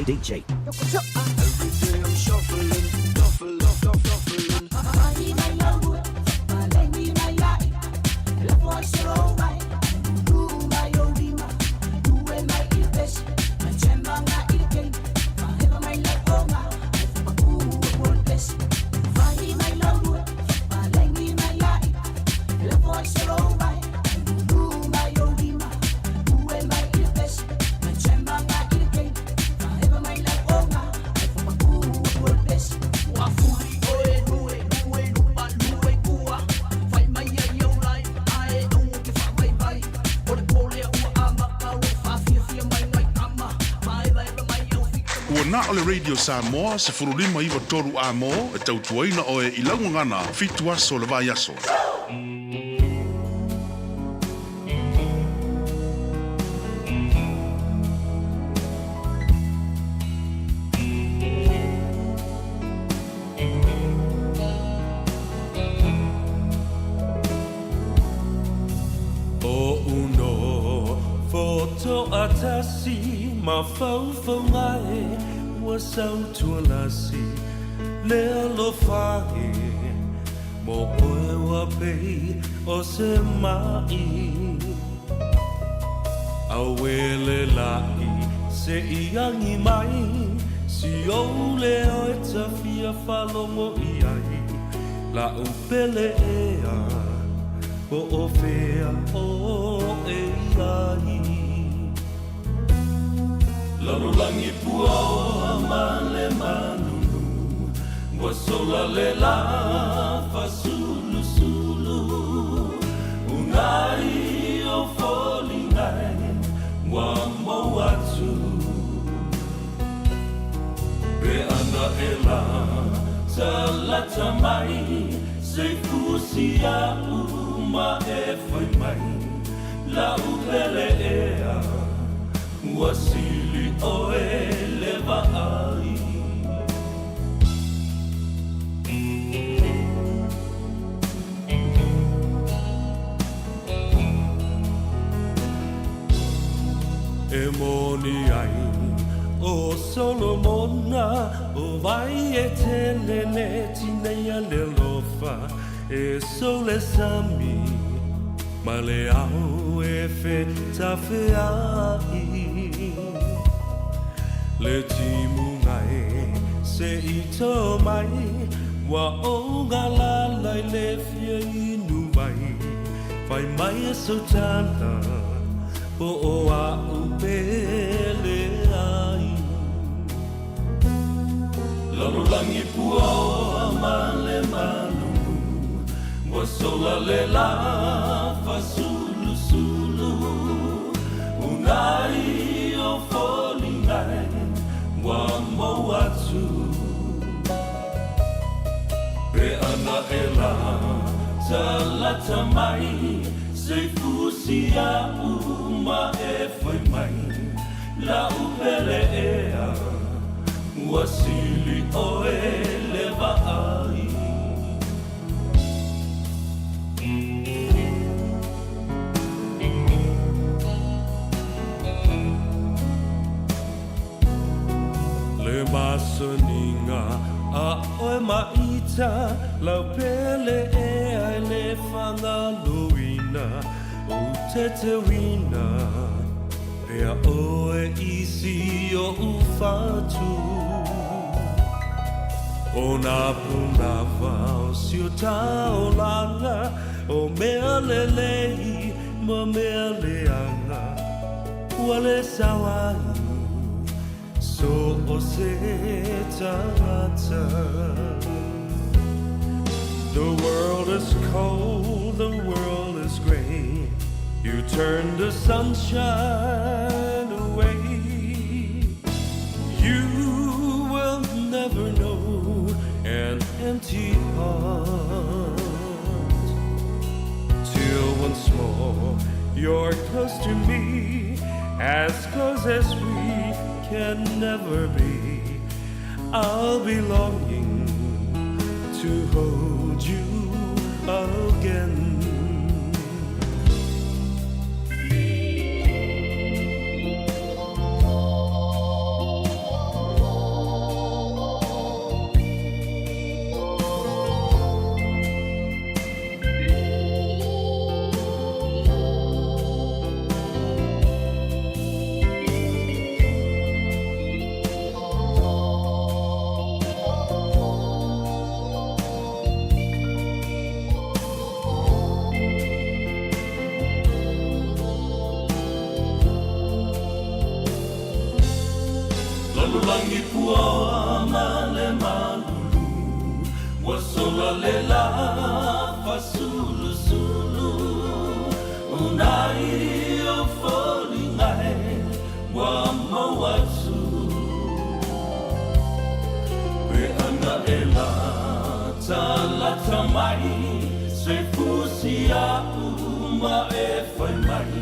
DJ. Ua na o le Radio Samoa 1593 Amo e tautuaina oe i laugagana 7 aso o le vaiaso. O uno foto atasi mafaufauga e ua sautualasi le alofa e mo oe ua pei o se ma'i auele la'i se i agi mai si ou leo e tafia faalogo i ai la'u pele ea po o fea oe i ai. Lalolagi puaoa ma le manunu ua sola le lā fasulusulu ugai o foliga e ua mou atu pe ana e la talata mai se fusi a'u ma e fai mai la'u pele ea ua sili oe le vaai. E moni ai o Solomona o vai e tele le tinei a le alofa e sole sami ma le ao e fetafea'i le timuga e se i to mai ua ou galala i le fia inu mai fai mai e sautala po o a'u pele ai. Lalolagi puaoa ma le malulu ua sola le lā fasulusulu ugai o foliga e ua mou atu pe ana e la talata mai se fusi a'u ma e fai mai la'u pele ea ua sili oe le vaai. Le masaniga a oe maita lau pele ea e le fagaloina ou teteuina pea oe i si oʻu fatu o nā punava o si o taolaga o mea lelei ma mea leaga ua le sao ai so o se tagata. The world is cold, the world is gray. You turn the sunshine away. You will never know an empty heart till once more you're close to me, as close as we can never be. I'll be longing to hold you again. Ua ma le malulu ua sola le la fasulusulu unai o foliga e ua maua atu pe ana e latalata mai se fusi a'u ma e fai mai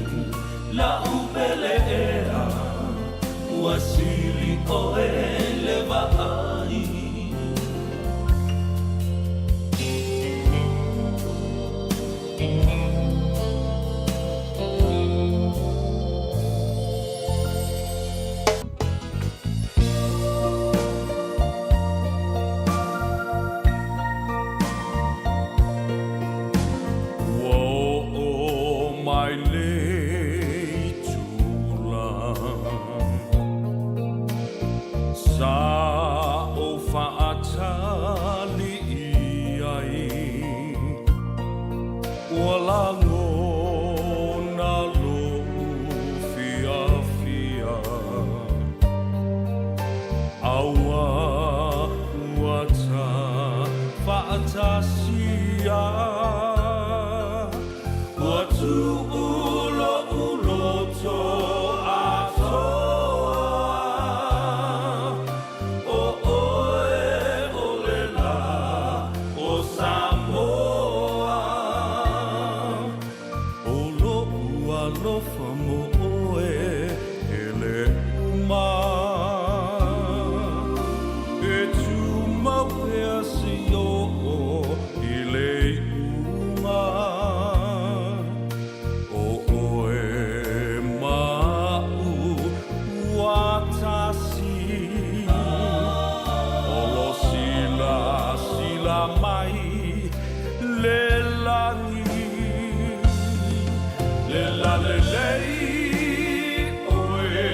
la'u pele ea ua sili oe le vaai. Ua oo mai le itula sa ou faatali i ai ua lagona lo'u fiafia aua ua ta fa'atasia ua tu'u lo'u loto atoa o oe o le lā o Samoa o lo'u alofa mo oe e le uma e tumau pea seia oo i le iuga o oe ma a'u ua tasi o lo silasila mai le lagi le lalelei oe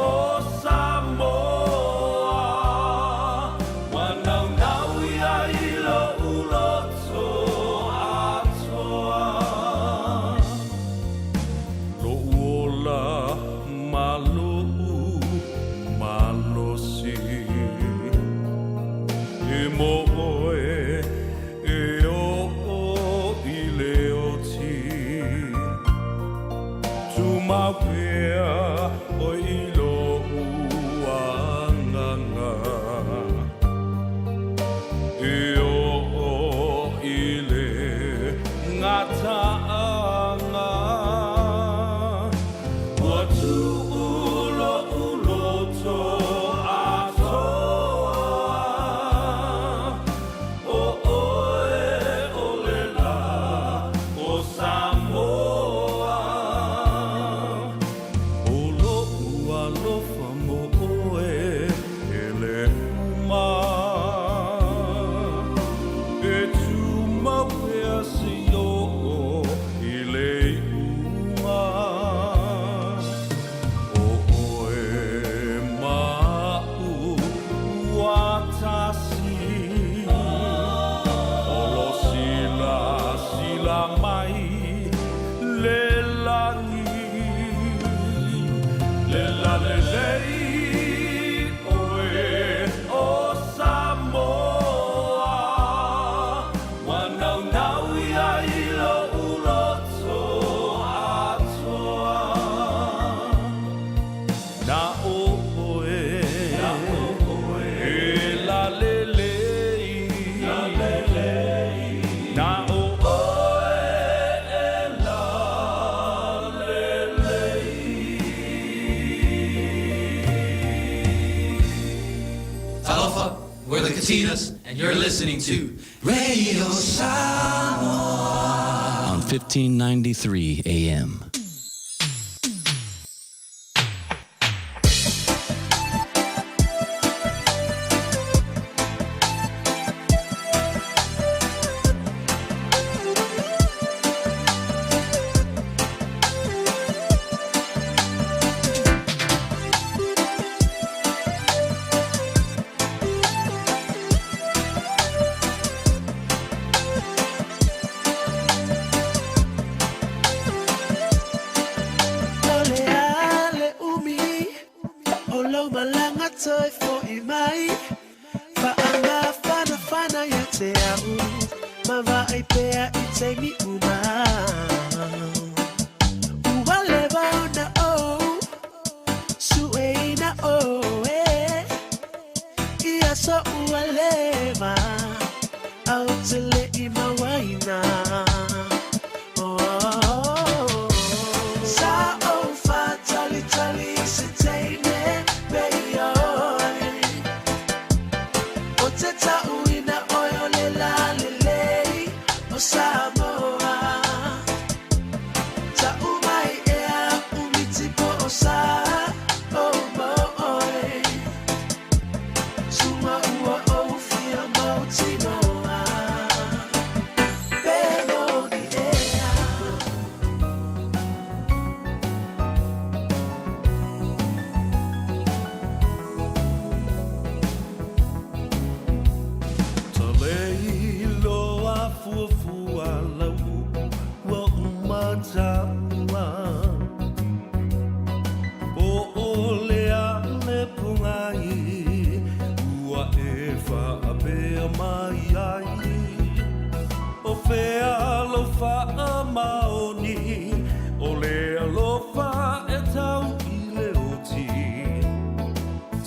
o Samoa ua naunau ia i lo'u loto atoa lo'u ola ma lo'u malosi e mo oe e oo i le oti tumau pea oe i lo'u agaga e oo i le gataaga ua tu'u lo'u loto atoa o oe o le lā o Samoa o lo'u alofa mo oe e le uma e tumau pea seia oo i le iuga o oe ma a'u ua tasi o lo silasila mai le lagi le lalelei oe o Samoa ua naunau ia i lo'u loto atoa na o oe na o oe e lalelei lalelei na o oe e lalelei. Talofa, we're the Katinas, and you're listening to Radio Samoa on 1593 AM. vaai pea i taimi uma. Ua leva ona ou sueina oe i aso ua leva a ou te le i mauaina. Oh, oh, oh. Sa ou faatalitali i se teine pei oe. O te tauina oe o le lalelei o Samoa. Tau mai ea umi tipo o sa o mo oe. Suma ua ou fia mautinoa. Pe moni ea. Talei loa fuafua lau upu ua uma taua. Po o le a le pogai ua e faapea mai ai. O fea lou faamaoni o le alofa e tau i le oti.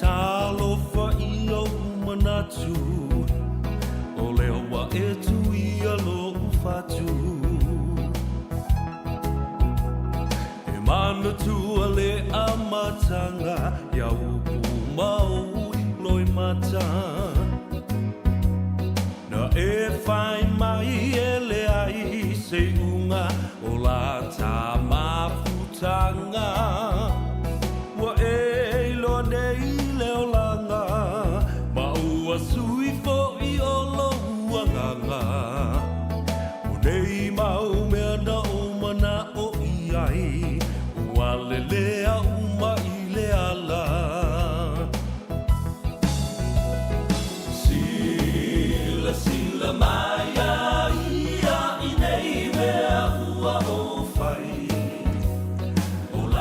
Talofa i ou manatu, o lea ua e tuia lou fatu. E manatua le amataga ia upu ma ou loimata. Na e fai mai e leai se iuga o la ta mafutaga. Ua e iloa nei le olaga, ma ua sui foi o lou agaga. O nei mau mea na ou mana'o i ai, ua lelea uma i le ala. Silasila mai a ia i nei mea ua ou fai.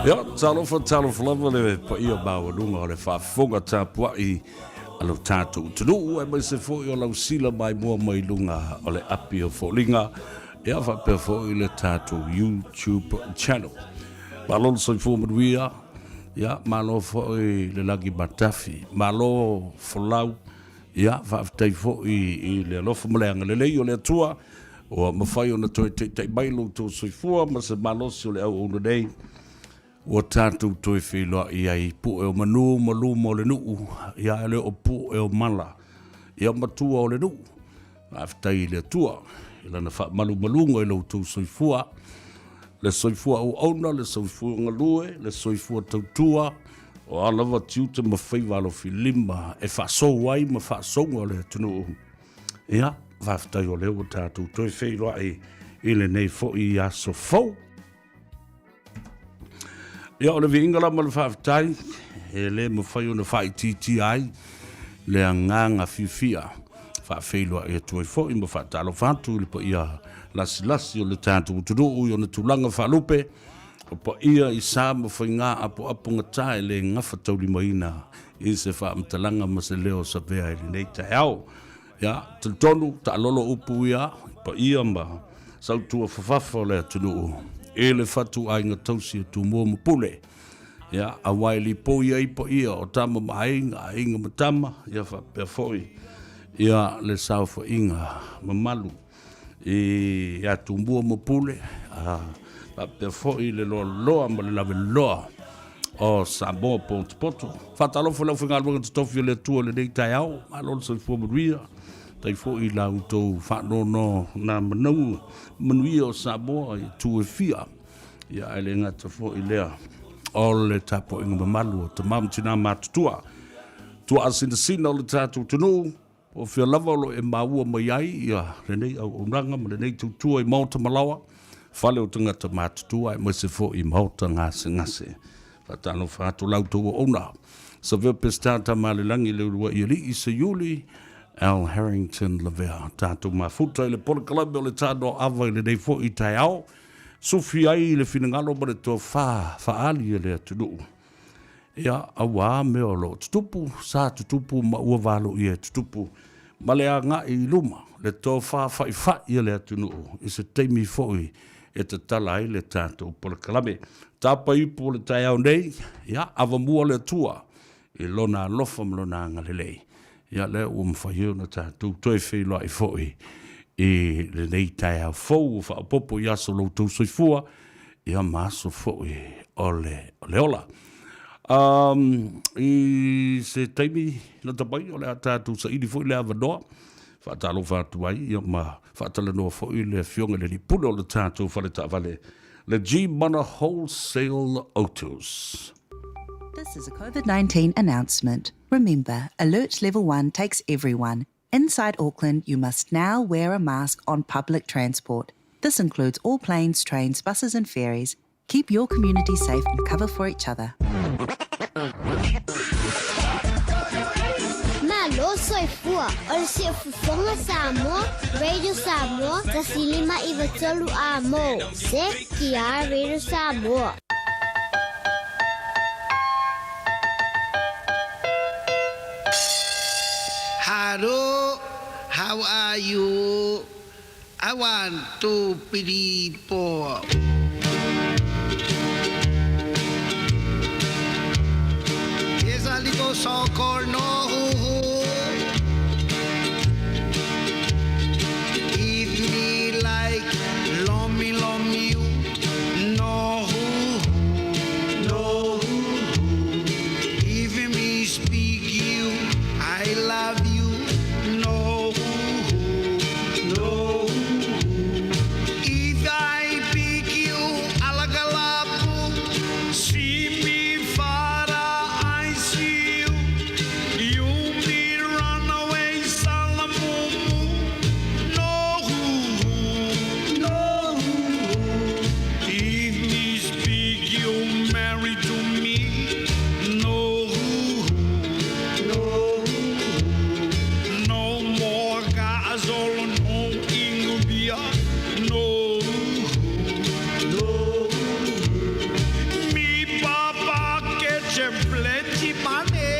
Ia, talofa, talofa lava le paia maualuga o le faafofoga tapuai a lo tatou atunuu, aemaise foi o lau sila maimoa mai luga o le api o Foliga, ia faapea foi le tatou YouTube channel. Malo le soifua manuia, ia malo foi le lagi matafi, malo folau, ia faafetai foi i le alofa ma le agalelei o le Atua ua mafai ona toe taitai mai lo outou soifua ma se malosi o le auauna nei ua tatou toe feiloai ai pue o manu ma luma o le nuu, ia e le o pue o mala, ia matua o le nuu. Faafetai i le Atua i lana faamalumaluga i lo outou soifua, le soifua auauna, le soifua galue, le soifua tautua, o a lava tiute ma faiva alofilima e faasou ai ma faasouga le atunuu. Ia, faafetai o lea ua tatou toe feiloai i lenei foi aso fou. Ia, o le viiga la ma le faafetai, e le mafai ona faaitiitia ai le agaga fiafia faafeiloai atu ai foi ma faatalofa atu i le paia lasilasi o le tatou atunuu i ona tulaga faalupe, o paia i sa ma faiga apoapogata e le gafataulimaina i se faamatalaga ma se leo savea i lenei taeao. Ia, talitonu, taalolo upu ia, paia ma sautua fafafa o le atunuu i le fatuaiga tausi o Tumua ma Pule. Ia, aua e lipoi ai paia o tama ma aiga, aiga ma tama, ia faapea foi ia le saofaiga mamalu ia Tumua ma Pule, a faapea foi le loaloa ma le laveloa o Samoa potopoto. Faatalofa i le aufaigaluega totofi o le Atua i lenei taeao, malo le soifua manuia, tai foi i la outou faanono na manau manuia o Samoa i itu e fia. Ia ae le gata foi lea o le tapuaiga mamalu o tama ma tina matutua, tuaasinasina o le tatou atunuu, O fea lava o lo o e maua mai ai ia lenei auaunaga ma lenei tautua i maota malaoa, fale o tagata matutua aemaise foi i maota gasegase. Faatalofa atu la outou auauna. Savea Peseta Tamalelagi Leuluai Alii Seiuli Al Harrington Lavea. Tatou mafuta i le polokalame o le Tanoa Ava i lenei foi taeao. Sufi ai le finagalo ma le tofa faaali e le atunuu. Ia, auā mea o lo o tutupu, sa tutupu ma ua valoia e tutupu. ma le agai i luma le tofa fa'ifa'i a le atunuu i se taimi fo'i e tatala ai le tatou polokalame. Tapa ipu o le taeao nei, ia, avamua le Atua i Lona alofa ma Lona agalelei, ia lea ua mafai ai ona tatou toe feiloai foi i lenei taeao fou ua faaopoopo i aso o lo outou soifua, ia ma aso foi o le, o le ola. Um, I se taimi lata mai o le a tatou saili foi le avanoa faatalofa atu ai ia ma faatalanoa foi le afioga i le alii pule o le tatou fale taavale le G-Mana Wholesale Autos. This is a COVID-19 announcement. Remember, Alert Level 1 takes everyone. Inside Auckland, you must now wear a mask on public transport. This includes all planes, trains, buses and ferries. Keep your community safe and cover for each other. Malo soifua o le siufofoga Samoa, Radio Samoa, 105 93 A mo, CKR Radio Samoa. Hello, how are you? I want to three, four. Here's a little song called No Hoo Hoo. If me like, love me, love me, you. No hoo hoo, no hoo hoo. If me speak you, I love you. No hoo hoo, no hoo hoo. If I pick you, alagalapu, see me far, I see you. You me run away, salamumu. No hoo hoo, no hoo hoo. If me speak, you marry to me. No hoo hoo, no hoo hoo. No more gasol, no ingubia. No hoo hoo, no hoo hoo. Me papa catch a plenty money.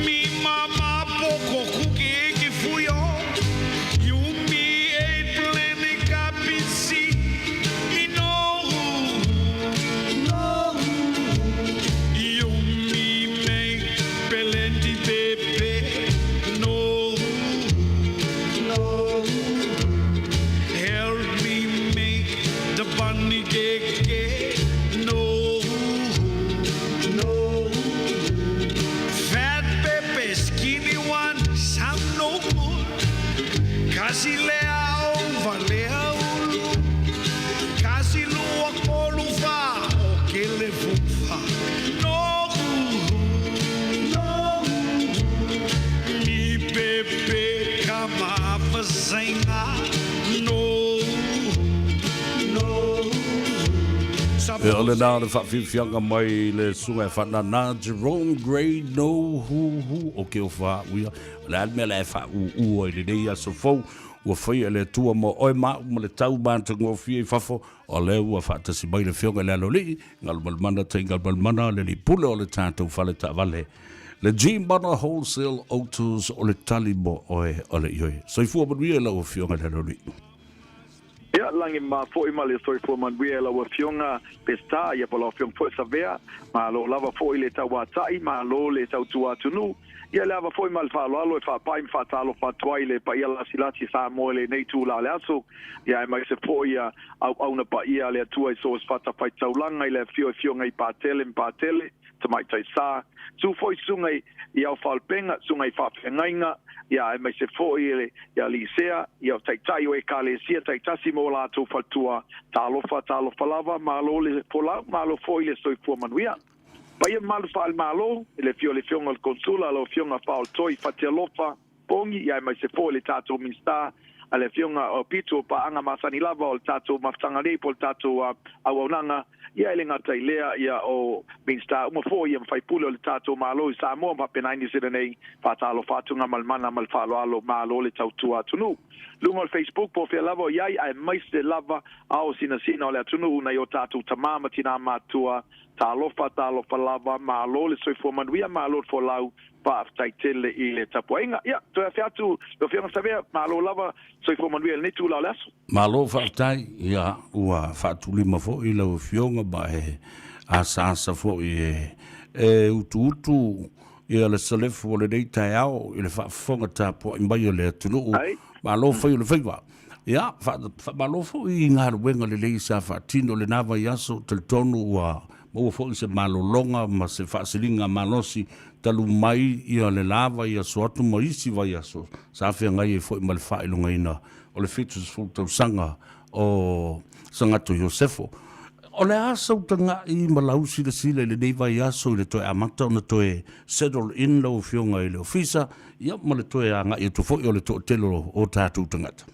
Me mama poko kuki fuyo. You me ate plenty kapisi. No no. You me make plenty pepe. No, no. Help me make the bunny cake. No, no. Fat Pepe, skinny one, some no good. Kasi lea over lea ulu. Kasi lua kolu fa, o kele fufa. No, no. Mi pepe kama fazenga. No, no. E o lena le faafiafiaga mai le susuga e faanana Jerome Gray No Hu Hu o ke ofa a'u ia. O le a le mea la e faaūū ai i lenei aso fou ua faia e le Atua mo oe ma a'u ma le tau matagofie i fafo, o lea ua faatasi mai le Afioga i le Aloalii, Galumalemana Tai Galumalemana, le alii pule o le tatou fale taavale, le G-Mana Wholesale Autos o le tali mo oe o le ioe. Soifua manuia i lau Afioga i le Aloalii. Ia, lagi ma foʻi ma le soifua manuia e lau Afioga Peseta, ia po o lau Afioga foi Savea, malo lava foi le tauataʻi, malo le tautua atunuu, ia le ava foi ma le faaaloalo e faapai ma faatalofa atu ai i le paia lasilasi Samoa i lenei itula o le aso, ia aemaise foi ia auauna paia a le Atua i so o se fatafaitaulaga i le afio i Afioga i Patele ma Patele, Tamaitai Sa, tu foi susuga i ao faalupega, susuga i faafeagaiga, ia aemaise foi le ia Lisea, ia o taitai o Ekalesia taitasi ma o latou faletua, talofa, talofa lava, malo le folau, malo foi le soifua manuia. Paia mamalu faale-Malo, i le afio o le Afioga o le Konsula, lau Afioga Faaolotoi Fatialofa Pongi, ia aemaise foi le tatou Minisita, a le Afioga o Pitu o Paaga masani lava o le tatou mafutaga nei po o le tatou auaunaga, ia e le gata i lea, ia o Minisita uma foi ia ma faipule o le tatou Malo i Samoa ma faapena ai Niu Sila nei, faatalofa atu Gamalemana ma le faaaloalo, malo le tautua atunuu. Luga o le Facebook po o fea lava o i ai, aemaise lava ao sinasina o le atunuu nai o tatou tama ma tinā matua, talofa, talofa lava, malo le soifua manuia, malo le folau. Faafetai tele i le tapuaiga. Ia, toe afe atu lau Afioga Savea, malo lava, soifua manuia i lenei itula o le aso. Malo faafetai, ia ua faatulima foi lau Afioga ma e asaasa foi e e utuutu ia le salefu o lenei taeao i le faafofoga tapuai mai a le atunuu. Malo fai o le faiva. Ia, faamalo foi i galuega lelei sa faatino i lena vaiaso, talitonu ua maua foi se malologa ma se faasiliga malosi talu mai ia le la vaiaso atu ma isi vaiaso sa feagai ai foi ma le faailogaina o le 70 tausaga o Sagato Iosefo. O le a sau taga'i ma lau silasila i lenei vaiaso i le toe amata ona toe settle in lau Afioga i le Ofisa, ia ma le toe agai atu foi o le toatele o tatou tagata?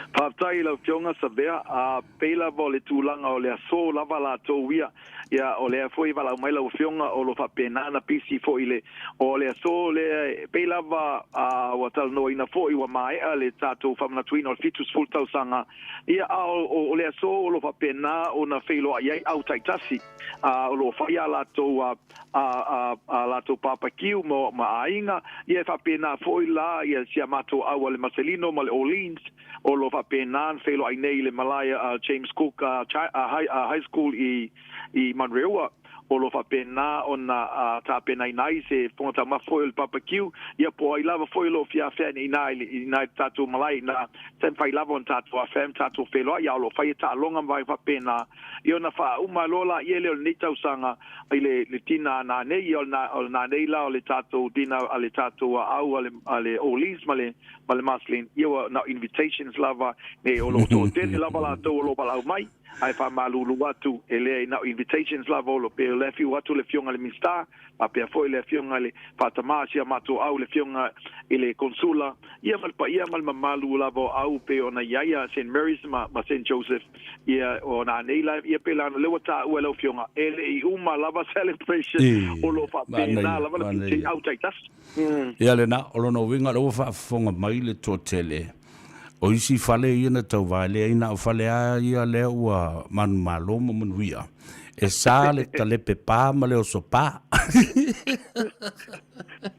Faafetai i lau Afioga Savea, a pei lava o le tulaga o le aso lava latou ia, ia o lea foi e valaau mai lau Afioga o lo faapena ona pisi foi le o le aso lea e pei lava a ua talanoaina foi ua maea le tatou faamanatuina o le 70 tausaga, ia a o le aso o lo faapena ona feiloai ai au taitasi, a o lo o fai a latou a a latou papakiu ma aiga, ia e faapena foi la ia si a matou au a le Maselino ma le Orleans, o lo o faapena ona feiloai nei i le malae a James Cook High School i Manurewa, o lo o faapena ona tapenaina ai se fofoga taumafa foi o le papakiu, ia po o ai lava foi o lo o fia afea i ina i le tatou malae ina, se mafai lava ona tatou afea ma tatou feiloai, a o lo o fai e taaloga ma vaega faapena. Ia ona faauma loa laia lea o lenei tausaga i le le tina a nanei, ia o le o le nanei la o le tatou dina a le tatou aau a le a le Orleans ma le ma le Marceline, ia ua na o invitations lava nei o lo o toatele lava latou o lo o valaau mai, ae faamalulu atu e leai na o invitations lava o lo pe o le afio atu le afioga i le Minisita faapea foi le afioga i le Faatama a si a matou au le afioga i le Konsula, ia ma le paia ma le mamalu lava o au pei ona i ai a Saint Mary's ma ma Saint Joseph. Ia, o nanei la, ia pei la ona lea ua taua e lau Afioga, e le i uma lava celebration o lo o faapena lava le PTA au taitasi. Ia lena, o lona uiga o lea ua faafofoga mai le toatele, o isi fale ia na tauvaelea ai, na o fale lava ia lea ua manumalo ma manuia, e sa le talepe pa ma le oso pa.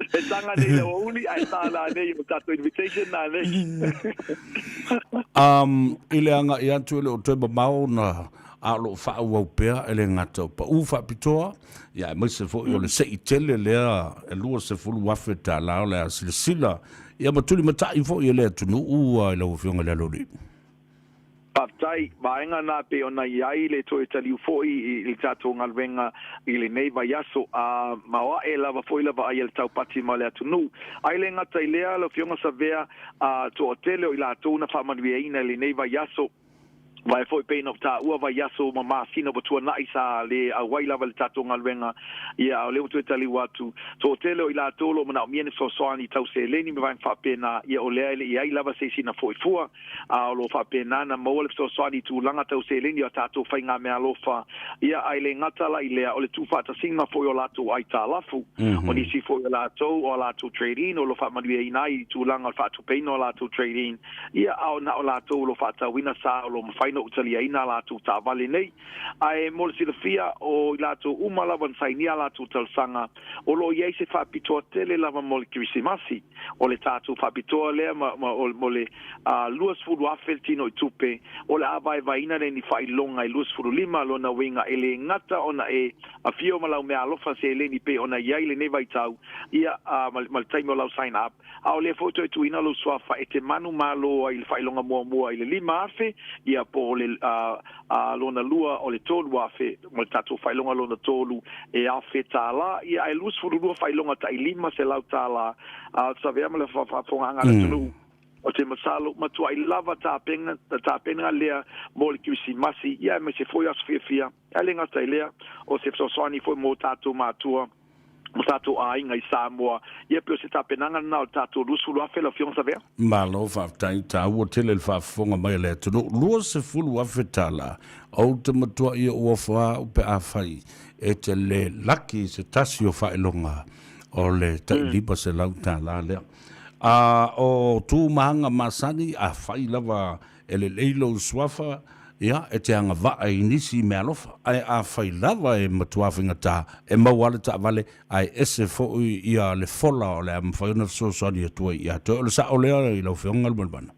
E taga nei le aoauli ae sa nanei o tatou invitation nanei. I le agai atu e le o toe mamao ona a o lo o faaauau pea e le gata o pau faapitoa, ia aemaise foi o le sei tele lea e $20,000 o le a silasila ia ma tulimatai foi e le atunuu i lau Afioga i le Aloalii. Faafetai, vaega na pei ona i ai le toe taliu foi i le tatou galuega i lenei vaiaso, a maoae lava foi le vaai a le taupati ma le atunuu. Ae le gata i lea, lau Afioga Savea, a toatele o i latou na faamanuiaina i lenei vaiaso, vae foi pei ona taua vaiaso ma masina ua tuanai sa le auai lava i le tatou galuega, ia a o lea ua toe taliu atu. Toatele o i latou o lo o manaomia ni fesoasoani tau seleni ma vaega faapena, ia o lea e le i ai lava se isi na foi fua. a o lo o faapena ona maua le fesoasoani i tulaga tau seleni o a tatou faigameaalofa, ia, ae le gata la i lea, o le tuufaatasiga foi o latou aitalafu, o nisi foi o latou o a latou trade-in o lo o faamanuiaina ai i tulaga o le faatupeina o latou trade-in, ia, a o na o latou o lo o faatauina sa o lo o mafai ona utaliaina a latou taavale nei. Ae mo le silafia, o i latou uma lava na sainia a latou talosaga, o lo o i ai se faapitoa tele lava mo le Kerisimasi. O le tatou faapitoa lea ma, ma, o, mo le 20,000 le tino i tupe, o le a vaevaeina lea ni faailoga e 25, lona uiga e le gata ona e afio ma lau meaalofa seleni pei ona i ai lenei vaitau, ia, ma, ma le taimi o lau sign up, a o lea foi toe tuuina lou suafa e te manumalo ai i le faailoga muamua i le 5,000, ia, po o le lona lua o le 3,000, ma le tatou faailoga lona tolu e $1,000, ia, ae 22 faailoga tai $500, savea ma le faafofogaaga a le atunuu. O te masalo, matuai lava tapena, tapena lea mo le Kerisimasi, ia aemaise foi aso fiafia. Ae le gata i lea, o se fesoasoani foi mo tatou matua, mo tatou aiga i Samoa. Ia pei o se tapenaga lena o le tatou 20,000 lau Afioga Savea. Malo faafetai, taua tele le faafofoga mai a le atunuu. $20,000, ou te matuai ou ofo au pe afai e te le laki i se tasi o faailoga o le tai $500 lea. A o tu ma aga masani, afai lava e lelei lou suafa, Ia, e te agavaa i nisi meaalofa, ae afai lava e matua faigata, e maua lava le taavale, ae ese foi ia le fola o le a mafai ona fesoasoani atu ai ia te oe. O le sao lea i lau Afioga Lumalemana?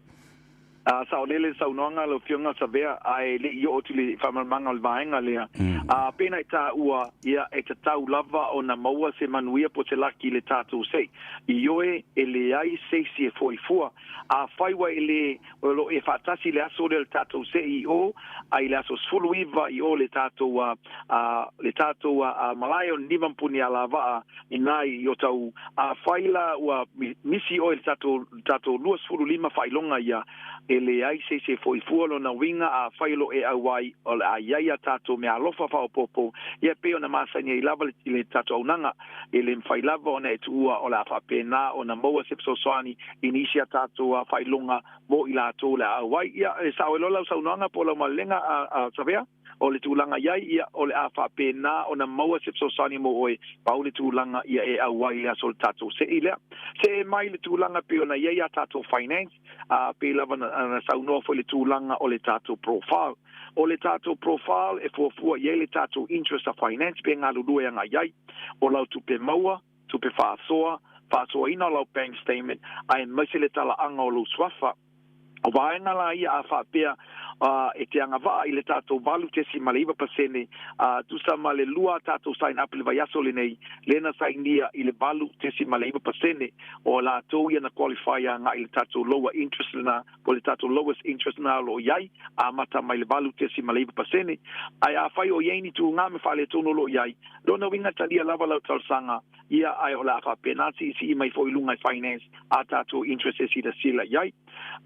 A saolele le saunoaga a lau Afioga Savea, ae le i oo atu i le faamalamalamaga o le vaega lea, a pei ona e taua, ia, e tatau lava ona maua se manuia po o se laki i le tatou se'i. Ioe, e leai se isi e foi fua. Afai ua e le, o lo o e faatasi i le aso lea o le tatou se'i i o, a i le aso 19 i o le tatou, a, a, le tatou, a, a malae o Niniva ma Punialavaa, ina i o tau, afai la ua misi oe i le tatou, tatou 25 faailoga ia, e leai se isi e foi fua lona uiga, afai o lo o e auai, o le a i ai a tatou meaalofa faaopoopo, ia pei ona masani ai lava le, le tatou auaunaga. E le mafai lava ona e tuua o le a faapena ona maua se fesoasoani i nisi a tatou faailoga mo i latou o le a auai. Ia, e sao ai loa lau saunoaga po o lau malelega, a Savea? O le tulaga i ai, ia, o le a faapena ona maua se fesoasoani mo oe, pau le tulaga ia e auai i le aso o le tatou se'i lea. Se'e mai le tulaga pei ona i ai a tatou finance, a pei lava na saunoa foi i le tulaga o le tatou profile. O le tatou profile e fuafua i ai le tatou interest a finance pe galulue agai ai. O lau tupe maua, tupe faasoa, faasoaina o lau bank statement, aemaise le talaaga o lou suafa. O vaega la ia a faapea e te agavaa i le tatou 8.9%, a tusa ma le lua a tatou sign up i le vaiaso lenei, lea na sainia i le 8.9%, o latou ia na qualify agai i le tatou lower interest lena, po o le tatou lowest interest lena o lo o i ai, amata mai le 8.9%. Ae afai o i ai ni tugā ma faaletonu o lo o i ai, lona uiga talia lava lau talosaga, ia ae o le a faapena siisii mai foi i luga i finance a tatou interest e silasila i ai.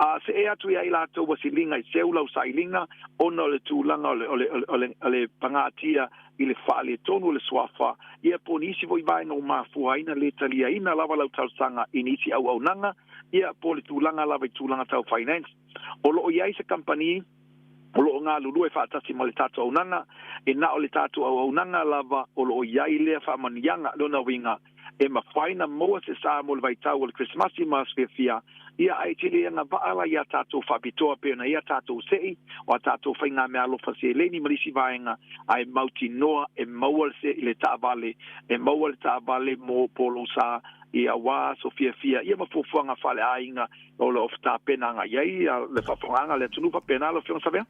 A see atu ia i latou ua siliga i seu lau sailiga ona o le tulaga o le, o le, o le, o le pagatia i le faaletonu o le suafa, ia po o nisi foi vaega ua mafua ai na le taliaina lava lau talosaga i nisi auaunaga, ia po o le tulaga lava i tulaga tau finance. O lo o i ai se kamupani o lo o galulue faatasi ma le tatou auaunaga, e na o le tatou auaunaga lava o lo o i ai lea faamanuiaga. Lona uiga, e mafai na maua se sa mo le vaitau o le Kerisimasi ma aso fiafia, ia ae te le agavaa la i a tatou faapitoa pei ona i a tatou se'i, o a tatou faigameaalofa seleni ma nisi vaega, ae mautinoa e maua le, le taavale, e maua le taavale mo po lou sa i aua aso fiafia, ia ma fuafuaga faaleaiga o lo o tapena agai i ai le faafofogaaga a le atunuu faapena lau Afioga Savea.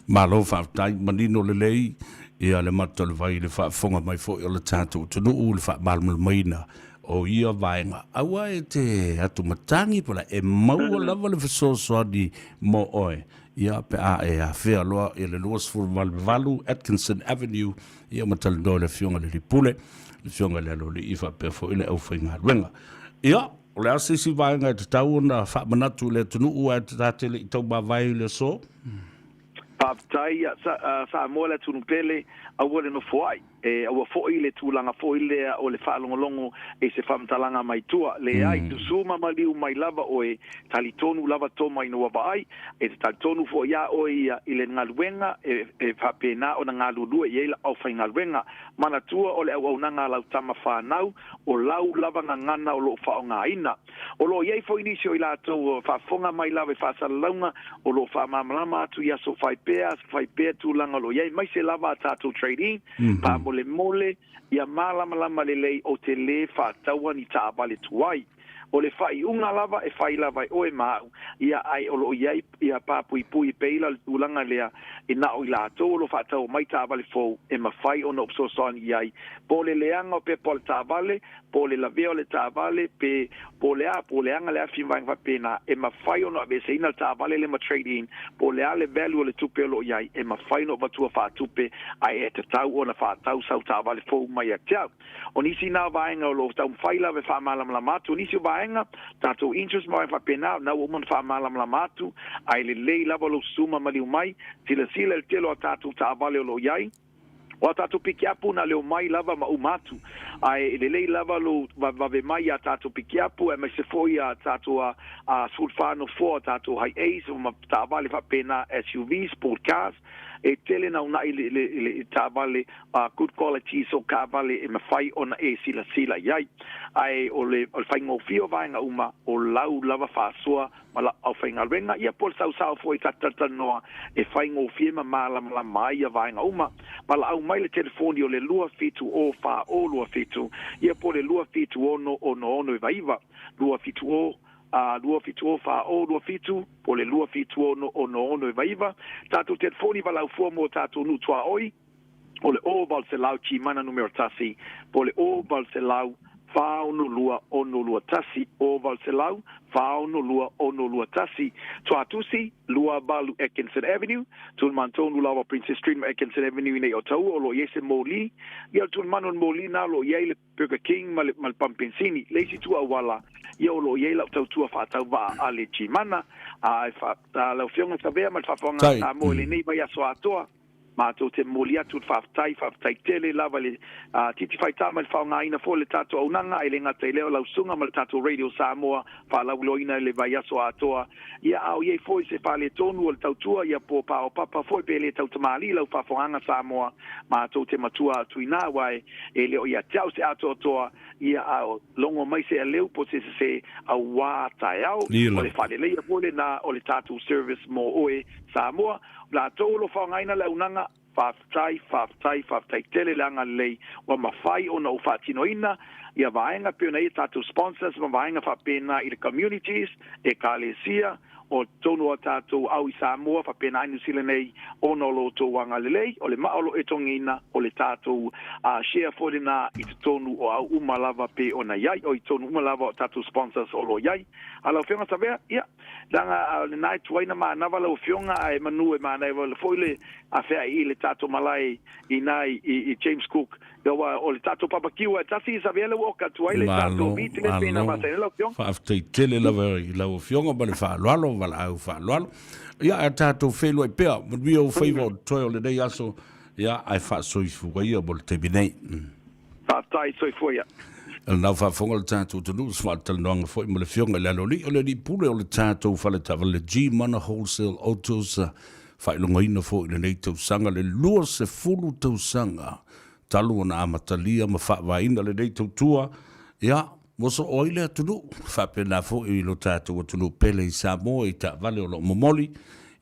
Malo faafetai, manino lelei ia le mata o le vai i le faafofoga mai foi o le tatou atunuu i le faamalamalamaina o ia vaega. Aua e te atumatagi po o le a, e maua lava le fesoasoani mo oe ia pe a e afea loa i le 28 Atkinson Avenue ia ma talanoa i le Afioga i le Alii Pule, le Afioga i le Aloalii faapea foi le aufaigaluega. Ia, O le a se isi vaega e tatau ona faamanatu i le atunuu ae ta te le i taumavae i le aso? Faafetai ia Samoa le atunuu pele, aua le nofoai, e aua foi le tulaga foi lea o le faalogologo i se faamatalaga mai tua. Leai, tusū ma maliu mai lava oe, talitonu lava toma ina ua vaai, e te talitonu foi iā oe ia i le galuega e faapena ona galulue i ai lau aufaigaluega. Manatua o le auaunaga a lau tama fanau, o lau lava gagana o lo o faaaogaina. O lo o i ai foi nisi o i latou o faafofoga mai lava i faasalalauga o lo o faamalamalama atu i aso faipea, aso faipea tulaga o lo o i ai, aemaise lava a tatou trading, faamolemole, ia malamalama lelei ou te lē faataua ni taavale tuai. O le faaiuga lava e fai lava e oe ma au, ia ae o lo o i ai ia papuipui peila o le tulaga lea e na o i latou o lo o faataua mai taavale fou e mafai ona ou fesoasoani i ai, po o le leaga o pepa o le taavale, po o le lavea o le taavale, pe po o le a, po o leaga le afi ma vaega faapena, e mafai ona aveeseina le taavale lea ma trade in, po o le a le value o le tupe o lo o i ai, e mafai ona avatua faatupe, ae e tatau ona faatau sau taavale fou mai ia te au. O nisi na vaega o lo o taumafai lava e faamalamalama atu, o nisi o vaega, tatou interest ma vaega faapena, o na ua uma ona faamalamalama atu, ae lelei lava lou suma maliu mai, silasila i le tele o a tatou taavale o lo o i ai, o a tatou pikiapu na leo mai lava ma uma atu, ae lelei lava lou vavevave mai i a tatou pikiapu, aemaise foi a tatou a 14 nofoa, tatou high A's ma taavale faapena, SUV, sport cars, e tele na unaʻi le, le, le taavale good quality so taavale e mafai ona e silasila i ai. Ae o le, o le faigofie o vaega uma, o lau lava faasoa ma lau aufaigaluega, ia po o le sausao foi ta te talatalanoa e faigofie ma malamalama ai ia vaega uma. Valaau mai le telefoni o le 270 40 27, ia po o le 276 66 99, 270 270 40 27, po o le 276 66 99. Tatou telefoni valaau fua mo tatou nuu tuaoi. O le 0800 Gmana numera tasi, po o le 0800 462 621, 0800 462 621. Tuatusi, 28 Atkinson Avenue, Tulimantonu lava Princess Street ma Atkinson Avenue i nei Otaua o lo o i ai se moli. Ia o le tulimanu o le moli na o lo o i ai le Burger King ma le, ma le pamu penisini. Le isi itu auala, ia o lo o i ai lau tautua faatauvaa a le Gmana. A e fa, a lau Afioga Savea ma le faafofoga a Samoa i lenei vaiaso atoa, Matou te momoli atu le faafetai, faafetai tele lava i le titi faitā ma le faaaogaina foi o le tatou auaunaga, e le gata i lea o lau susuga ma le tatou Radio Samoa faalauiloaina i le vaiaso atoa. Ia, a o i ai foi se faaletonu o le tautua, ia po paopapa foi pe le tautamalii lau faafogaaga Samoa, matou te matua atu i ina, aua e le o ia te au se atoatoa, ia a logo mai se aleu po se sese auā taeao. O le faaleleia foi lena o le tatou service mo oe Samoa. Latou o lo o faaaogaina le auaunaga, faafetai, faafetai, faafetai tele le agalelei ua mafai ona ou faatinoina ia vaega pei ona i ai tatou sponsors ma vaega faapena i le communities, ekalesia, o totonu o a tatou au i Samoa faapena ai Niu Sila nei ona o lo outou agalelei, o le maa o lo o e togiina o le tatou share foi lena i totonu o au uma lava pei ona i ai, o i totonu uma lava o tatou sponsors o lo o i ai. A lau Afioga Savea, ia, Leaga lena e tuai na manava lau afioga ae manu e manaia wale foi le afeai i le tatou malae i na i James Cook aua o le tatou papakiu e tasi i Savea le ua oka atu ai le tatou Malo, meet le pena malo. masani lau afioga. Faafetai tele lava i lau afioga ma le faaaloalo, valaau faaaloalo. Ia, ae tatou feiloai pea, manuia ou faiva o totoe o lenei aso, ia, ae faasoifua ia mo le taimi nei. Faafetai, soifua ia. O lenau faafofoga o le tatou atunuu, se faatalanoaga foi ma le Afioga i le Aloalii, o le Alii Pule o le tatou fale taavale le G-Mana Wholesale Autos, faailogaina foi i lenei tausaga le 20 tausaga talu ona amatalia ma faavaeina lenei tautua, ia, ua soo ai le atunuu, faapena foi i lo tatou atunuu pele i Samoa i taavale o lo o momoli,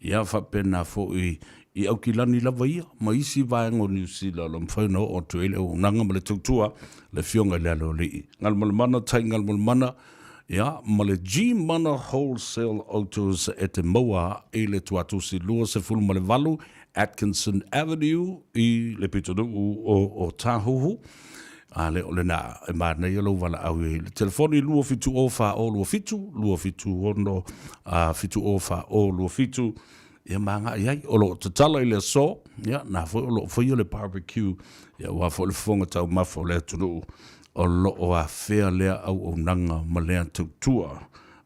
ia faapena foi i Aukilani lava ia ma isi vaega o Niu Sila o lo o mafai ona oo atu ai le auaunaga ma le tautua le Afioga i le Aloalii Galumalemana Tai Galumalemana ia ma le G-Mana Wholesale Autos e te maua i le Tuatusi 28 Atkinson Avenue i le pitonuu o Otahuhu. A le o lena e manaia lou valaau i le telefoni 270 4027 276 70 4027 ia ma agai ai. O lo o tatala i le aso, ia, na foi o lo o faia le barbecue, ia aua foi le fofoga taumafa o le atunuu o lo o afea lea auaunaga ma lea tautua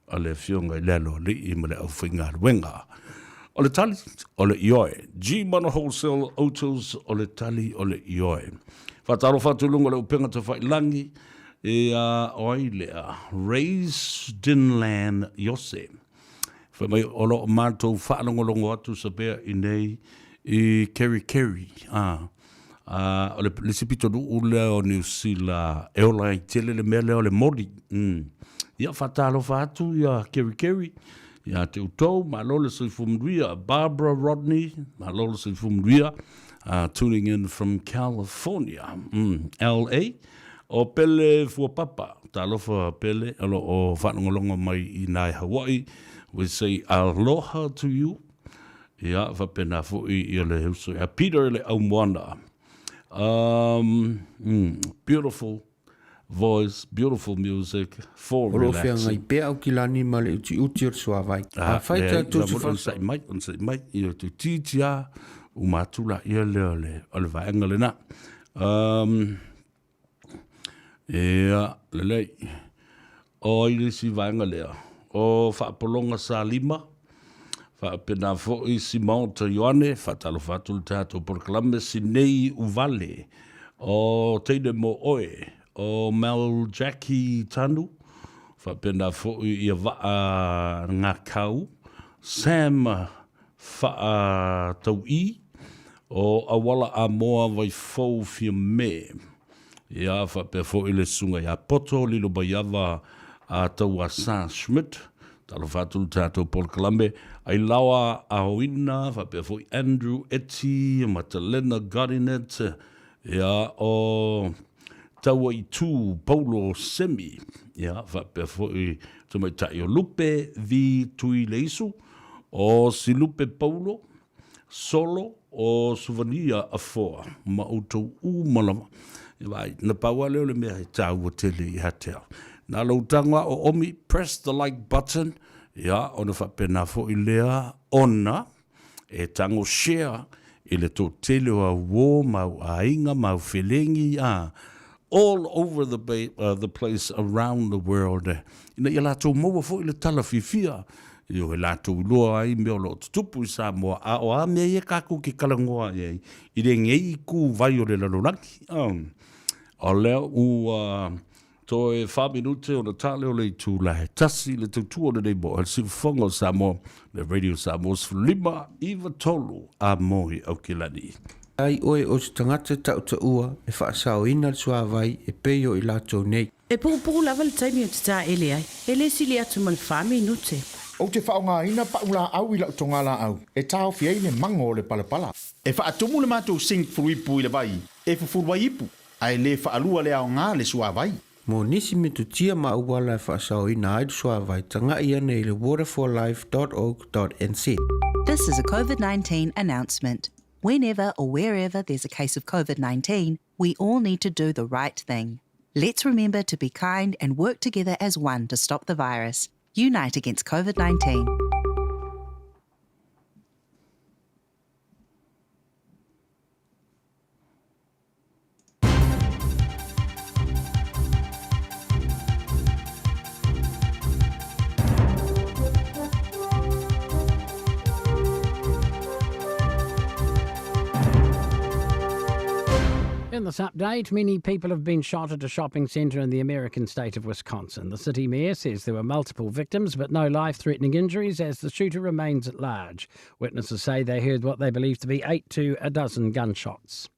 a le Afioga i le Aloalii ma le aufaigaluega. O le tali, o le ioe. G Mana Wholesale Autos, o le tali, o le ioe. Faatalofa atu i luga o le upega tafailangi, ia, o ai lea? Raise Dinlan Iose. Fai mai, o lo o matou faalogologo atu sapea i nei i Kerikeri, a, a, o le, le isi pitonuu lea o Niu Sila e ola ai tele le mea lea o le moli. Ia, faatalofa atu ia Kerikeri, ia te outou, malo le soifua manuia. Barbara Rodney, malo le soifua manuia, tuning in from California, LA. O Pele Fuapapa, talofa Pele, o lo o faalogologo mai i nā i Hawaii, we say aloha to you. Ia, faapena foi ia le uso ia Peter le Aumoana. Beautiful voice, beautiful music for O lo o feagai relaxing. pea au ki lani ma le utiuti o le suavai. Ah, Afai leai, tatou la te mo onosai mai, onosai mai, ia te utiuti a, uma atu la ia lea o le, o le vaega lena. Ia, lelei. O ai le isi vaega lea? O Faapologa Salima, faapena foi Simon Ioane, faatalofa atu le tatou polokalame Sinei Uvale, o Teine Mo Oe, o Mel Jackie Tanu, faapena foi ia Vaa Ngakau, Sam Faatau'i, o Auala Amoa Vaifou Fiame. Ia, faapea foi le Susuga ia Poto Lilomaiava a Tauasa Schmidt. Talofa atu le tatou polokalame ai laoa Aoina faapea foi Andrew Eti Matalena Godinet ia o Tauaitu Paulo Semi ia faapea foi tamaitai o Lupe V Tuileisu o Silupe Paulo Solo o Suvania Afoa ma outou uma lava. E vaai, na pau lava lea o le mea e taua tele ia te au. Na lou tago lava o Omi, press the like button, ia, ona faapena foi lea ona e tago share i le toatele o au uo ma au aiga ma au felegi, a, all over the, the place around the world, ina ia latou maua foi le tala fiafia Ioe, latou iloa ai mea o lo o tutupu i Samoa, a o a mea ia kākou ke talanoa i ai i lenei ituvai o le lalolagi. O lea ua toe fa minute ona tale o le itula e tasi le tautua o lenei moa, le Siufofoga o Samoa, le Radio Samoa 15 93 a Mohi Aukilani. Ai oe o se tagata tautaua e faasaoina le suavai e pei o i latou nei. E puupuu lava le taimi ou te taele ai, e le sili atu ma le fa minute. Ou te faaaogaina paulaau i lau togalaau e taofi ai le mago o le palapala. E faatumu le matou sink fuluipu i le vai e fufulu ai ipu, ae le faalua le aoga le suavai. Mo nisi metotia ma auala e faasaoina ai le suavai, tagai ane i le waterforlife dot org dot nz. This is a COVID-19 announcement. Whenever or wherever there's a case of COVID-19, we all need to do the right thing. Let's remember to be kind and work together as one to stop the virus. Unite against COVID 19. In this update, many people have been shot at a shopping centre in the American state of Wisconsin. The city mayor says there were multiple victims but no life threatening injuries as the shooter remains at large. Witnesses say they heard what they believe to be eight to a dozen gunshots.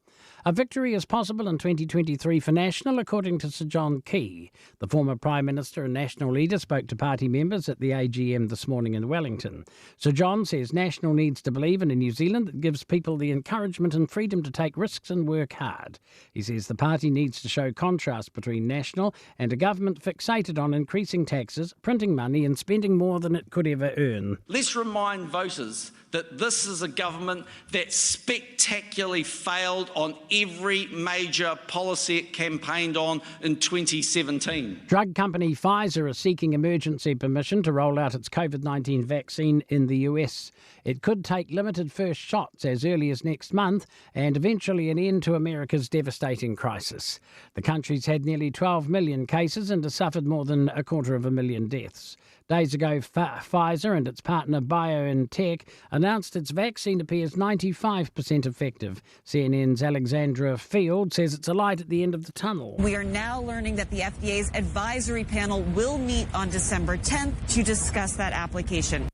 A victory is possible in 2023 for National, according to Sir John Key. The former Prime Minister and National leader spoke to party members at the AGM this morning in Wellington. Sir John says National needs to believe in a New Zealand that gives people the encouragement and freedom to take risks and work hard. He says the party needs to show contrast between National and a government fixated on increasing taxes, printing money, and spending more than it could ever earn. Let's remind voters that this is a government that spectacularly failed on every major policy it campaigned on in 2017. Drug company Pfizer is seeking emergency permission to roll out its COVID 19 vaccine in the US. It could take limited first shots as early as next month and eventually an end to America's devastating crisis. The country's had nearly 12 million cases and has suffered more than a quarter of a million deaths. Days ago, Pfizer and its partner BioNTech announced its vaccine appears 95% effective. CNN's Alexandra Field says it's a light at the end of the tunnel. We are now learning that the FDA's advisory panel will meet on December 10th to discuss that application.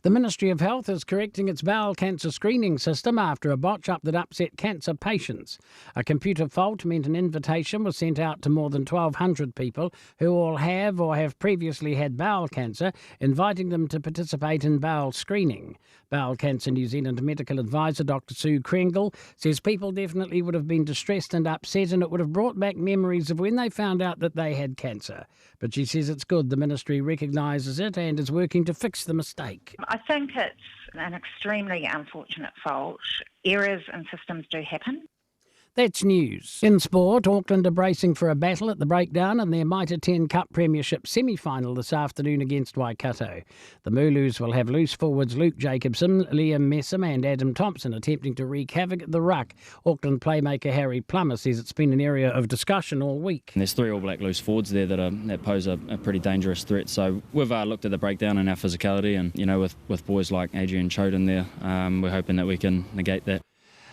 The Ministry of Health is correcting its bowel cancer screening system after a botch up that upset cancer patients. A computer fault meant an invitation was sent out to more than 1,200 people who all have or have previously had bowel cancer, inviting them to participate in bowel screening. Bowel Cancer New Zealand medical advisor Dr. Sue Krengel says people definitely would have been distressed and upset and it would have brought back memories of when they found out that they had cancer. But she says it's good the ministry recognises it and is working to fix the mistake. I think it's an extremely unfortunate fault. Errors in systems do happen. That's news. In sport, Auckland are bracing for a battle at the breakdown in their Mitre 10 Cup Premiership semi final this afternoon against Waikato. The Mooloos will have loose forwards Luke Jacobson, Liam Messam, and Adam Thompson attempting to wreak havoc at the ruck. Auckland playmaker Harry Plummer says it's been an area of discussion all week. And there's three All Black loose forwards there that, are, that pose a, a pretty dangerous threat. So we've looked at the breakdown and our physicality, and you know, with, with boys like Adrian Choden there, we're hoping that we can negate that.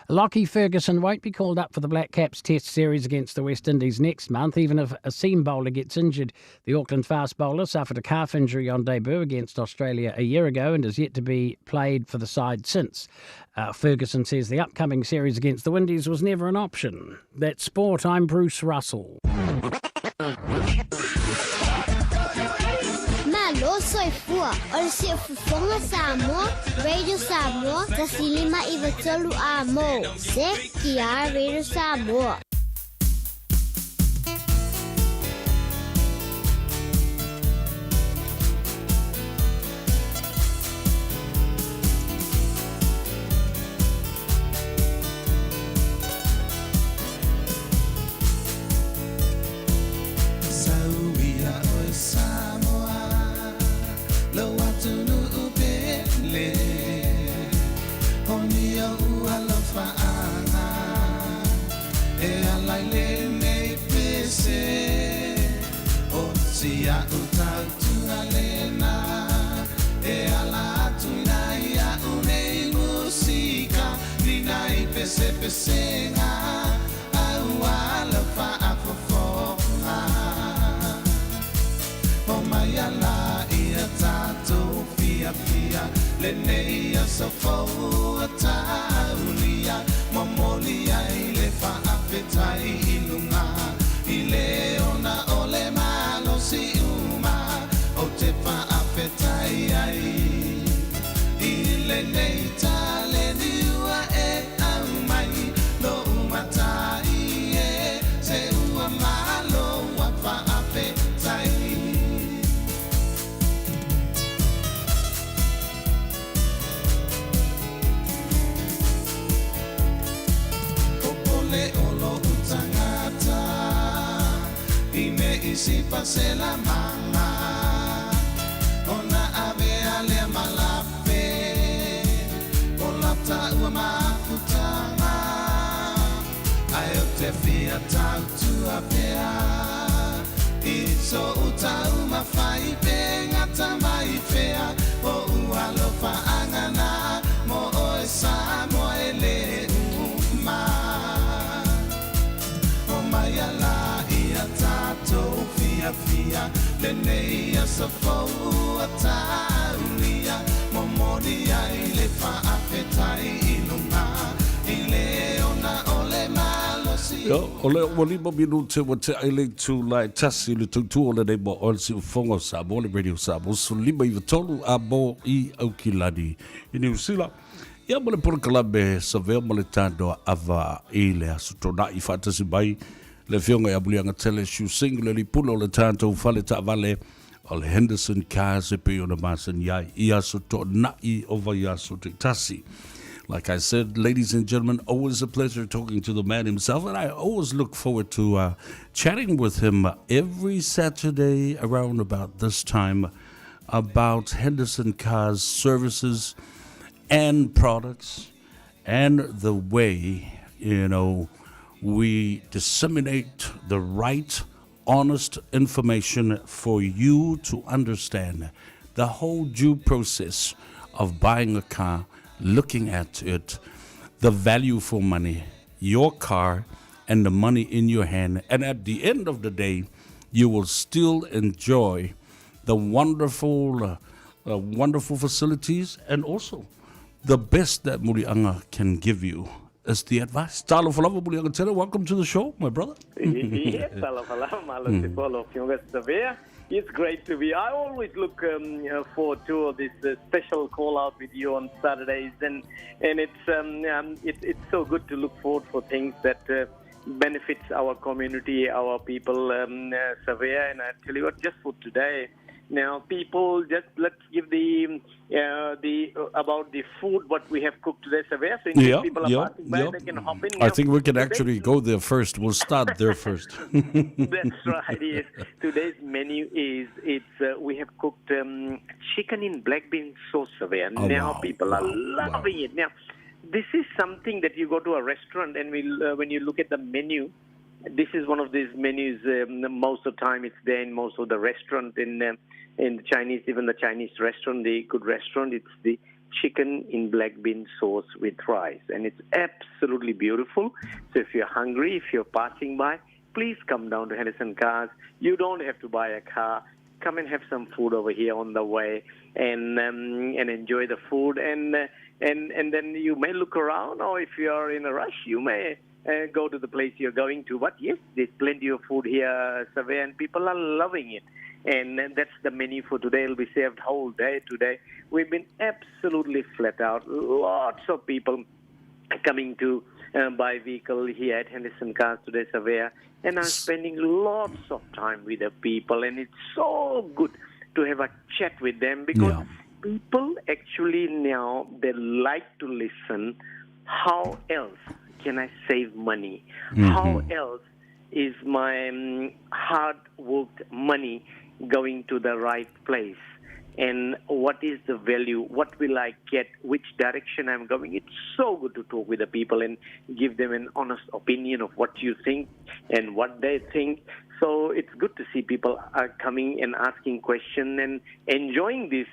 Lockie Ferguson won't be called up for the Black Caps Test series against the West Indies next month, even if a seam bowler gets injured. The Auckland fast bowler suffered a calf injury on debut against Australia a year ago and is yet to be played for the side since. Ferguson says the upcoming series against the Windies was never an option. That's sport. I'm Bruce Russell. Malo soifua. O le Siufofoga Samoa, Radio Samoa, 105 93 Amo. ZTR Radio Samoa. Sauia oe Samoa, lou atunuu pele, o ni ou alofaaga, e ala i lenei pese, o si a'u tautua lena, e ala atu i nai a'u nei musika, ni nai pesepesega, auā lau faafofoga. O mai ala ia tatou fiafia lenei aso fou ua taulia momoli ai le faafetai i luga i le ona o le malosi uma ou te faafetai ai i lenei taleni ua e aumai lou matai e se ua malo ua faafetai. Popole o lou tagata i ne i sipa se lamaga ona avea lea ma lape o la taua mafutaga ae ou te fia tautua pea i so'u taumafai pe gata mai fea o'u alofaaga na mo oe Samoa e lē uma. O mai ala ia tatou fiafia lenei aso fou ua taulia momoli ai le faafetai i luga i le ona o le malosi. Ia, o lea ua 5 minute ua tea i le itula e 1 i le tautua o lenei mo oe le Siufofoga o Samoa, le Radio Samoa, 15 93 a mo i Aukilani i Niu Sila. Ia ma le polokalame Savea ma le Tanoa Ava i le Aso Toonai faatasi mai le Afioga ia Muliagatele Shu Singh, le alii pule o le tatou fale taavale o le Henderson Cars e pei ona masani ai i aso toonai o vaiaso taitasi. Like I said, ladies and gentlemen, always a pleasure talking to the man himself, and I always look forward to chatting with him every Saturday around about this time about Henderson Cars services and products and the way, we disseminate the right, honest information for you to understand the whole due process of buying a car, looking at it, the value for money, your car, and the money in your hand. And at the end of the day, you will still enjoy the wonderful facilities and also the best that Muliaga can give you is the advice. Talofa lava, Muliaga Tele, welcome to the show, my brother. Yes, talofa lava, malo mm. Afioga Savea. It's great to be. I always look forward to this special call out with you on Saturdays, and it's so good to look forward for things that benefits our community, our people, Savea. And I tell you what, just for today. Now, people, just let's give the about the food what we have cooked today, Savea. So in case people are passing by, they can hop in. I Now, think we can today's actually go there first. We'll start there first. That's right. Yes. Today's menu is it's we have cooked chicken in black bean sauce. Savea. Oh, Now wow, people are wow. loving it. Now, this is something that you go to a restaurant and we when you look at the menu, this is one of these menus. Most of the time, it's there in most of the restaurant in the Chinese, even the Chinese restaurant, the good restaurant. It's the chicken in black bean sauce with rice, and it's absolutely beautiful. So if you're hungry, if you're passing by, please come down to Henderson Cars. You don't have to buy a car. Come and have some food over here on the way, and enjoy the food, and then you may look around, or if you are in a rush, you may go to the place you're going to. But yes, there's plenty of food here, Savea, and people are loving it. And that's the menu for today. It'll be served whole day today. We've been absolutely flat out. Lots of people coming to buy vehicle here at Henderson Cars today, Savea, and I'm spending lots of time with the people, and it's so good to have a chat with them because yeah. people actually now they like to listen. How else can I save money? Mm-hmm. How else is my hard worked money going to the right place? And what is the value? What will I get? Which direction I'm going? It's so good to talk with the people and give them an honest opinion of what you think and what they think. So it's good to see people are coming and asking questions and enjoying this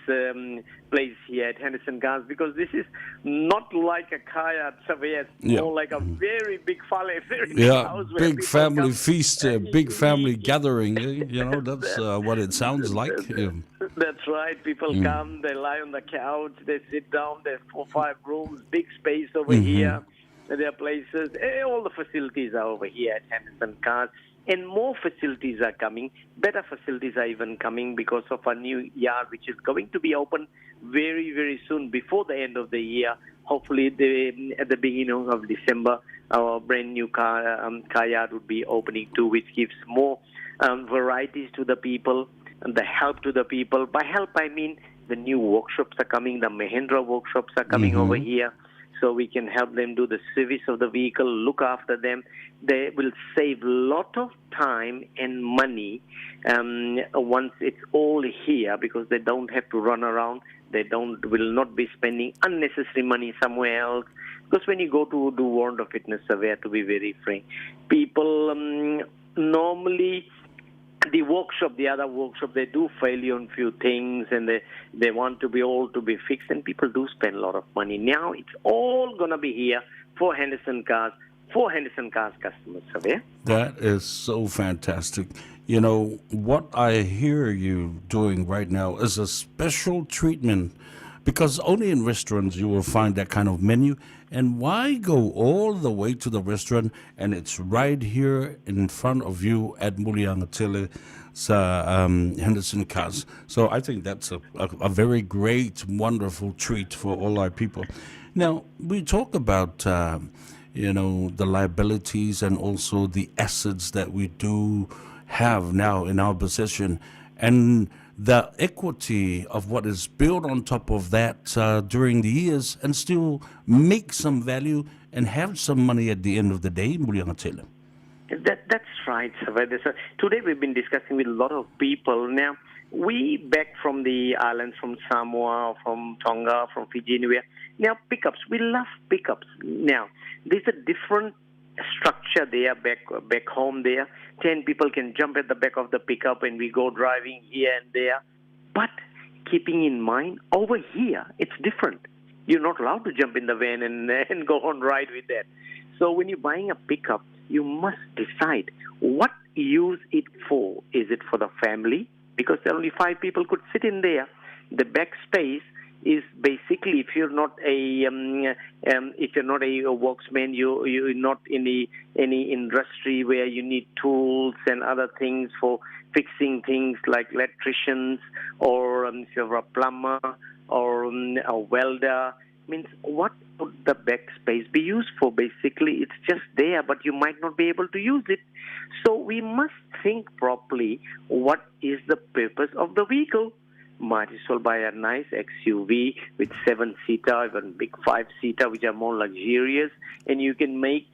place here at Henderson Cars because this is not like a kayak survey. It's yeah. more like a very big family, very big yeah, house big family feast, big family gathering. Eh? You know, that's what it sounds like. Yeah. That's right. People come, they lie on the couch, they sit down. There's four, five rooms, big space over mm-hmm. here. There are places. Eh, all the facilities are over here at Henderson Cars and more facilities are coming. Better facilities are even coming because of our new yard, which is going to be open very, very soon, before the end of the year. Hopefully, the, at the beginning of December, our brand new car, car yard would be opening too, which gives more varieties to the people and the help to the people. By help, I mean the new workshops are coming, the Mahindra workshops are coming mm-hmm. over here so we can help them do the service of the vehicle, look after them. They will save a lot of time and money once it's all here because they don't have to run around. They don't will not be spending unnecessary money somewhere else. Because when you go to do warrant of fitness survey, to be very frank, people normally the workshop, the other workshop, they do fail you on few things and they, they want to be all to be fixed and people do spend a lot of money. Now it's all going to be here for Henderson Cars, for Henderson Cars customers, Survey. That is so fantastic. You know, what I hear you doing right now is a special treatment because only in restaurants you will find that kind of menu. And why go all the way to the restaurant and it's right here in front of you at Muliagatele Henderson Cars. So I think that's a, a, a very great, wonderful treat for all our people. Now, we talk about, you know, the liabilities and also the assets that we do have now in our possession. And the equity of what is built on top of that during the years and still make some value and have some money at the end of the day, Muliagatele. That, that's right, Savada. So today we've been discussing with a lot of people. Now, we back from the islands, from Samoa, from Tonga, from Fiji, anywhere. Now, pickups, we love pickups. Now, there's a different structure there back back home there. 10 people can jump at the back of the pickup and we go driving here and there. But keeping in mind, over here, it's different. You're not allowed to jump in the van and, and go on ride with that. So when you're buying a pickup, you must decide what use it for. Is it for the family? Because only five people could sit in there. The back space is basically if you're not a if you're not a, a worksman, you you're not in the, any industry where you need tools and other things for fixing things like electricians or if you're a plumber or a welder. Means what would the back space be used for? Basically, it's just there, but you might not be able to use it. So we must think properly what is the purpose of the vehicle might as well buy a nice XUV with seven-seater, even big five-seater, which are more luxurious, and you can make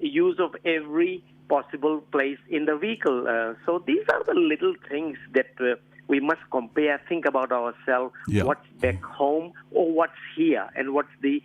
use of every possible place in the vehicle. So these are the little things that we must compare, think about ourselves, yeah. what's back home or what's here, and what's the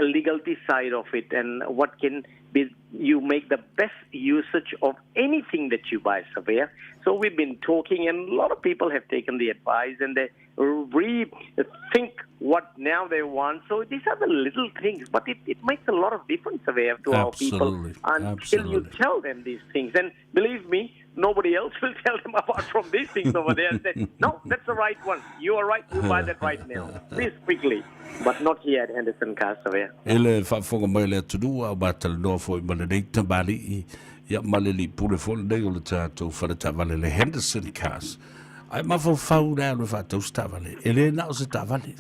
legality side of it, and what can be you make the best usage of anything that you buy, Surveyor. So we've been talking, and a lot of people have taken the advice, and they rethink what now they want. So these are the little things, but it, it makes a lot of difference, Surveyor, to our people until Absolutely. you tell them these things. And believe me, nobody else will tell them apart from these things over there and say, no, that's the right one. You are right, you buy that right now. Please quickly. But not here at Henderson Car Surveyor. E le faafofoga mai le atunuu a o matalanoa foi ma lenei tamalii ia ma le alii pule foi lenei o le tatou faletaavale le Henderson Cars. Ae mafaufau le alu e faatau se taavale, e le na o se taavale.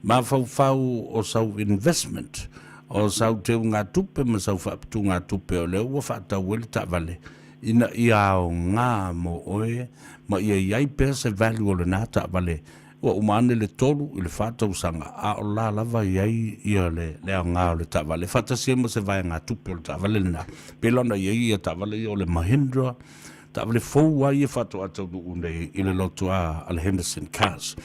Mafaufau o sau investment, o sau teugatupe ma sau faaputugatupe o lea ua faatau ai le taavale, ina ia aoga mo oe ma ia i ai pea se value o lena taavale ua uma ane le 3 i le 4 tausaga, a o la lava i ai ia le, le aoga o le taavale, faatasi ai ma se vaegatupe o le taavale lena. Pei la ona i ai ia taavale ia o le Mahindra, taavale fou lava ia faatoa taunuu nei i le loto a le Henderson Cars.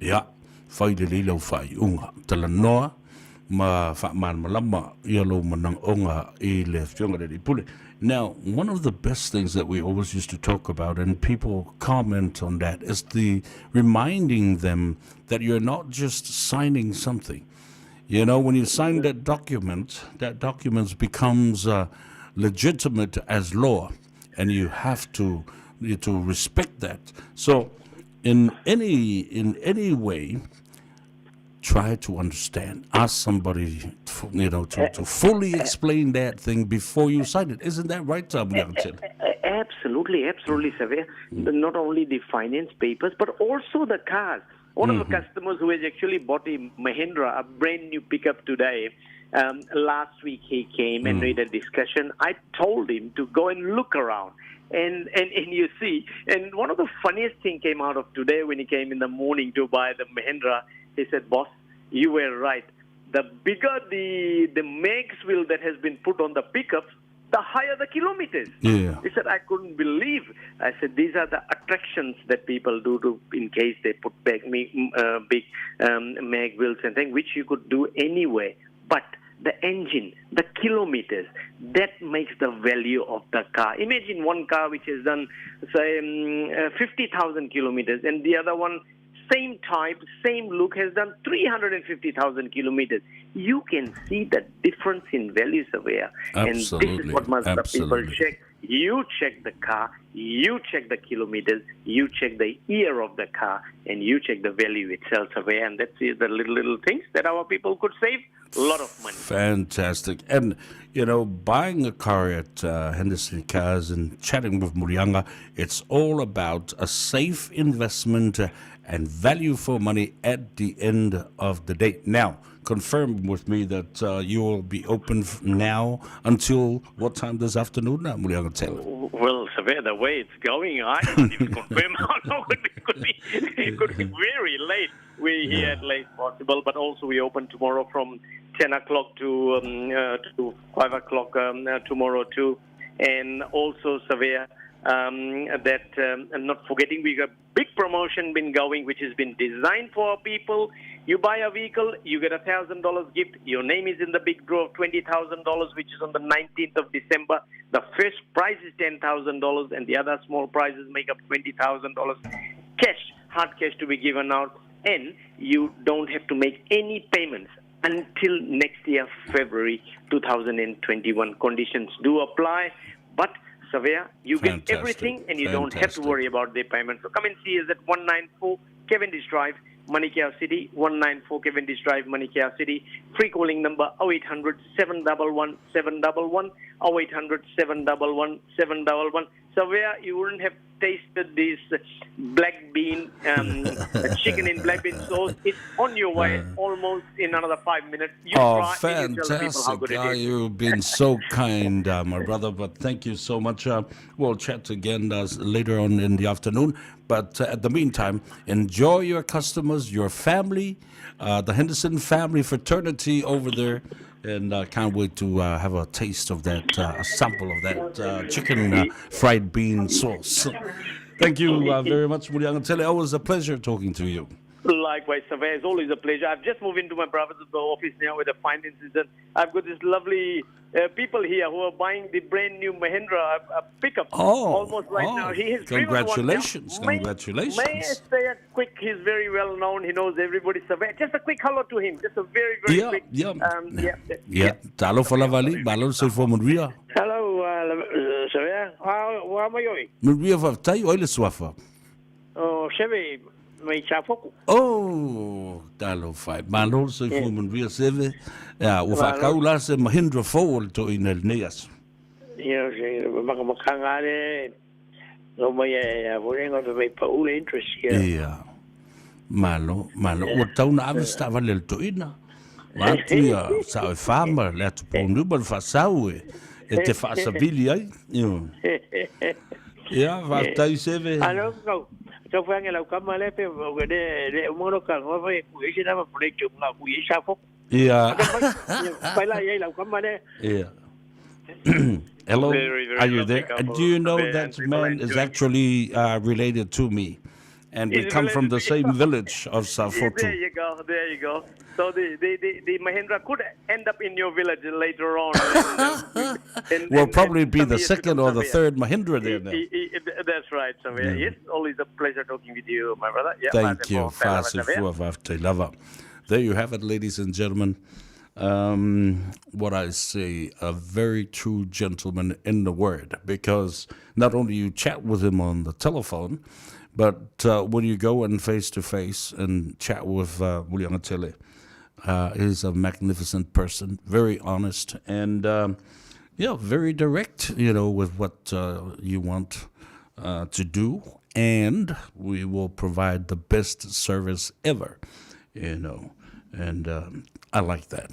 Ia, fai lelei lau faaiuga. Talanoa ma faamalamalama ia lou manaoga i le Afioga i le Alii Pule. Now, one of the best things that we always used to talk about, and people comment on that, is the reminding them that you're not just signing something. You know, when you sign that document, that document becomes legitimate as law, and you have to to respect that. So, in any in any way, try to understand. Ask somebody, you know, to, to fully explain that thing before you sign it. Isn't that right, Muliagatele? Absolutely, absolutely, Savea. Not only the finance papers, but also the cars. One of the customers who has actually bought a Mahindra, a brand new pickup today, last week he came and we had a discussion. I told him to go and look around. And, and, and you see, and one of the funniest thing came out of today when he came in the morning to buy the Mahindra, he said, boss, you were right. The bigger the, the mags wheel that has been put on the pickups, the higher the kilometers. Yeah. He said, I couldn't believe. I said, these are the attractions that people do to, in case they put back big mag wheels and things, which you could do anyway. But the engine, the kilometers, that makes the value of the car. Imagine one car which has done, say, 50,000 kilometers, and the other one, same type, same look, has done 350,000 kilometers. You can see the difference in values there. And this is what must the people check. You check the car, you check the kilometers, you check the year of the car, and you check the value itself. And that's the little, little things that our people could save a lot of money. Fantastic. And, you know, buying a car at Henderson Cars and chatting with Muliaga, it's all about a safe investment and value for money at the end of the day. Now, confirm with me that you will be open now until what time this afternoon, Muliagatele? Well, Savea, the way it's going, I can't even confirm how long it could be. It could be very late. We're here at late possible, but also we open tomorrow from 10 o'clock to 5 o'clock tomorrow too. And also, Savea, that and not forgetting, we got big promotion been going, which has been designed for our people. You buy a vehicle, you get a $1,000 gift. Your name is in the big draw of $20,000, which is on the 19th of December. The first prize is $10,000, and the other small prizes make up $20,000. Cash, hard cash to be given out, and you don't have to make any payments until next year, February 2021. Conditions do apply, but Savea, you get everything and you don't have to worry about the payment. So come and see us at 194 Cavendish Drive, Manukau City, 194 Cavendish Drive, Manukau City. Free calling number 0800 711 711, 0800 711 711. Savea, you wouldn't have tasted this black bean, chicken in black bean sauce. It's on your way almost in another 5 minutes. You oh, try and you tell the people how fantastic. good it is. You've been so kind, my brother, but thank you so much. We'll chat again later on in the afternoon. But at the meantime, enjoy your customers, your family, the Henderson family fraternity over there. And I can't wait to have a taste of that, a sample of that chicken fried bean sauce. Thank you very much, Muliagatele. Always a pleasure talking to you. Likewise, Savea, it's always a pleasure. I've just moved into my brother's office now with the finances, and I've got this lovely people here who are buying the brand new Mahindra pickup almost right now. He has driven one now. Congratulations, congratulations. May I say a quick, he's very well known, he knows everybody. Savea, just a quick hello to him, just a very, very quick. Talofa lavali, malo soifua manuia. Hello, Savea. How are you? Manuia faafetai, o ai le suafa? Oh, Seve, mai Safoku. Oh, talofa e. Malo le soifua manuia, Seve. Ia, ua faakau la se Mahindra fou o le toeaina i lenei aso. Ia, se makamakanga ale, No mai e a foi ngo te pa ule interest ia. Ia. Malo, malo. Ua tau na ave se taavale a le toeaina. Vaeatu ia sao e fa ma le atu pouniu ma le faasau e, e te faasavili ai. Ia. Ia, faafetai Seve. Alo, kau. Tau whange lau kama le pe o ke le le umono ka ngo fa ku i na ma pole tu nga ku i sa fo. Ia. Pai la i lau kama le. Ia. Hello, Very, very are you lovely there? couple, Do you know Savea that and man is actually related to me? And we He's come from related the to same you. village of Safotu. There you go. There you go. So the, the, the, the Mahindra could end up in your village later on. And, Will and- probably and be some the years to second come, or the Savea. third Mahindra there now. That's right, Savea. Yeah. Yes, always a pleasure talking with you, my brother. Yeah, Thank you. Fa'asefua, Fa'asefua va'afetai lava. There you have it, ladies and gentlemen. What I say, a very true gentleman in the word, because not only you chat with him on the telephone, but when you go in face to face and chat with Muliagatele, he's a magnificent person, very honest, and yeah, very direct, you know, with what you want to do. And we will provide the best service ever, you know. And I like that.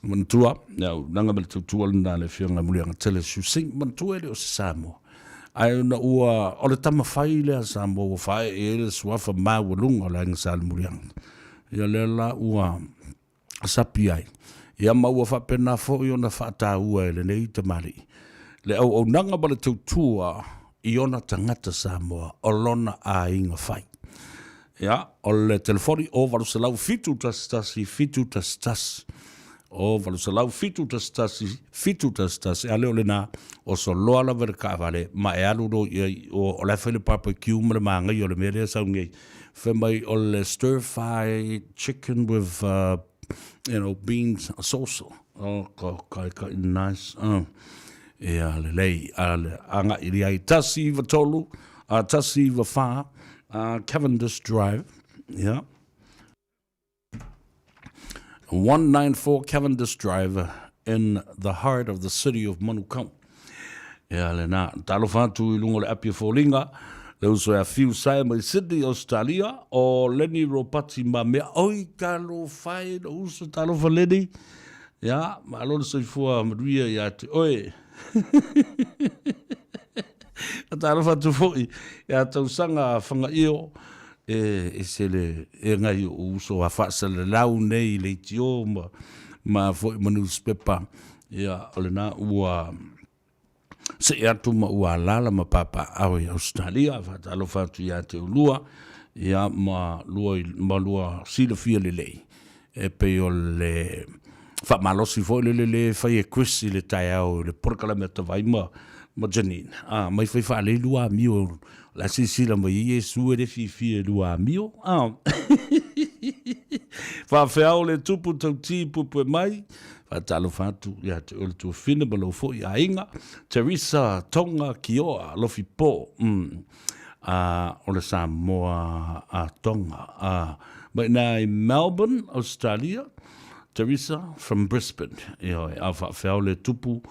Manatua, now, nanga me le tautua lena le afioga Muliagatele Siusing, manatua e le o se Samoa. Ae ona ua, o le tama fai lea a Samoa ua faaee ai le suafa maualuga o le Aiga Sa Lemuliaga. Ia lea la ua sapi ai. Ia ma ua faapena foi ona faataua e lenei tamalii le auaunaga ma le tautua i ona tagata Samoa o lona aiga fai. Ia, o le telefoni o 807 11 711 o 807 11 711, a le o lena, o soloa lava i le taavale ma e alu loa i ai, o, o la e fai le barbecue ma le magaia o le mea lea e sau nei, fai mai o le stir fry chicken with uh, you know, beans sauce. Oh, ka, ka, ka, nice. Ia, lelei, a, le, agai i ai, 193, a, 194, uh, Cavendish Drive, yeah. 194 Cavendish Drive in the heart of the city of Manukau. Ia lena, talofa atu i luga o le api o foliga, le uso ia Fiu Sae mai Sydney, Australia, o Lenny Ropati ma mea, oi talofa e lou uso, talofa Lenny, ia, malo le soifua manuia ia te oe. Talofa atu foi ia Tausaga Fagaio, e ese le e ngai o uso a faasalalau nei i leitio ma, ma foi ma newspaper. Ia, o lena ua see atu ma ua alaala ma papaaao i Australia, faatalofa atu ia te ulua, ia ma lua, ma lua silafia lelei. E pei o le faamalosi foi lele le fai e Chris i le taeao i le polokalame a Tavai ma, ma Janine. A, mai fai faalei lua amio, la silasila mai ai Iesu e le fiafia i lua amio. A. Faafeao le tupu tautī puepue mai, faatalofa atu ia te oe le tuafine ma lou foi aiga, Teresa Tonga Kioa Alofi Po. Mm. A, o le Samoa a Tonga. A, mai ina i Melbourne, Australia, Teresa from Brisbane. Ioe, a faafeao le tupu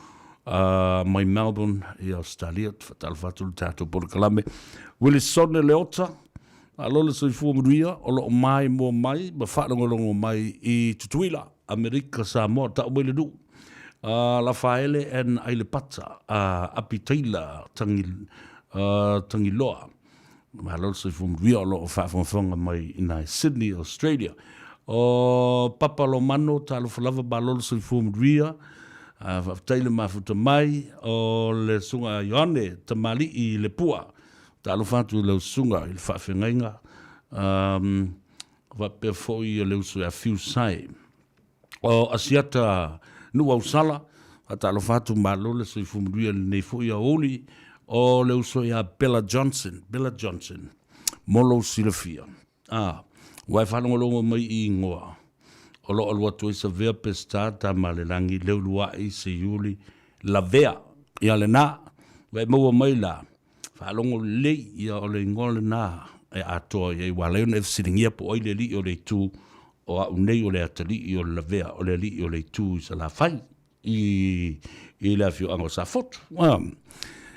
a, mai Melbourne i Australia, faatalofa atu le tatou polokalame. Wilisone Leota, malo le soifua manuia, o loo maimoa mai ma faalogologo mai i Tutuila, Amerika Samoa, tau mai le nuu. Uh, Lafaele and Ailepata, uh, Api Taylor, Tangi, uh, Tangiloa. Malo le soifua manuia o loo faafogafoga mai ina i Sydney, Australia. O Papa Lomano, talofa lava, malo le soifua manuia. Uh, faafetai le mafuta mai o le susuga Ioane Tamalii i Lepua. Talofa atu i lau susuga i le faafeagaiga. Um, faapea foi le uso ia Fiu Sai. O Asiata Nuuausala, faatalofa atu malo le soifua manuia i lenei foi aoauli, o le uso ia Bella Johnson, Bella Johnson, mo lou silafia. A, ua e faalogologo mai i igoa o lo o alu atu ai Savea Peseta, Tamalelagi, Leulua'i, Seiuli, Lavea, ia lena, ua e maua mai la, Faalogo lelei, ia o le igoa lena e atoa i ai, ua ala ai ona e fesiligia po o ai le alii o le itu o au nei o le atalii o le lavea o le alii o le itu i Salafai i, i le afioaga o Safotu.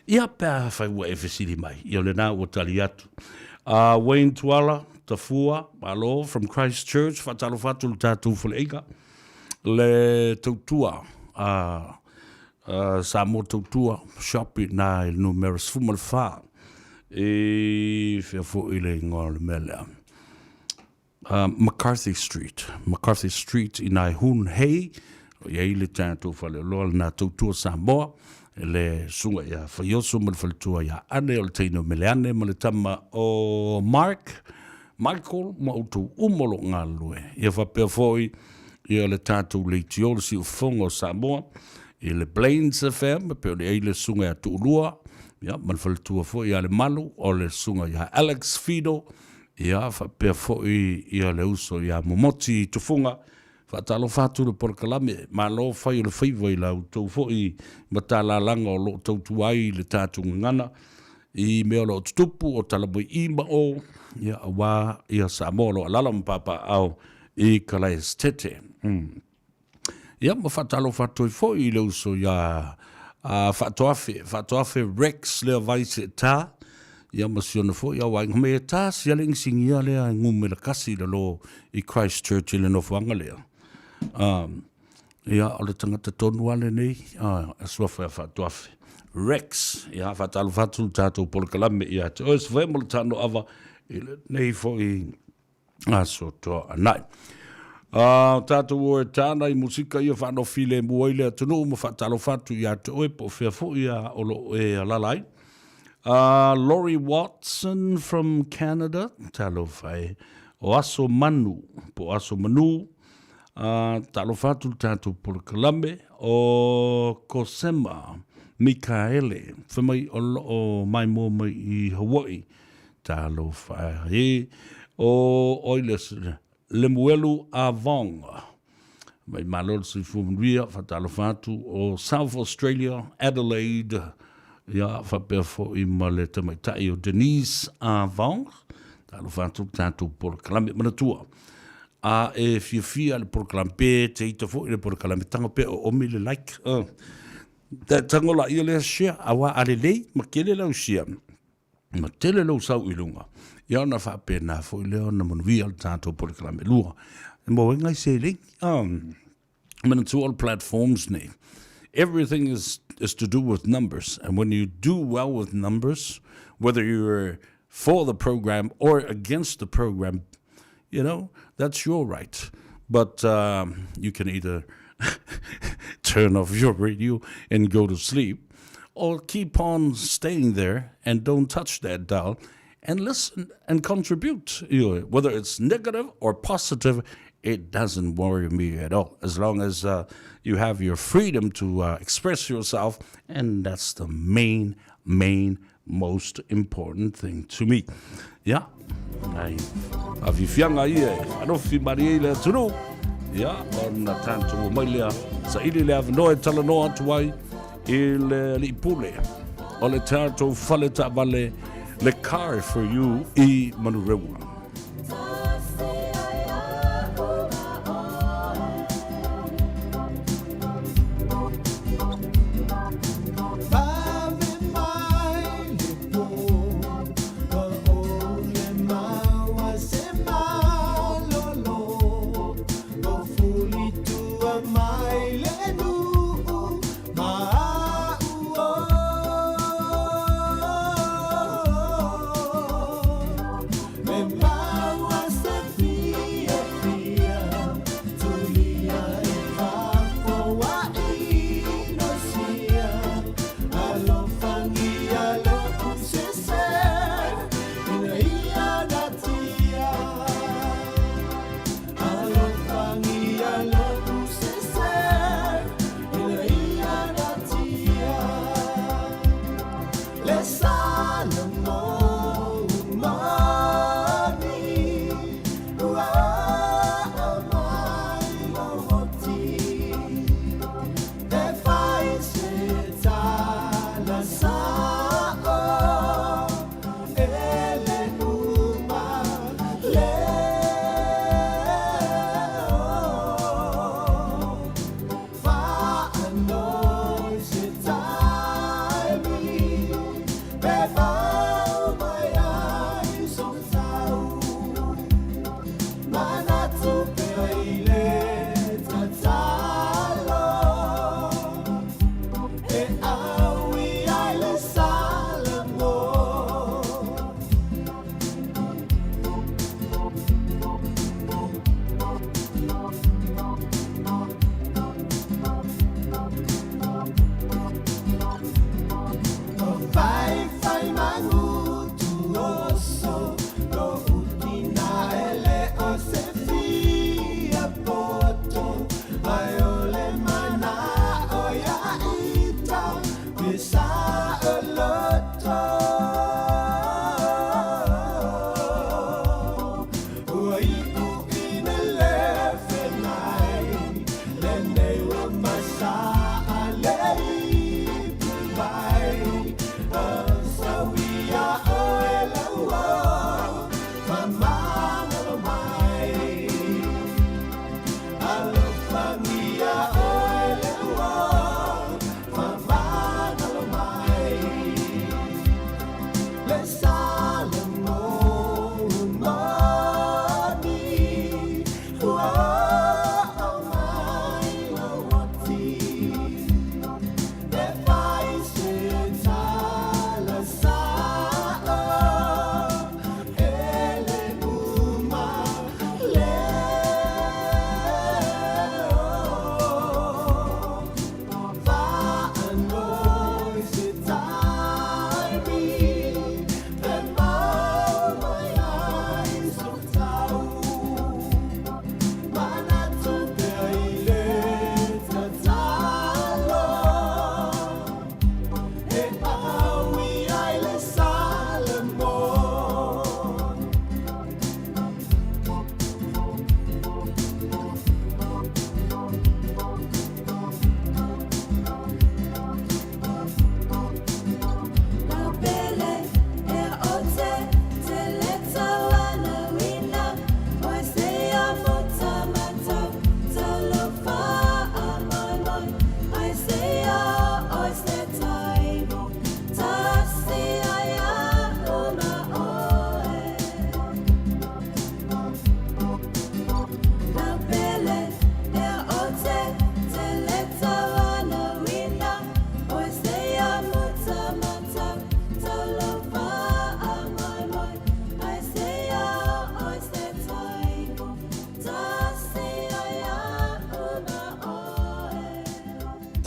Ia, pe afai ua e fesili mai, ia o lena ua tali atu. Wayne Tuala, Tafua, malo, from Christchurch, faatalofa atu i le tatou faleaiga, le tautua a Samoa Tautua Shop i ina i le numera 14 i fea foi le igoa o le mea lea. McCarthy Street, McCarthy Street i nai Hoon Hay, o i ai le tatou faleoloa lena Tautua Samoa, le susuga ia Faioso ma le faletua ia Ane o le teine o Meleane ma le tama o Mark, Michael ma outou uma o lo o galulue. Ia faapea foi ia le tatou leitio le siufofoga o Samoa i le Plains FM e pei ona i ai le susuga ia Tuulua ia ma le faletua foi ia Lemalu o le susuga ia Alex Fido Ia, faapea foi ia le uso ia Momoti Tufuga, faatalofa atu le polokalame, malo fai o le faiva i la outou foi matalalaga o lo o tautua ai le tatou gagana i mea o lo o tutupu, o tala mai i ma o, ia, aua ia Samoa o lo o alaala ma papaaao i Kalaesetete. Ia, ma faatalofa atu ai foi i le uso ia Faatoafe, Faatoafe Rex lea vai seeta, ia ma si ona foi au aiga. Me e tā sia le inisinia lea e ngumela kasi i lalo i Christchurch i le nofoaga lea. Um, ia, o le tangata tonu a lenei, a suafa ia Faatoafe. Rex, ia, faatalofa atu le tatou polokalame ia te oe, se mo le tano ava i lenei foi aso toanai. A tatou o e tāna i musika ia whaanofi le mua i le atunuu ma whaatalofa atu ia te oe po o fea foi a o lo o e alala ai. Laurie Watson from Canada, talofa e. O Aso Manu, po o Aso Manu, talofa atu le tatou polokalame o Kosema Mikaele, fai mai o lo o maimoa mai i Hawaii. Talofa e. O Oilers, Lemuelu Avong. Mai malo le soifua manuia, faatalofa atu o South Australia, Adelaide, ia faapea foi ma le tamaitai o Denise Avong. Talofa atu le tatou polokalame manatua. A e fiafia le polokalame, pe te ita foi le polokalame, tago pea o omi le like. Tago la ia lea share, aua a lelei ma kele lau share. Ma tele lou sau i luga, ia ona faapena foi lea ona manuia le tatou polokalame lua. E maua ai ngai seleni. Manatua o le platforms nei, everything is to do with numbers, and when you do well with numbers, whether you're for the program or against the program, you know, that's your right. But you can either turn off your radio and go to sleep, or keep on staying there and don't touch that dial and listen and contribute. You know, whether it's negative or positive, it doesn't worry me at all. As long as you have your freedom to express yourself, and that's the main, main, most important thing to me. Ia, ai, a fifianga ia e whanofi marie i le atunuu, ia, ona tātou mai lea, saili le avanoa e talanoa atu ai i le alii pule o le tātou fale taavale le Car for You i Manurewa.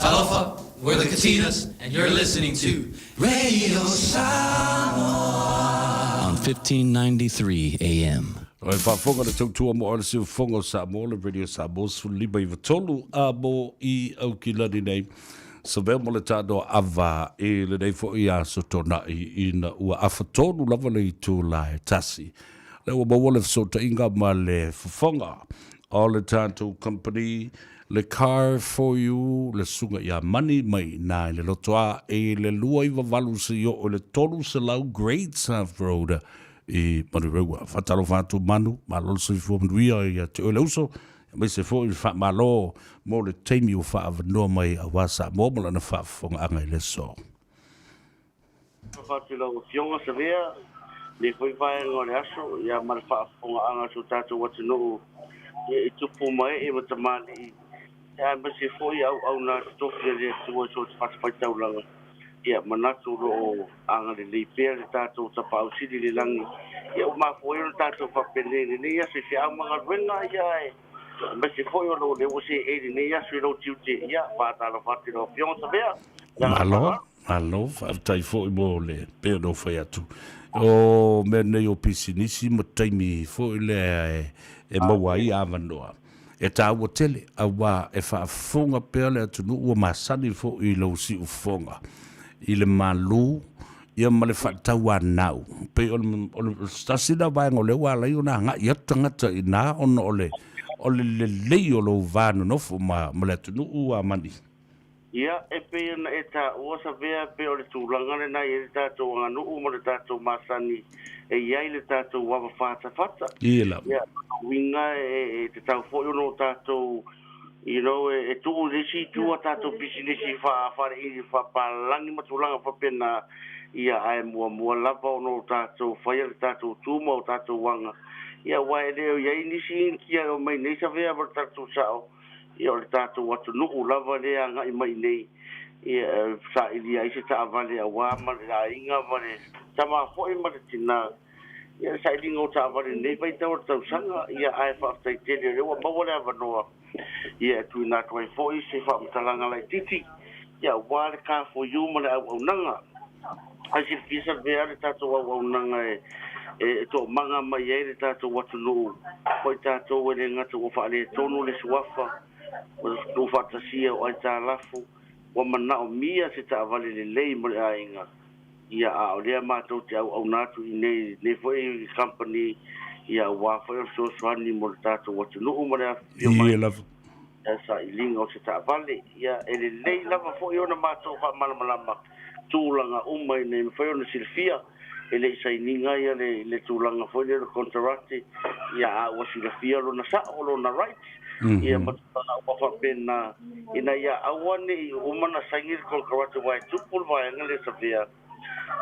Talofa, we're the Katinas, and you're listening to Radio Samoa on 1593 AM. O e faafofoga le tautua mo le siufofoga o Samoa le Radio Samoa 15 93 a mo i Aukilani nei. Savea mo le tānoa ava i lenei foi aso tōnaʻi ina ua afatolu lava le itula e tasi. Lea ua maua le fesootaiga ma le fofoga o le tatou company le Car For You, le susuga ia Mani mai ina i le lotoa i le 298 seia oo i le 300 Great South Road i Manurewa. Faatalofa atu Manu, malo le soifua manuia ia te oe le uso, aemaise foi le faamalo mo le taimi ua faaavanoa mai aua Samoa ma lana faafofogaaga i le aso. Alofa atu i lau Afioga Savea, lenei foi vaega o le aso, ia ma le faafofogaaga a si o tatou atunuu i tupu ma ee ma tamalii, aemaise foi auauna totofi a le Atua i so o se fatafaitaulaga. Ia manatu o lo o agalelei pea le tatou Tapaau Sili i le lagi, ia ua mafua ai ona tatou faapenei i lenei aso i feau ma galuega, ia aemaise foi o lo o lea ua seei i lenei aso i lou tiute. Ia faatalofa atu i lau Afioga Savea. Le agaga Malo. faaaloalo. Malo, faafetai foi mo le pei ona ou fai atu. O mea nei o pisinisi ma taimi foi lea e maua ai avanoa, e taua tele, aua e faafofoga pea le atunuu ua masani foi i lou siufofoga i le malu ia ma le faatauanau. Pei o le tasi lena vaega o lea ua ala ai ona agai atu tagata i ina ona o le lelei o lou va nonofo ma le atunuu a Mani. Ia, e pei ona e taua, Savea, pei o le tulaga lena e i ai le tatou aganuu ma le tatou masani e i ai le tatou ava fatafata. Ia lava. Ia, o lona uiga e tatau foi ona o tatou, you know, e tuu i le isi itu a tatou pisinisi faapalagi ma tulaga faapena, ia, ae muamua lava ona o tatou faia le tatou tu ma o tatou aga, ia, aua e le o i ai nisi Initia e omai nei, Savea, ma le tatou sao. Ia o le tatou atunuu lava lea e agai mai nei ia e sailia ai se taavale aua ma le aiga ma le tama foi ma le tina. Ia le sailiga o taavale i lenei vaitau o le tausaga, ia ae faafetai tele o lea ua maua le avanoa ia e tuuina atu ai foi se faamatalaga laitiiti ia aua le Car for You ma le auaunaga. Ae silafia Savea le tatou auaunaga e e toomaga mai ai le tatou atunuu, foi tatou e le gata ua faaletonu le suafa, ua tuufaatasia o aitalafu, ua manaomia se taavale lelei mo le aiga, ia a o lea matou te auauna atu i nei lenei foi company, ia aua foi o le fesoasoani mo le tatou atunuu ma le afifio mai. Ia lava. Sailiga o se taavale. Ia, e lelei lava foi ona matou faamalamalama tulaga uma ina ia mafai ona silafia e le i sainiga ia le, le tulaga foi lea o le konekarate, ia a ua silafia lona sao, lona right, ia ma tulaga uma faapena, ina ia aua ne i uma ona saini le konekarate aua e tupu le vaega lea Savea,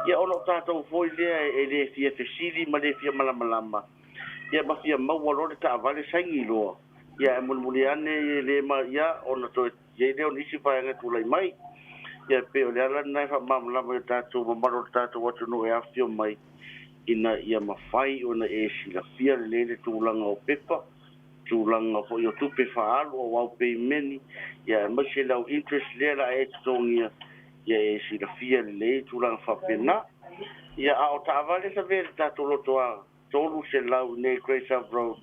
ia ona o tatou foi lea e le fia fesili ma le fia malamalama, ia ma fia maua loa le taavale saini loa. Ia ae mulimuli ane e le ma ia ona toe i ai lea o nisi vaega e tulai mai. Ia e pei o le ala lena e faamalamalama i o tatou mamalu o le tatou atunuu e afifio mai ina ia mafai ona e silafia lelei le tulaga o pepa, tulaga foi o tupe faaalu o au peimeni, ia aemaise lau interest lea o le a e totogia, ia e silafia lelei tulaga faapena. Ia a o taavale sa vea i le tatou lotoa 300 i nei Grey South Road,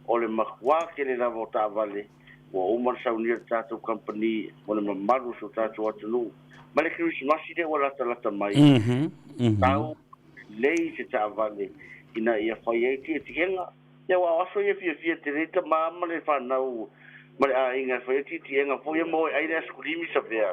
o le matua tele lava o taavale ua uma ona saunia le tatou kamupani mo le mamalu o si o tatou atunuu. Ma le Kerisimasi lea ua latalata mai, tau lelei se taavale ina ia fai ai tietiega. Ia aua o aso ia e fiafia tele ai tama ma le fanau ma le aiga e fai ai tietiega foi ia mo e ai le asikulimi Savea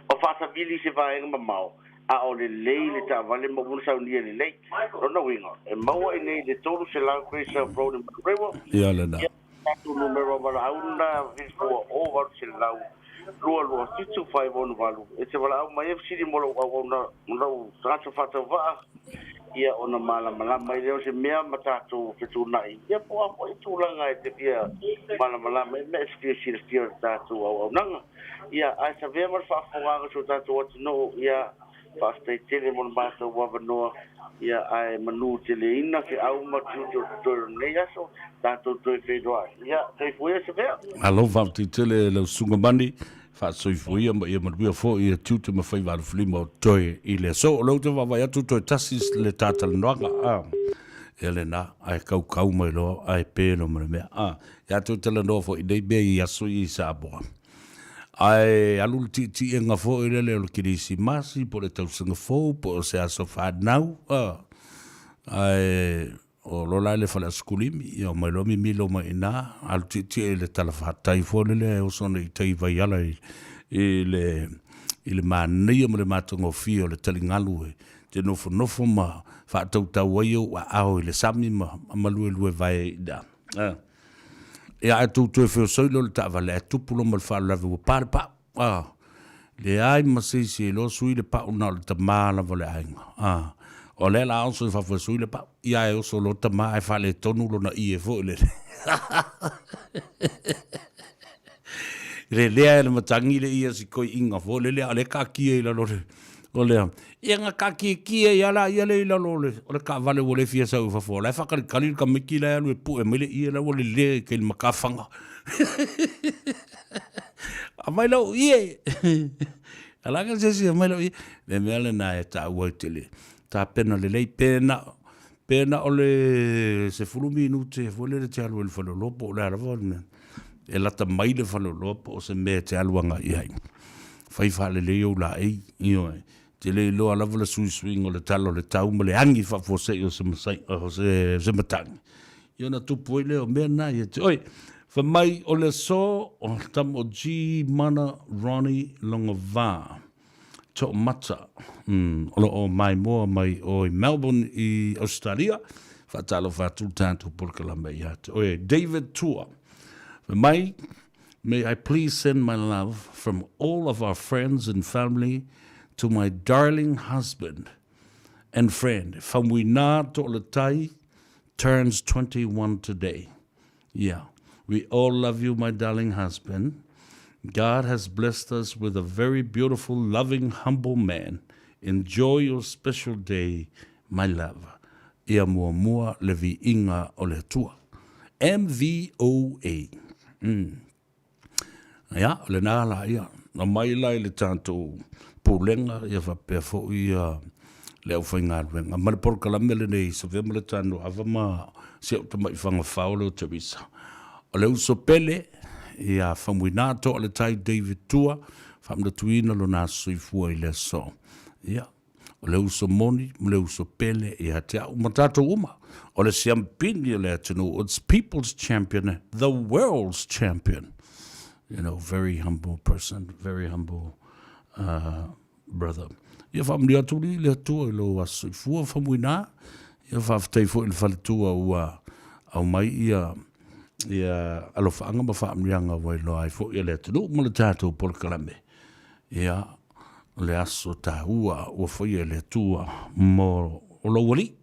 ma faasavili i se vaega mamao. A o lelei le taavale ma ua saunia lelei. Lona uiga, e maua i nei le 300 Graceville Road i Manurewa. Ia lena. Ia, tatou numera valaau lena 740 227 568. E te valaau mai e fesili mo lou auauna, mo lou tagata faatauvaa, ia ona malamalama ai lea o se mea ma tatou fetuunai. Ia po o a foi tulaga e te fia malamalama ai, mea e te fia silafia o le tatou auaunaga. Ia, ae savea ma le faafofogaaga o si o tatou atunuu, ia, faafetai tele mo le matou avanoa, ia, ae manu teleina feau ma tiute o totoe o lenei aso, tatou toe feiloai. Ia, soifua ia Savea. Malo faafetai tele lau Susuga Mani, faasoifua ia ma ia manuia foi ia tiute ma faiva alofilima o totoe i le aso. O lea ou te vaavaai atu toe tasi le ta talanoaga, a, ia lena, ae kaukau mai loa ae pe loa ma le mea, a. Ia toe talanoa foi i nei mea i aso ia i Samoa. Ae alu le tiitiiga foi lele o le Kerisimasi po o le tausaga fou po o se aso fanau, a. Ae o lo la i le fale asikulimi, ia omai loa mimilo mai i ina, alu tietie i le talafatai foi lele e oso nei i tai i Vaiala i, i le, i le manaia ma le matagofie o le taligalu e te nofonofo ma faatautau ai ou aao i le sami ma maluelue vae ai i ina. A. Ia ae tou toe feosoi lea o le taavale ae tupu loa ma le faalavelave ua pa le pau. A. Leai ma se isi e iloa sui le pau na o le tama lava o le aiga. A. O lea la oso i fafo e sui le pau. Ia ae oso loa tama ae faaletonu lona ie foi lele. Lelea e le matagi le ie a si toeaina foi lele a o lea e taatia i lalo o le o le Ia na taatietie ai lava laia lea i lalo o le, o le taavale ua le fia sau i fafo, o la e faatalitali le tamaiti la e alu e pue mai le ie la ua lelea i tai i le matafaga. Aumai lou ie! Alaga se isi aumai lou ie. Le mea lena e taua ai tele, tapena lelei pe na, pe na o le 10 minute foi lele e te alu ai i le faleoloa po o le a lava le mea. E lata mai le faleoloa po o se mea e te alu agai i ai. Fai faalelei ou laei, ioe. Te le iloa lava le suisuiga o le tala o le tau ma le agi faafuasei o se masai, o se, se matagi. Ia ona tupu ai lea o mea na ia te oe. Fai mai o le aso o le tama o G Mana Ronnie Logova Toomata, o lo o maimoa mai o i Melbourne i Ausetalia. Faatalofa atu le tatou polokalame ia te oe. David Tua. Fai mai, May I please send my love from all of our friends and family to my darling husband and friend, Faumuina To'olatai turns 21 today. Yeah. We all love you, my darling husband. God has blessed us with a very beautiful, loving, humble man. Enjoy your special day, my love. Ia muamua le viiga o le Atua. MVOA. Mm. Ia, o lena la ia. Na mai la i le tatou pulega ia faapea foi ia le aufaigaluega. Ma le polokalame lenei, Sofia ma le Tano Ava ma si au tamai fagafao lea o Teresa. O le uso pele, ia Faumuina Toaletai David Tua, faamanatuina lona aso soifua i le aso. Ia, o le uso moni ma le uso pele ia te au ma tatou uma. O le siampini o le atunuu, it's people's champion, the world's champion. You know, very humble person, very humble uh, brother. Ia faamanuia atu alii le Atua i lou aso soifua famuina. Ia faafetai foi i le faletua ua aumai ia ia alofaaga ma faamanuiaga ua iloa ai foi e le atunuu ma le tatou polokalame. Ia le aso taua ua faia e le Atua mo lou alii.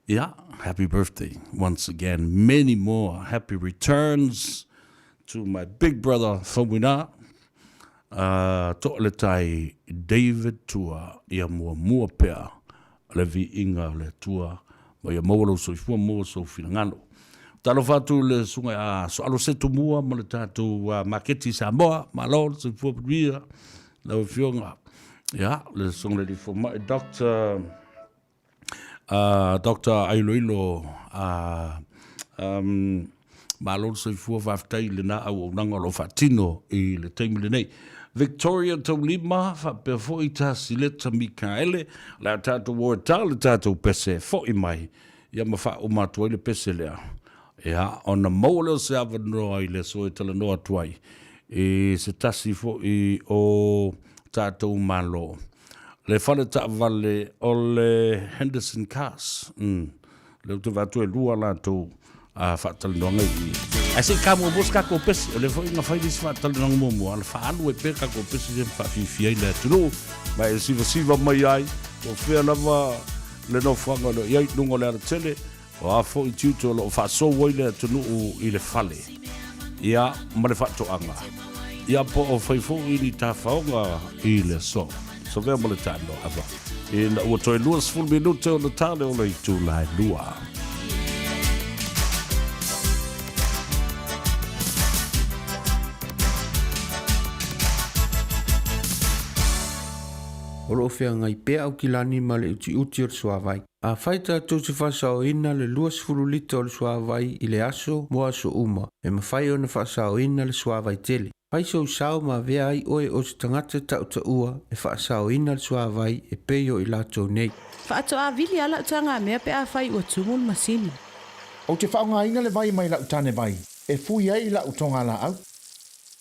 Ia, happy birthday once again. Many more happy returns to my big brother Faumuina. A toa le tai David Tua ia muamua pea le viiga o le Atua ma ia maua lou soifua maua sou finagalo. Talofa atu i le susuga ia Soalo Setu Mua ma le tatou maketi i Samoa, malo le soifua manuia lau Afioga. Ia, le susuga i le Alii Fomai Doctor Doctor Ailoilo um, malo le soifua faafetai i lena auaunaga o lo o faatino i le taimi lenei. Victoria Taulima faapea foi Tasileta Mikaele, le a tatou o e ta le tatou pese foi mai ia ma faauma atu ai le pese lea. Ia, ona maua lea o se avanoa i le aso e talanoa atu ai i se tasi foi o tatou Malo. Le fale taavale o le Henderson Cars. Mm. Lea ou te vaai atu e lua latou uh, faatalanoaga i i. Ae se i ka muamua se tatou pese. O lea foi na fai le isi faatalanoaga muamua, ala faaalu ai pea tatou pese se faafiafia ai le atunuu. Ma e sivasiva mai ai, po o fea lava le nofoaga o lo o i ai i luga o le alatele, O a foi tiute o lo o faasou ai le atunuu i le fale, ia, ma le faatoaga, ia, po o fai foi ni tafaoga i le aso. Savea ma le taaloa ava, ina ua toe 20 minute ona tale o le itula e lua. O lo o feagai pea Aukilani ma le utiuti o le suavai. Afai tatou te faasaoina le 20 lita o le suavai i le aso mo aso uma, e mafai ona faasaoina le suavai tele. Fai sou sao ma avea ai oe o se tagata tautaua e faasaoina le suavai e pei o i latou nei. Faatoa vili lava lau tagamea pe afai ua tumu le masini. Ou te faaaogaina le vai mai lau tane vai e fui ai i lau togalaau.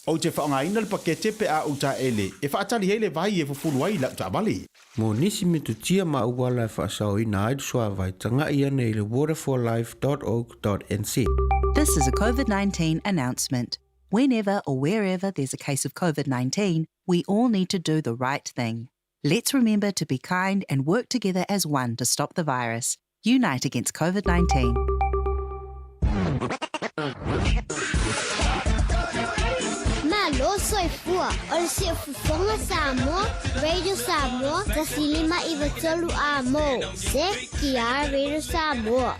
Ou te faaaogaina le pakete pe a ou taele e faatali ai le vai e fufulu ai lau taavale. Mo nisi metotia ma auala e faasaoina ai le suavai, taga'i ane i le waterforlife dot org dot nz. This is a COVID-19 announcement. Whenever or wherever there's a case of COVID-19, we all need to do the right thing. Let's remember to be kind and work together as one to stop the virus. Unite against COVID-19. Malo soifua o le siufofoga Samoa, Radio Samoa, 153 a mo, CTR Radio Samoa.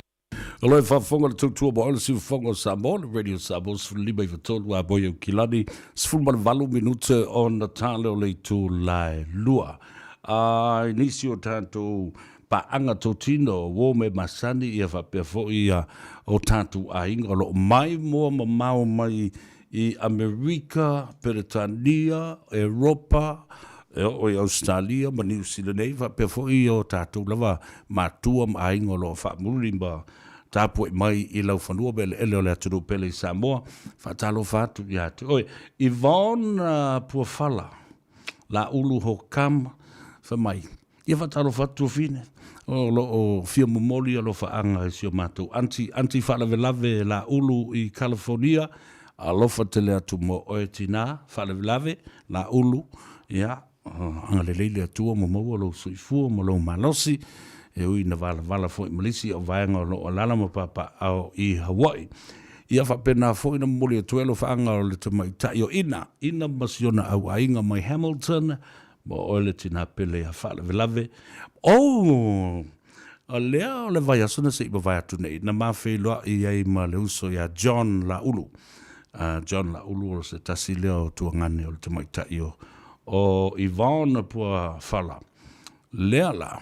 O lo e faafofoga le tautua mo le siufofoga o Samoa, le Radio Samoa 15 93 a moi Aukilani, 18 minute ona tale o le itula e lua. A i nisi o tatou paaga totino o uo me masani ia faapea foi ia o tatou aiga o lo o maimoa mamao mai i Amerika, Peretania, Eropa, e oo i Ausetalia ma Niu Sila nei, faapea foi ia o tatou lava matua ma aiga o lo o faamuli ma tapuai mai i laufanua ma eleele o le atunuu pele i Samoa. Faatalofa atu ia te oe. Yvonne Puafala, Laulu Hokam, fai mai, Ia faatalofa atu Tuafine, o lo o fia momoli alofaaga i si o matou aunty, aunty faalavelave Laulu i California, alofa tele atu mo oe tina, faalavelave Laulu, ia agalelei le Atua ma maua lou soifua ma lou malosi, e ui ina valavala foi ma nisi o vaega o lo o alala ma papaaao i Hawaii. Ia faapena foi na momoli atu ai alofaaga o le tamaitai o Ina, Ina ma si ona auaiga mai Hamilton, Ma oe le tina pele ia faalavelave. Oh! O lea o le vaiaso na se i mavae atu nei, na ma feiloai ai ma le uso ia John Laulu. John Laulu o se tasi lea o tuagane o le tamaitai o, o Yvonne Puafala. Lea la,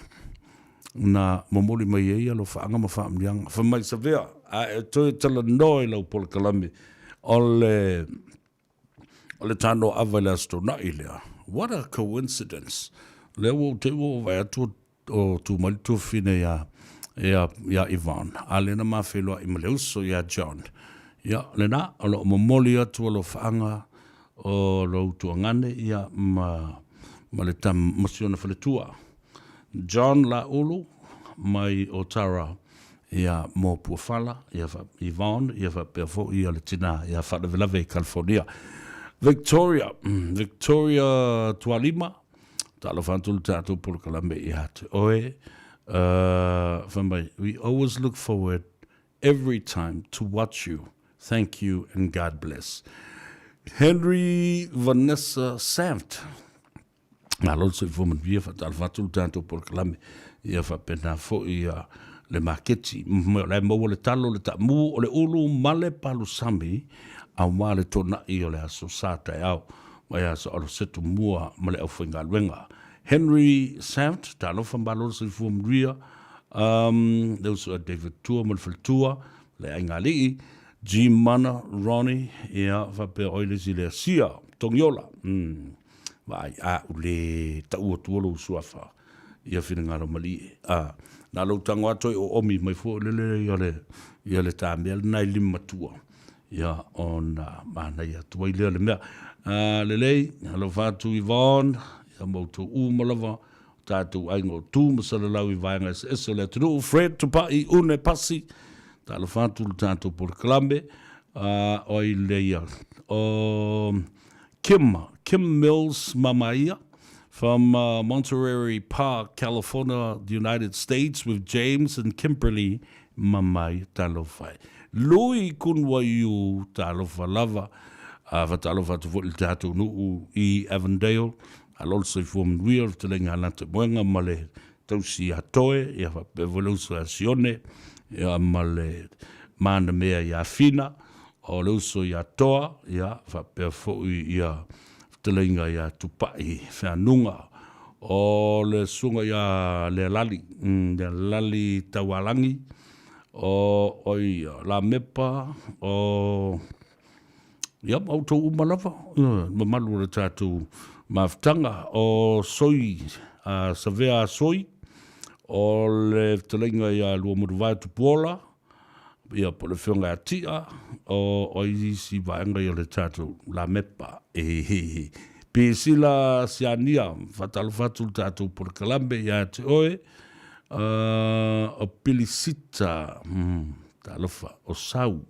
na momoli mai ai alofaaga ma faamanuiaga. Fai mai, Savea, a e toe talanoa i lau polokalame o le O le tano ava i le Aso Toonai lea. What a coincidence. Lea ua ou te i ua ou vaai atu o tu mai le tuafafine ia, ia, ia Yvonne. A lea na ma feiloai ma le uso ia John. Ia, lena, o lo o momoli atu alofaaga o lou tuagane ia ma ma le tam ma si ona faletua John Laulu mai o Tara ia mo Puafala ia fa Yvonne ia faapea foi ia le tina ia faalavelave i California. Victoria Victoria Tualima talofa atu le tatou polokalame ia te oe fai mai we always look forward every time to watch you. Thank you and God bless. Henry Vanessa Saft. Malo le soifua manuia, faatalofa atu le tatou polokalame. Ia faapena foi ia le maketi. O la e maua le talo, le taamu, o le ulu ma le palusami aua le tonai o le aso sa taeao mai aso alosetu mua ma le aufaigaluega. Henry Saft, talofa malo le soifua manuia. Um, le uso a David Tua ma le faletua, le aiga alii, G Mana, Ronnie, ia, faapea oi le isi lea, Sia, Togiola, vaai, a u le tau atua lou suafa, ia finagalo malie. A, na lou tago atu ai o omi mai fua lele ia le, ia le tāmea lena i lima matua, ia, ona manaia atu ai lea le mea. A, lelei, alofa atu Yvonne, ia ma outou uma lava, tatou aiga o Tu ma Salalau i vaega eseese o le atunuu, Fred Tupai Une Pasi, talofa atu le tatou polokalame, o ai lea, o Kim, Kim Mills Mamaia, from Monterey Park, California, the United States, with James and Kimberly Mamaia, talofa e. Lui Kunwaiu, talofa lava, fatalofa atu foi le tatou nuu i Avondale, Alo le soifua manuia o le fetalaiga a Lata Moega ma le tausi ia Toe, ia faapea foi le uso ia Sione, ia ma le manamea ia Fina, o le uso ia Toa, ia faapea foi ia fetalaiga ia Tupai Feanuga, o le susuga ia Lealali, Lealali Taualagi, o oi Lamepa, o Ia, ma outou uma lava, le mamalu o le tatou mafutaga o Soi, a Savea Soi, o le fetalaiga ia Luamulivae Tupuola, ia po o le Afioga ia Tia, o ai isi vaega ia o le tatou Lamepa. E Pisila Siania, faatalofa atu le tatou polokalame ia te oe, o Pilisita, Talofa, o Sau,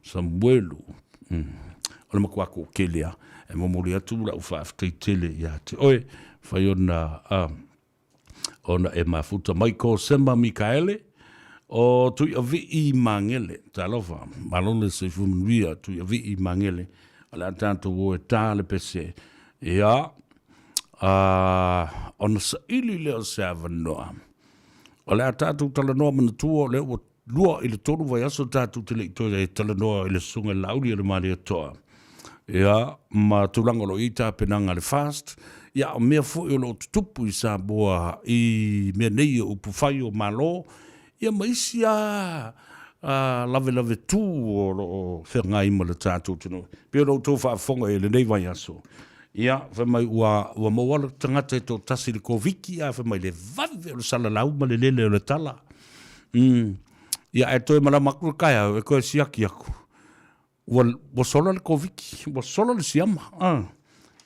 Samuelu, o le matua toatele lava e momoli atu lau faafetai tele ia te oe, mafai ona, ona e mafuta mai. Ko Sema Mikaele, o Tuiavii Magele, talofa, malo le soifua manuia Tuiavii Magele, o le a tatou o e ta le pese, ia, ona saili lea o se avanoa. O le a tatou talanoa manatua o lea ua 2 i le 3 vaiaso tatou te le i toe talanoa i le Susuga i le Laauli o le Malietoa. Ia, ma tulaga o lo o i ai tapenaga a le FAST, ia, o mea foi o lo o tutupu i Samoa i mea nei o upufai o Malo, ia ma isi lava lavelave tu o lo o feagai ma le tatou atunuu. E pei ona outou faafofoga i lenei vaiaso, Ia, fai mai ua, ua maua le tagata e toatasi i le Koviti, ae fai mai le vave o le salalau ma le lele o le tala. Mm. Ia, ae toe malama atu le taeao, e toe siaki atu. Ua, ua sola le Koviti, ua sola le siama. Ah.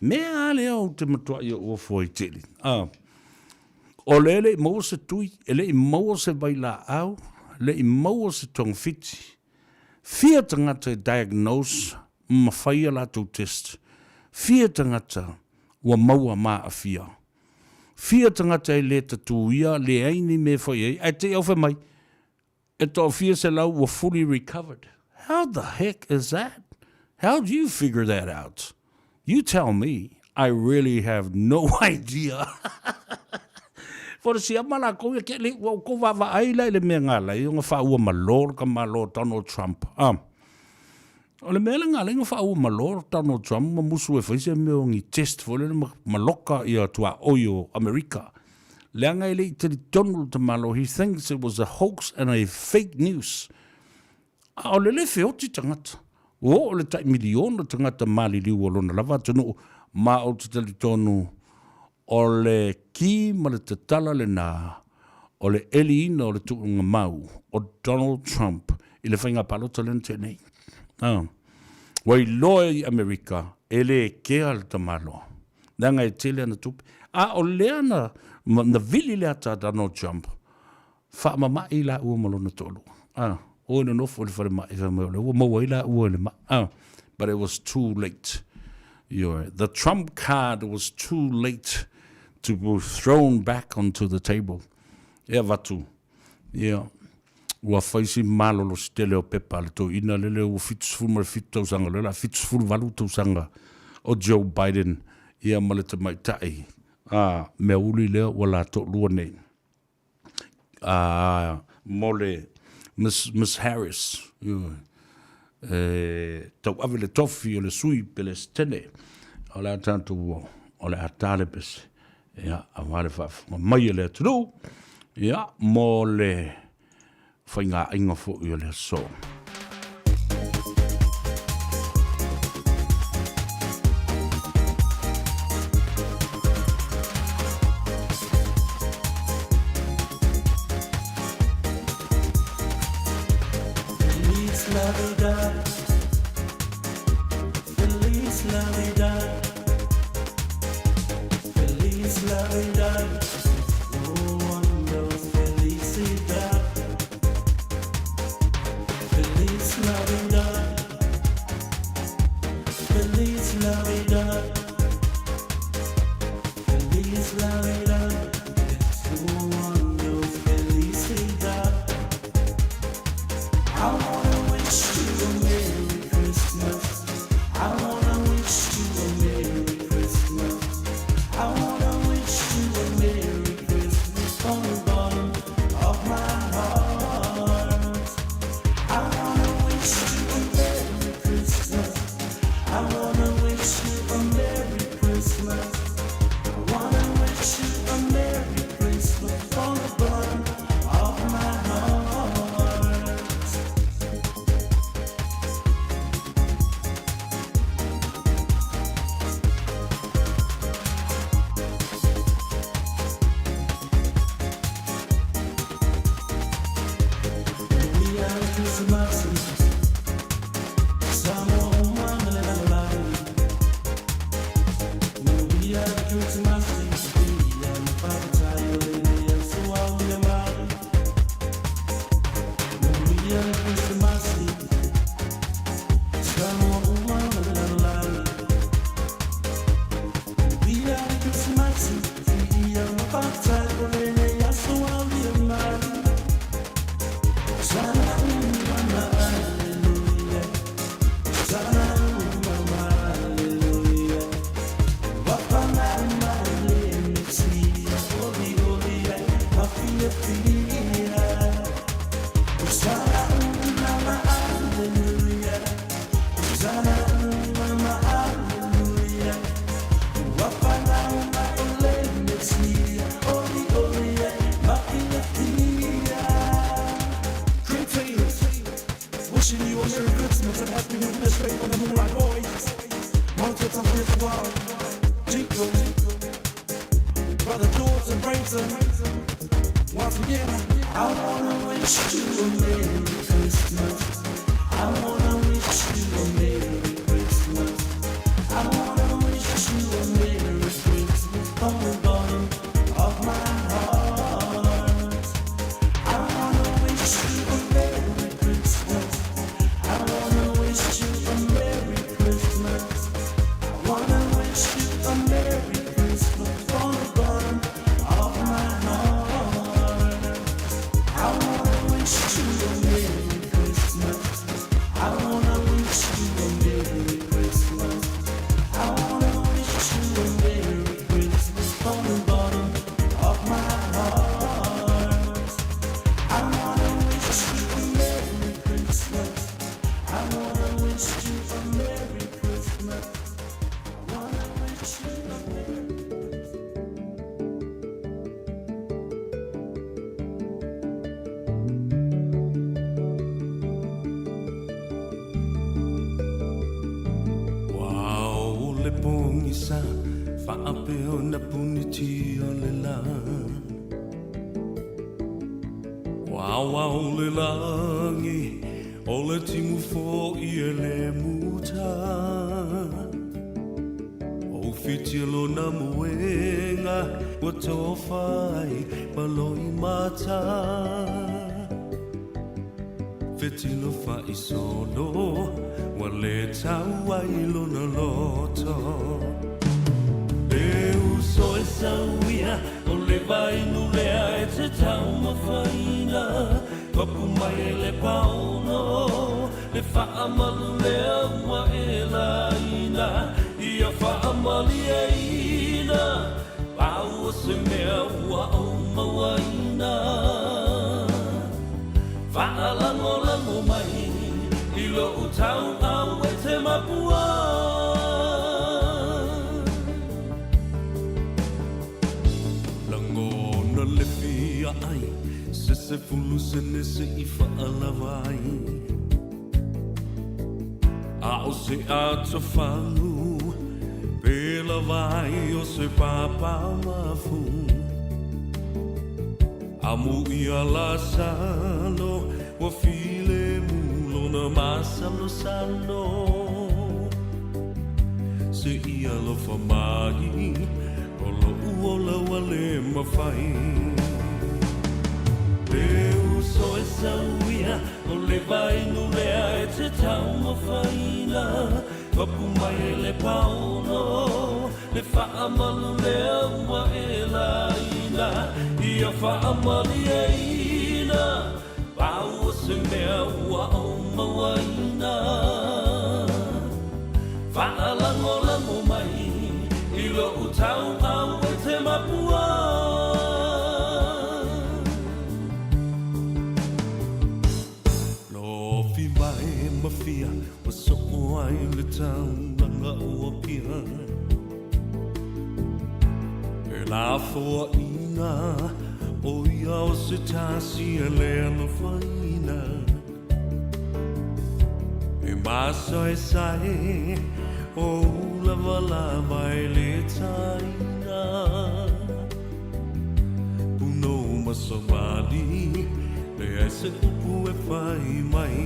Mea a lea ou te matuai ou ofo ai tele. Ah. O le e le i maua se tui, e le i maua se vailaau, le i maua se togafiti. Fia tagata e diagnose ma fai a latou test? Fia tagata ua maua ma aafia? Fia tagata e le tatuia, leai ni mea e fai ai, ae te i au fai mai, e toafia selau ua fully recovered. How the heck is that? How do you figure that out? You tell me, I really have no idea. For the siama lakou ia ke le ua outou vaavaai la i le mea galai ona faaua malo le tamaloa Donald Trump. Ah. O le mea le galai na faaua malo Donald Trump ma musu e fai se mea o ni test foi lele ma, ma loka ia tuaoi o Amerika. Leaga e le i talitonu le tamaloa, he thinks it was a hoax and a fake news. A o le le feoti tagata. Ua oo le tai miliona tagata maliliu o lona lava atunuu, ma ou te talitonu o le ki ma le tatala lena o le eliina o le tuuga mau o Donald Trump i le faiga palota lea na tea nei. Ah. Ua iloa i Amerika, e le kea le tamaloa. Leaga e tele ana tupe. A o lea na, na vili le ata a Donald Trump, faamama'i laua ma lona toalua. A, o e nonofo i le falemai, fai mai o lea ua maua ai laua i le ma'i. A, but it was too late. Ioe, the Trump card was too late to be thrown back onto the table. E avatu, ia, ua fai si malolosi tele o pepa a le toeaina lele ua 77 tausaga, o lea o le a 78 tausaga o Joe Biden, ia ma le tamaitai, a, mea uli lea ua la toalua nei. A, mo le Miss, Miss Harris, ioe, e tauave le tofi o le sui Pelesitene, o le a tatou, o le a ta le pese, ia, aua le faafofoga mai a le atunuu, ia, mo le faigaaiga foi o le aso. Feliz Navidad. Feliz Navidad. Feliz Navidad. No one knows felicidad. Feliz Navidad. Feliz Navidad. Feliz Navidad. No one knows felicidad. I wanna wish you a Merry Christmas. I wanna wish you a Merry Christmas. I wanna wish you a Merry Christmas from the bottom of my heart. I wanna wish you a Merry Christmas. I wanna wish you a Merry Christmas. I wanna wish you a Merry Christmas from the bottom of my heart. Wishing you a Merry Christmas and Happy New Year straight from the Moonlight Boys. Chico, Brother George and Branson. Once again, I wanna wish you a Merry Christmas. I wanna wish you a Merry Christmas. I wanna wish you a Merry Christmas from the bottom of my heart. I wanna wish you a Merry Christmas. I wanna wish you a Merry Christmas. I wanna wish you a Merry Christmas from the bottom of my heart. I wanna wish you a Merry Christmas. I wanna wish you a Merry Christmas. I wanna wish you a Merry Christmas from the bottom of my heart. I wanna wish you a Merry Christmas. I wanna wish you a Merry Christmas. I wanna wish you a Merry Ua o le pogisa faapea ona punitia le lā. Ua ao le lagi. O le timu foʻi e lē muta O fitia lona moega Ua tofa ai ma loimata Fetilo faisolo Ua lē tau ai lona loto E uso e sauia O le vainu lea e te taumafaina Papu mai e le paolo Le faamalu lea ua e laina Ia faamalieina Pau o se mea ua ou mauaina Faalagolago mai I lou tauau e te mapua Lagona le fia ai Se 10 sene se i faalava ai A o se atofagu Pe lava ai o se papaumafu Amo ia Lasalo Ua filemu lona masalosalo Se i alofa mai O loʻu ola ua lē mafai E uso e sauia O le vainu lea e te taumafaina Papu mai e le paolo Le faamalu lea ua e laina Ia faamalieina Pau o se mea ua ou mauaina Faalagolago mai I lou tauau e te mapua Lofi mai ma fia Ua soo ai le taulaga o Apia E lafoaiga o ia o se tasi e lē alofaina E masaesae o ou lavalava e lē taina Punou ma savali Leai se upu e fai mai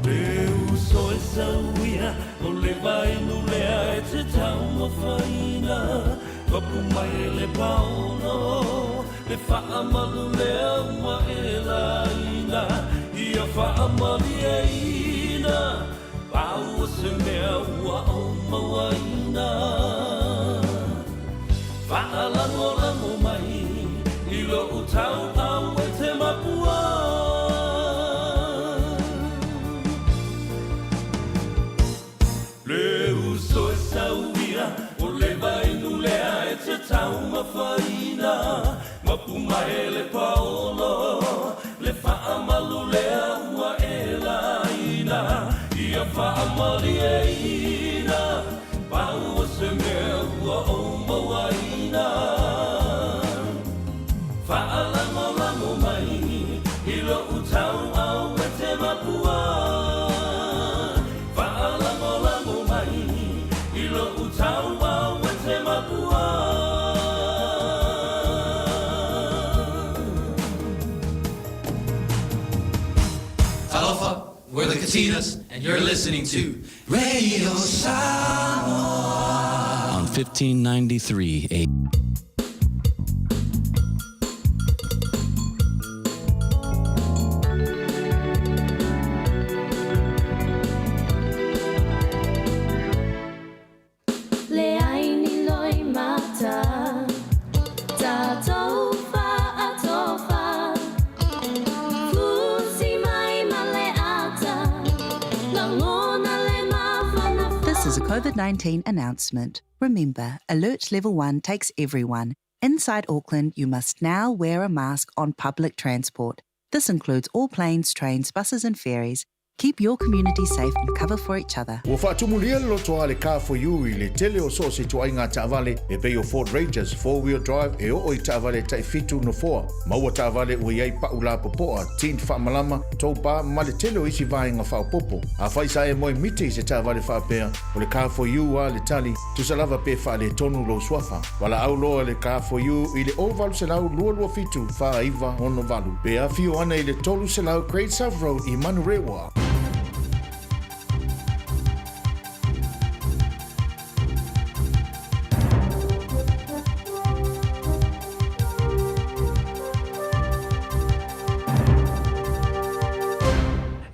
E uso e sauia O le vainu lea e te taumafaina Papu mai e le paolo Le faamalu lea ua e laina Ia faamalieina Pau o se mea ua ou mauaina Faalagolago mai I lou tauau e te mapua Le uso e sauia O le vainu lea e te taumafaina Mapu mai e le paolo Le faamalu lea ua e laina Ia faamalieina Pau o se mea ua ou mauaina Faalagolago mai I lou tauau e te mapua Faalagolago mai I lou tauau e te mapua Talofa, we're the Katinas, and you're listening to Radio Samoa on 1593 A. Leai ni loimata, tatou faatofa, Fusi mai ma le ata, lagona le mafanafana. This is a COVID 19 announcement. Remember, Alert Level 1 takes everyone. Inside Auckland, you must now wear a mask on public transport. This includes all planes, trains, buses, and ferries. Keep your community safe and cover for each other. Ua faatumulia le lotoa a le Car For You i le tele o so o se ituaiga taavale e pei o Ford Rangers four-wheel drive e oo i taavale tai fitu nofoa. Maua taavale ua i ai pa'u lapopoa, tint faamalama, tow bar ma le tele o isi vaega faaopoopo. Afai sa e moe miti i se taavale faapea, o le Car For You a le tali, tusa lava pe faaletonu lou suafa. Valaau loa le Car For You i le 0800 227 4968 pe afio ana i le 300 Great South Road i Manurewa.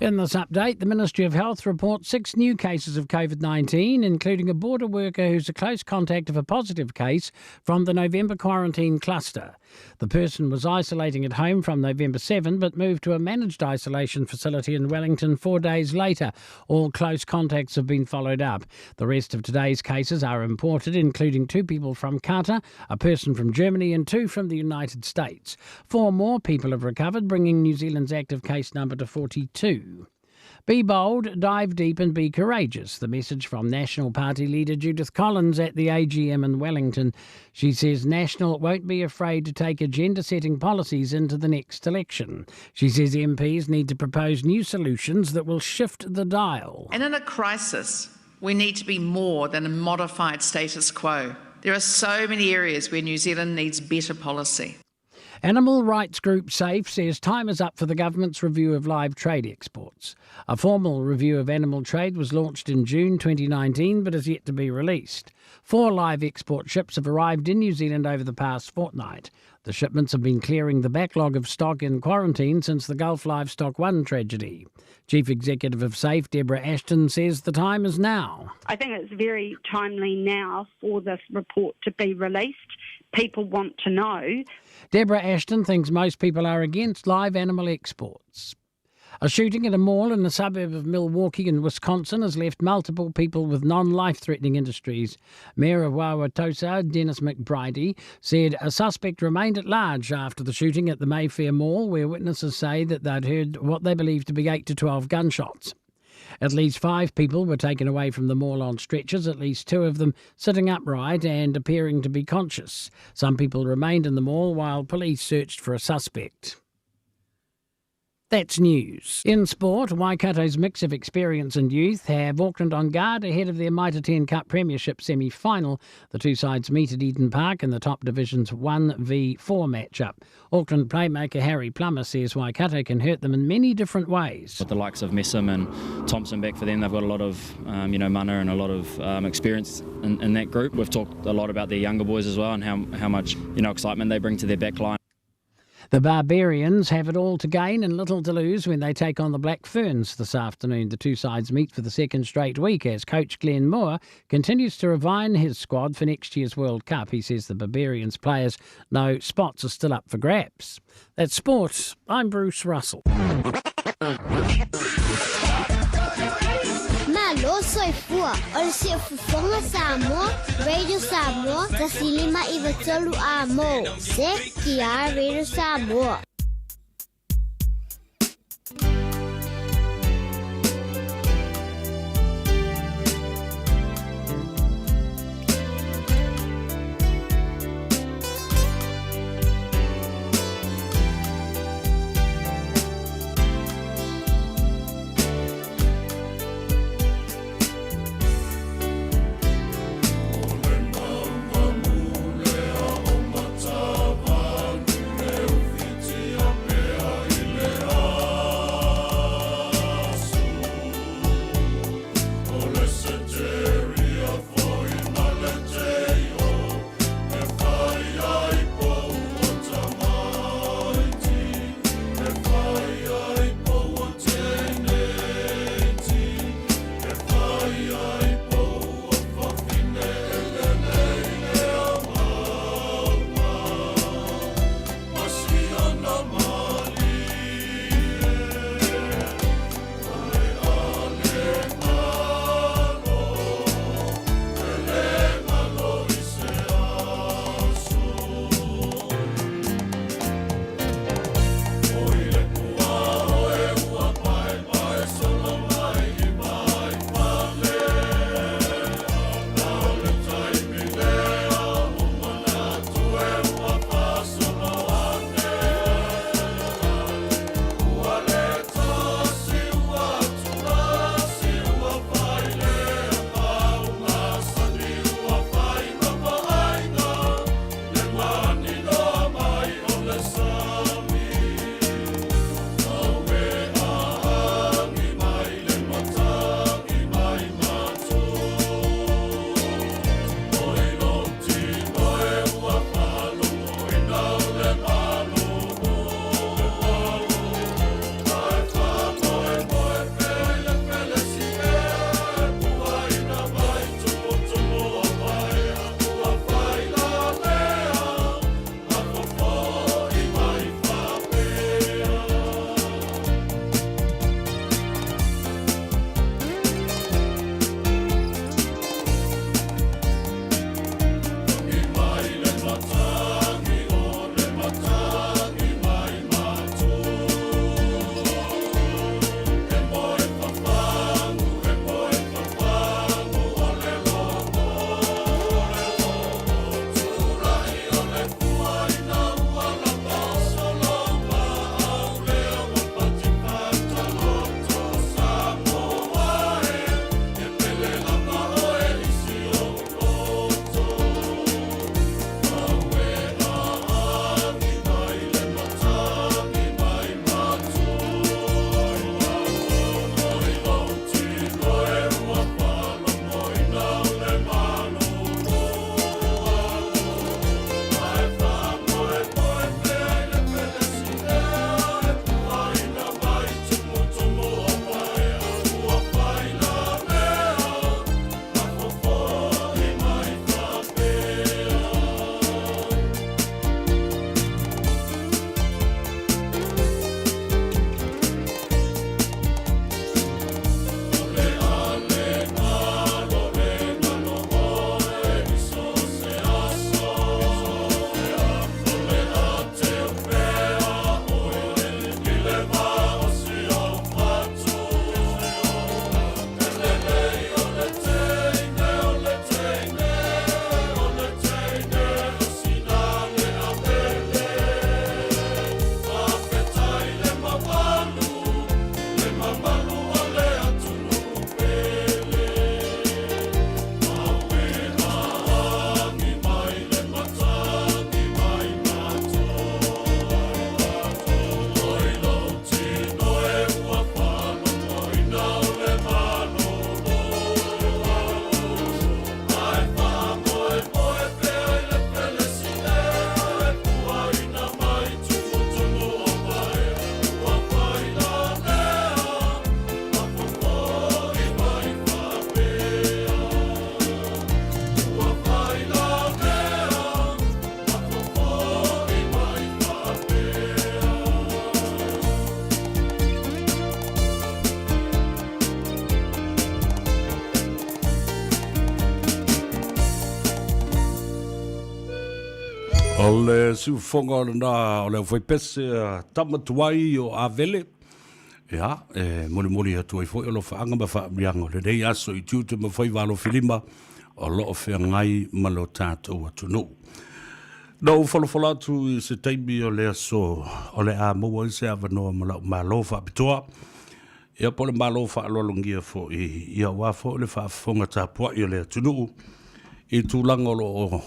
In this update, the Ministry of Health reports six new cases of COVID 19, including a border worker who's a close contact of a positive case from the November quarantine cluster. The person was isolating at home from November 7 but moved to a managed isolation facility in Wellington four days later. All close contacts have been followed up. The rest of today's cases are imported, including two people from Qatar, a person from Germany, and two from the United States. Four more people have recovered, bringing New Zealand's active case number to 42. Be bold, dive deep, and be courageous. The message from National Party leader Judith Collins at the AGM in Wellington. She says National won't be afraid to take agenda setting policies into the next election. She says MPs need to propose new solutions that will shift the dial. And in a crisis, we need to be more than a modified status quo. There are so many areas where New Zealand needs better policy. Animal rights group SAFE says time is up for the government's review of live trade exports. A formal review of animal trade was launched in June 2019 but is yet to be released. Four live export ships have arrived in New Zealand over the past fortnight. The shipments have been clearing the backlog of stock in quarantine since the Gulf Livestock 1 tragedy. Chief Executive of SAFE, Deborah Ashton, says the time is now. I think it's very timely now for this report to be released. People want to know. Deborah Ashton thinks most people are against live animal exports. A shooting at a mall in the suburb of Milwaukee in Wisconsin has left multiple people with non life threatening injuries. Mayor of Wauwatosa, Dennis McBride, said a suspect remained at large after the shooting at the Mayfair Mall, where witnesses say that they'd heard what they believed to be 8 to 12 gunshots. At least five people were taken away from the mall on stretchers, at least two of them sitting upright and appearing to be conscious. Some people remained in the mall while police searched for a suspect. That's news. In sport, Waikato's mix of experience and youth have Auckland on guard ahead of their Mitre 10 Cup Premiership semi final. The two sides meet at Eden Park in the top division's 1v4 matchup. Auckland playmaker Harry Plummer says Waikato can hurt them in many different ways. With the likes of Messam and Thompson back for them, they've got a lot of um, you know mana and a lot of um, experience in, in that group. We've talked a lot about their younger boys as well and how, how much you know excitement they bring to their back line. The Barbarians have it all to gain and little to lose when they take on the Black Ferns this afternoon. The two sides meet for the second straight week as coach Glenn Moore continues to refine his squad for next year's World Cup. He says the Barbarians players know spots are still up for grabs. That's sport. I'm Bruce Russell. Malo soifua, o le siufofoga Samoa, Radio Samoa, 153 a mo. CKR Radio Samoa. O le siufofoga o lena o le aufaipese a tama tuai o Avele, ia, e molimoli atu ai foi alofaaga ma faaamuiaga o lenei aso i tiute ma faiva alofilima o lo o feagai ma lo tatou atunuu. Na ou folafola atu i se taimi o le aso o le a maua ai se avanoa ma lau malo faapitoa, ia po o le malo faaaloalogia foi, ia aua foi le faafofoga tapuai a le atunuu i tulaga o lo o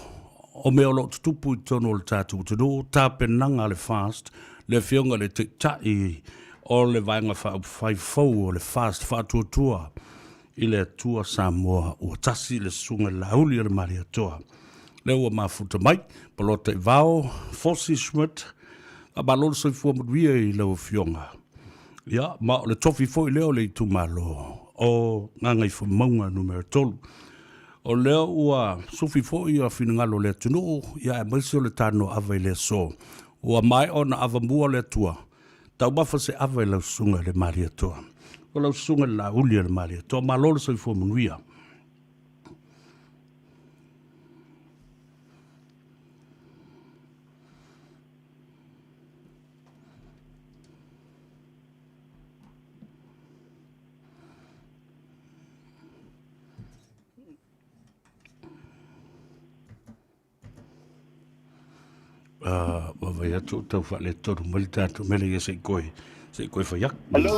o mea o lo o tutupu i totonu o le tatou atunuu, tapenaga a le FAST, le Afioga i le Taitai o le Vaega Faaupufai fou o le FAST Faatuatua i le Atua Samoa ua tasi le Susuga i le Laauli o le Malietoa. Lea ua mafuta mai, Palota i Vao, Fosi Schmidt, faamalo le soifua manuia i lau Afioga. Ia, ma o le tofi foi lea o le itumalo o Gagaifomauga numera 3. O lea ua sufi foi ia finagalo o le atunuu, ia aemaise o le tanoa ava i le aso. Ua maea ona avamua le Atua, taumafa se ava i lau susuga i le Malietoa. O lau susuga i le Laauli o le Malietoa, malo le soifua manuia. Vaavaai atu o tau faaletonu mai le tatou mele ia se i koe, se i koe fai atu. Hello.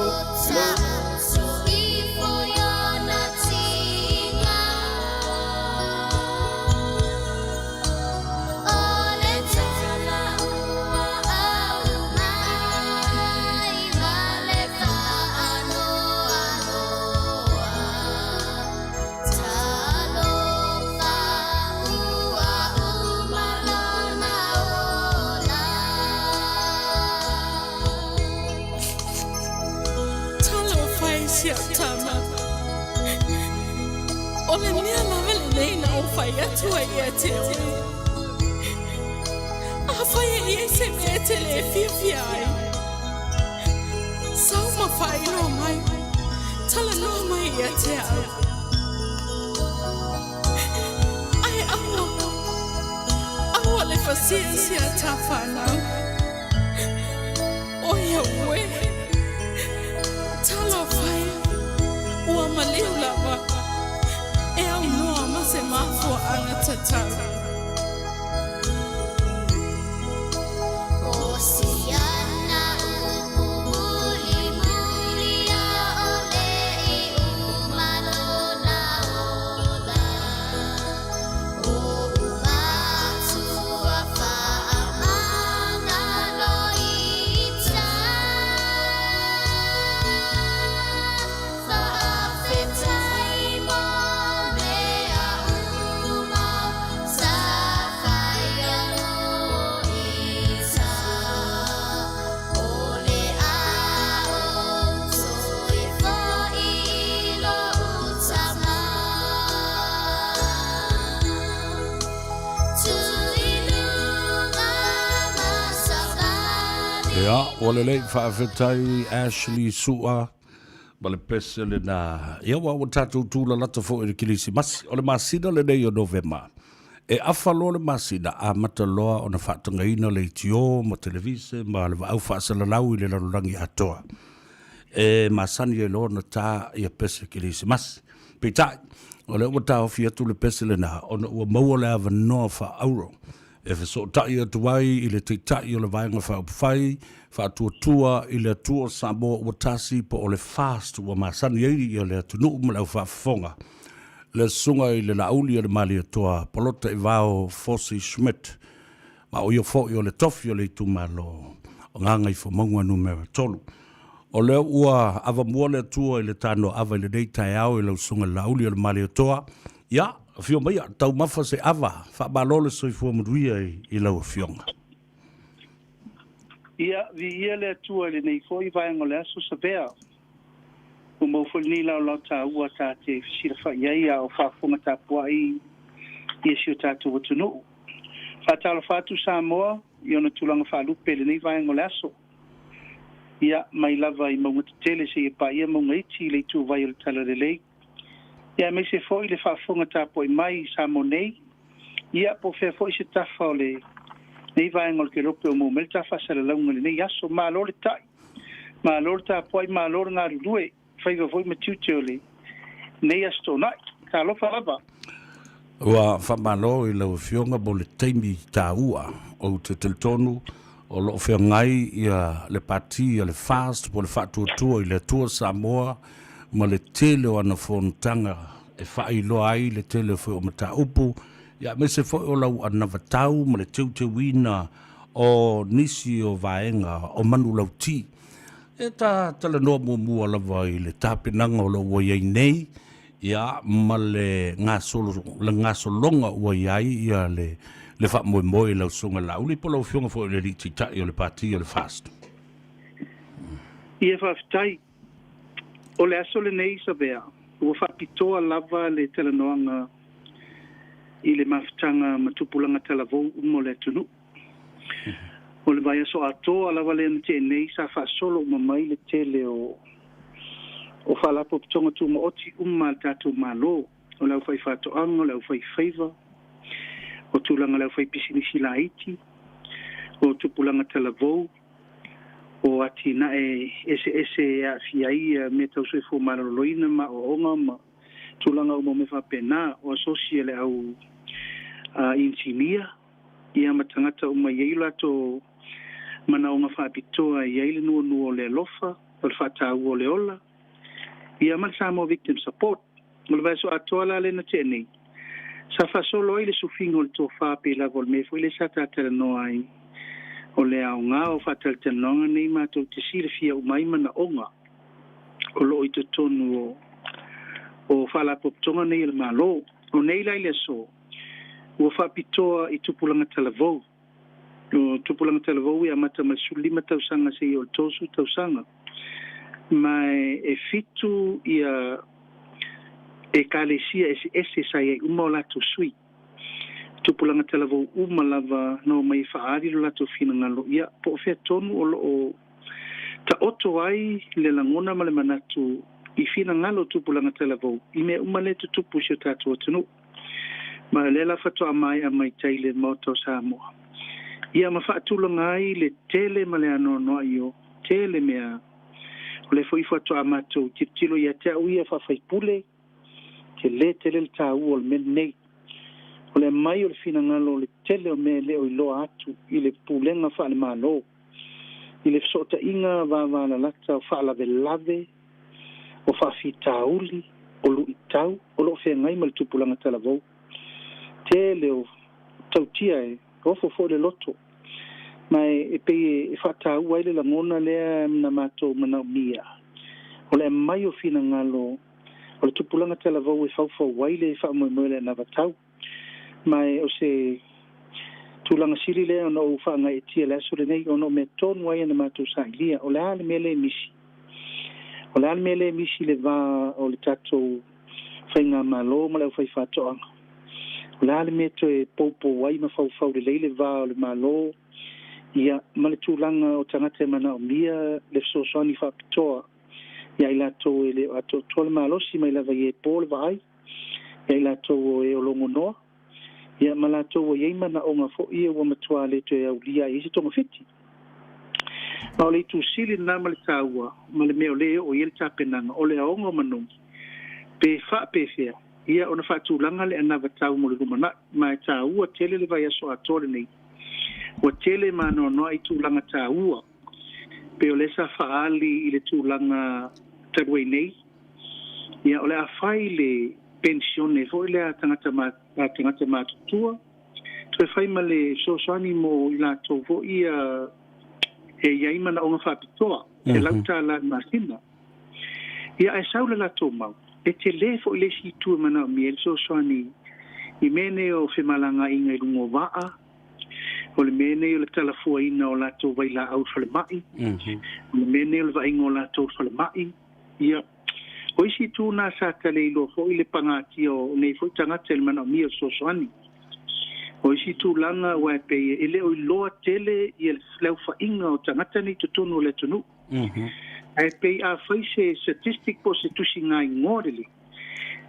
Talofa e si au tama. O le mea lava lenei na ou fai atu ai ia te oe. Afai e i ai se mea e te le fiafia ai, sau ma faailoa mai, talanoa mai ia te au. Ae aua, aua le fasia i si a tā whānau. Oi auē, talofa e, ua maliu lava, e aunoa ma se mafuaaga tatau. Ia, ua lelei, faafetai Ashley Sua ma le pese lena. Ia, ua tatou tūlalata foi i le Kerisimasi. O le masina lenei o Novema. E afa loa le masina, amata loa ona faatagaina leitio ma televise ma le vaau faasalalau i le lalolagi atoa. E masani ai loa ona ta ia pese Kerisimasi. Peitai, o lea ua taofi atu le pese lena ona ua maua le avanoa faaauro e fesootai atu ai i le Taitai o le Vaega Faaupufai Faatuatua i le Atua o Samoa ua tasi po o le FAST ua masani ai ia le atunuu ma le aufaafofoga. Le Susuga i le Laauli o le Malietoa, Palota i Vao Fosi Schmidt, ma o ia foi o le tofi o le itumalo o Gagaifomauga Numera 3. O lea ua avamua le Atua i le tanoa ava i lenei taeao i lau Susuga i le Laauli o le Malietoa, ia, afio maia, taumafa se ava, faamalo le soifua manuia i lau Afioga. Ia, viia le Atua i lenei foi vaega o le aso Savea. Ua maua foi lenei laolao taua ta te fesilafai ai a o faafofoga tapuai ia si o tatou atunuu. Faatalofa atu Samoa i ona tulaga faalupe i lenei vaega o le aso. Ia, mai lava i mauga tetele seia paia mauga iti i le ituvai o le Talalelei. Ia aemaise foi le faafofoga tapuai mai i Samoa nei, ia po o fea foi se tafa o le Nei vaega o le kelope o maua mai le ta faasalalauga i lenei aso. Malo le ta'i, malo le tapuai, malo le galulue i faiva foi ma tiute o lenei Aso Toonai. Talofa lava. Ua faamalo i lau Afioga mo le taimi taua. Ou te talitonu o lo o feagai ia le Pati a le FAST po o le Faatuatua i le Atua Samoa ma le tele o ana fonotaga e faailoa ai le tele foi o mataupu, ia aemaise foi o lau anavatau ma le teuteuina o nisi o vaega o manulauti. E ta talanoa muamua lava i le tapenaga o lo o ua i ai nei, ia ma le gasolo, le gasologa ua i ai ia le, le faamoemoe i lau Susuga Laauli po o lau Afioga foi i le Alii Taitai o le Pati o le FAST. Ia faafetai. O le aso lenei Savea, ua faapitoa lava le talanoaga i le mafutaga ma tupulaga talavou uma o le atunuu. O le vaiaso atoa lava lea na tea nei sa faasolo uma mai le tele o o Faalapotopotoga Tumaoti uma a le tatou Malo, o le aufaifaatoaga, o le aufaifaiva, o tulaga o le aufaipisinisi laiti, o tupulaga talavou, o atinae eseese e aafia ai mea tau soifua maloloina ma aoaoga ma tulaga uma o mea faapena, o asosi a le au inisinia, ia ma tagata uma e i ai o latou manaoga faapitoa e i ai le nuanua o le alofa, o le faataua o le ola, ia ma le Samoa Victim Support. O le vaiaso atoa la lea na tea nei, sa faasolo ai le sufiga o le tofa pei lava o le mea foi lea sa ta talanoa ai, o le aoga o faatalatalanoaga nei matou te silafia uma ai manaoga o lo o i totonu o o Faalapotopotoga nei a le Malo. O nei la i le aso, ua faapitoa i tupulaga talavou. O tupulaga talavou e amata mai le 15 tausaga seia o le 30 tausaga. Ma e fitu ia ekalesia eseese sa i ai uma o latou sui. Tupulaga talavou uma lava na omai e faaali lo latou finagalo, ia po o fea tonu o lo o taoto ai le lagona ma le manatu i finagalo o tupulaga talavou i mea uma lea e tutupu i si o tatou atunuu. Ma o lea la faatoa maea mai tai le Maota o Samoa. Ia ma faatulaga ai le tele ma le anoanoai o tele mea. O lea foi faatoa matou tilotilo ia te au ia faa-faipule, tele tele le taua o le mea lenei. O le aumai o le finagalo o le tele o mea e le o iloa atu i le pulega faale-Malo, i le fesootaiga vavalalata o faalavelave, o faafitauli, o luitau o lo o feagai ma le tupulaga talavou. Tele o tautia e ofo foi le loto, ma e pei e faataua ai le lagona lea na matou manaomia, o le aumai o finagalo o le tupulaga talavou e faufau ai le faamoemoe o le anavatau. Ma e o se tulaga sili lea ona ou faagaeetia i le aso lenei, ona o mea tonu lava ia na matou sailia, o le a le mea lea e misi? O le a le mea lea e misi i le va o le tatou faigamalo ma le aufaifaatoaga? O le a le mea e toe poupou ai ma faufau lelei le va o le Malo ia ma le tulaga o tagata e manaomia le fesoasoani faapitoa ia i latou e le o atoatoa le malosi mai lava i e po le vaai, ia i latou o e o logonoa, ia ma latou ua i ai manaoga foi ia ua matua le toe aulia ai se togafiti. Ma o le itu sili lena ma le taua, ma le mea o lea e oo i ai le tapenaga, o le aoga o manogi, pe faapefea, ia ona faatulaga le anavatau mo le lumanai, ma e taua tele le vaiaso atoa lenei. Ua tele ma anoanoai tulaga taua, pei o lea sa faaali i le tulaga talu ai nei, ia o le a fai le penisione foi lea a tagata ma a tagata matutua, toe fai ma le fesoasoani mo i latou foi ia e i ai manaoga faapitoa, e $100 i le masina. Ia ae sau le latou mau, e tele foi le isi itu e manaomia ai le fesoasoani i mea nei o femalagaaiga i luga o vaa, o le mea nei o le talafuaina o latou vailaau i le falemai, o le mea nei o le vaaiga o latou i le falemai. Ia, o isi itu na sa taleiloa foi le pagatia o nei foi tagata i le manaomia o le fesoasoani. O isi tulaga aua e pei e le o iloa tele ia le aofaiga o tagata nei i totonu o le atunuu. Ae pei a fai se statistic po o se tusigaigoa lelei,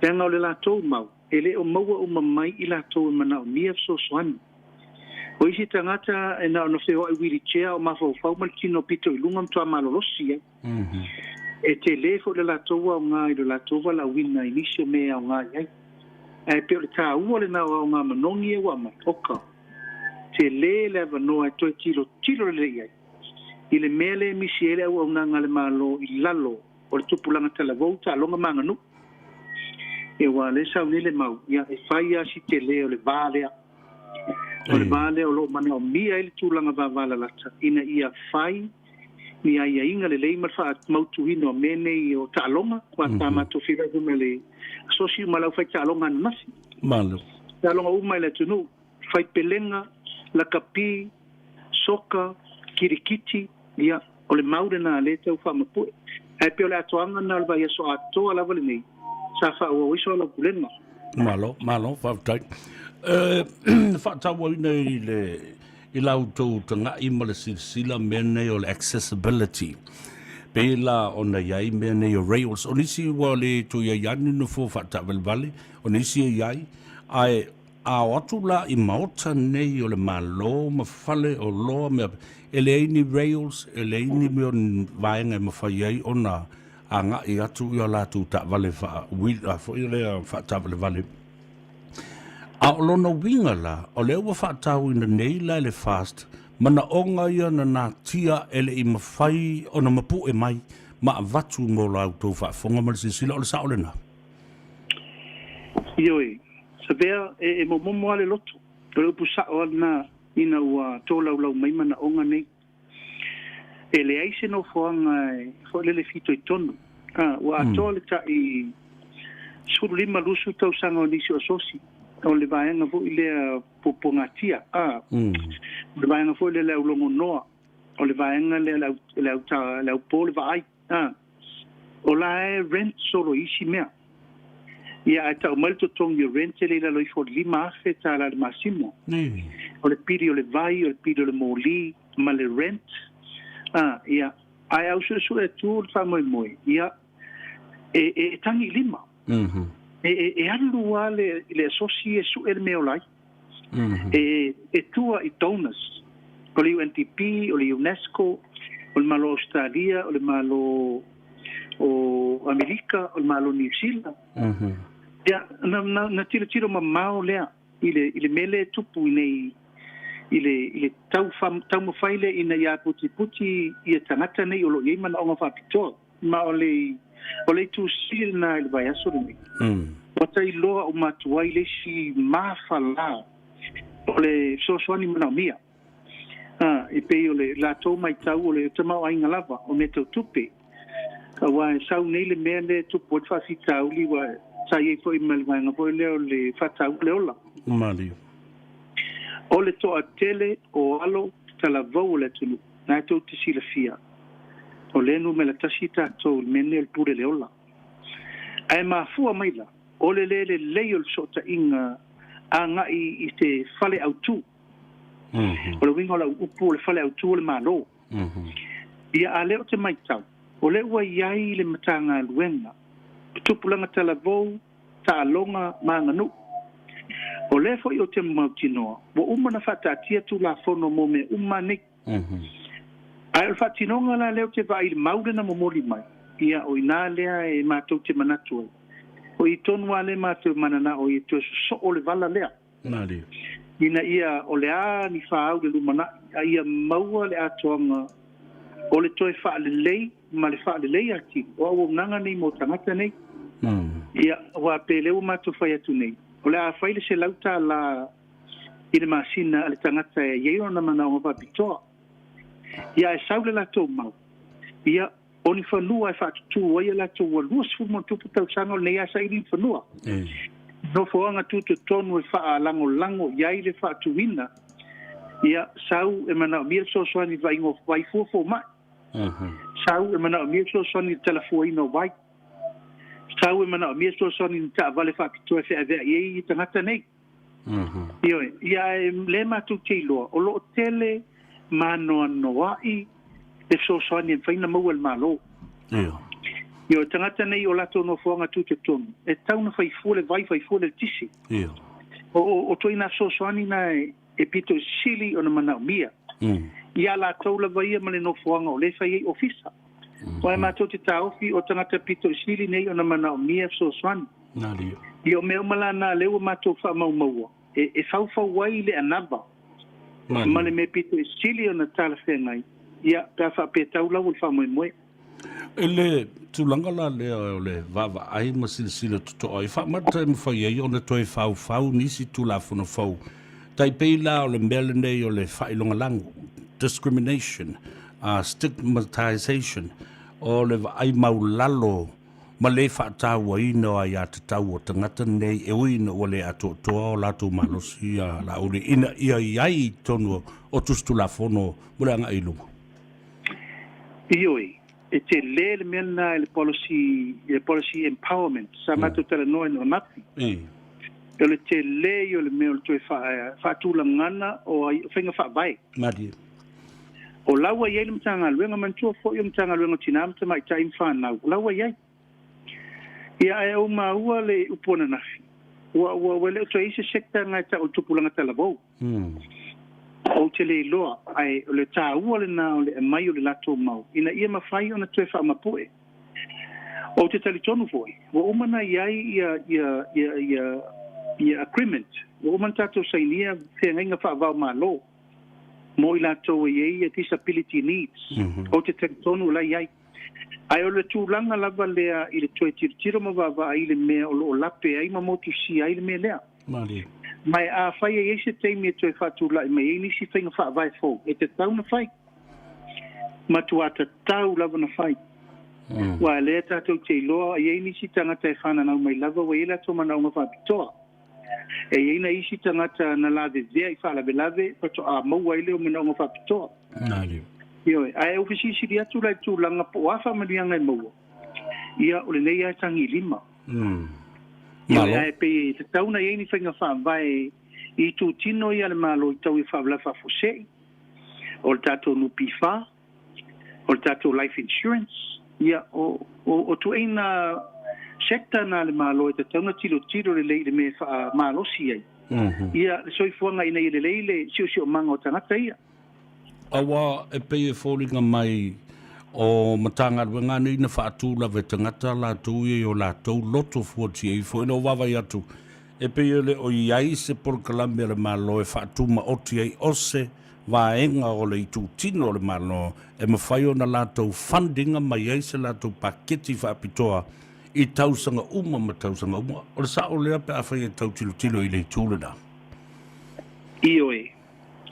leaga o le latou mau, e le o maua uma mai i latou e manaomia fesoasoani. O isi tagata e na ona feoai wheelchair o mafaufau ma le tino pito i luga matua malolosi ai. E tele foi le latou aoga i lo latou valaauina i nisi o mea e aoga i ai. Ae pei o le taua lena o aoga manogi ia ua aumai, oka, tele le avanoa e toe tilotilo lelei i ai i le mea lea e misi ai le auaunaga a le Malo i lalo o le tupulaga talavou, taaloga ma aganuu. Ia aua o lea e sau nei le mau, ia e fai lava si tele o le va lea. O le va lea o lo o manaomia ai le tulaga vavalalata ina ia fai ni aiaiga lelei ma le faamautuina o mea nei o taaloga, aua sa matou feiloai foi ma le asosi uma o le aufai-taaloga ananafi. Malo. Taaloga uma i le atunuu, faipelega, lakapi, soka, kirikiti, ia, o le mau lena lea e tau faamapue. Ae pei o le atoaga lena o le vaiaso atoa lava lenei sa faaauau ai soalaupulega. Malo, malo, faafetai. E faatauaina i le i la outou taga'i ma le silasila mea nei o le accessibility. Pei la ona i ai mea nei o rails. O nisi ua le toe i ai lava ni nofoa faataavalevale, o nisi e i ai, ae a o atu la i maota nei o le Malo ma fale o loa mea, e leai ni rails, e leai ni mea o ni vaega e mafai ai ona agai atu i a latou taavale faa wheel, a foi lea faataavalevale. A o lona uiga la, o lea ua faatauina nei la e le FAST manaoga ia na natia e le i mafai ona mapu'e mai ma avatu mo la outou faafofoga ma le silasila, o le sao lena? Ioe, Savea, e momomo lava le loto, o le upu sao lava lena ina ua tolaulau mai manaoga nei. E leai se nofoaga e foi lele fitoitonu. A, ua atoa le ta'i 15, 20 tausaga o nisi o asosi, o le vaega foi lea puapuagatia, a, o le vaega foi lea le aulogonoa, o le vaega lea le au, le au, le aupo le vaai. A, o la e rent solo i isi mea. Ia, ae tau mai le totogi o rent e le i lalo ifo o le $5,000 tala i le masina. O le pili o le vai, o le pili o le moli, ma le rent. A, ia, ae au suesue atu le faamoemoe, ia, e, e, e tagi i lima. E, e, e alu lava le, le asosi e sue le mea e ola ai. E, e tua i donors, o le UNDP, o le UNESCO, o le Malo o Ausetalia, o le Malo o Amerika, o le Malo o Niu Sila. Ia, na, na, na tilotilo mamao lea i le, i le mea lea e tupu i nei, i le, i le tau, taumafai lea ina ia aputiputi ia tagata nei o lo o i ai manaoga faapitoa. Ma o le, o le itu sili lena i le vaiaso lenei. Ua tailoa uma atu ai le isi mafala o le fesoasoani manaomia. A, e pei o le latou matau o le tamaoaiga lava o mea tau tupe. Aua e sau nei le mea lea e tupu ai le faafitauli ua sa i ai foi ma le vaega foi lea o le faataua le ola. Malie. O le toatele o alo talavou o le atunuu, na e tou te silafia, o lea e numera tasi tatou i le mea lenei o le pule le ola. Ae mafua mai la, o le le lelei o le fesootaiga agai i se fale autu. O le uiga o lau upu o le fale autu o le Malo. Ia a lea ou te maitau, o lea ua i ai le Matagaluega o Tupulaga Talavou, Taaloga ma Aganuu. O lea foi ou te mautinoa, ua uma ona faataatia Tulafono mo mea uma nei. Ae o le faatinoga la lea ou te vaai i le mau lea na momoli mai, ia o i ina lea e matou te manatu ai. O i tonu lava lea matou mananao ai e toe sosoo le vala lea. Ina ia o le a ni fāau i le lumanai, a ia maua le atoaga o le toe faalelei ma le faalelei atili o auaunaga nei mo tagata nei. Ia, aua pe lea ua matou fai atu nei, o le a fai le $100 i le masina a le tagata e i ai ona manaoga faapitoa. Ia, ae sau le latou mau, ia, o ni fanua e faatutū ai a latou ua 20 ma ona tupu tausaga o lenei lava saili ni fanua. Nofoaga tutotonu e faalagolago i ai le faatuina, ia, sau e manaomia le fesoasoani i le vaaiga o vai fua fomai. Sau e manaomia le fesoasoani i le talafuaina o vai. Sau e manaomia le fesoasoani i ni taavale faapitoa e feaveai ai tagata nei. Ioe, ia ae lea matou te iloa, o lo o tele ma anoanoai le fesoasoani e mafai ona maua e le Malo. Ioe. Ioe, tagata nei o latou nofoaga tutotonu, e tatau ona fai fua le vai, fai fua le eletise. Ioe. O, o, o ituaiga fesoasoani na e, e pito sili ona manaomia. Iā latou lava ia ma le nofoaga o lea e fai ai ofisa. Aua e matou te taofi o tagata pito sili nei ona manaomia fesoasoani. Ia o mea uma la na lea ua matou faamaumaua e, e faufau ai le anava ma le mea pito sili ona talafeagai, ia pe a faapea tau lau o le faamoemoe. I le tulaga la lea o le vaavaai ma silasila totoa i faamata e mafai ai ona toe faufau nisi Tulafono fou, tai pei la o le mea lenei o le faailogalanu, discrimination, stigmatization, o le vaai maulalo ma le faatauaina o aiatatau o tagata nei e ui ina ua le atoatoa o latou malosi a Laauli ina ia i ai i totonu o tusi Tulafono mo le agai i luma. Ioe, e telē le mea lena i le policy, i le policy empowerment sa matou talanoa ina ananafi. O le telē ia o le mea o le toe faatulagana o faiga faavae. Malie. O la ua i ai le Matagaluega, manatua foi o le Matagaluega o Tina ma Tamaitai ma Fanau, o la ua i ai. Ia ae ou maua le upu ananafi, ua, ua, ua le o toe i ai se sector na e tau o le tupulaga talavou. Ou te le iloa, ae o le taua lena o le aumai o le latou mau ina ia mafai ona toe faamapue. Ou te talitonu foi, ua uma ona i ai ia, ia, ia, ia, ia agreement, ua uma ona tatou sainia feagaiga faava-o-Malo mo i latou e i ai ia disability needs. Ou te talitonu o la e i ai. Ae o le tulaga lava lea i le toe tilotilo ma vaavaai i le mea o lo o lape ai ma motusia ai le mea lea. Malie. Ma e afai e i ai se taimi e toe faatulai mai ai nisi faiga faavae fou, e tatau ona fai. Matua tatau lava ona fai. Aua o lea tatou te iloa e i ai nisi tagata e fananau mai lava ua i ai latou manaoga faapitoa. E i ai nai isi tagata na lavevea i faalavelave faatoa maua ai lea o manaoga faapitoa. Ioe, ae ou fesilisili atu la i le tulaga po o a faamanuiaga e maua, ia o lenei lava e tagilima. Ioe, ae pei e tatau ona i ai ni faiga faavae i itutino ia a le Malo i tau i faalavelave faafuasei, o le tatou NPF, o le tatou life insurance, ia o, o, o tuaiga sector na a le Malo e tatau ona tilotilo lelei i le mea e faamalosi ai ia le soifuaga ina ia lelei le siosiomaga o tagata ia. Aua e pei e foliga mai o Matagaluega nei na faatu lava e tagata latou ia i o latou loto fuatia ifo. Ina ua vaavaai atu, e pei e le o i ai se polokalame a le Malo e faatumaoti ai o se vaega o le itutino o le Malo e mafai ona latou fund ina mai ai se latou paketi faapitoa i tausaga uma ma tausaga uma. O le sao lea pe afai e tau tilotilo i le itu lena. Ioe.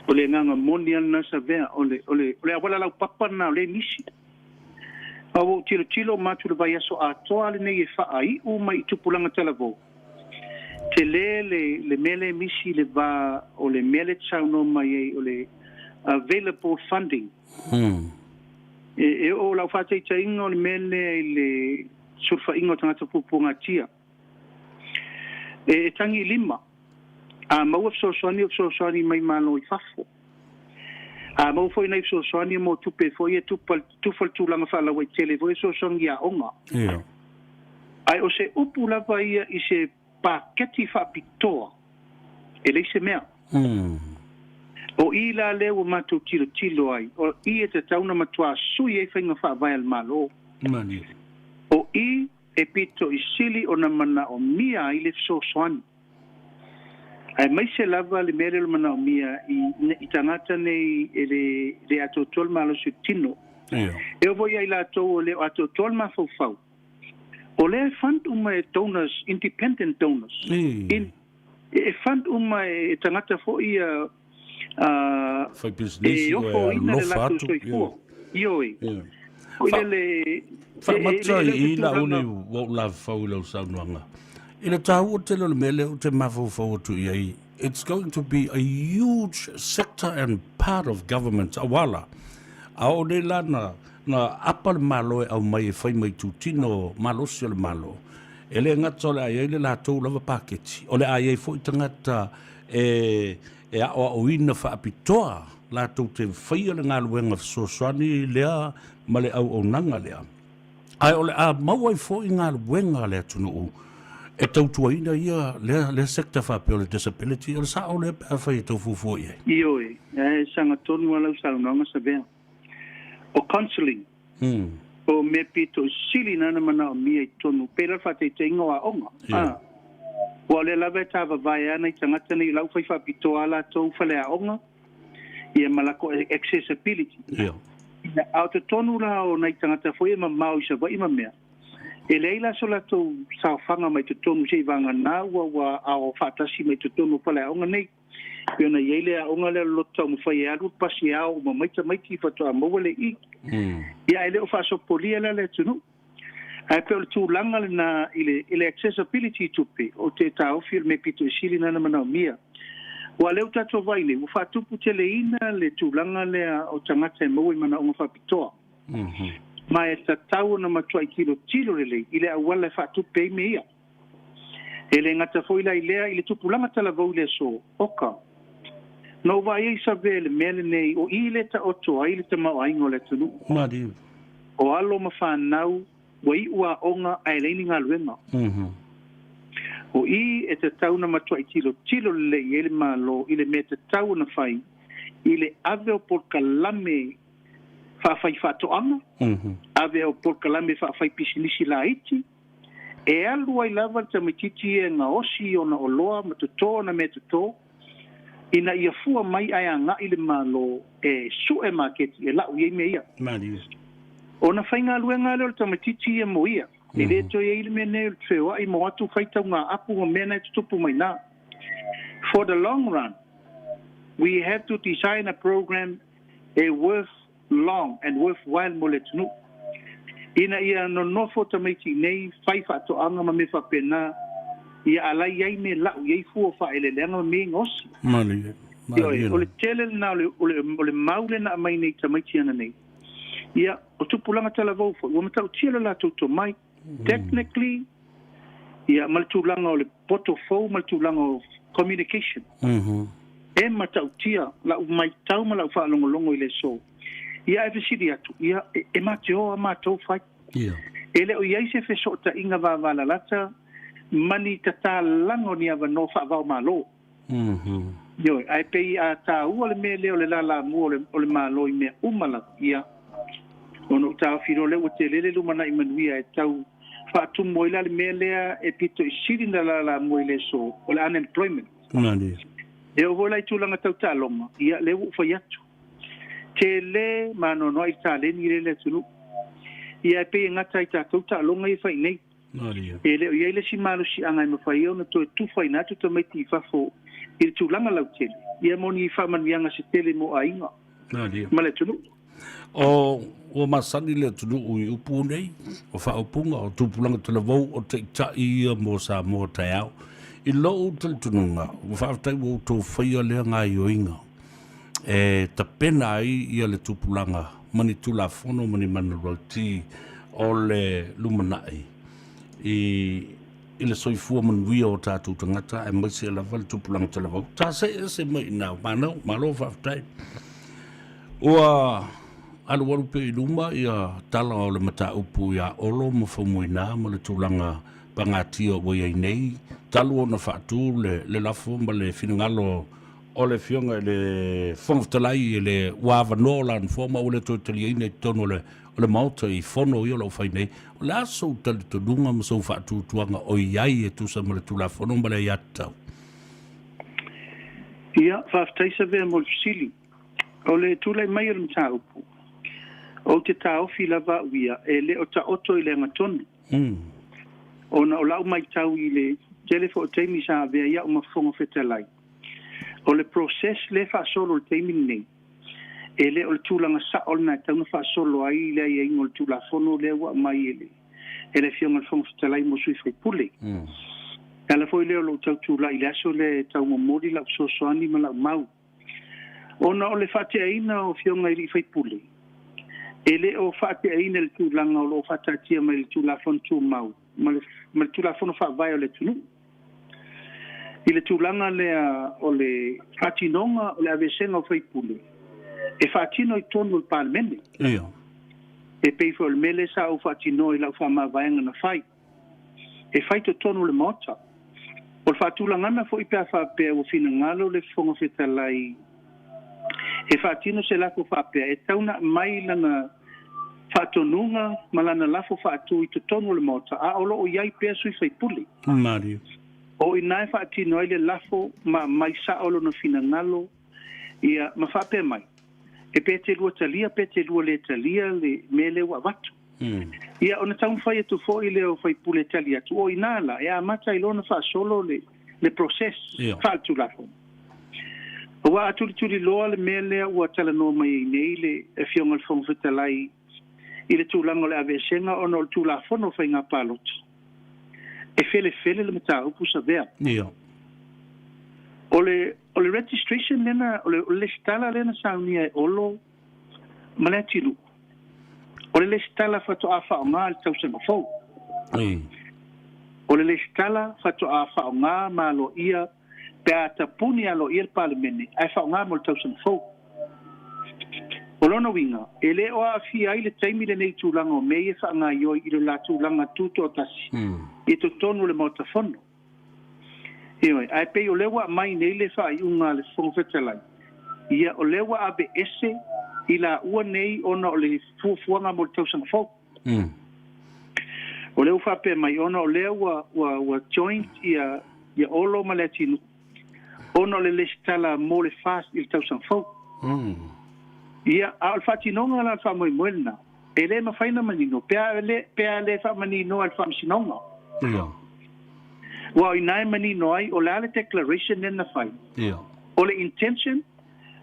O le agaga moni lava lena Savea, o le, o le, o le auala laupapa lena o lea e misi. A ua ou tilotilo uma atu i le vaiaso atoa lenei e faaiu mai i tupulaga talavou, tele le, le mea lea e misi i le va o le mea lea e te saunoa mai ai o le available funding. E, e oo lau faataitaiga o le mea lea i le sulufaiga o tagata puapuagatia. E, e tagi i lima. A maua fesoasoani o fesoasoani mai Malo i fafo. A maua foi nai fesoasoani mo tupe foi e tupa, tufa le tulaga faalauaitele foi e fesoasoani i aoga. Ia. Ae o se upu lava ia i se paketi faapitoa, e leai se mea. O i la lea ua matou tilotilo ai, o i e tatau ona matua sui ai faiga faavae a le Malo. Malie. O i e pito i sili ona manaomia ai le fesoasoani. Aemaise lava le mea lea o le manaomia i, i tagata nei e le, le atoatoa le malosi o le tino. E oo foi ia i latou o le o atoatoa le mafaufau, o lea e fund uma e donors, independent donors. In, e fund uma e tagata foi ia Fai pisinisi e ofoina le latou soifua. Ioe. Foi lele Faamata i i Laauli ua ou lavafau i lau saunoaga. I le taua tele o le mea lea ou te mafaufau atu i ai, it's going to be a huge sector and part of government auala. A oo nei la na, na apa le Malo e aumai e fai mai itutino malosi o le Malo, e le gata o le a i ai le latou lava paketi, o le a i ai foi tagata e, e aoaoina faapitoa latou te faia le galuega fesoasoani lea ma le auaunaga lea. Ae o le a maua ai foi galuega a le atunuu e tautuaina ia lea, lea sector faapea o le disability, o le sao lea pe afai e tau fuafua i ai. Ioe, e sagatonu lava lau saunoaga Savea. O counselling, o mea pito sili na na manaomia i totonu, pei la le faataitaiga o aoga. A, aua o lea lava e tavavae ana i tagata nei o la ua fai faapitoa lava latou faleaoga, ia ma latou accessibility. A o totonu la o nai tagata foi e mamao i Savaii ma mea, e leai la so latou saofaga mai totonu seiavagana ua ua ao faatasi mai totonu o faleaoga nei. Pei ona i ai le aoga lea o le Loto Taumafai e alu le pasi e ao uma mai tamaiti faatoa maua le i. Ia ae le o faasopolia la le atunuu. Ae pei o le tulaga lena i le, i le accessibility i tupe, ou te taofi o le mea pito i sili lena na manaomia. Aua o lea ua tatou vaai nei, ua faatuputeleina le tulaga lea o tagata e maua i manaoga faapitoa. Ma e tatau ona matuai tilotilo lelei i le auala e faatupe ai mea ia. E le gata foi la i lea i le tupulaga talavou i le aso, oka. Na ou vaai ai Save i le mea lenei o i le taoto ai le tamaoaiga o le atunuu. Malie. O alo ma fanau ua iu aoga ae leai ni galuega. O i e tatau ona matuai tilotilo lelei i ai le Malo i le mea tatau ona fai i le ave o polokalame faafaifaatoaga, ave o polokalame faafaipisinisi laiti, E alu ai lava le tamaitiiti ia e gaosi i ona oloa ma toto ona meatoto, ina ia fua mai ae agai le Malo e sue maketi e lau i ai mea ia. Malie. Ona faigaluega lea o le tamaitiiti ia mo ia. E le toe i ai le mea nei o le feoai ma o atu fai tauga-apu ma mea na e tutupu mai na. For the long run, we have to design a program e worth long and worthwhile mo le atunuu. Ina ia nonofo tamaiti nei, fai faatoaga ma mea faapena, ia alai ai me lau i ai fua o faaeleeleaga ma mea i gaosi. Malie, malie. Ioe, o le tele lena o le, o le, o le mau lea na aumai nei i tamaiti ana nei. Ia, o tupulaga talavou foi, ua matautia lo latou tomai. Technically, ia, ma le tulaga o le poto fou ma le tulaga o communication. E matautia lau maitau ma lau faalogologo i le aso. Ia ae fesili atu, ia, e, e ma te o a matou fai. E le o i ai se fesootaiga vavalalata ma ni tatalaga o ni avanoa faavaomalo. Ioe, ae pei a taua le mea lea o le lalamua o le, o le Malo i mea uma lava, ia, ona ou taofi loa lea ua tele le lumanai manuia e tau faatumu ai la le mea lea e pito i sili na lalamua i le aso, o le unemployment. Malie. E oo foi la i tulaga tau taaloga, ia, lea ua ou fai atu. Tele ma anoanoai le taleni lea i le atunuu. Ia, ae pei e gata ai tatou taaloga ia e fai i nei. E le o i ai le isi malosiaga e mafai ai ona toe tufaina atu tamaiti i fafo i le tulaga lautele, ia mo ni faamanuiaga se tele mo aiga ma le atunuu. O, ua masani le atunuu i upu nei, o faaupuga, o tupulaga talavou, o taitai ia mo Samoa taeao. I lou talitonuga, ua faafetai ua outou faia lea gaoioiga e tapena ai ia le tupulaga ma ni Tulafono ma ni manulauti o le lumanai i i le soifua manuia o tatou tagata aemaise lava le tupulaga talavou. Ta see ese mai i ina, manau, malo faafetai. Ua alualu pea i luma ia tala o le mataupu iā Olo ma Faumuina ma le tulaga pagatia ua i ai nei, talu ona faatu le, le lafo ma le finagalo o le Afioga i le Fofoga Fetalai i le ua avanoa o lana nofoa ma ua le toe taliaina i totonu o le, o le Maota i fono ia o lo o fai nei. O le a sou talitonuga ma sou faatuatuaga o i ai e tusa ma le Tulafono ma le aiatatau? Ia, faafetai Savea mo le fesili. O le tulai mai o le mataupu, ou te taofi lava au ia e le o taoto i le agatonu. Ona o lau matau i le tele foi o taimi sa avea ai au ma Fofoga Fetalai, O le process lea e faasolo i le taimi lenei, e le o le tulaga sao lena e tatau ona faasolo ai le aiaiga o le Tulafono lea ua aumai e le e le Afioga i le Fofoga Fetalai mo sui usufono. E ala foi lea o lou tau tulai i le aso lea e tau momoli lau fesoasoani ma lau mau. Ona o le faateaina o Afioga i alii faipule, e le o faateaina i le tulaga o lo o faataatia mai i le Tulafono Tumau ma le ma le Tulafono Faavae o le atunuu. I le tulaga lea o le faatinoga o le aveesega o faipule, e faatino i totonu o le Palemene. Ia. E pei foi o le mea lea sa ou faatinoa i lau faamavaega na fai. e fai i totonu o le Maota. O le faatulagana foi pe a faapea ua finagalo le Fofoga Fetalai e faatino se lafo faapea, e tatau ona aumai lana faatonuga ma lana lafo faatu i totonu o le Maota, a o lo o i ai pea sui faipule. Malie. O i ina e faatino ai le lafo ma aumai sao lona finagalo, ia, ma faapea mai, e pe te lua talia pe te lua le talia le mea lea ua avatu. Ia, ona taumafai atu foi lea o faipule e tali atu, o i ina la e amata ai loa ona faasolo le, le process faaletulafono. Aua a tulituliloa le mea lea ua talanoa mai ai nei le Afioga i le Fofoga Fetalai i le tulaga o le aveesega ona o le Tulafono o Faiga Palota, e felefele le mataupu Savea. O le, o le registration lea na, o le, o le lesitala lea na saunia e Olo ma le atinuu, o le lesitala faatoa faaaoga i le tausaga fou. O le lesitala faatoa faaaoga ma aloaia pe a tapuni aloaia le Palemene ae faaaoga mo le tausaga fou. O lona uiga, e le o aafia ai le taimi lenei i tulaga o mea ia e faagaoioi i lo la tulaga tutoatasi i totonu o le Maota Fono. Ioe, ae pei o lea ua aumai nei le faaiuga a le Fofoga Fetalai, ia o lea ua aveese i laua nei ona o le fuafuaga mo le tausaga fou. O lea ua faapea mai ona o lea ua, ua, ua joint ia, ia Olo ma Leatinuu ona o le lesitala mo le FAST i le tausaga fou. Ia, a o le faatinoga la o le faamoemoe lena, E le mafai ona manino, pe a le, pe a le faamaninoa e le Faamasinoga. Ia. Aua o i ina e manino ai, o le a le declaration lea na fai? Ia. O le intention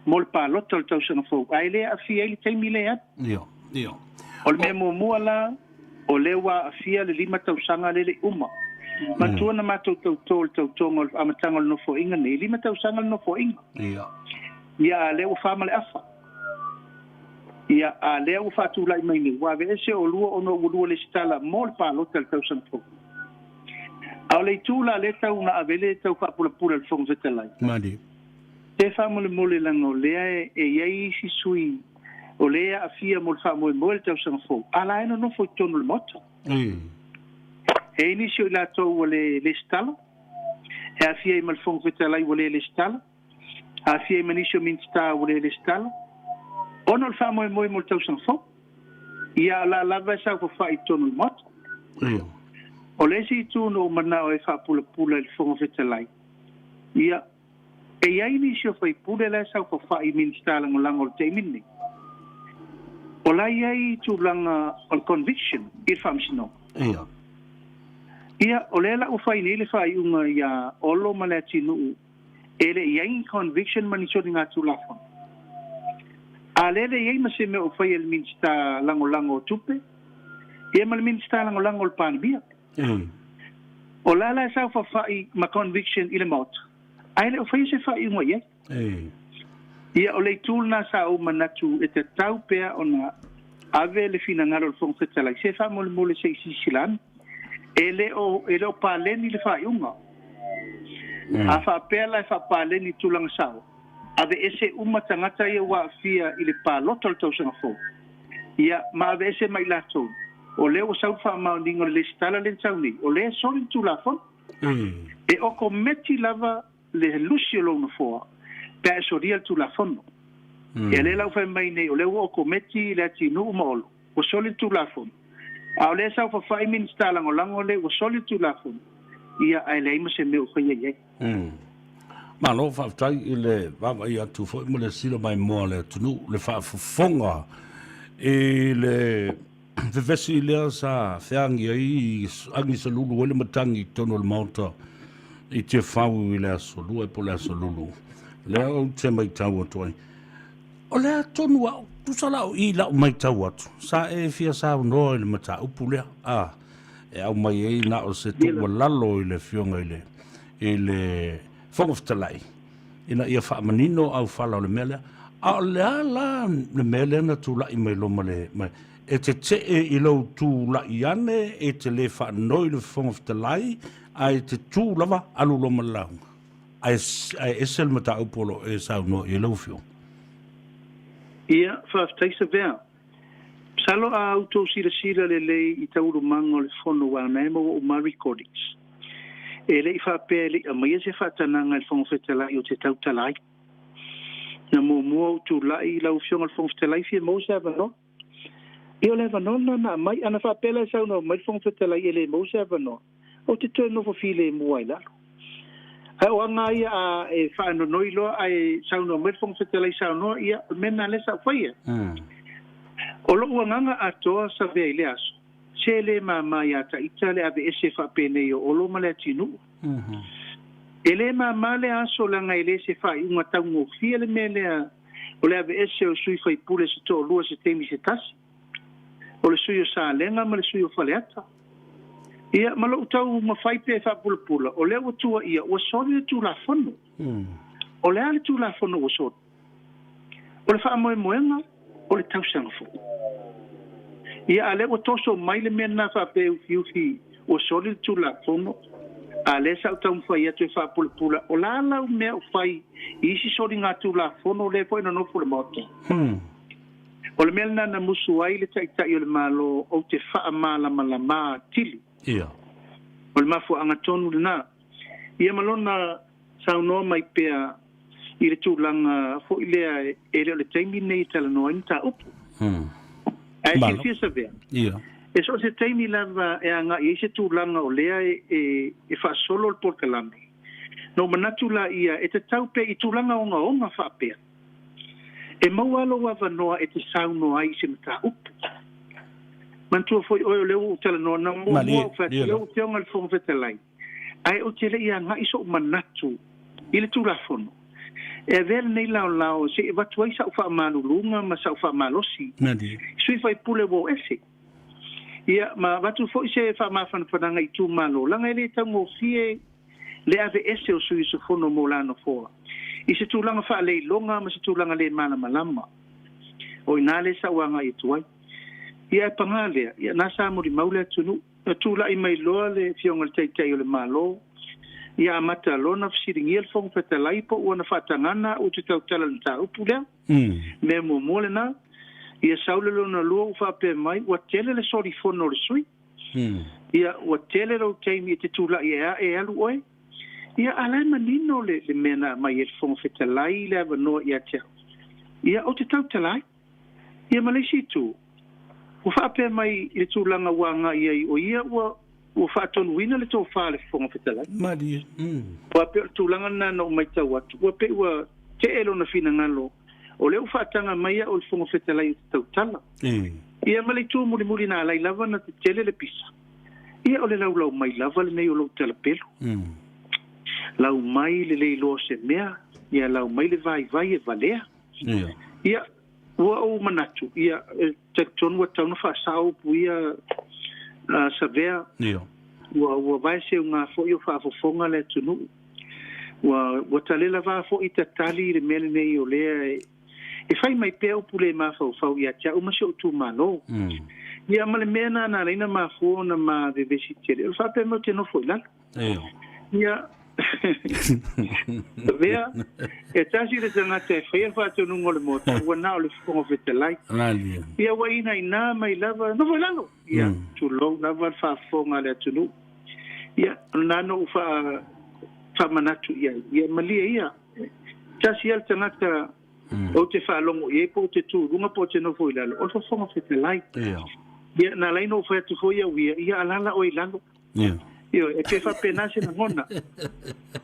mo le palota o le tausaga fou, ae le aafia ai le taimi lea e alu. Ia. Ia. O le mea muamua la, o lea ua aafia le lima tausaga lea le i uma. Manatua na matou tauto i le tautoga o le amataga o le Nofoaiga nei, e lima tausaga le Nofoaiga. Ia. Ia, a lea ua fa ma le afa. Ia, a lea ua faatulai mai nei, ua aveese oulua ona ua lua lesitala mo le palota i le tausaga fou. A o le itu la lea tau na ave le tau faapulapula e le Fofoga Fetalai. Malie. Se faamolemole leaga o lea e i ai isi sui o lea e aafia mo le faamoemoe i le tausaga fou, a la e nonofo i totonu o le Maota. E i ai nisi o i latou ua le lesitala, e aafia ai ma le Fofoga Fetalai ua le lesitala, aafia ai ma nisi o Minisita ua le lesitala, ona o le faamoemoe mo le tausaga fou. Ia, o la lava e saofafai i totonu o le Maota. O le isi itu na ou manao e faapulapula i le Fofoga Fetalai, ia, e i ai nisi o faipule la e saofafai i Minisita Lagolago o le taimi lenei, o la e i ai tulaga o le conviction i le Faamasinoga. Ia, o lea la ua fai nei le faaiuga ia Olo ma Leatinuu e le i ai ni conviction ma ni soligatulafono. A lea le i ai ma se mea o faia e le Minisita Lagolago o Tupe, ia ma le Minisita Lagolago o le Palemia. O la la e saofafai ma conviction i le Maota, ae le o faia se faaiuga i ai. Ia, o le itu lena sa ou manatu e tatau pea ona ave le finagalo o le Fofoga Fetalai, se faamolemole se i silasila ane. E le o, e le o paleni le faaiuga. A faapea la e faapaleni i tulaga sao, aveese uma tagata ia ua aafia i le palota o le tausaga fou, ia, ma aveese ma i latou, o lea ua sau le faamaoniga o le lesitala lea na sau nei, o lea e soli le Tulafono. E okometi lava le lusi o lou nofoa pe a e solia le Tulafono. Ia lea la ua fai mai nei o lea ua okometi Leatinuu ma Olo, ua soli le Tulafono. A o lea e saofafai Minisita Lagolago lea ua soli le Tulafono, ia ae leai ma se mea o faia i ai. Malo faafetai i le vaavaai atu foi ma le sila maimoa a le atunuu, le faafofoga i le vevesi lea sa feagi ai agi salulu ai le matagi i totonu o le Maota i Tiafau i le aso Lua po o le aso Lulu. Lea ou te matau atu ai. O le a tonu au, tusa la o i lau matau atu, sa e fia saunoa i le mataupu lea, a, e aumai ai na o se tuualalo i le Afioga i le, i le Fofoga Fetalai, ina ia faamanino aufala o le mea lea. A o le a la le mea lea na tulai mai loa ma le, ma, e tetee i lou tulai ane, e te le faanoi i le Fofoga Fetalai, ae e te tu lava alu loa ma le lauga. Ae, ae ese le mataupu o lo o e saunoa i ai lau Afioga. Ia, faafetai Savea. Masalo a outou silasila lelei i taualumaga o le Fono aua o lena e maua uma lava recordings, e le i faapea e le i aumaia se faatanaga e le Fofoga Fetalai ou te tautala ai. Na muamua ou tulai i lau Afioga i le Fofoga Fetalai fia maua se avanoa. Ia o le avanoa lena na aumai. Ana faapea la e saunoa mai le Fofoga Fetalai e le maua se avanoa, ou te toe nofo filemu lava i lalo. Ae o aga ia a e faanonoi loa ae saunoa mai le Fofoga Fetalai saunoa, ia o le mea lena lea sa ou faia. O lou agaga atoa Savea i lea aso, se le mama iā Taita le aveese faapenei o Olo ma Leatinuu. E le mama lea aso leaga e le se faaiuga taugofie le mea lea o le aveese o sui faipule se toalua se taimi se tasi, o le sui o Salega ma le sui o Faleata. Ia, ma lou taumafai pea e faapulapula, o lea ua tuuaia ua soli le Tulafono. O le a le Tulafono ua soli? O le faamoemoega o le tausaga fou. Ia, a lea ua toso mai le mea lena faapea e ufiufi ua soli le Tulafono, a lea sa ou taumafai atu e faapulapula, o la lau mea o fai i isi soligatulafono lea foi na nofo le Maota. O le mea lena na musu ai le Taitai o le Malo ou te faamalamalama atili. Ia. O le mafuaaga tonu lena. Ia ma lona saunoa mai pea i le tulaga foi lea e le o le taimi lenei e talanoa ai mataupu. Ae silafia Savea, e so o se taimi lava e agai ai se tulaga o lea e faasolo le polokalame, na ou manatu laia e tatau pea i tulaga ogaoga faapea, e maua lou avanoa e te saunoa ai i se mataupu. Manatua foi oe o lea ua ou talanoa, na muamua ou fai atu, lau Afioga i le Fofoga Fetalai, ae ou te le i agai sou manatu i le Tulafono e avea lenei laolao se i avatu ai sa'u faamaluluga ma sa'u faamalosi i sui faipule ua o ese. Ia, ma avatu foi se faamafanafanaga i itumalo, leaga e le taugofie le aveese o sui usufono mo la nofoa i se tulaga faaleiloga ma se tulaga le malamalama. O i ina lea sa ou agai atu ai. Ia, ae paga lea, ia, na sa molimau le atunuu. Na tulai mai loa le Afioga i le Taitai o le Malo, ia amata loa ona fesiligia le Fofoga Fetalai po ua na faatagana au ou te tautala i le mataupu lea. Mea muamua lena, ia sau le lona lua ua faapea mai, ua tele le solifono o le sui. Ia, ua tele lou taimi e te tulai e ae e alu oe. Ia, a la e manino le mea na aumai e le Fofoga Fetalai le avanoa ia te au. Ia, ou te tautala ai. Ia ma le isi itu, ua faapea mai i le tulaga ua agai ai o ia ua ua faatonuina le tofa a le Fofoga Fetalai. Malie. Ua pei o le tulaga lena na ou matau atu, ua pei ua tee lona finagalo, o lea ua faataga mai au e le Fofoga Fetalai ou te tautala. Ia ma le itu mulimuli na alai lava na tetele le pisa, ia o le laulau mai lava lenei o lou talapelo. Lau mai le le iloa o se mea, ia lau mai le vaivai e valea. Ia, ua ou manatu, ia, e talitonu ua tatau ona faasao upu ia, Savea. Ua, ua vae seuga foi o faafofoga le atunuu. Ua, ua talela va foi tatali i le mea lenei o lea e, e fai mai pea upu le mafaufau ia te au ma si ou itumalo. Ia, ma le mea na na ala ai ona mafua ona ma vevesi tele, o le faapea mai ou te nofo i lalo. Ia, Avea, e tasi le tagata e faia le faatonuga o le Maota, ua na o le Fofoga Fetalai. Ia ua inaina mai lava, nofo i lalo. Ia, tulou lava le faafofoga a le atunuu. Ia, o lena na ou faamanatu i ai, ia malie ia, tasi lava le tagata ou te faalogo i ai po o te tu i luga po o te nofo i lalo, o le Fofoga Fetalai. Ia, na ala ai ona ou fai atu foi au ia, ia alaala oe i lalo. Ia. Ioe, e pei faapena se lagona.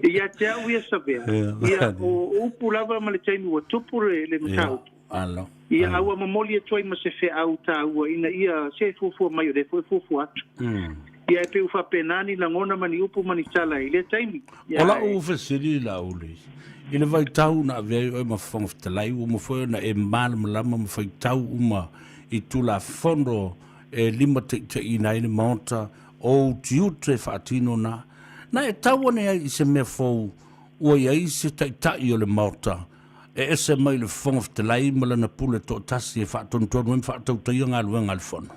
Ia te au ia Savea, ia o upu lava ma le taimi ua tupu le, le mataupu. Alo. Ia, a ua momoli atu ai ma se feau taua ina ia se fuafua mai o lea foi e fuafua atu. Ia e pei ua faapena ni lagona ma ni upu ma ni tala i lea taimi. Ia, O lau fesili Laauli, i le vaitau na avea ai oe ma Fofoga Fetalai, ua mafai ona e malamalama ma faitau uma i Tulafono e limataitaiina ai le Maota o ou tiute e faatino na, na e tau ane ai i se mea fou ua i ai se Taitai o le Maota e ese mai le Fofoga Fetalai ma lana pule toatasi e faatonutonu ai ma faatautaia galuega a le Fono.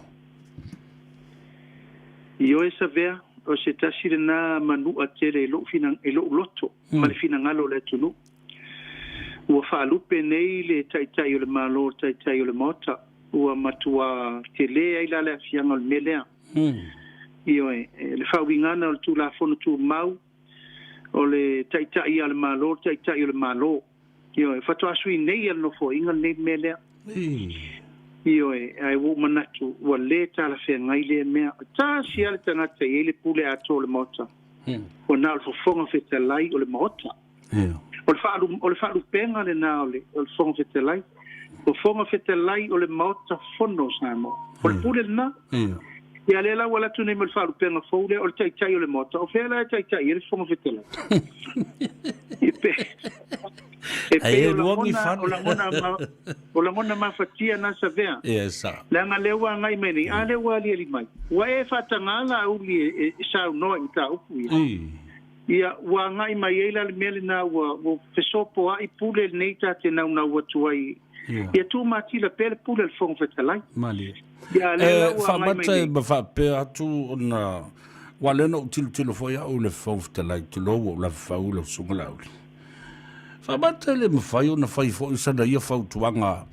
Ioe Savea, o se tasi lena manua tele i lou i lou loto ma le finagalo o le atunuu. Ua faalupe nei le Taitai o le Malo, le Taitai o le Maota. Ua matuā telē ai la le aafiaga o le mea lea. Ioe, le faauigaga o le Tulafono Tumau, o le Taitai ia o le Malo le Taitai o le Malo. Ioe, faatoa sui nei e le Nofoaiga lenei le mea lea. Ioe, ae ua ou manatu ua le talafeagai lea mea. Tasi lava le tagata e i ai le pule atoa o le Maota, ua na o le Fofoga Fetalai o le Maota. O le faalu, o le faalupega lena o le, o le Fofoga Fetalai. Fofoga Fetalai o le Maota Fono o Samoa. O le pule lena. Ia lea la ua alu atu nei ma le faalupega fou lea o le Taitai o le Maota. O fea la e taitai ai le Fofoga Fetalai? E pe, e pei o lagona, o lagona, ma, o lagona mafatia na Savea. Yes, sir. Leaga lea ua agai mai nei, a lea ua aliali mai. Ua e faatagā Laauli e, e saunoa i mataupu ia. Ia, ua agai mai ai la le mea lena ua, ua fesopoai pule lenei ta te naunau atu ai. Ia. Ia tumatila pea le pule a le Fofoga Fetalai. Malie. Ia, lea la E ua agai mai faamata nei. ma faapea atu ona, ua lea na ou tilotilo foi au i le Fofoga Fetalai, tulou ua ou lavefau i lau Susuga Laauli. Faamata e le mafai ona fai foi sana ia fautuaga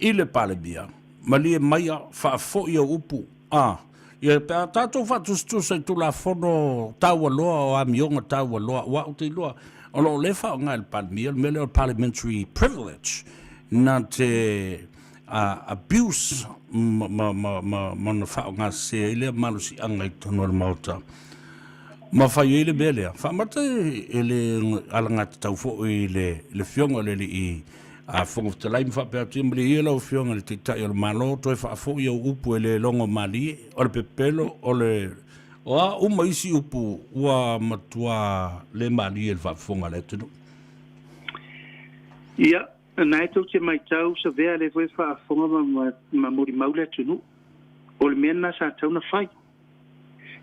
i le Palemia, malie maia, faafoi au upu, a, ia pe a tatou faatusatusa i Tulafono taualoa o amioga taualoa, aua ou te iloa o lo o le faaaoga e le Palemia le mea lea o le parliamentary privilege na te abuse ma, ma, ma, ma, ma ona faaaoga sese ai lea malosiaga i totonu o le Maota ma fai ai le mea lea. Faamata e le alagatatau foi i le, le Afioga i le Alii A Fofoga Fetalai ma faapea atu, ia malie ia lau Afioga i le Taitai o le Malo, toe faafoi au upu e le logo malie, o le pepelo, o le o a uma isi upu ua matua le malie i le faafofoga a le atunuu. Ia, na e tou te maitau Savea lea foi e faafofoga ma, ma molimau le atunuu, o le mea lena sa tatau ona fai.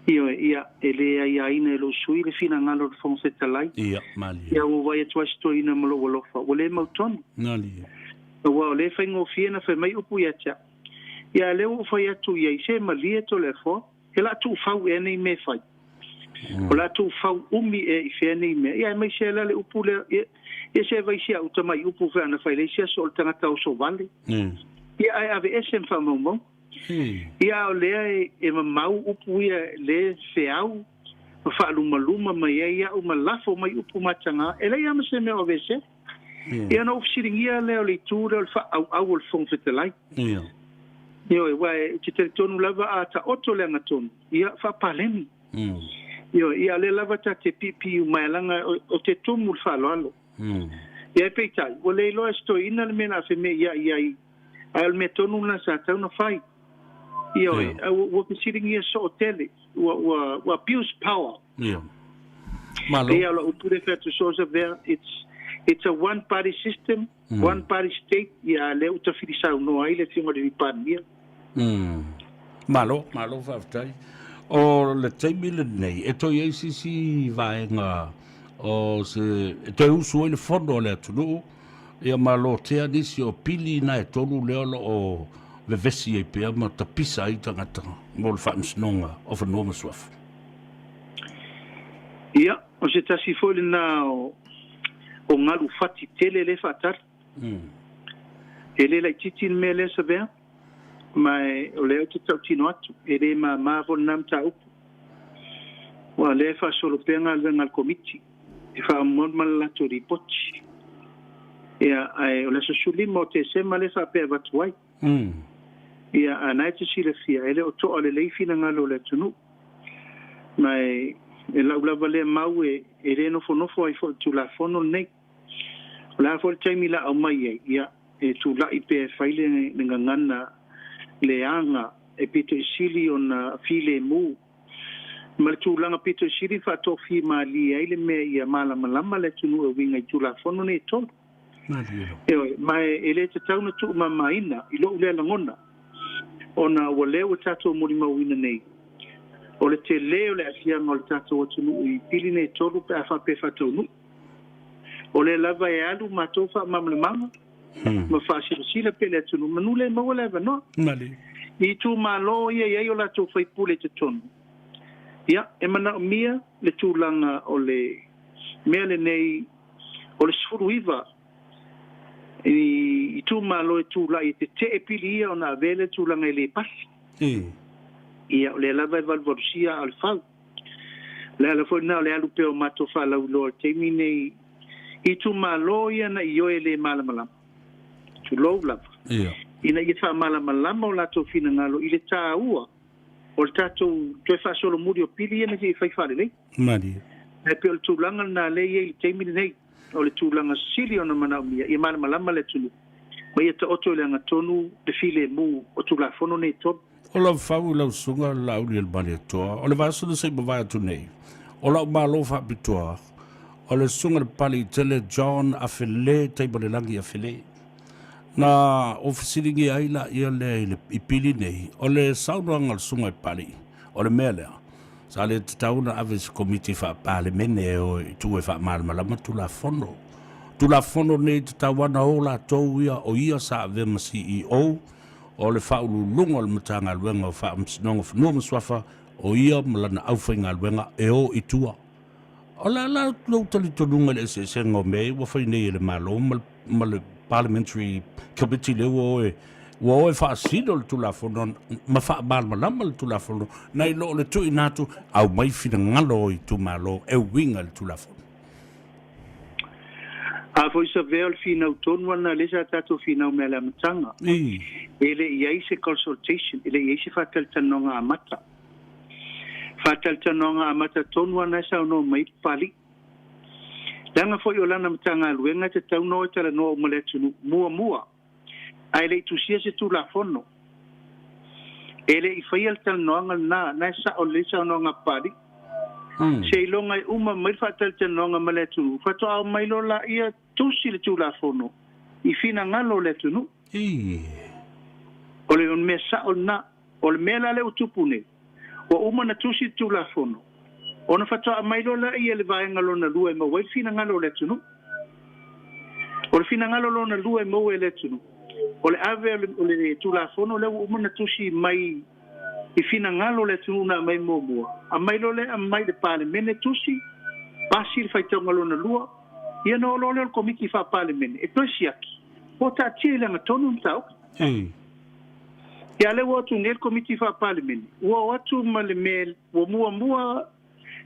Ioe, ia, e le aiaina e lou sui le finagalo o le Fofoga Fetalai. Ia, malie. Ia, ua vaai atu ai se toeaina ma lou alofa, ua le mautonu. Malie. Aua o lea e faigofie na fai mai upu ia te au. Ia, a lea ua ou fai atu i ai, se malie Toleafoa, he la tuufau ea nei mea e fai? O le a tuufau umi ea i fea nei mea? Ia, aemaise ai la le upu lea, ia, ia se vai si au tamai upu fe ana fai le isi aso o le tagata oso vale. Ia, ae aveese ma faamaumauga. Ia o lea e mamau upu ia le feau ma faalumaluma mai ai au ma lafo mai upu mataga, e leai lava ma se mea o aveesea. Ia ona ou fesiligia lea o le itu lea o le faaauau o le Fofoga Fetalai. Ioe, aua ou te talitonu lava a taoto le agatonu, ia faapaleni. Ioe, ia o lea lava ta te piipiiu mai leaga o te tumu i le faaaloalo. Ia ae peitai, ua le iloa e se toeaina le mea o le a feme'ia'i ai Ae o le mea tonu lena sa tatau ona fai. Ioe, yeah. Ua, ua fesiligia soo tele, ua, ua, ua abuse power. Yeah. Malo. Pei o lau upu lea fai atu so Savea, it's, it's a one party system, one party state, ia lea ua tafilisaunoa ai le Afioga i le Palemia. Malo, malo faafetai. O le taimi lenei, e toe i ai se isi vaega o se, e toe usu ai le fono a le atunuu, ia ma lotea nisi o pili na e tolu lea o lo o vevesi ai pea ma tapisa ai tagata mo le Faamasinoga o Fanua ma Suafa. Ia, o se tasi foi lena o, o galu fati tele lea e faatali. E le laitiiti le mea lea Savea, ma e, o lea ou te tautino atu, e le māmā foi lena mataupu. Aua o lea e faasolo pea galuega a le Komiti e faamoemoe ma le latou lipoti. Ia, ae o le aso 15 o Tesema lea e faapea e avatu ai. Ia, a na e te silafia, e le o toa lelei finagalo o le atunuu. Ma e, e lau lava lea mau e, e le nofonofo ai foi i le Tulafono lenei. O le a foi le taimi la aumai ai, ia, e tula'i pea e fai le, le gagana leaga e pito i sili ona filemu ma le tulaga pito i sili faatofimalie ai le mea ia malamalama le atunuu e uiga i Tulafono nei e tolu. Ioe, ma e le tatau ona tuumamaina i lo'u lea lagona, ona ua lea ua tatou molimauina nei, o le telē o le aafiaga o le tatou atunuu i pili nei e tolu pe a faapea e faataunuu. O lea lava e alu matou faamalamalamaga ma faasilasila pea le atunuu, manu le maua le avanoa. I itumalo ia e i ai o latou faipule i totonu, ia, e manaomia le tulaga o le mea lenei o le 19 I itumalo e tulai e tetee pili ia ona avea lea tulaga e le pasi. Ia, o lea lava e valuvalusia aa o le fau. O le ala foi lena o le alu pea o matou faalauiloa i le taimi nei i itumalo ia na ioe e le malamalama, tulou lava, ina ia faamalamalama o latou finagalo i le taua o le tatou toe faasolomuli o pili ia na se i fai faalelei. Malie. Ae pei o le tulaga lena lea e i ai i le taimi lenei, o le tulaga sili ona manaomia ia malamalama le atunuu ma ia taoto i le agatonu le filemu o Tulafono nei e tolu. O lau fau i lau susuga Laauli Malietoa, o le vaiaso na se i mavae atu nei, o lau malo faapitoa, o le susuga i le Papaliitele John Afele Taimalelagi Afele. Na ou fesiligia ai laia lea i le i pili nei, o le saunoaga a le susuga i le Papalii, o le mea lea, sa le tatau ona ave i se Komiti Faa-Palemene e o i tua e faamalamalama Tulafono. Tulafono nei tatau ana o latou ia, o ia sa avea ma CEO, o le Faauluuluga o le Matagaluega o Faamasinoga o Fanua ma Suafa, o ia ma lana aufaigaluega e o i tua. O le a la lou talitonuga i le eseesega o mea ia ua fai nei e le Malo ma le, ma le Parliamentary Committee lea ua o e, ua o e faasino le Tulafono ma faamalamalama le Tulafono, nai lo o le tuuina atu, aumai finagalo o itumalo e uiga i le Tulafono. A foi Savea o le finau tonu ana lea sa tatou finau mai le amataga. E le i ai se consultation, e le i ai se faatalatalanoaga amata. Faatalatalanoaga amata tonu ana e saunoa mai Papalii. Leaga foi o lana Matagaluega e tatau ona o e talanoa uma le atunuu muamua ae le i tusia se Tulafono. E le i faia le talanoaga lena, na e sao lelei le saunoaga a Papalii. Seiloga e uma mai le faatalatalanoaga ma le atunuu, faatoa aumai loa laia tusi le Tulafono i finagalo o le atunuu. O le mea sao lena. O le mea la lea ua tupu nei, ua uma ona tusi le Tulafono, ona faatoa aumai loa lea le vaega lona lua e maua ai le finagalo o le atunuu. O le finagalo lona lua e maua e le atunuu, o le ave o le Tulafono lea ua uma ona tusi mai i finagalo o le atunuu na aumai muamua, aumai loa lea aumai i le Palemene tusi, pasi le faitauga lona lua, ia ona o loa lea o le Komiti Faa-Palemene e toe siaki po o taatia i le agatonu le mataupu. Ia lea ua o atu nei le Komiti Faa-Palemene, ua o atu ma le mea, ua muamua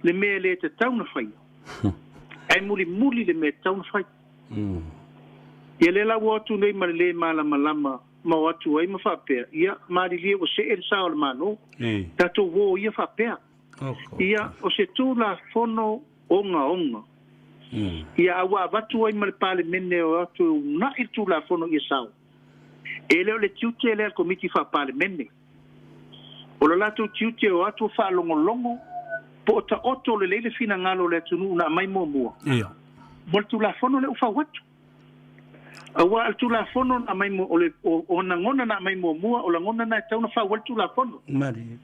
le mea e le tatau ona faia, ae mulimuli le mea e tatau ona fai. Ia lea la ua o atu nei ma le lē malamalama ma o atu ai ma faapea, ia, malilie ua see le sa o le Malo, tatou o ia faapea. Ia, o se Tulafono ogaoga. Ia, a ua avatu ai ma le Palemene e o atu e uunai le Tulafono ia sao. E le o le tiute lea a le Komiti Faa-Palemene. O le latou tiute e o atu e faalogologo po o taoto lelei le finagalo o le atunuu na aumai muamua mo le Tulafono lea ua fau atu. Aua o le Tulafono na aumai o le o lagona na aumai muamua, o lagona na e tatau ona fau ai le Tulafono. Malie.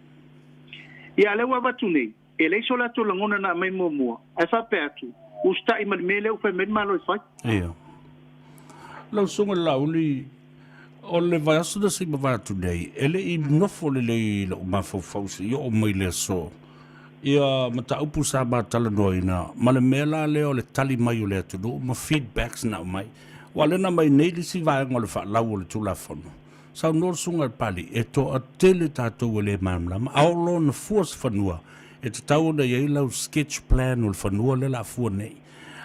Ia, a o lea ua avatu nei, e leai so latou lagona na aumai muamua, ae faapea atu, usitai ma le mea lea ua fai mai le Malo e fai. Ia. Lau Susuga i le Laauli, o le vaiaso na se i mavae atu nei, e le i nofo lelei i lou mafaufau se i oo mai le aso, ia mataupu sa ma talanoaina, ma le mea la lea o le tali mai o le atunuu ma feedbacks na aumai. Aua o lea na aumai nei le isi vaega o le faalau o le Tulafono, Saunoa le Susuga i le Pali, e toatele tatou e le malamalama, a oo loa ona fua se fanua, e tatau ona i ai lau sketch plan o le fanua lea o le a fua nei.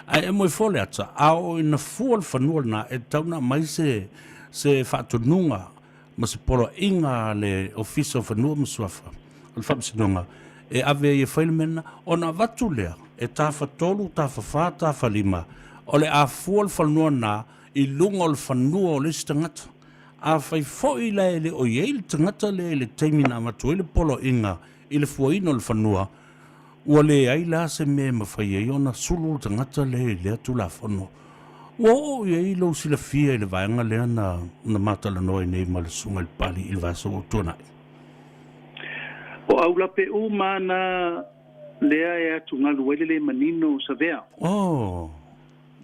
Ae emo ifo le ata, a oo ina fua le fanua lena, e tatau ona aumai se, se faatonuga ma se poloaiga a le Ofisa o Fanua ma Suafa, o le Faamasinoga, e ave ai e fai le mea lena. Ona avatu lea, e tafatolu, tafafā, tafalima, o le a fua le fanua lena i luga o le fanua o le isi tagata. Afai foi la e le o i ai le tagata lea i le taimi na avatu ai le poloaiga i le fuaina o le fanua, ua leai la se mea e mafai ai ona sulu le tagata lea i lea Tulafono. Ua oo i ai lou silafia i le vaega lea na na ma talanoa ai nei ma le Susuga i le Pali i le vaiaso ua tuanai? O aulape uma na lea e atugalu ai le le manino o Savea. Oh.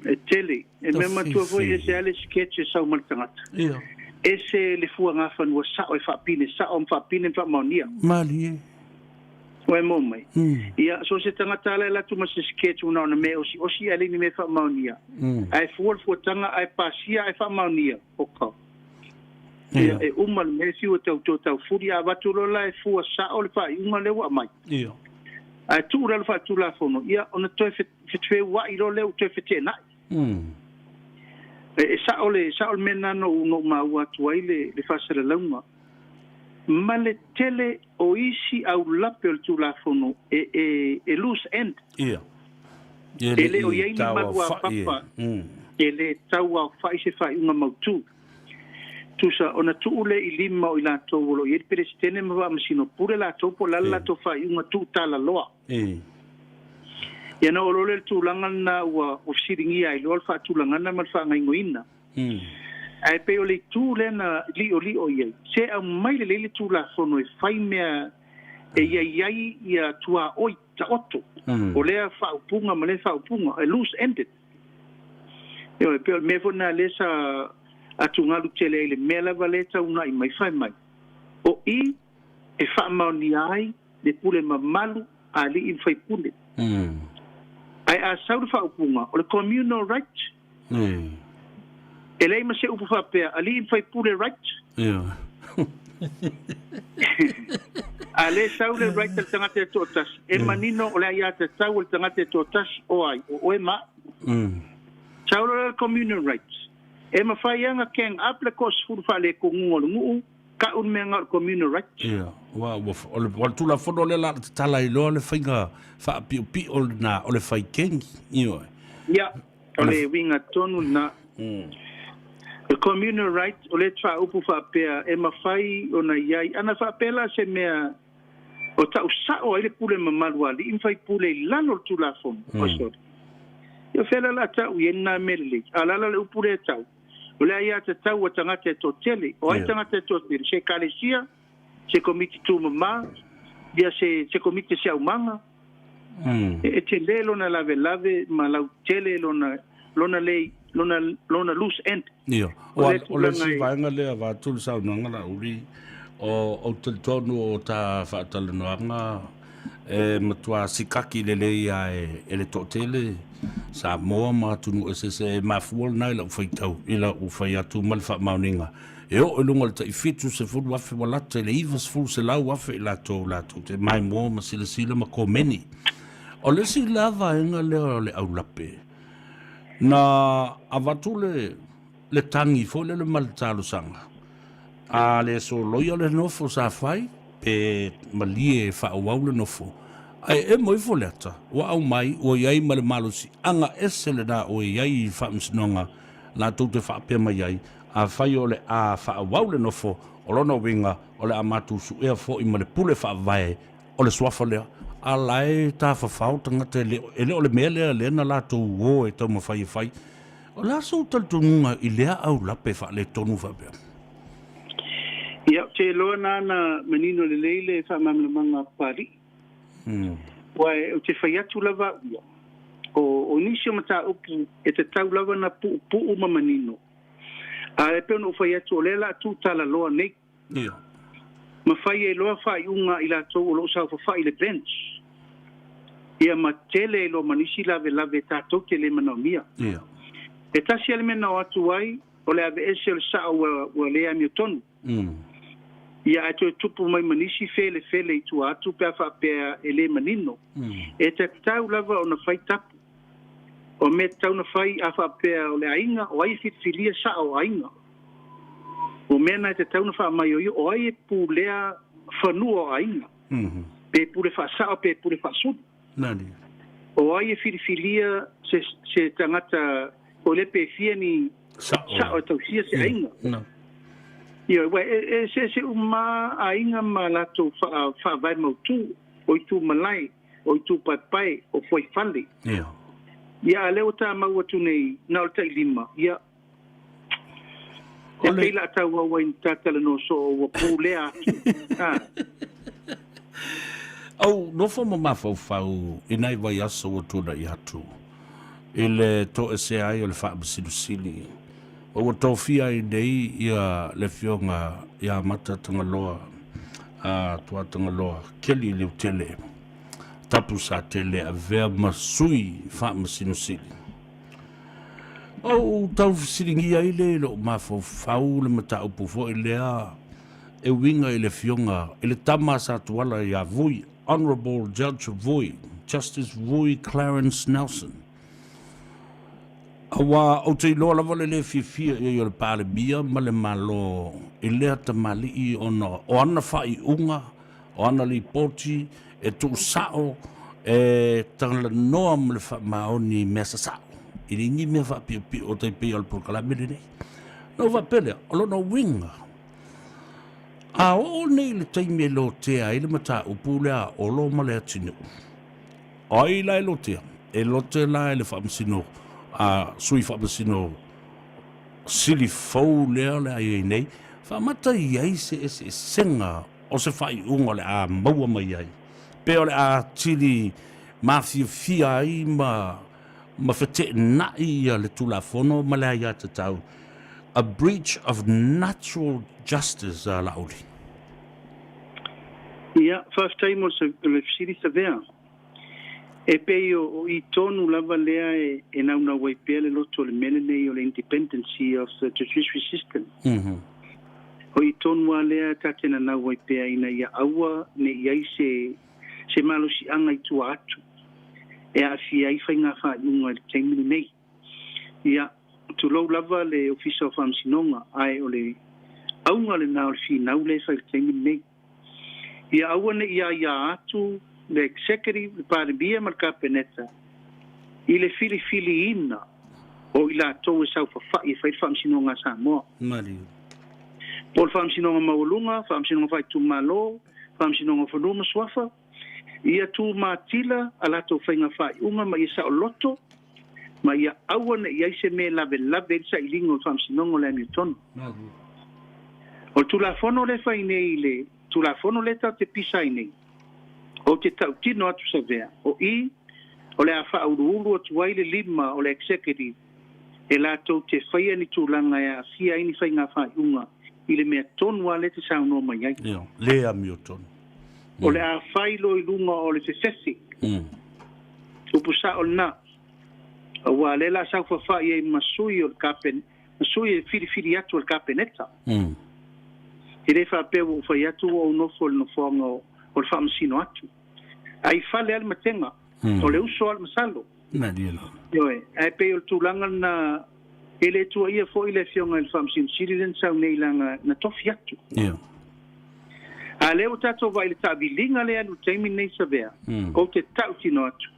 E tele. E mea matua foi ese lava le sketch e sau ma le tagata. Ia. Ese le fuagafanua sao e faapine sao ma faapine ma faamaonia. Malie. Ua e maua mai. Ia, so se tagata lava e alu atu ma se schedule na ona mea osi'osi ae leai ni mea e faamaonia. Ae fua le fuataga ae pasia ae faamaonia, oka. Ia, e uma le mea e fiu e tau toe taufuli, a avatu loa la e fua sa'o le faaiuga lea ua aumai. Ae tuu i lalo faaletulafono, ia, ona toe feua'i loa lea ua toe feteena'i. E sa'o le, sa'o le mea lena na ou maua atu ai le, le faasalalauga. Ma le tele o isi aulape o le Tulafono e, e, e loose end. Ia. E le o i ai ni maluapapa, e le tauaofa'i se faaiuga mautū. Tusa, ona tuu lea i lima o i latou o lo o i ai le Peresetene ma Faamasino Pule latou po o le a le latou faaiuga tuutalaloa. Ia ona oo loa lea i le tulaga lena ua fesiligia ai loa le faatulagana ma le faagaoioiga. Ae pei o le itu lea na li'oli'o i ai, se aumai lelei le Tulafono e fai mea e i ai ai ia tuaoi taoto o lea faaupuga ma lea faaupuga, e loose ended. Ioe, pei o le mea foi lena lea sa atugalu tele ai i le mea lava lea e taunai mai, fai mai, o i e faamaonia ai le pule mamalu a alii ma faipule. Ae a sau le faaupuga, o le communal right, e leai ma se upu faapea, alii ma faipule right. A lea e sau le right a le tagata e toatasi, e manino o le aiatatau a le tagata e toatasi, o ai, o oe ma au. Sau loa le communal right, e mafai lava ona gang up le toasefulu faalekonuga o le nuu, Ka'u le mea na o le communal right. Ia, ua, ua, o le, o le Tulafono lea la tatala ai loa le faiga faapiopio lena o le fai kengi, ioe. Ia, o le uiga tonu lena. O le communal right, o lea faaupu faapea e mafai ona i ai, ana faapea la se mea o ta'u sa'o ai le pule mamalu a alii ma faipule i lalo o le Tulafono, oh sorry. Ia o fea la o le a ta'u i ai lena mea lelei? A o le a la le upu lea e ta'u? O le aiatatau a tagata e toatele. O ai tagata e toatele? Se ekalesia, se komiti tūmamā, ia se, se komiti se aumaga. E, e tele lona lavelave ma lautele lona, lona le, lona, lona loose end. Ia. O le, o le isi vaega lea vaeatu le saunoaga Laauli, o, ou te talitonu o ta faatalanoaga e matua sikaki lelei a e le toatele Samoa ma atunuu eseese e mafua lena i lau faitau i lau fai atu ma le faamaoniga e oo i luga o le tai 70,000 ua lata i le 90,000 i latou latou te maimoa ma silasila ma komeni. O le isi la vaega lea o le aulape na avatu le le tagi foi lele ma le talosaga a le soloia le nofo sa fai pe malie e faaauau le nofo ae emo ifo le ata ua aumai ua i ai ma le malosiaga ese lena ua i ai i faamasinoga latou te faapea mai ai afai o le a faaauau le nofo o lona uiga o le a matou suea foi ma le pule faavae o le suafa lea a la e tafafao tagata e le o le mea lea lea na latou o e taumafai e fai. O le a sou talitonuga i lea aulape faaletonu faapea? Ia, ou te iloa na na manino lelei le faamalamalamaga a Papalii. Aua ou te fai atu lava au ia, o, o nisi o mataupu e tatau lava na puupuu ma manino. A e pei ona ou fai atu, o lea o le a tuutalaloa nei. Ia. Ma fai ai loa faaiuga a i latou o lo o saofafai i le bench. Ia ma tele ai loa ma nisi lavelave tatou te le manaomia. Ia. E tasi lava le mea na o atu ai, o le aveese o le sao ua, ua le amiotonu. Ia ae toe tupu mai ma nisi felefele i tua atu pe a faapea e le manino. E tatau lava ona fai tapu. O mea tatau ona fai a faapea o le aiga, o ai e filifilia sao o aiga. O mea na e tatau ona faamaioio, o ai e pulea fanua o aiga, pe pule faasao pe pule faasuli. Nani. O ai e filifilia se, se tagata foi lea pe fia ni sao, sao e tausia se aiga. No. Ioe, uae e eseese uma aiga ma latou faa, faavae mautu, o itu malae, o itu paepae, o fuaifale. Ia. Ia, a lea ua tamau atu nei, na o le tailima, ia, E pei la tau au ai ta talanoa soo ua pulea atu. Ha. Au nofo ma mafaufau i nai vaiaso ua tuana'i atu i le toesea ai o le Faamasino-Sili ma ua tofia ai nei ia le Afioga ia Mata Tagaloa, a Tuatagaloa Kelly Leutele. Tapusatele e avea ma Sui Faamasino Sili. Ou tau fesiligia ai lea i lou mafaufau le mataupu foi lea e uiga i le afioga i le tama a Satuala ia Vui, Honourable Judge Vui, Justice Vui Clarence Nelson. Aua ou te iloa lava le le fiafia i ai o le Palemia ma le Malo i lea tamalii ona o ana faaiuga, o ana lipoti e tuusao e talanoa ma le faamaoni i mea sasao, i le ni mea faapiopio tai pei o le polokalame lenei. Na ou faapea lea, o lona uiga, a oo nei i le taimi e lotea ai le mataupu lea a Olo ma Leatinuu, O ai la e lotea? E lote la e le faamasino, a sui faamasino sili fou lea o le a i ai nei, faamata i ai se eseesega o se faaiuga o le a maua mai ai, pe o le a atili mafiafia ai ma, ma feteenai ia le Tulafono ma le aiatatau, a breach of natural justice a Laauli. Ia, faafetai mo le fesili Savea. E pei o i tonu lava lea e naunau ai pea le loto o le mea lenei o le independency of the judiciary system. O i tonu lava lea ta te nanau ai pea ina ia aua ne i ai se se malosiaga i tua atu e aafia ai faiga faaiuga i le taimi lenei. Ia, tulou lava le Ofisa o Faamasinoga, ae o le auga lena o le finau lea e fai i le taimi lenei. Ia aua ne i aia atu le Executive, le Palemia ma le Kapeneta i le filifiliina o i latou e saofafai e fai le Faamasinoga a Samoa. Malie. Po o le Faamasinoga Maualuga, Faamasinoga Faaitumalo, Faamasinoga o Fanua ma Suafa, Ia tumatila a latou faiga faaiuga ma ia saoloto, ma ia aua ne i ai se mea e lavelave ai le sailiga o le Faamasinoga o le Amiotonu. O le Tulafono lea e fai nei i le Tulafono lea tatou te pisa ai nei, ou te tautino atu Savea, o i o le a faauluulu atu ai le lima o le Executive e latou te faia ni tulaga e aafia ai ni faiga faaiuga i le mea tonu lava lea e te saunoa mai ai. Ioe, le amiotonu. O le a fai loa i luga o le fefefe. Upu sao lena. Aua o lea o le a saofafai ai ma sui o le Kapen, ma sui e filifili atu o le Kapeneta. E le faapea ua ou fai atu ua ou nofo i le nofoaga o, o le faamasino atu. Ae i fale lava le matega, o le uso lava le masalo. Ioe, ae pei o le tulaga lena, e le tuuaia foi le Afioga i le Faamasino Sili lea na sau nei leaga na tofi atu. A o lea ua tatou vaai i le taaviliga lea e alu i le taimi lenei Savea, ou te tautino atu,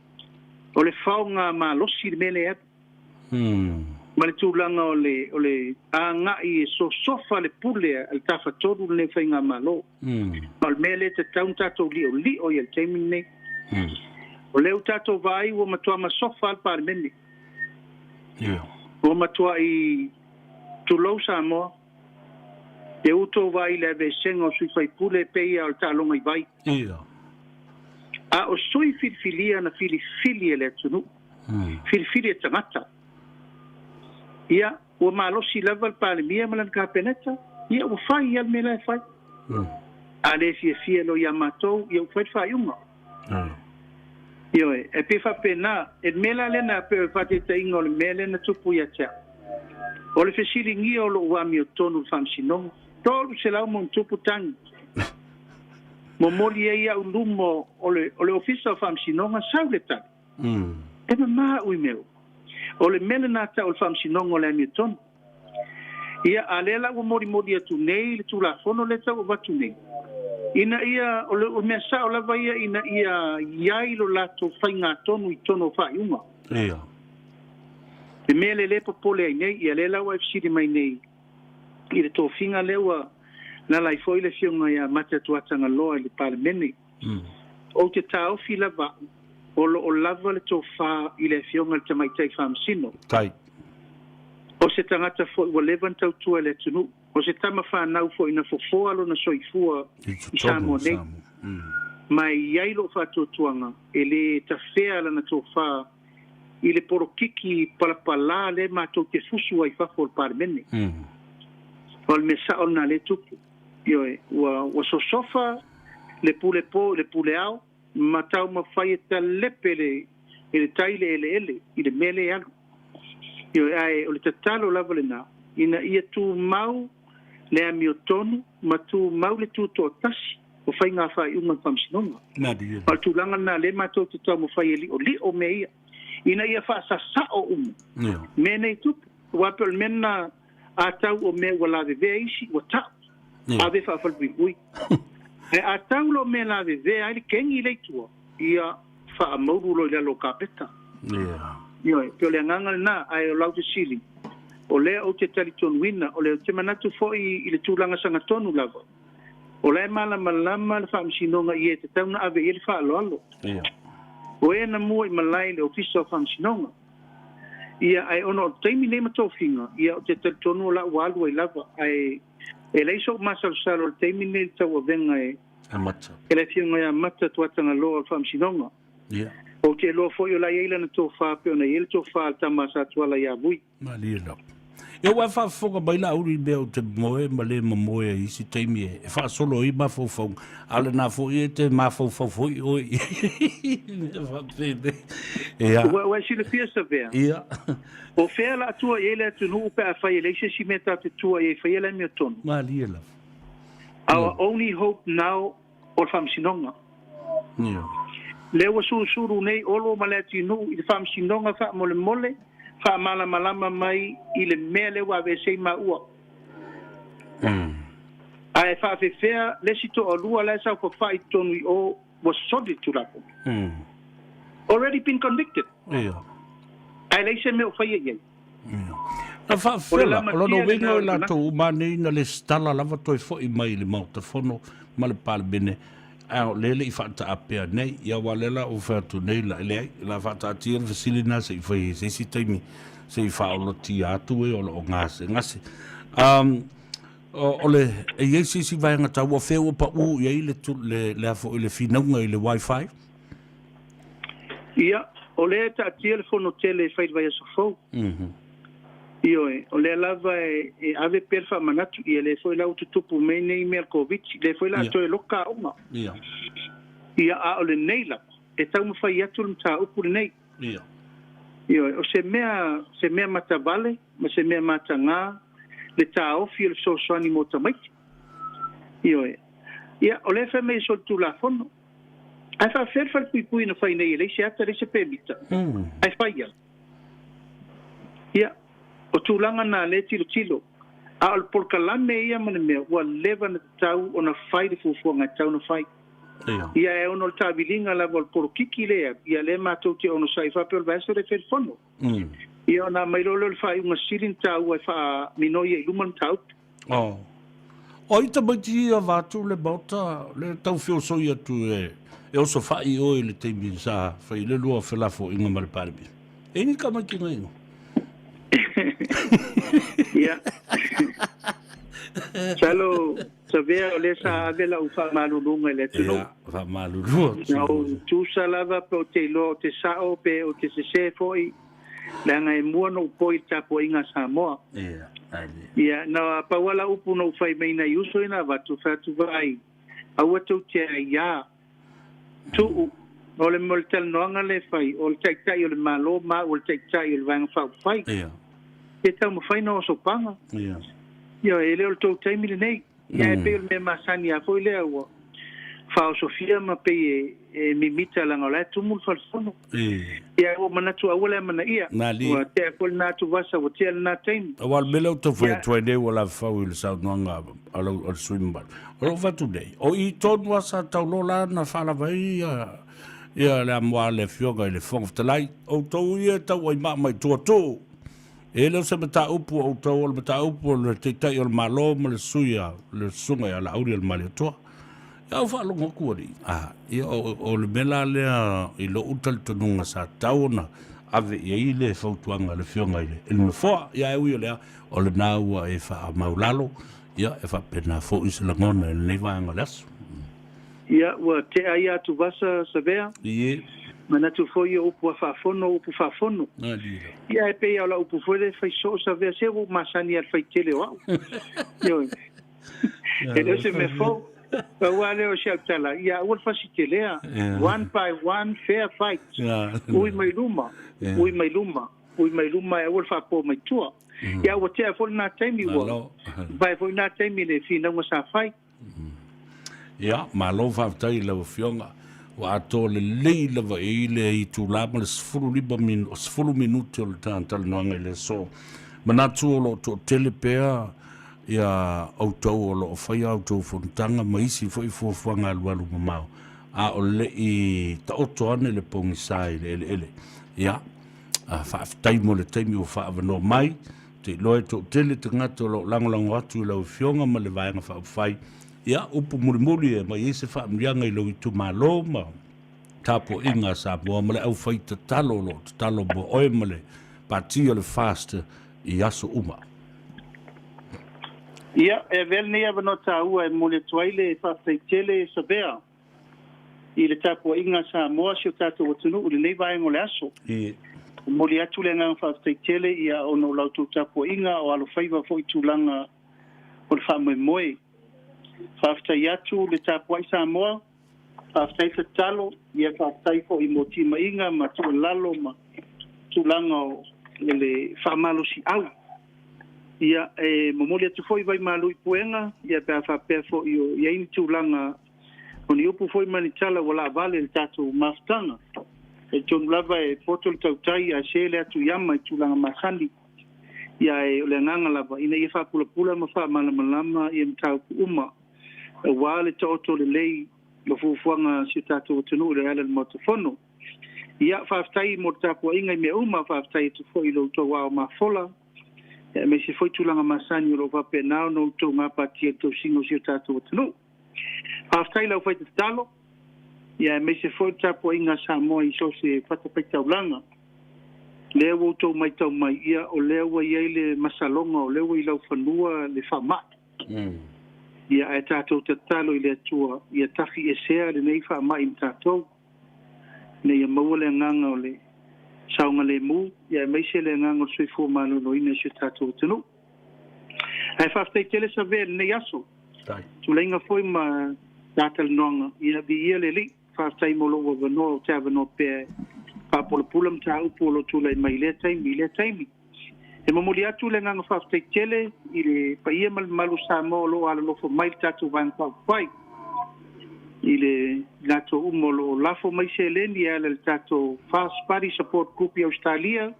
o le faoga malosi le mea lea e alu. Ma le tulaga o le, o le agai e sosofa le pule a le Tafatolu lenei o Faigamalo. Ma o le mea lea e tatau ona tatou liolio i ai i le taimi lenei. O lea ua tatou vaai ua matua masofa lava le Palemene. Ua matuai tulou Samoa, e uto vaai i le aveesega o sui faipule e pei lava o le taaloga i vai. A o sui filifilia na filifili e le atunuu, filifili e tagata. Ia, ua malosi lava le Palemia ma lana Kapeneta, ia ua fai lava le mea la e fai. A le fiafia loa ia matou, ia ua fai le faaiuga. Ioe, e pei faapena, e le mea la lea na, pei o le faataitaiga o le mea lea na tupu ia te au. O le fesiligia o lou amiotonu i le Faamasinoga, 300 ma ono tupu tagi. Momoli ai au luma o le, o le Ofisa o Faamasinoga, sau le tali. E mama au i mea uma. O le mea lena tau o le Faamasinoga o le Amiotonu. Ia, a lea la ua molimoli atu nei le Tulafono lea tau avatu nei, ina ia, o le, o le mea sao lava ia ina ia i ai lo latou faigatonu i totonu o faaiuga. Ia. Le mea lea lea e popole ai nei, ia lea la ua e fesili mai nei i le tofiga lea ua lala ai foi le Afioga ia Mate Atuatagaloa i le Palemene. Ou te taofi lava au, o lo o lava le tofa i le Afioga i le Tamaitai Faamasino. Tai. O se tagata foi ua leva ona tautua i le atunuu, o se tama fanau foi na fofoa lona soifua i Samoa nei, ma e i ai lou faatuatuaga e le tafea lana tofa i le polokiki palapala lea matou te fusu ai i fafo o le Palemene. O le mea sao lena lea e tupu. Ioe, ua, ua sosofa le pule po i le pule ao. ma taumafai e talepe le e le tai le eleele i le mea lea e alu. Ioe, ae o le tatalo lava lena, ina ia tumau le amiotonu ma tumau le tutoatasi o faiga faaiuga a le Faamasinoga. O le tulaga lena lea matou te taumafai e li'oli'o mea ia, ina ia faasasa'o uma mea nei tupu, aua pei o le mea lena a tau o mea ua lavevea isi ua ta'u, ave faafalepuipui. Ae a tau loa mea lavevea ai le kegi lea i tua, ia faamaulu loa i lalo o kapeta. Ioe, pei o le agaga lena, ae o lau fesili, o lea ou te talitonuina, o lea ou te manatu foi i le tulaga sagatonu lava, o la e malamalama le Faamasinoga i e tatau ona ave i ai le faaaloalo. O e na mua i malae i le Ofisa o Faamasinoga. Ia, ae ona o le taimi nei ma tofiga, ia ou te talitonu o la ua alu ai lava, ae e leai so'u masalosalo i le taimi lenei i le tauavega e Amata. E le Afioga ia Mata Tuatagaloa o le Faamasinoga. Ia. Ou te iloa foi o la e i ai lana tofa pei ona i ai le tofa a le tama a Satuala ia Vui. Malie lava. Ia ua e faafofoga mai Laauli i mea ou te moe ma le mamoe ai i isi taimi e faasolo ai mafaufauga, a o lena foi e te mafaufau foi oe i mea faapenei. Ia. Ua e silafia Savea? Ia. O fea la a tua i ai le atunuu pe afai e leai se isi mea tatou te tua i ai e faia le amiotonu? Malie lava. Our only hope now o le Faamasinoga. Ioe. Lea ua susulu nei Olo ma Leatinuu i le Faamasinoga faamolemole faamalamalama mai i le mea lea ua aveese ai maua. Ae faafefea le isi toalua la e saofafai i totonu i o ua soli le Tulafono. Already been convicted. Ioe. Ae leai se mea o faia i ai. Na faafela, o lona uiga o i latou uma nei na lesitala lava toe foi mai i le Maota Fono ma le Palemene, a o lea e le i faataapea nei. Ia aua o lea la ua fai atu nei la, e leai, o le a faataatia le fesili lena se i fai ai se isi taimi se i faaolotia atu e o lo o gasegase. Um, o le, e i ai se isi vaega taua, o fea ua pau i ai le, le, le, a foi, le finauga i le Wi-Fi? Ia, o lea e taatia le fono tele e fai i le vaiaso fou. Ioe, o lea lava e, e ave pea le faamanatu, ia lea foi la ua tutupu mai nei mea o le Koviti, lea foi la toe loka aoga. Ia. Ia, a o lenei lava, e taumafai atu le mataupu lenei. Ia. Ioe, o se mea, se mea matavale ma se mea matagā le taofi o le fesoasoani mo tamaiti. Ioe. Ia, o lea e fai mai e solitulafono. Ae faafefea le falepuipui na fai nei e leai se ata leai se pemita ae fai ia. Ia, o tulaga na lea e tilotilo, a o le polokalame ia ma le mea ua leva ona tatau ona fai le fuafuaga e tatau ona fai. Ia e ono o le taaviliga lava o le polokiki lea, ia lea matou te onosai faapea o le vaiaso lea e fai le fono. Ia ona aumai loa lea o le faaiuga sili na taua e faaminoi ai i luma le mataupu. Oh. O ai tamaiti ia vaeatu le Maota, le tau feosoi atu e, e osofai oe i le taimi sa fai le lua felafoaiga ma le Palemia. E ni tamaiti na ingoa? Ia. Masalo, Savea o lea sa ave lau faamaluluga i le atunuu. Ia, faamalulu atu. Na ou tusa lava pe ou te iloa ou te sao pe ou te sese foi. Leaga e mua ona ou poi i le tapuaiga a Samoa. Ia, ae. Ia, na pau lava lau upu na ou fai mai nai uso ia na avatu, fai atu, Vaai, aua tou te aiā, tuu, o le mea o le talanoaga lea e fai, o le Taitai o le Malo ma au o le Taitai o le Vaega Faaupufai. Ia. E taumafai na osopaga. Ia. Ia, e le o le tou taimi lenei. Ia, e pei o le mea masani lava foi lea ua faaosofia ma pei e mimita leaga o la e tumu le falefono. Ia, ua ou manatu aua le amanaia. Ua tea foi lena atuvasa, ua tea lena taimi. Aua o le mea lea ou te fai atu ai nei ua lavefau i le saunoaga a le sui usufono mamalu. O lou fai atu nei, o i tonu lava sa tau loa la na faalava ai ia le amoa a le Afioga i le Fofoga Fetalai, outou ia e tau ai maa mai tua tuu. E le o se mataupu a outou, o le mataupu o le Taitai o le Malo ma le sui a le Susuga ia Laauli o le Malietoa. Ia ou faalogo atu alii, a, ia o, o le mea la lea i lou talitonuga sa tatau ona ave i ai le fautuaga a le Afioga i le, i le Nofoa. Ia ae ui o lea, o lena ua e faamaulalo, ia e faapena foi se lagona i lenei vaega o le aso. Ia, ua tea ia atuvasa Savea. Ie. Manatu foi o upu a faafono o upu faafono. Ia, e pei lava o lau upu foi lea e fai soo Savea, se ua ou masani lava i le fai tele o au. Ioe. E le o se mea fou. Pau lava lea o si au tala, ia aua le fasi telea. One by one, fair fight. Ui mai luma, ui mai luma, ui mai luma e aua le faapo mai tua. Ia ua tea foi lena taimi ua mavae foi lena taimi i le finauga sa fai. Ia, malo faafetai i lau Afioga. Ua atoa lelei lava i ai le itula ma le 15 min, 10 minute o le talanoaga i le aso. Manatu o lo o toatele pea ia outou o lo o faia a outou fonotaga ma isi foi fuafuaga alualu mamao, a o le i taoto ane le pogisa i le eleele. Ia, faafetai mo le taimi ua faaavanoa mai. Ou te iloa e toatele tagata o lo o lagolago atu i lau Afioga ma le Vaega Faaupufai. Ia, upu mulimuli e aumai ai se faamanuiaga i lou itumalo ma tapuaiga a Samoa ma le aufai tatalo o lo o tatalo mo oe ma le Pati o le FAST i aso uma. Ia, e avea lenei avanoa taua e momoli atu ai le faafetai tele Savea i le tapuaiga a Samoa, si o tatou atunuu i lenei vaega o le aso. E momoli atu le agaga faafetai tele ia ona o la outou tapuaiga o alofaiva foi i tulaga o le faamoemoe. Faafetai atu le tapuai Samoa, faafetai tatalo, ia faafetai foi mo timaiga ma tuualalo ma tulaga o le faamalosiau. Ia, e momoli atu foi vaimalu i puega, ia pe a faapea foi o i ai ni tulaga o ni upu foi ma ni tala ua laavale i le tatou mafutaga. E talitonu lava e poto le tautai ae se le atu i ama i tulaga masani. Ia ae o le agaga lava ina ia faapulapula ma faamalamalama ia mataupu uma aua le taoto lelei o fuafuaga a si o tatou atunuu i le ala i le Maota Fono. Ia, faafetai mo le tapuaiga i mea uma, faafetai atu foi i lo outou ao mafola, aemaise foi tulaga masani o lo o faapena ona outou gapatia i le tausiga o si o tatou atunuu. Faafetai i le aufai tatalo, ia aemaise foi le tapuaiga a Samoa i so o se fatafaitaulaga. Lea ua outou matau mai, ia o lea ua i ai le masaloga, o lea ua i laufanua le faamai. Ia ae tatou tatalo i le Atua ia tafiesea lenei faamai ma tatou, ina ia maua le agaga o le saogalemu, ia aemaise le agaga o le soifua maloloina i si o tatou atunuu. Ae faafetai tele Savea i lenei aso. Tulaiga foi ma ta talanoaga, ia viia le Alii. Faafetai mo lou avanoa, ou te avanoa pea e faapulapula mataupu o lo o tulai mai i lea taimi i lea taimi. E momoli atu le agaga faafetai tele i le paia ma le mamalu o Samoa o lo o alolofa mai i le tatou Vaega Faaupufai, i le latou uma o lo o lafo mai seleni e ala i le tatou Fast Party Support Group i Ausetalia,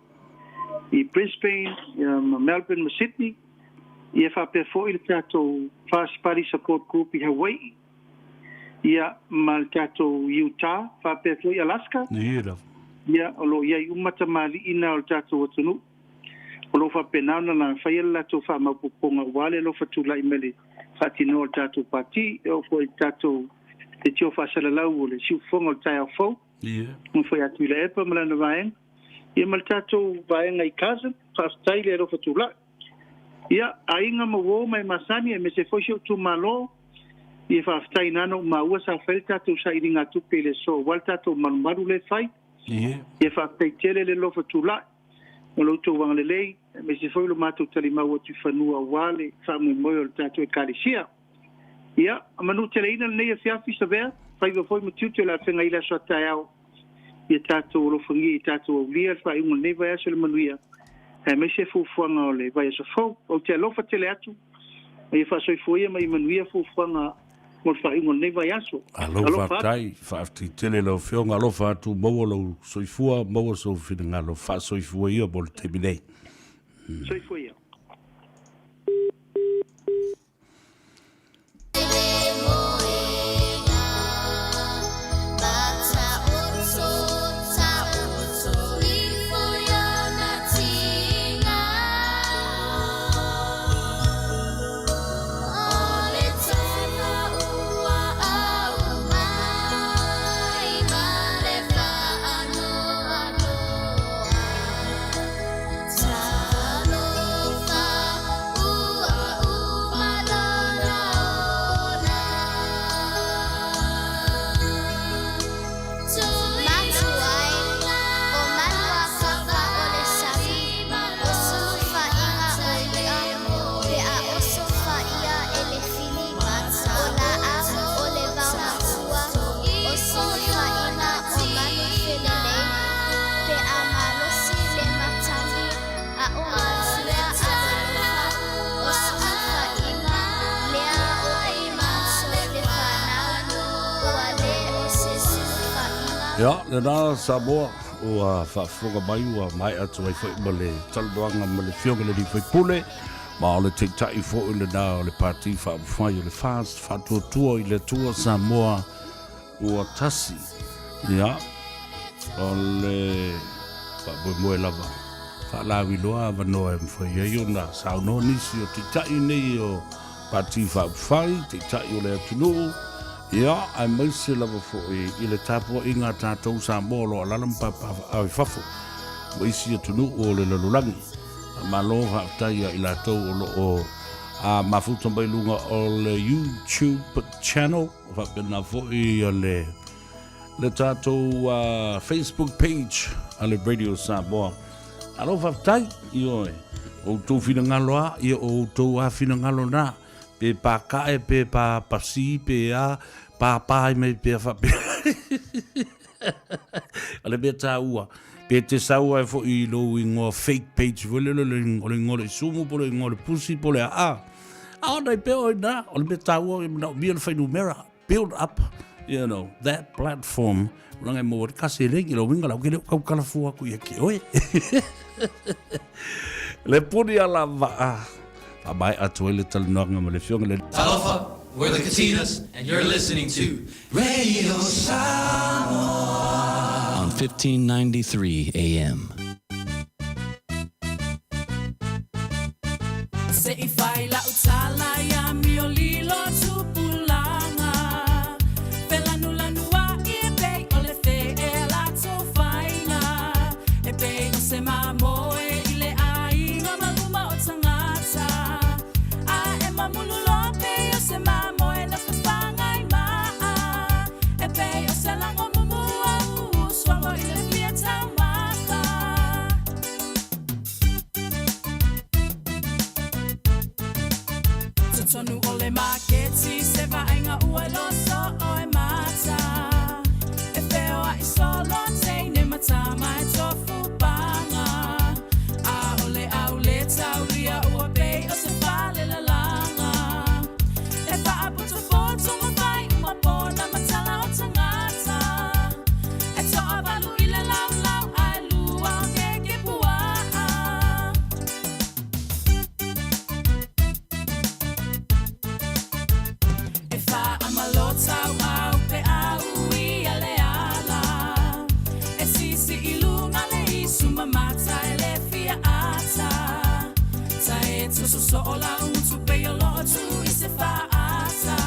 i Brisbane, ma Melbourne ma Sydney, ia faapea foi le tatou Fast Party Support Group i Hawai'i, ia ma le tatou Utah, faapea foi Alaska. Ia lava. Ia, o lo o i ai uma tamalii na o le tatou atunuu, o lo o faapena ona la faia le latou faamaopoopoga aua le alofa tulai mai le faatinoa o le tatou pati, e oo foi i le tatou leitio faasalalau o le siufofoga o le taeao fou. Ia. Ma foi atu i Laepa ma lana vaega. Ia ma le tatou vaega i Cousin, faafetai le alofa tulai. Ia, aiga ma uo ma e masani aemaise foi si ou itumalo, ia faafetai na ona ou maua sa fai le tatou sailiga tupe i le aso aua le tatou malumalu lea e fai. Ia. Ia faafetai tele le alofa tulai ma lo outou agalelei aemaise foi lo matou talimau atu i fanua aua le faamoemoe o le tatou Ekalesia. Ia, manuteleina lenei afiafi Savea, faiva foi ma tiute o le a feagai i le aso a taeao. Ia tatou alofagia, ia tatou aulia le faaiuga o lenei vaiaso i le manuia, aemaise fuafuaga o le vaiaso fou. Ou te alofa tele atu, ma ia faasoifua ia ma ia manuia fuafuaga mo le faaiuga o lenei vaiaso. Alo Alofa atu. faafetai, faafetai tele lau Afioga, alofa atu, maua lou soifua, maua sou finagalo, faasoifua ia mo le taimi nei. Soifua ia. Ia, lena Samoa, ua faafofoga mai ua maea atu ai foi ma le talanoaga ma le Afioga i le Alii Faipule, ma o le Taitai foi lena o le Pati Faaupufai o le FAST, Faatuatua i le Atua Samoa ua tasi. Ia, o le faamoemoe lava, faalauiloa avanoa e mafai ai ona saunoa nisi o Taitai nei o Pati Faaupufai, Taitai o le atunuu, ia, aemaise lava foi i le tapuaiga a tatou Samoa o lo o alaala ma papaaao i fafo ma isi atunuu o le lalolagi. Faamalo faafetai ia i latou o lo o mafuta mai luga o le YouTube channel, faapena foi le le tatou Facebook page a le Radio Samoa. Malo faafetai, ioe, o outou finagalo a, ia o outou a finagalo na, pe pākae, pe pā pasī, pe a, pāpā ai mai pea faapea. O le mea tāua, pe te sau ai foi i lou ingoa fake page foi lele, o le ingoa o le isumu, po o le ingoa o le pusi, po o le a, a ona i pea oi na, o le mea tāua, e manaomia le fuainumera. Build up, you know, that platform, ulaga e maua ai ka seleni, lona uiga la ou te le o tautala fua atu ia te oe. Le puni a la vaa, faamaea atu ai le talanoaga ma le Afioga i le. Talofa, we're the Katinas and you're listening to Radio Samoa on 1593 AM. Se i fai la'u tala ia miolilo tupulaga Felanulanua'i e pei o le fe'e latou faiga E pei o se mamoe i le aiga ma luma o tagata A e mamulu loa pei o se mamoe na fafaga i ma'a E pei o se lago mumu au usuago i le fia taumafa. Totonu o le maketi se vaaiga ua loso o e mata E feoai solo teine ma tama e tofu paga A o le au le taulia ua pei o se fale lalaga E faapotopoto ma fai uma pona ma tala o tagata E toavalu i le laulau ae lua o keke puaa. E faamalō tauau pe au ia le ala E sisi i luga le isu ma mata e le fia ata Ta e toso soo lau utu pei o loo tu i se faata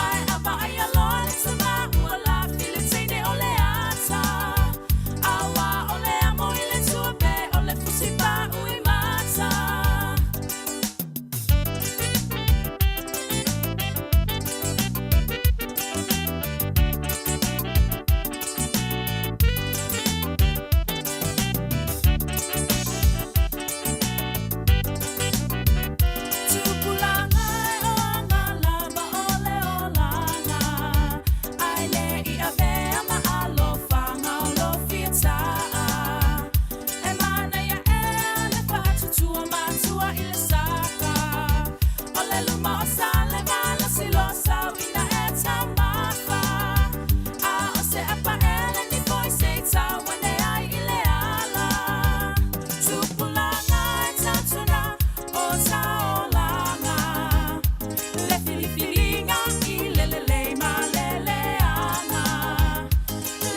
Ae a vaaia loa le tama ua lafi le teine o le ata Aua o le amo i le tua pe o le fusi pau i mata. Tupulaga e oaga lava o le olaga, Ae le i avea ma alofaga o lo fia taa. E manaia ea le faatutua matua i le saka, O le luma o Salevala silo sau ina e taumafa. A o se apa ele ni foi se i tau ane ai i le ala. Tupulaga e tautuna o taolaga, Le filifiliga i le lelei ma le leaga,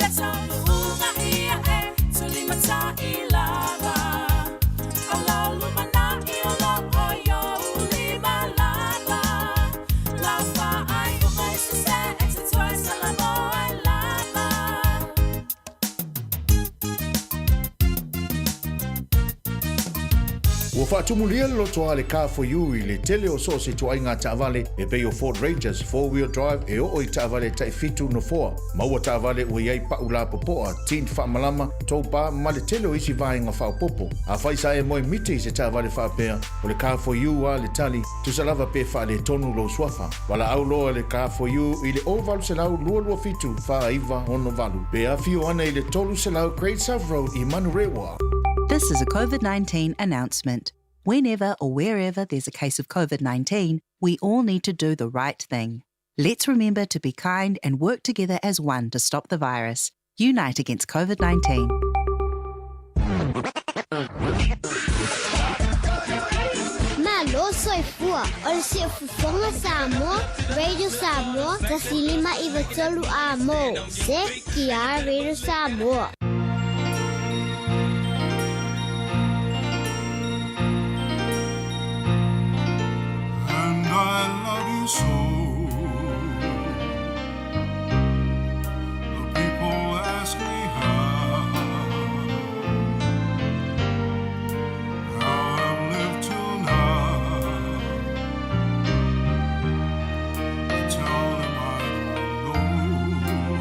Le taunuuga ia e tulimatai lava, O lau lumanai o lo o i ou lima lava, Lau faaiuga i sese e te toe salamo ai lava. Ua faatumulia le loto a le Car for You i le tele o so o se ituaiga taavale e pei o Ford Rangers four-wheel drive e oo i taavale tai fitu nofoa. Maua taavale ua i ai pa'u lapopoa, tint faamalama, tow bar ma le tele o isi vaega faaopoopo. Afai sa e moe miti i se taavale faapea, o le Car for You a le tali, tusa lava pe faaletonu lou suafa. Valaau loa le Car for You i le 0800 227 4968 pe afio ana i le 300 Great South Road i Manurewa. This is a COVID 19 announcement. Whenever or wherever there's a case of COVID 19, we all need to do the right thing. Let's remember to be kind and work together as one to stop the virus. Unite against COVID 19. Malo soifua o le siufofoga Samoa, Radio Samoa, 105 93 amo. CKR Radio Samoa. And I love you so. The people ask me how, how I've lived till now. I tell them I don't know.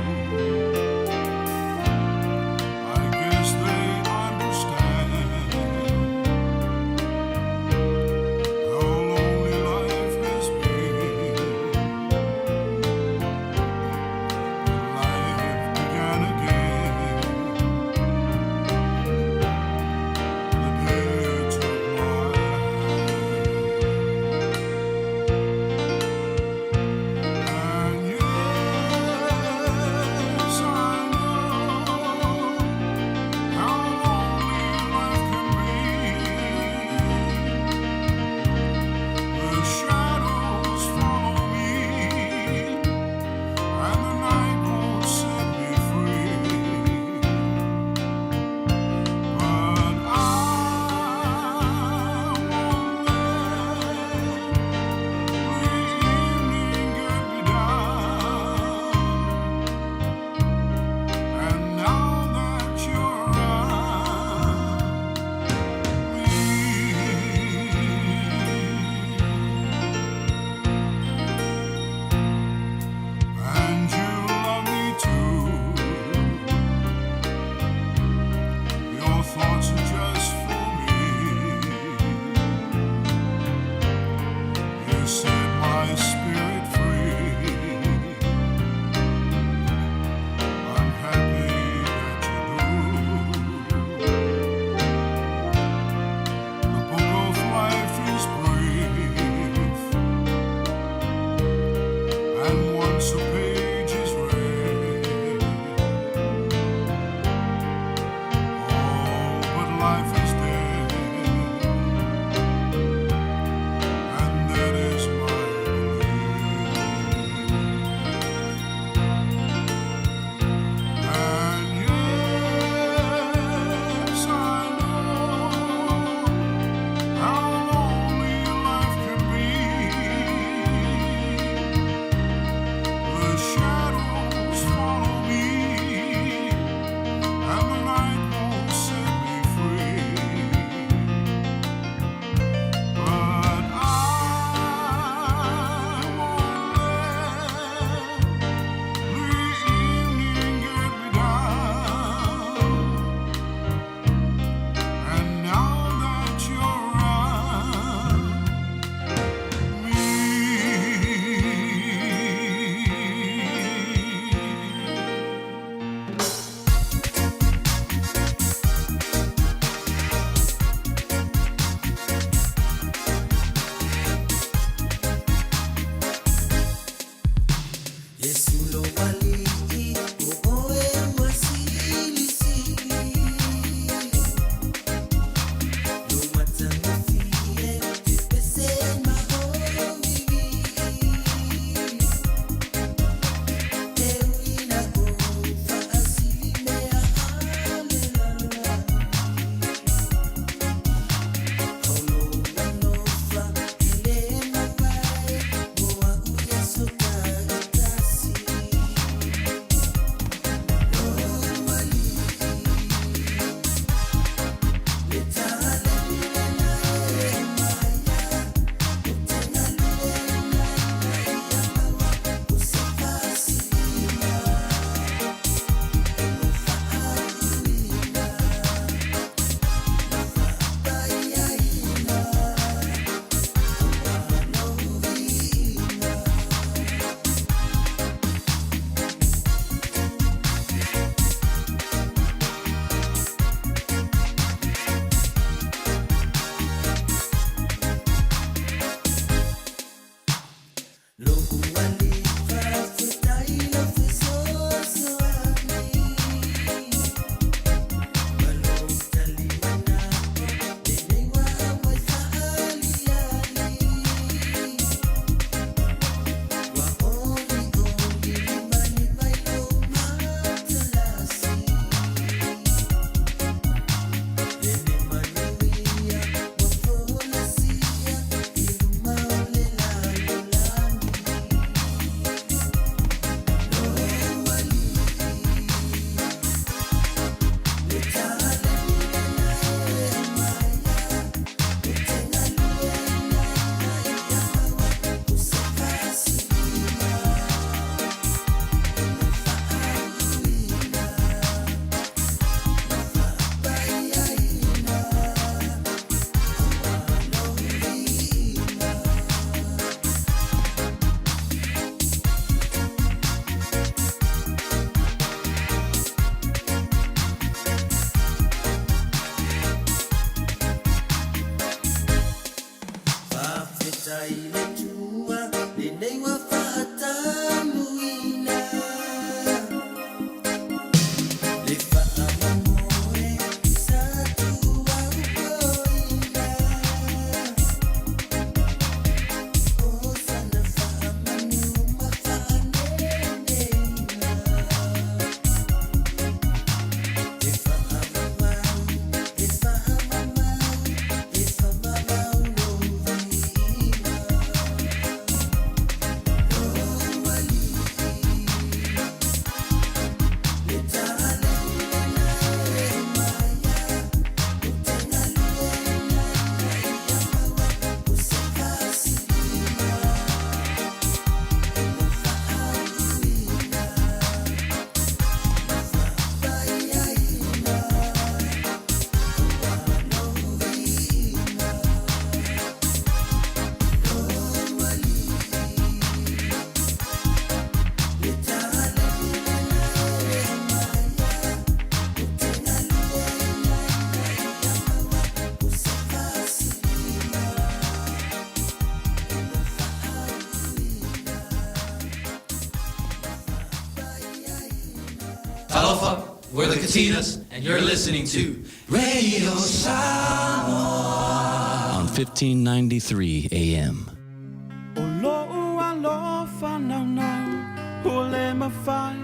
Lelei ua faatamuina Le faamoemoe sa tuuaupoina O sana faamanu ma faaneneina E faamamau, e faamamau, e faamamau lou viiga. Lou alii, le taleni lena e aumaia, ou te galueaiina ina ia maua se faasiliga i lou faauuina ma faapaiaina auā lou viiga. Lou alii, le taleni lena e aumaia, ou te galueaiina ina ia maua se faasiliga i lou faauuina ma faapaiaina. Talofa, we're the Katinas, and you're listening to Radio Samoa on 1593 AM. O lo'u alofa naunau ua le mafai,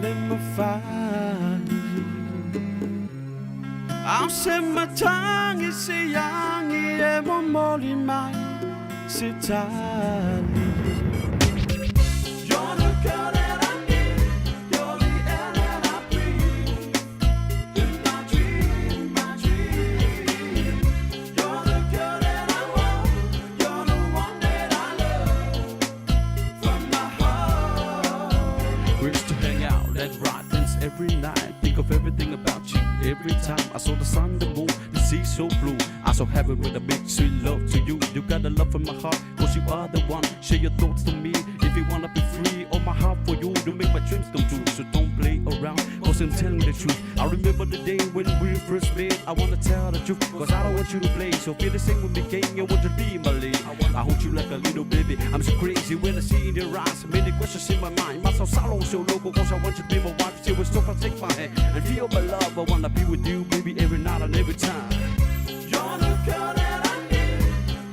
le mafai. A o se matagi se agi e momoli mai se tali. You're the girl that I need, you're the air that I breathe. In my dream, my dream. You're the girl that I want, you're the one that I love. From my heart. We used to hang out and ride dance every night. Think of everything about you every time. I saw the sun, the moon, the sea so blue. I saw heaven with a big sweet love to you. You got the love in my heart, cause you are the one. Share your thoughts to me if you wanna be free. All my heart for you to make my dreams come true. So don't play around, cause I'm telling the truth. I remember the day when we first met. I wanna tell the truth, cause I don't want you to play. So feel the same with me, king. I want you to be my lady. I hold you like a little baby. I'm so crazy when I see in your eyes. Many questions in my mind. My soul so local, cause I want you to be my wife. She was so far, take my hand and feel my love. I wanna be with you, baby, every night and every time. You're the girl that I need,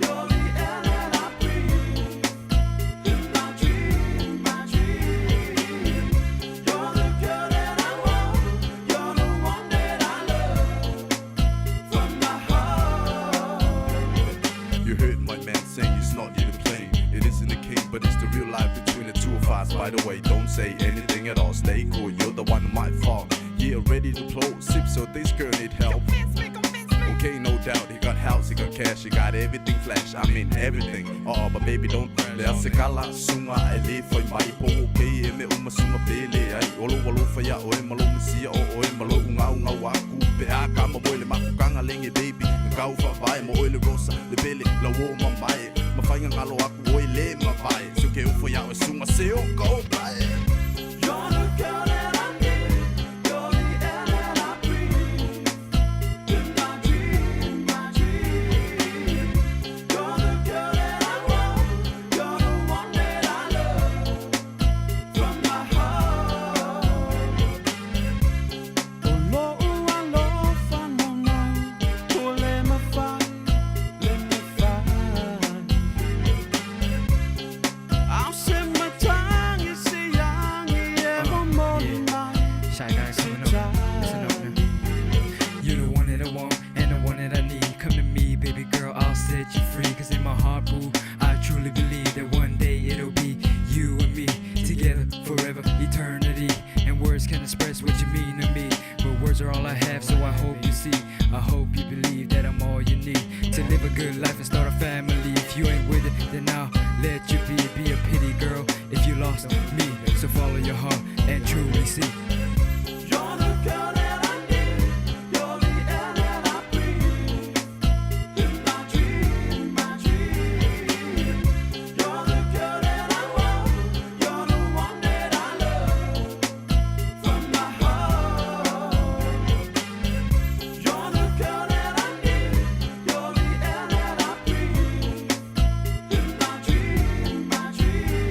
you're the air that I breathe. In my dream, my dream. You're the girl that I want, you're the one that I love. From my heart. You heard my man saying it's not you to blame. It isn't the king, but it's the real life between the two of us. By the way, don't say anything at all. Stay cool, you're the one who might fall. Yeah, ready to blow, sip, so this girl need help. Okay, no doubt, he got house, he got cash, he got everything flash. I mean everything. Oh, but baby, don't le a se kala sunga e le fai mai po o ke e me uma sunga pele ai o lo alofa ia oe ma lo masia o oe ma lo ungau ngau aku pe a kama mo le makukanga lenge baby ngau fa vai mo oe le rosa le pele la wo mamae ma fainga ngalo aku oe le mavae so ke ufo ia oe sunga se o ka o pae. You're the girl that I need, you're the air that I breathe. In my dream, my dream. You're the girl that I want, you're the one that I love. From my heart. O lo'u alofa naunau, ua le mafai, le mafai. A o se matagi se agi e momoli mai Shy guy coming up. Listen up now. You're the one that I want and the one that I need. Come to me, baby girl, I'll set you free. Cause in my heart, boo, I truly believe that one day it'll be you and me together forever, eternity. And words can express what you mean to me. But words are all I have, so I hope you see. I hope you believe that I'm all you need to live a good life and start a family. If you ain't with it, then I'll let you be. Be a pity, girl, if you lost me. So follow your heart and truly see. You're the girl that I need, you're the air that I breathe. In my dream, my dream. You're the girl that I want, you're the one that I love. From my heart. You're the girl that I need, you're the air that I breathe. In my dream, my dream.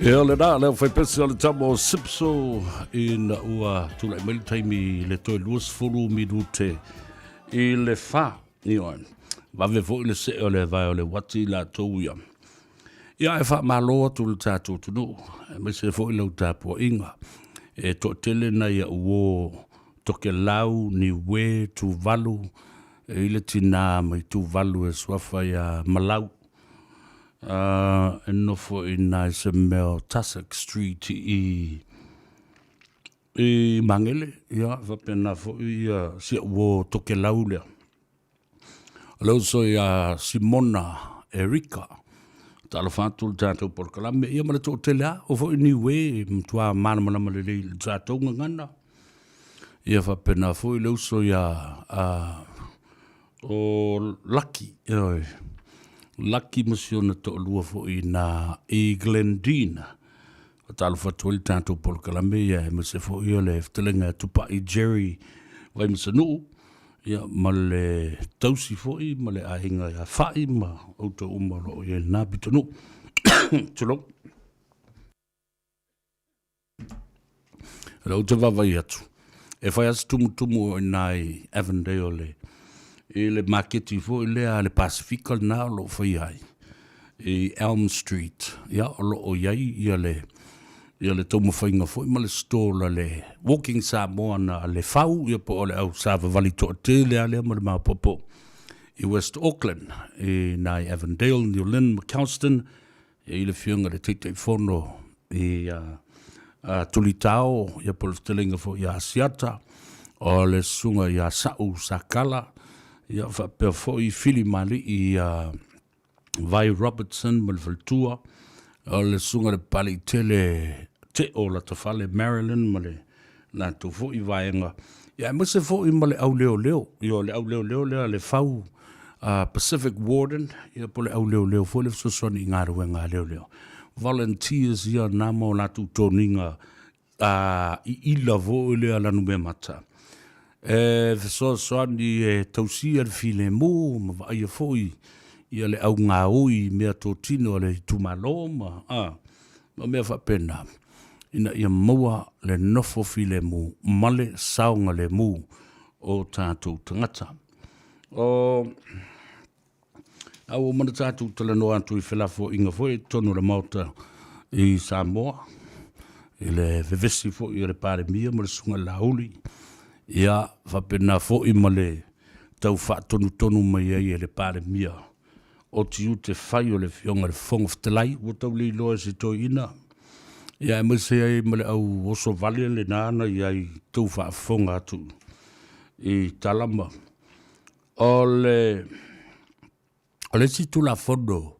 Ia lena, le aufaipese o le tama o Sipso ina ua tulai mai le taimi i le toe 20 minute i le fa. Ioe. Vave foi le see o le vae o le uati i latou ia. Ia e faamalo atu i le tatou atunuu, aemaise foi lau tapuaiga. E toatele nai au uo Tokelau, Niue, Tuvalu, e i le tina mai Tuvalu e suafa ia Malau. E nofo i ina i se mea o Tussock Street i i Magele, ia faapena foi ia si au uo Tokelau lea. O le uso ia Simona Erika, talofa atu le tatou polokalame, ia ma le toatele lava, o foi Niue e matua malamalama lelei i le tatou gagana. Ia faapena foi le uso ia o Laki, ioe, Laki ma si ona toalua foi i ina i Glendina. Faatalofa atu ai le tatou polokalame, ia aemaise foi o le fetalaiga ia Tupai Jerry Vaimasanuu, ia ma le tausi foi ma le aiga ia Fa'i ma outou uma o lo o i ai i lena pitonuu. Tulou. O lea ou te vaavaai atu, e fai lava si tumutumu o i ina i Avondale i le maketi foi lea a le Pasefika lena o lo o faia ai i Elm Street. Ia, o lo o i ai ia le, ia le taumafaiga foi ma le stall a le Walking Samoa na a le Fau, ia po o le au savavali toatele lava lea ma le maopoopo i West Auckland, i ina i Avondale, New Lynn ma Kelston, E i ai le Afioga i le Taitaifono i a Tulitao, ia po o le fetalaiga foi ia Asiata, o le Susuga ia Sa'u Sakala, ia faapea foi Fili Mali'i ia Vai Robertson ma le faletua, o le Susuga i le Papali'itele Teo Latafale Marilyn ma le latou foi vaega, ia aemaise foi ma le au leoleo, ia o le au leoleo lea le Fau Pacific Warden, ia po o le au leoleo foi le fesoasoani i galuega a leoleo. Volunteers ia na ma o latou toniga i ila foi lea lanumeamata. E fesoasoani e tausia le filemu ma vaaia foi ia le au gaoi i meatotino a le itumalo ma, ma mea faapena. ina ia maua le nofo filemu ma le saogalemu o tatou tagata. O a ua uma ona tatou talanoa atu i felafoaiga foi i totonu o le Maota i Samoa, i le vevesi foi o le Palemia ma le Susuga i le Laauli, ia faapena foi ma le tau faatonutonu mai ai e le Palemia o tiute fai o le Afioga i le Fofoga Fetalai, ua tau le iloa e se toeaina, ia aemaise ai ma le au oso vale lena na i ai tou faafofoga atu i tala ma o le o le isi Tulafono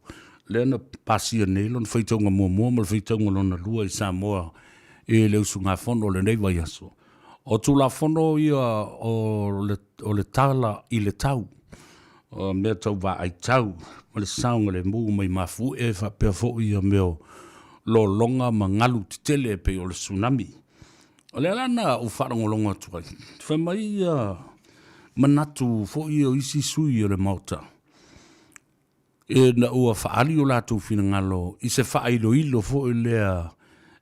lea na pasia nei lona faitauga muamua ma le faitauga lona lua i Samoa i le usugafono o lenei vaiaso. O Tulafono ia o le tala i le tau, o mea tau vaai tau ma le saogalemu mai mafuie faapea foi ia mea o lologa ma galu tetele e pei o le tsunami. O lea la na ou faalogologo atu ai, fai mai ia manatu foi o isi sui o le Maota, ina ua faaali o latou finagalo i se faailoilo foi lea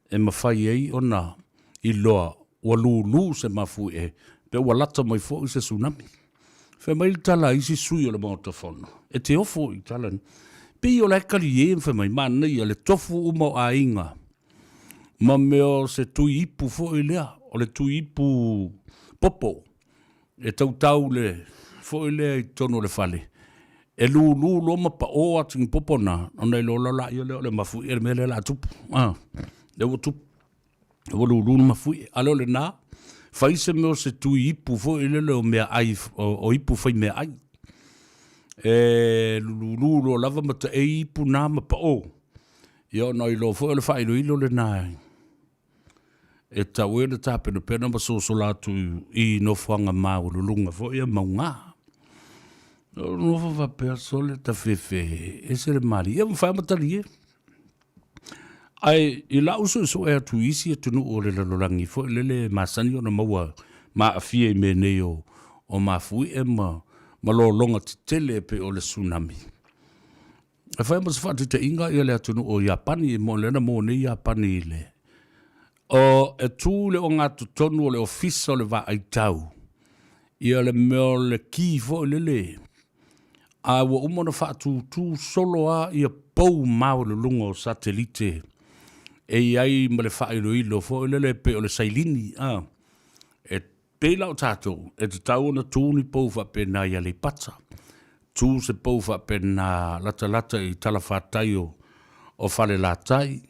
e mafai ai ona iloa ua lulu se mafuie pe ua lata mai foi se tsunami. Fai mai le tala a isi sui o le Maota Fono, e te ofo i tala nei. Pei o la e talie ma fai mai, manaia le tofu uma o aiga ma mea o se tui ipu foi lea, o le tui ipu popo e tautau le foi lea i totonu o le fale, e lulu loa ma pao atu i popo na, ona iloa loa lea o le mafuie le mea lea o le a tupu. Lea ua tupu. Ua lulu le mafuie. A lea o lena, fai se mea o se tui ipu foi lele o meaai, o ipu fai meaai. E lulu loa lava ma taei ipu na ma pao. Ia ona iloa foi o le faailoilo lena e tatau ai ona tapenapena ma sosola atu i nofoaga maualuluga foi ia mauga. O nofo faapea sole tafefe ese le malie, ia mafai ma talie. Ae i lau suesue atu i isi atunuu o le lalolagi foi lele e masani ona maua ma aafia i mea nei o mafuie ma lologa tetele e pei o le tsunami. E fai ma se faataitaiga ia le atunuu o Iapani, e moni lea na maua nei Iapani i le o e tu i le ogatotonu o le Ofisa o le Vaai Tau ia le mea o le ki foi lele, a ua uma ona faatutū solo lava ia pou maualuluga o satelite e i ai ma le faailoilo foi lele pei o le sailini, a, e pei la o tatou, e tatau ona tu ni pou faapena i Aleipata, tu se pou faapena latalata i talafatai o Falelatai,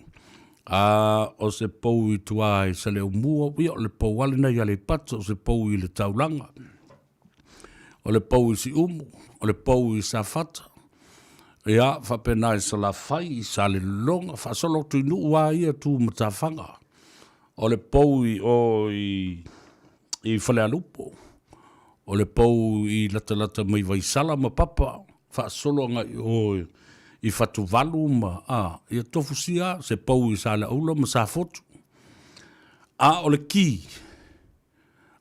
a o se pou i tua i Saleaaumua, ia o le pou lava lena i Aleipata, o se pou i le taulaga, o le pou i Siumu, o le pou i Safata, ia, faapena i Salafai, i Salelologa, faasolo atu i nuu lava ia tu matafaga. O le pou i o i, i Falealupo, o le pou i latalata mai Vaisala ma Papa, faasolo agai i o i Fatuvalu ma, a, ia tofusia se pou i Saleaula ma Safotu. A o le ki,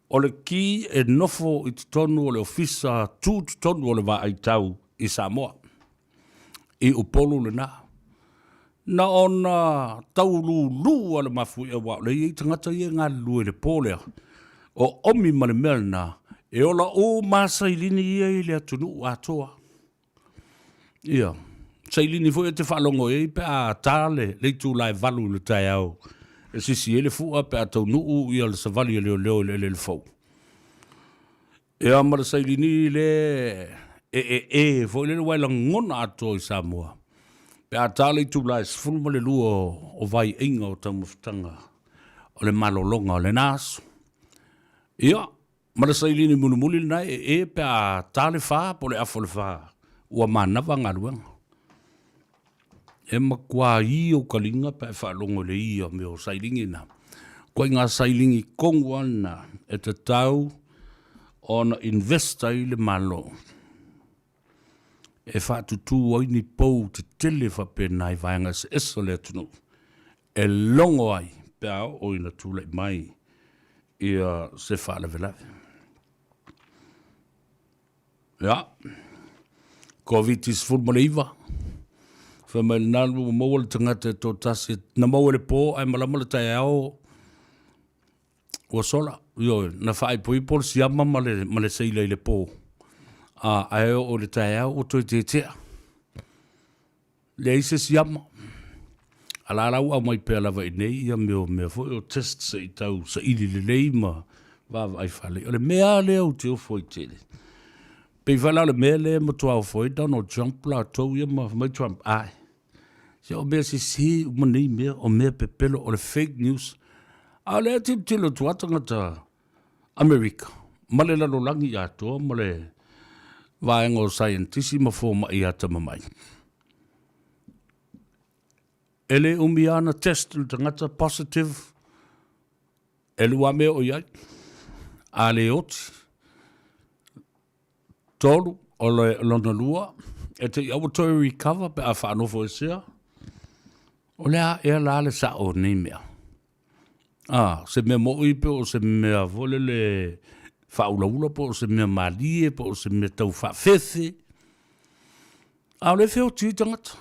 o le ki e nofo i totonu o le ofisa tutotonu o le vaai tau i Samoa. I Upolu lena. Na ona taulūlū a le mafuie aua o lea e i ai tagata ia e galulue i le po lea, o omi ma le mea lena, e ola uma lava sailini ia i le atunuu atoa. Ia, sailini foi e te faalogo i ai pe a ta le itula e 8 i le taeao e sisi ai le fua pe a taunuu ia le savali a leoleo i le eleele fou. Ia ma le sailini le e e e foi lele ua e lagona atoa i Samoa. Pe a ta le itula e 12 o vaiaiga o taumafataga o le malologa o lena aso. Ia, ma le sailini mulimuli lena e e pe a ta le fa po o le afa o le fa, ua manava galuega. E matua i ou kaliga pe a e faalogo i le ia o mea o sailigi na. Ituaiga sailigi tonu lava lena e tatau ona invest ai le Malo e faatutu ai ni pou tetele faapena i vaega eseese o le atunuu e logo ai pe a oo ina tulai mai ia se faalavelave. Ia, Koviti-19, fai mai lena ua maua le tagata e toatasi, na maua i le po ae malama le taeao ua sola. Ioe, na faaipoipo le siama ma le, ma le seila i le po, a, ae oo i le taeao ua toe tetea. Leai se siama. A la la ua aumai pea lava i nei ia mea o mea foi o test se i tau saili lelei ma vaavaai faalelei. O le mea lava lea ou te ofo ai tele, pei foi la o le mea lea e matua ofo ai Donald Trump latou ia ma fai mai Trump, ae, se o mea sese uma nei mea, o mea pepelo, o le fake news. A o lea e tilotilo atu lava tagata Amerika ma le lalolagi atoa ma le vaega o saienitisi ma fomai atamamai. E le umi lava ona test le tagata positive, e lua mea o i ai, a le oti, tolu, o le lona lua, e te i aua toe recover pe a faanofoesea, o le a ea la le sao o nei mea? A, se mea moni pe o se mea foi lele faaulaula po o se mea malie po o se mea tau faafefe. A o lea e feoti ai tagata,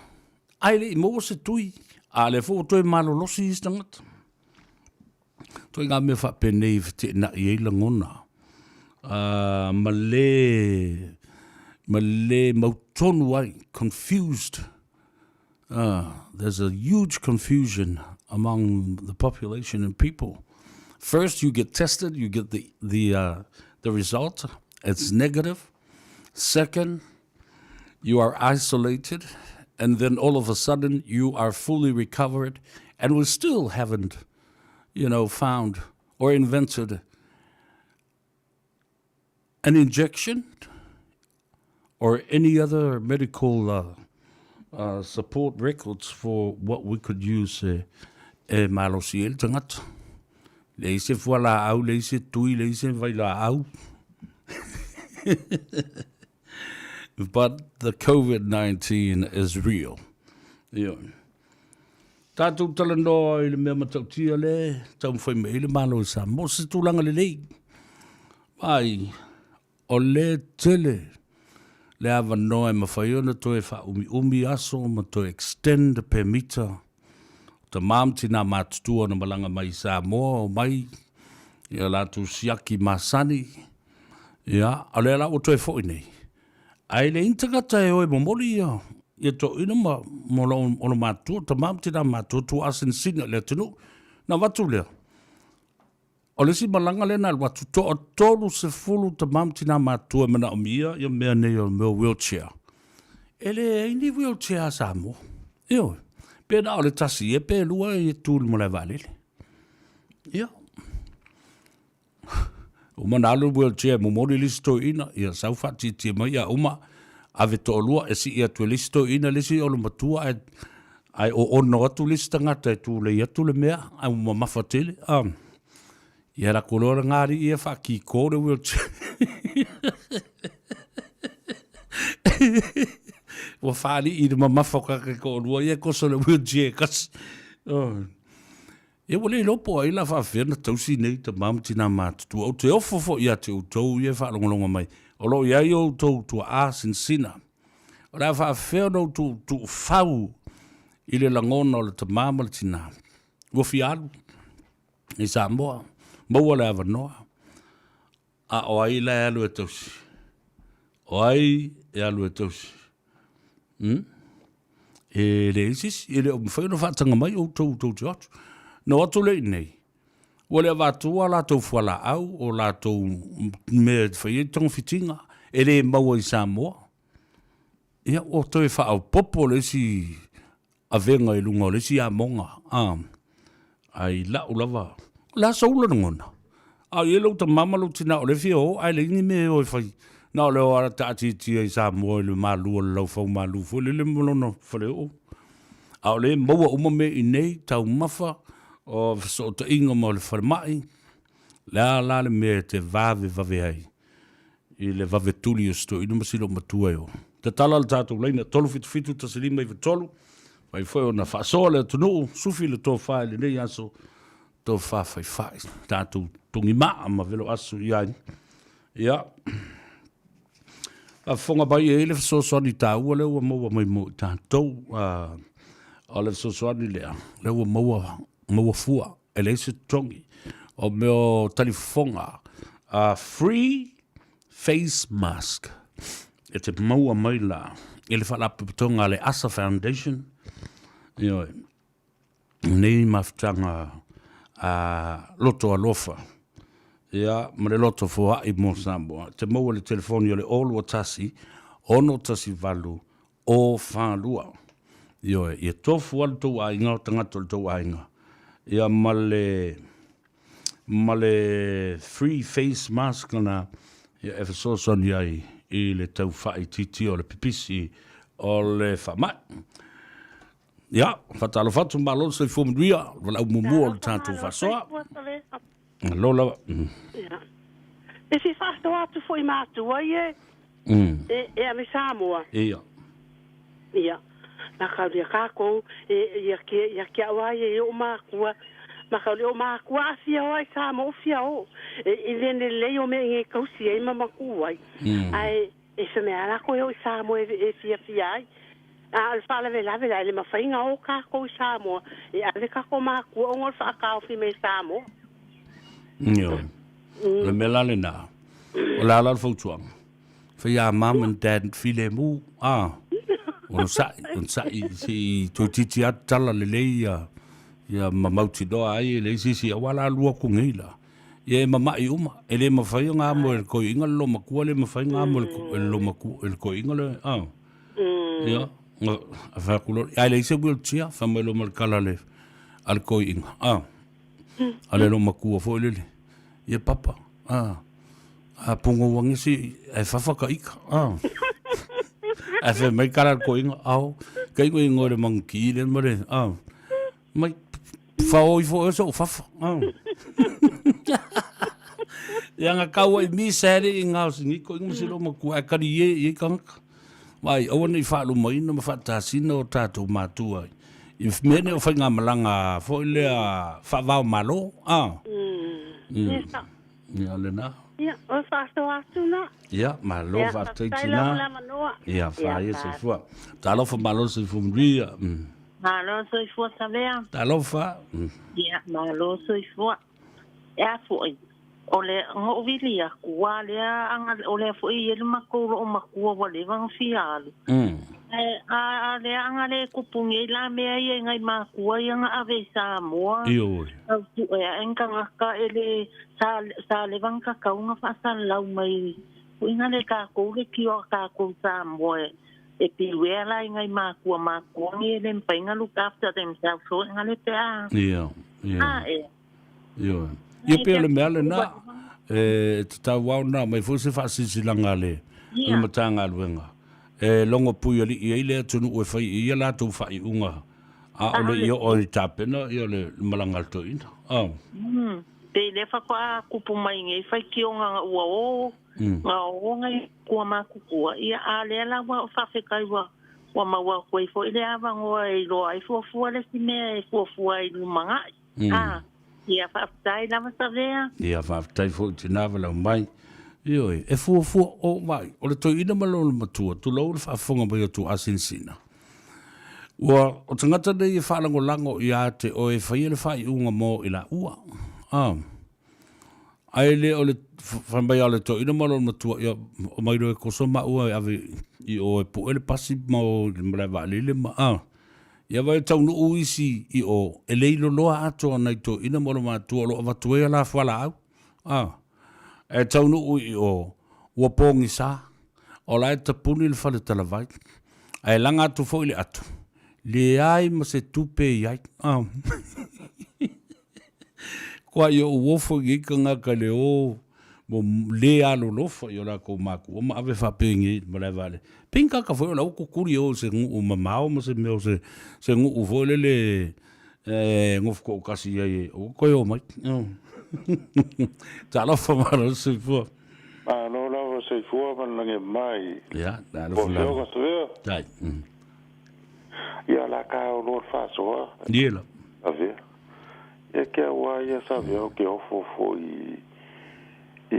ae le i maua se tui, a o lea foi ua toe malolosi isi tagata. Ituaiga mea faapenei e feteenai ai lagona, ma le, ma le mautonu ai, confused. There's a huge confusion among the population and people. First you get tested, you get the, the, the result, it's negative. Second, you are isolated, and then all of a sudden you are fully recovered, and we still haven't, you know, found or invented an injection or any other medical support records for what we could use e, e malosi ai le tagata. Leai se fualaau, leai se tui, leai se vailaau. But the COVID-19 is real. Ioe. Tatou talanoa i le mea matautia lea e taumafai mai ai le Malo i Samoa, se tulaga lelei. Vaai, o lea e tele le avanoa e mafai ona toe faaumiumi aso ma toe extend pemita o tamā ma tinā matutua na malaga mai i Samoa, omai ia latou siaki masani, ia, o lea la ua toe foi nei. Ae leai ni tagata e o e momoli ia ia toeaina ma ma ona matutua, tamā ma tinā matutua, tuaa sinasina i le atunuu. Na avatu lea, O le isi malaga lea na alu atu, toa 30 tama ma tina matutua e manaomia ia mea nei o mea o wheelchair. E leai ni wheelchair a Samoa. Ioe. Pe na o le tasi ia pe lua e tu i le malae vaalele. Ia. Uma na alu le wheelchair e momoli le isi toeaina, ia sau faatietie mai ia uma, ave toalua e sii atu e le isi toeaina le isi o le matua ae Ae oono atu le isi tagata e tulei atu le mea, ae ua mamafa tele. Ia lako loa le galii ia faakiko le wheelchair. Ua faalii i le mamafa o kaka toalua ia e koso le wheelchair e tasi. Ia ua le iloa po o ai la faafefea na tausi nei tama ma tina matutua. Ou te ofo foi ia te outou ia e faalogologo mai. O lo o i ai outou tuaa sinasina. O le a faafefea ona ou tuufau i le lagona o le tamā ma le tinā. Ua fia alu i Samoa, maua le avanoa. A o ai la e alu e tausi? O ai e alu e tausi? Hmm? E leai se isi, e le o mafai ona faataga mai outou tou te o atu. Na o atu lea i inei, Ua le avatua a latou fualaau, o latou mea e fai ai togafitiga, e le maua i Samoa. Ia, ua toe faaopoopo le isi avega i luga o le isi amoga, a, ae i lau lava, o le a sou lagona? A o i ai lou tama ma lou tina o lea e fia o, ae leai ni mea e o e fai. Na o le o lava taatiatia i Samoa i le malu o le laufaumalu foi lele ma lona faleoo. A o lea e maua uma mea i inei, taumafa, o fesootaiga ma le falemai, le a la le mea e te vavevave ai i le vave tuli o si toeaina ma si loomatua e o. Tatala le tatou laina 377 1593, fai foi ona faasoa le atunuu, sufi le tofa i lenei aso, tofa faifai, tatou togimaa ma velo aso i ai. Ia, faafofoga mai e i ai le fesoasoani taua lea ua maua mai mo i tatou. O le fesoasoani lea, lea ua maua, maua fua, e leai se totogi. O mea o talifofoga, free face mask, e te maua mai la i le Faalapotopotoga a le ASA Foundation. Ioe. Nei mafutaga a loto alofa ia ma le loto foai mo Samoa. Te maua le telefoni o le 021 618 042. Ioe, ia tofu lava le tou aiga, o tagata o le tou aiga, ia ma le ma le free face mask lena ia e fesoasoani ai i le tau faaitiitia o le pipisi o le faamai. Ia, faatalofa atu, malo le soifua manuia, le valaau muamua o le tatou faasoa. Malo lava. Ia. E fia faasoa atu foi ma atua ia e, e ave Samoa. Ia. Ia. Na kaulia kākou, e, ia ke, ia ke au ai e o mākua. Ma kauli o mākua a fia o ai Samoa o fia o. E, i le ne lei o me nge kausi ai ma maku ai. Ai, E se mea lako e o i Samoa e fiafia ai. A o le faalavelave la, e le mafai ona o kākou i Samoa e ave kākou mākua ona o le faakaofi mai Samoa. Ioe. O le mea la lena, o le a la le fautuaga? Fai a mum and dad filemu, a, onosai, onosai, se i toeitiiti lava tatala lelei ia, ia ma mautinoa ai e leai se isi, aua la alu atu nei la. Ia e mama'i uma, e le mafai ona amo e le toeaina le loomatua, le mafai ona amo e le loomatua, e le toeaina le, a. Ia, na fai atu loa, ae leai se wheelchair, fai mai loa ma le tala a le, a le toeaina, a. A le loomatua foi lele, ia papa, a, a pogou ane se, ae fafa ka ika, a. Ae fai mai le tala a le toeaina, ao, kai koe ingoa i le manuki lea ma le, a. Mai, whaoi fo e so fafa. Ia nga kaua i mi sere i ngā singi ko inga silo ma kua kari e i kangaka. Mai, aua nei whaalumaina ma whaatasina o tātou mātua. I mea nei o whai ngā malanga foi lea whaavao malo. Ah. Ia lena. Ia, o faasoa atu na. Ia, malo Ia, faafetai faafetai tina. lava le avanoa. Ia, Ia, faia fa. soifua. Talofa malo le soifua manuia. Malo soifua Savea. Talofa. Ia, malo soifua. E a fo'i, o le go'u vili aku, uā lea aga o lea fo'i e i ai le matou lo'omatua ua leva ona fia alu. Ae a a lea aga lē tupu nei la mea ia i nai matua ia na ave i Samoa. Ioe. Tau su'e a'e ni tagata e lē sa sa leva na tatau ona fa'asalalau mai uiga le tatou le tio a tatou Samoa e e piuea la i nai matua matua nei e lē mafai ona look after themselves fo'iga le pe a Ia, ia. a ea. Ioe. Ia pei o le mea lena, e tatau lava ona aumai foi se faasilasilaga a le Ia. Matagaluega e logo puialii ai le atunuu e fai i ai a latou faaiuga, a o le i oo i tapena ia le malaga a le toeaina. Oh. Pei lea faatoa tupu mai nei faitioga na ua o, na o nai kua matutua, ia a lea la ua faafetai ua ua maua atu ai fo'i le avanoa e iloa ai fuafua le isi mea e fuafua ai i lumanai. A, ia faafetai lava Savea. Ia, faafetai foi tina valaau mai. Ioe, e fuafua o mai, o le toeaina ma lona matua, tulou le faafofoga mai o Tuaasinasina. Ua, o tagata nei e faalagolago ia te oe e faia le faaiuga mo i laua. A, ae le o le fai mai a le toeaina ma lona matua, ia, omai loa e koso maua e ave i o e pue le pasi ma o i le malae vaalele ma, a. Ia vaai e taunuu isi i o, e le iloloa atoa nai toeaina ma ona matua o lo o avatu ai a la fualaau. A, e taunuu i o, ua pogisa, o la e tapuni le fale talavai, ae laga atu foi le atu, leai ma se tupe e i ai. A, kua i ou ofo i nei tagata i le o mo le alolofa i o lakou makua ma ave faapenei i le malae vaalele. Pei ni tagata foi o la ua kukuli o i se nuu mamao ma se mea o se, se nuu foi lele e nofo toʻatasi i ai e aua toe o mai. Talofa malo le soifua. Malo lava soifua ma le lagi mai. Ia, talofa lava. Ua afioga Savea. Tai. Ia la ka o loa le faasoa. Ie la. Savea. Ia ke aua ia Savea o ke ofo foi i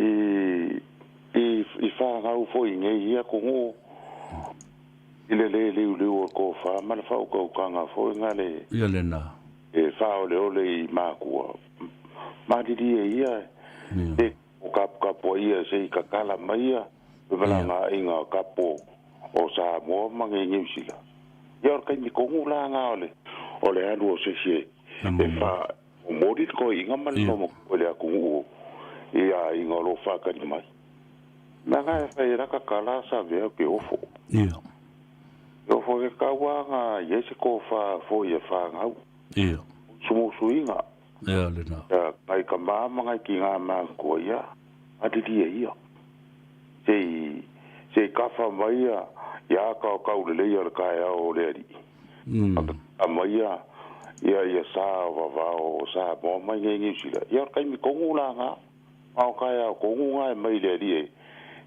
i i whāngau foi nei ia ko i le le liuliu o le kōwhā ma le whaukaukaga foi ngā le Ia lena. e whaoleole i mākua. Mālili e ia e o kapukapu a ia se i kakala mai ia pe malanga inga kapo o Samoa ma nge New Zealand. Ia o le kaimi kongu la ngā o le o le alu o se si e e wha o mori le koe inga ma le lomo koe le akunuu i a inga o lo whakari mai. Mea ngā e whai raka kala sa vea ke ofo. Ia. E ofo ke kaua ngā i se ko wha fo i e whangau. Ia. Sumusuinga. Ia lena. Ia, ngai ka mā ma ngai ki ngā mākua ia, ariri e ia. Se i, se i kawha mai ia, ia aka o kaulele ia le kae ao o le ari. A mai ia, ia ia sa o vavao o sa moa mai ngai New Zealand. Ia o le kaimi kongu la ngā, ma o kae ao kongu ngā e mai le ari e,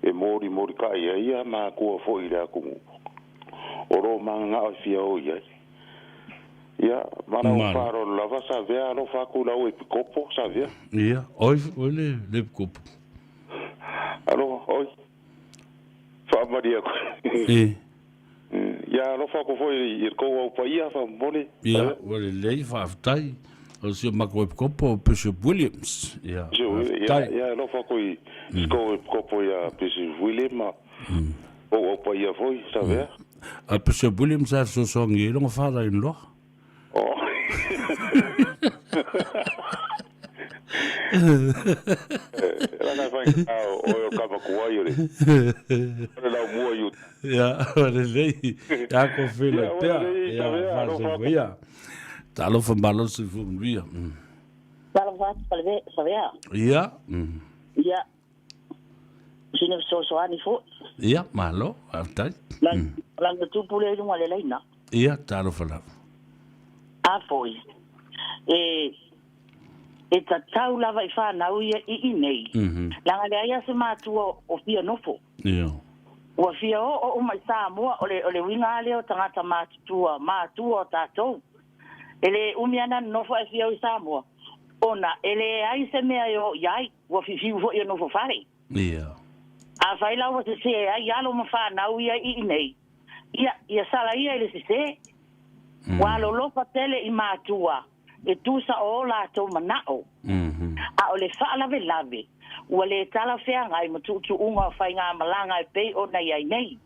e mori mori ka ia ia mākua fo i le akungu. O rō manga ngā o fia o ia. Ia, mana o Malo. wharo lava sa vea alofa aku lau e pikopo sa vea. Ia, oi, oi le, le pikopo. Alofa, oi. Whaamari aku. E. Ia, alofa aku foi i kou au paia, whamone. Ia, ua lelei faafetai. O si o matou epikopo o Bishop Williams. Ia, Ia, faafetai. ia, alofa aku i kou epikopo ia Bishop William, o au paia foi, sa vea. A Bishop Williams a fesoasoani ai lona father in law. Oh. Lana whai o o kamakuai o le. O le lau mua i uta. Ia, ua lelei. Ia ko fela Ia, ua pea. lelei, Ia, sa vea, alofa faasefua ia. Talofa malo soifua manuia. Talofa atu paleve Savea. Ia. Ia. Sina fesoasoani fo'i. Ia, malo, faafetai. Lagi tupu le i luga o le laina. Ia, talofa lava. A fo'i. E e tatau lava i whanau ia i i nei. Langa le aia se mātua o fia nofo. Ia. Ua fia o o mai Samoa o le o le winga le o tangata mātua, mātua o tātou. E le umi ana nofo e fia o i Samoa. Ona, e le ai se mea e o iai, ua fifiu foi o nofo whare. Ia. Afai la ua sesē ai alo ma fanau ia i inei, ia, ia sala ia i le sesē. Ua alolofa tele i matua e tusa o o latou manao. A o le faalavelave, ua le talafeagai ma tuutuuga o faigamalaga e pei ona i ai nei,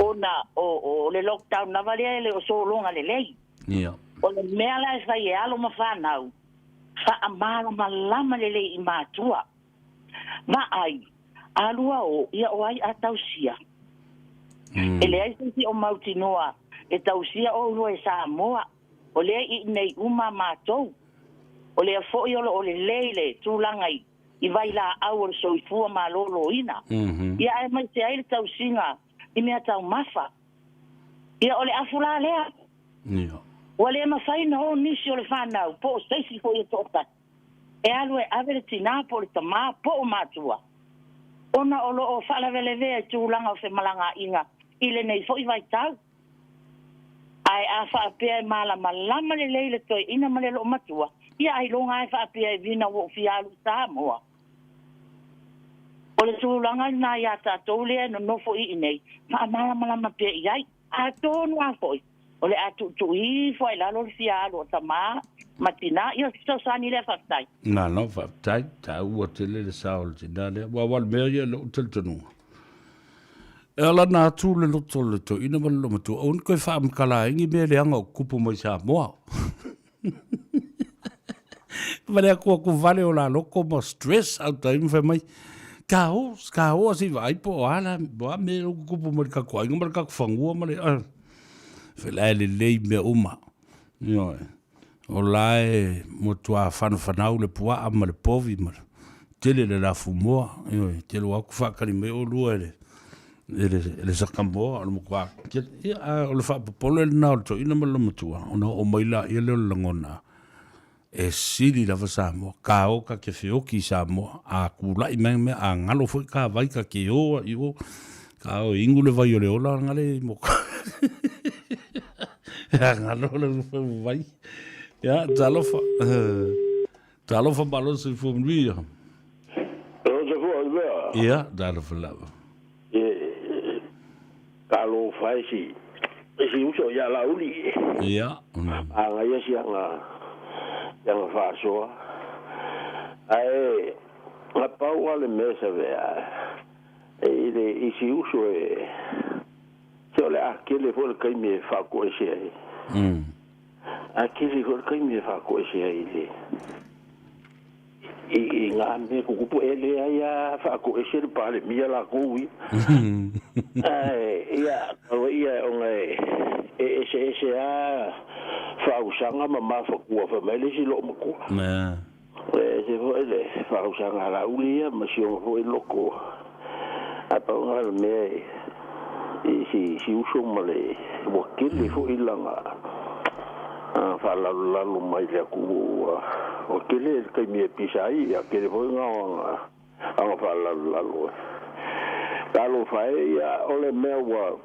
ona o le lockdown lava lea e le o sologa lelei. O le mea la e fai e alo ma fanau, faamalamalama lelei i matua. Vaai, a lua o, ia o ai a tausia. E leai se isi o mautinoa e tausia oulua e Samoa, o lea i inei uma matou. O lea foi o lo o lelei le tulaga i i vailaau o le soifua maloloina. Ia aemaise ai le tausiga i meataumafa. Ia o le afu la lea. Ua le mafai ona o nisi o le fanau po o se isi foi e toatasi e alu e ave le tinā po o le tamā po o matua ona o lo o faalavelavea i tulaga o femalagaaiga i lenei foi vaitau. Ae a faapea e malamalama lelei le toeaina ma le loomatua, ia ailoga lava e faapea e vina ua ou fia alu i Samoa. O le tulaga lena ia tatou lea e nonofo i inei, faamalamalama pea i ai. Atonu lava foi, o le a tuutuu ifo lava i lalo le fia alu o tama ma tina. Ia, o se fesoasoani lea, faafetai. Malo faafetai, taua tele le sao o le tina lea. Aua o le mea ia i lou talitonuga, e ala ona atu le loto o le toeaina ma le loomatua, aua ne i toe faamatala ai ni mea leaga o tutupu mai Samoa. Vale atu atu vale o la loto ma stress au tai ma fai mai, ka o, ka o a se i vaai po o a la, po o a mea o tutupu mai le tatou aiga ma le tatou fanua ma le, fai la e lelei mea uma. Ioe. O la e matua fanafanau le puaa ma le povi ma le tele le lafumoa. Ioe, tele o atu faatali mai oulua e le e le, e le sakamoa, o le matua tele. Ia, a o le faapopole lena o le toeaina ma le loomatua, ona oo mai laia lea o le lagona, e sili lava Samoa. Ka o ka te feoki i Samoa, a tulai mai mea, a galo foi ka vai ka te o a i o, ka o e inu le vai o le ola ngale i mo. A galo le vai. Ia, talofa. Talofa malo soifua manuia. Talofa foi mea. Ia, talofa lava. E talofa e si e si uso ia Lauli. Ia. A ngaia si anga si anga faasoa. Ae na pau a le mea sa vea e i le i si uso e se o le a kele foi le taimi e faakoese ai. A kele foi le taimi e faakoese ai i le i i ngā mea kukupu e leai a faakoese le Palemia lakou ia. Ae ia kaua ia ona e e eseese a faausaga ma mafatua fai mai le isi loomatua. E ese foi le faausaga a Laauli ia ma si ona foi loko. Ae pau lena o le mea i si si uso ma le ua tele foi lana faalalolalo mai le atunuu ua ua tele le taimi e pisa ai ia tele foi na o ana ana faalalolalo. Talofa e ia o le mea ua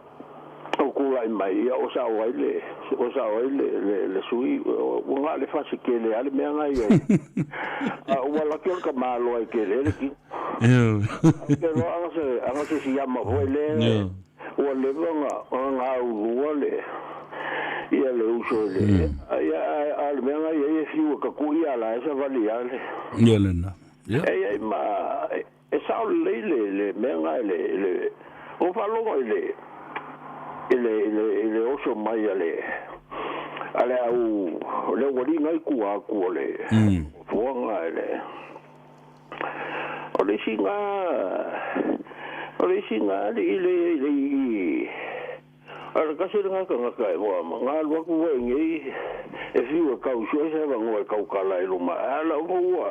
o tulai mai, ia o sao ai le, o sao ai le, le, le sui, ua na o le fasi tele lava le mea na i ai. A ua laki o le tamaloa e tele le tino. Ou te iloa ana se, ana se siama foi lea, ua leva ona, ona gaulua le, ia le uso i le, ia, a, a le mea na i ai e fiu e tatui a la e savali lava le. Ia lena. Ia. E i ai ma, E sao lelei le le mea na i le i le ua faalogo i le i le i le i le oso mai a le a le au le aualii na i tua atu o le fuaga i le o le isi na o le isi na alii le i le i A o le tasi lena tagata e ua na alu atu foi nei e fiu e tau sue se avanoa e tautala ai luma, a la foi ua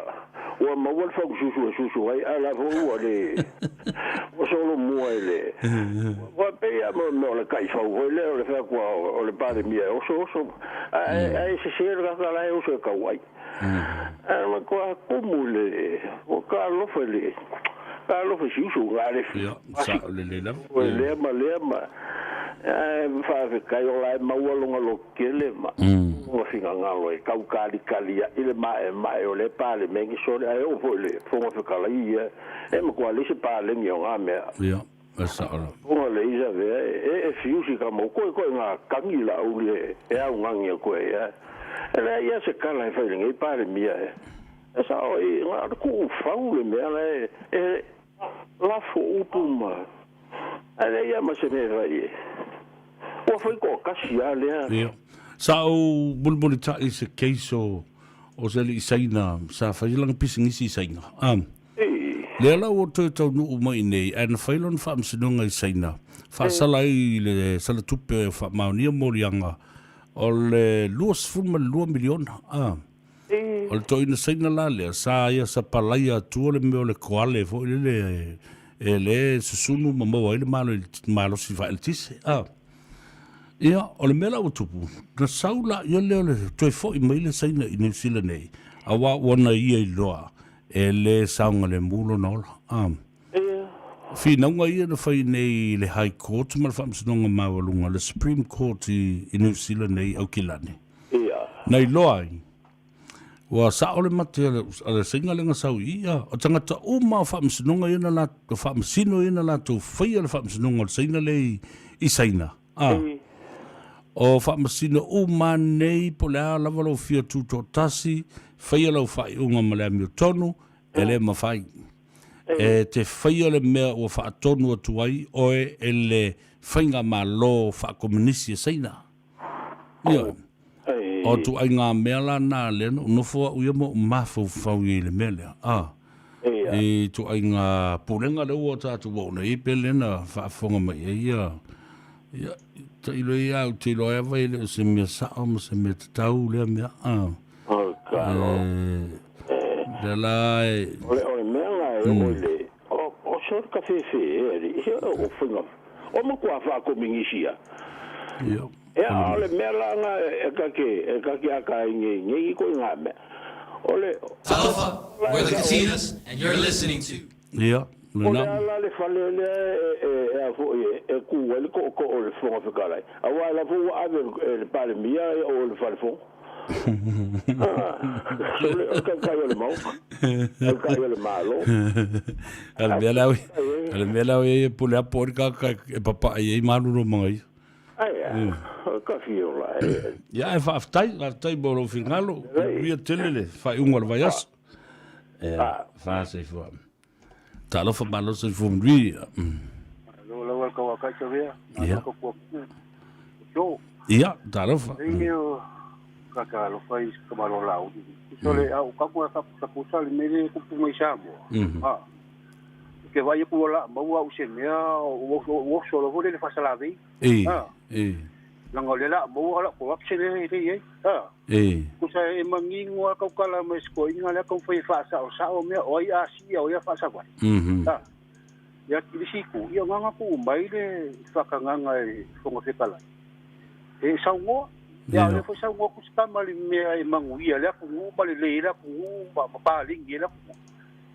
ua maua le faususu e susu ai, a la foi ua le ua solomua i le ua pei lava mo mea o le taifau foi lea o le fai atu o le Palemia e osooso, ae ae sese le tagata la e oso e tau ai. Ae matua tumu i le ua talofa i le talofa i si uso, na le Ia, sao lelei lava. lea ma lea ma. Ae faafetai o la e maua lona lototele ma lona finagalo e tau talikalia'i le ma'ema'e o lea Palemene sole ae oo foi i le Fofoga Fetalai ia e matua leai se paleni o na mea. Ia, e sa'o lava. Fofoga lelei Savea e e fiusi ka mau koe koe ngā tagi la'auli e e augani atu ai ae e leai ia se tala e fai i lenei Palemia e e sa'o i na o le tu'ufau le mea la e e lafo upu ma ae leai ia ma se mea e fai e ua fai to'atasi a lea. Ia. Sa ou mulimulita'i i se case o o se alii Saina sa fai lana pisinisi i Saina. A. Lea la ua toe taunuu mai i nei ae na fai lona faamasinoga i Saina faasala ai i le salatupe o faamaonia moliaga o le $22 miliona. A. O le toeaina Saina la lea, sa ia sapalaia atua le mea o le koale foi lele e le susunu ma maua ai le malosi faaeletise. A. Ia, o le mea la ua tupu, na sau laia lea o le toe foi mai le Saina i Niu Sila nei, auā ua na ia iloa e le saogalemu lona ola. A. Finauga ia na fai nei i le High Court ma le Faamasinoga Maualuga, le Supreme Court i Niu Sila nei i Aukilani. Na iloa ai, ua sa'o le mate a le Saina lea na sau i ia, o tagata uma o Faamasinoga ia na latou, Faamasino ia na latou faia le Faamasinoga o le Saina lea i Saina, a. O Faamasino uma nei, po o le a lava lou fia tutoatasi, faia lau faaiuga ma le amiotonu, e le mafai. E te faia le mea ua faatonu atu ai oe e le Faigamalo Faakomunisi a Saina. Ioe. O ituaiga mea la na lea na ou nofo au ia ma ou mafaufau i ai i le mea lea. A. I ituaiga pulega lea ua tatou oo nei pe lea na faafofoga mai ai ia ia tailo ia au te iloa ai lava e le o se mea sao ma se mea tatau lea mea. A. Lea la e. O le mea la e oo i le o se ka fefe e alii o faiga o matua faakominisi a. Ia. Ia, a o le mea la na e ka ke e ka ke aka ai nei nei i koe ngā mea. O le Talofa, we're the Katinas and you're listening to. Ia, O le a la le fale lea e e e a foi e e ku ai le tootoo o le Fofoga Fetalai. Auā la foi ua ave e le Palemia o le fale fono. O le taitai o le Maota, taitai o le Malo. A le mea la a le mea la e pule apo ai le tagata e papaʻi ai malolo ma ia. Ai a, o ka fiola e. Ia, e faafetai, faafetai mo lou finagalo. Manuia tele le faaiuga o le vaiaso. Ia, faasoifua. Talofa malo soifua manuia. Malo lau al kau akai tawea. Ia. Ka kua ku. So. Ia, talofa. Nei o ka ka alofa i ka malo lau. So le au ka kua ka ka pusa le mele ku pu mai Samoa. Ah. Ke vai ku la mau au se mea o o so lo le fasalavei. E. E. Langa o le la maua la corruption e le e. Ah. E. Kusa e mangingo a kau kala mai skoinga le kau fai fa sa o sa o mea o ai a si o ia fa sa vai. Ah. Ia kilisi ku ia nganga ku mai le whakanganga e whonga whekala. E saungoa. Ia le fo saungoa ku skama le mea e mangu ia le ku ngu ma le le la ku ngu ma ma pa lingi la ku.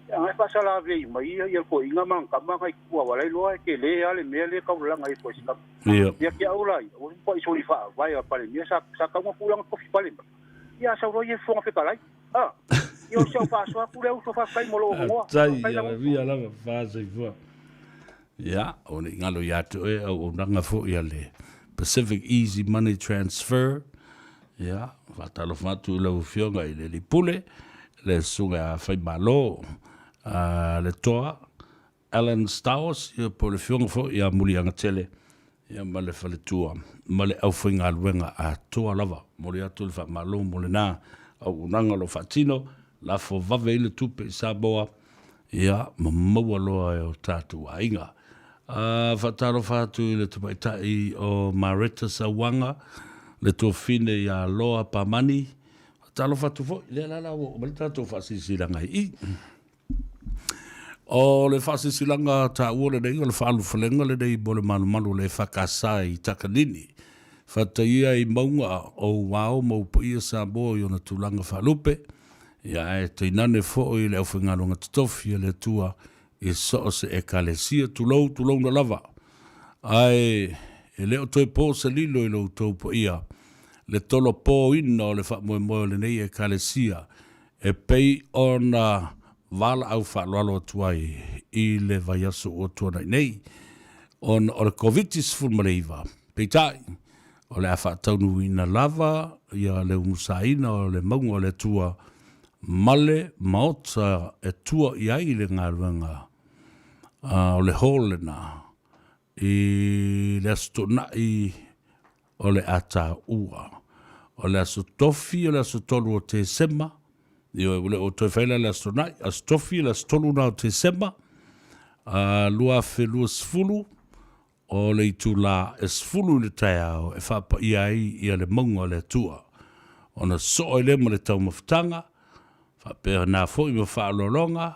Ia ngai fa sa la vei mai ia ia ko inga mang kama ngai kua wala loa ke le ale mea le kau langa i ko skama. Ia. Ia ke au lai, o po i soli fa vai a pale mea sa sa kau ngā kofi pale. Ia sa ro ie whonga whekalai. Ah. Ia o sau fa so ku le au so fa kai mo lo ngoa. Tai ia via lava fa soifua. Ia, o le ngalo ia te oe au o nanga fo ia le Pacific Easy Money Transfer. Ia, whātalofa atu i lau afioga i le Lipule, le susuga a Faimalo, a le toa, Alan Stowers, ia po le afioga foi ia Muliagatele, ia ma le faletua, ma le aufaigaluega atoa lava. Momoli atu le faamalo mo lena auaunaga o lo o faatino, lafo vave ai le tupe i Samoa, ia ma maua loa e o tatou aiga. A faatalofa atu i le tamaitai o Mareta Sauaga, le tuafine ia Loa Pamani. Faatalofa atu foi, lea la la ua oo mai le tatou faasilasilaga i i. O le faasilasilaga taua lenei, o le faalufalega lenei mo le malumalu o le EFKS i Takanini. Faataia i mauga o Uao ma Upaia Samoa i ona tulaga faalupe, ia ae tainane foi le aufaigaluega totofi a le Atua i so o se Ekalesia, tulou, tulouna lava. Ae E le o toe po se lilo i lo outou paia, le tolopoina o le faamoemoe o lenei Ekalesia e pei ona valaau faaaloalo atu ai i le vaiaso ua tuanai nei ona o le Koviti-19. Peitai, o le a faataunuuina lava ia le umusaina o le mauga o le Atua ma le Maota e tua i ai le galuega o le hall lena i le Aso Toonai o le a taua. O le Aso Tofi o le aso 3 o Tesema, ioe, ua le o toe fai la le Aso Toonai, Aso Tofi le aso 3 na o Tesema, 2020, o le itula e 10 i le taeao e faapaia ai ia le mauga o le Atua. Ona sosoo ai lea ma le taumafataga, faapena foi ma faaaloaloga,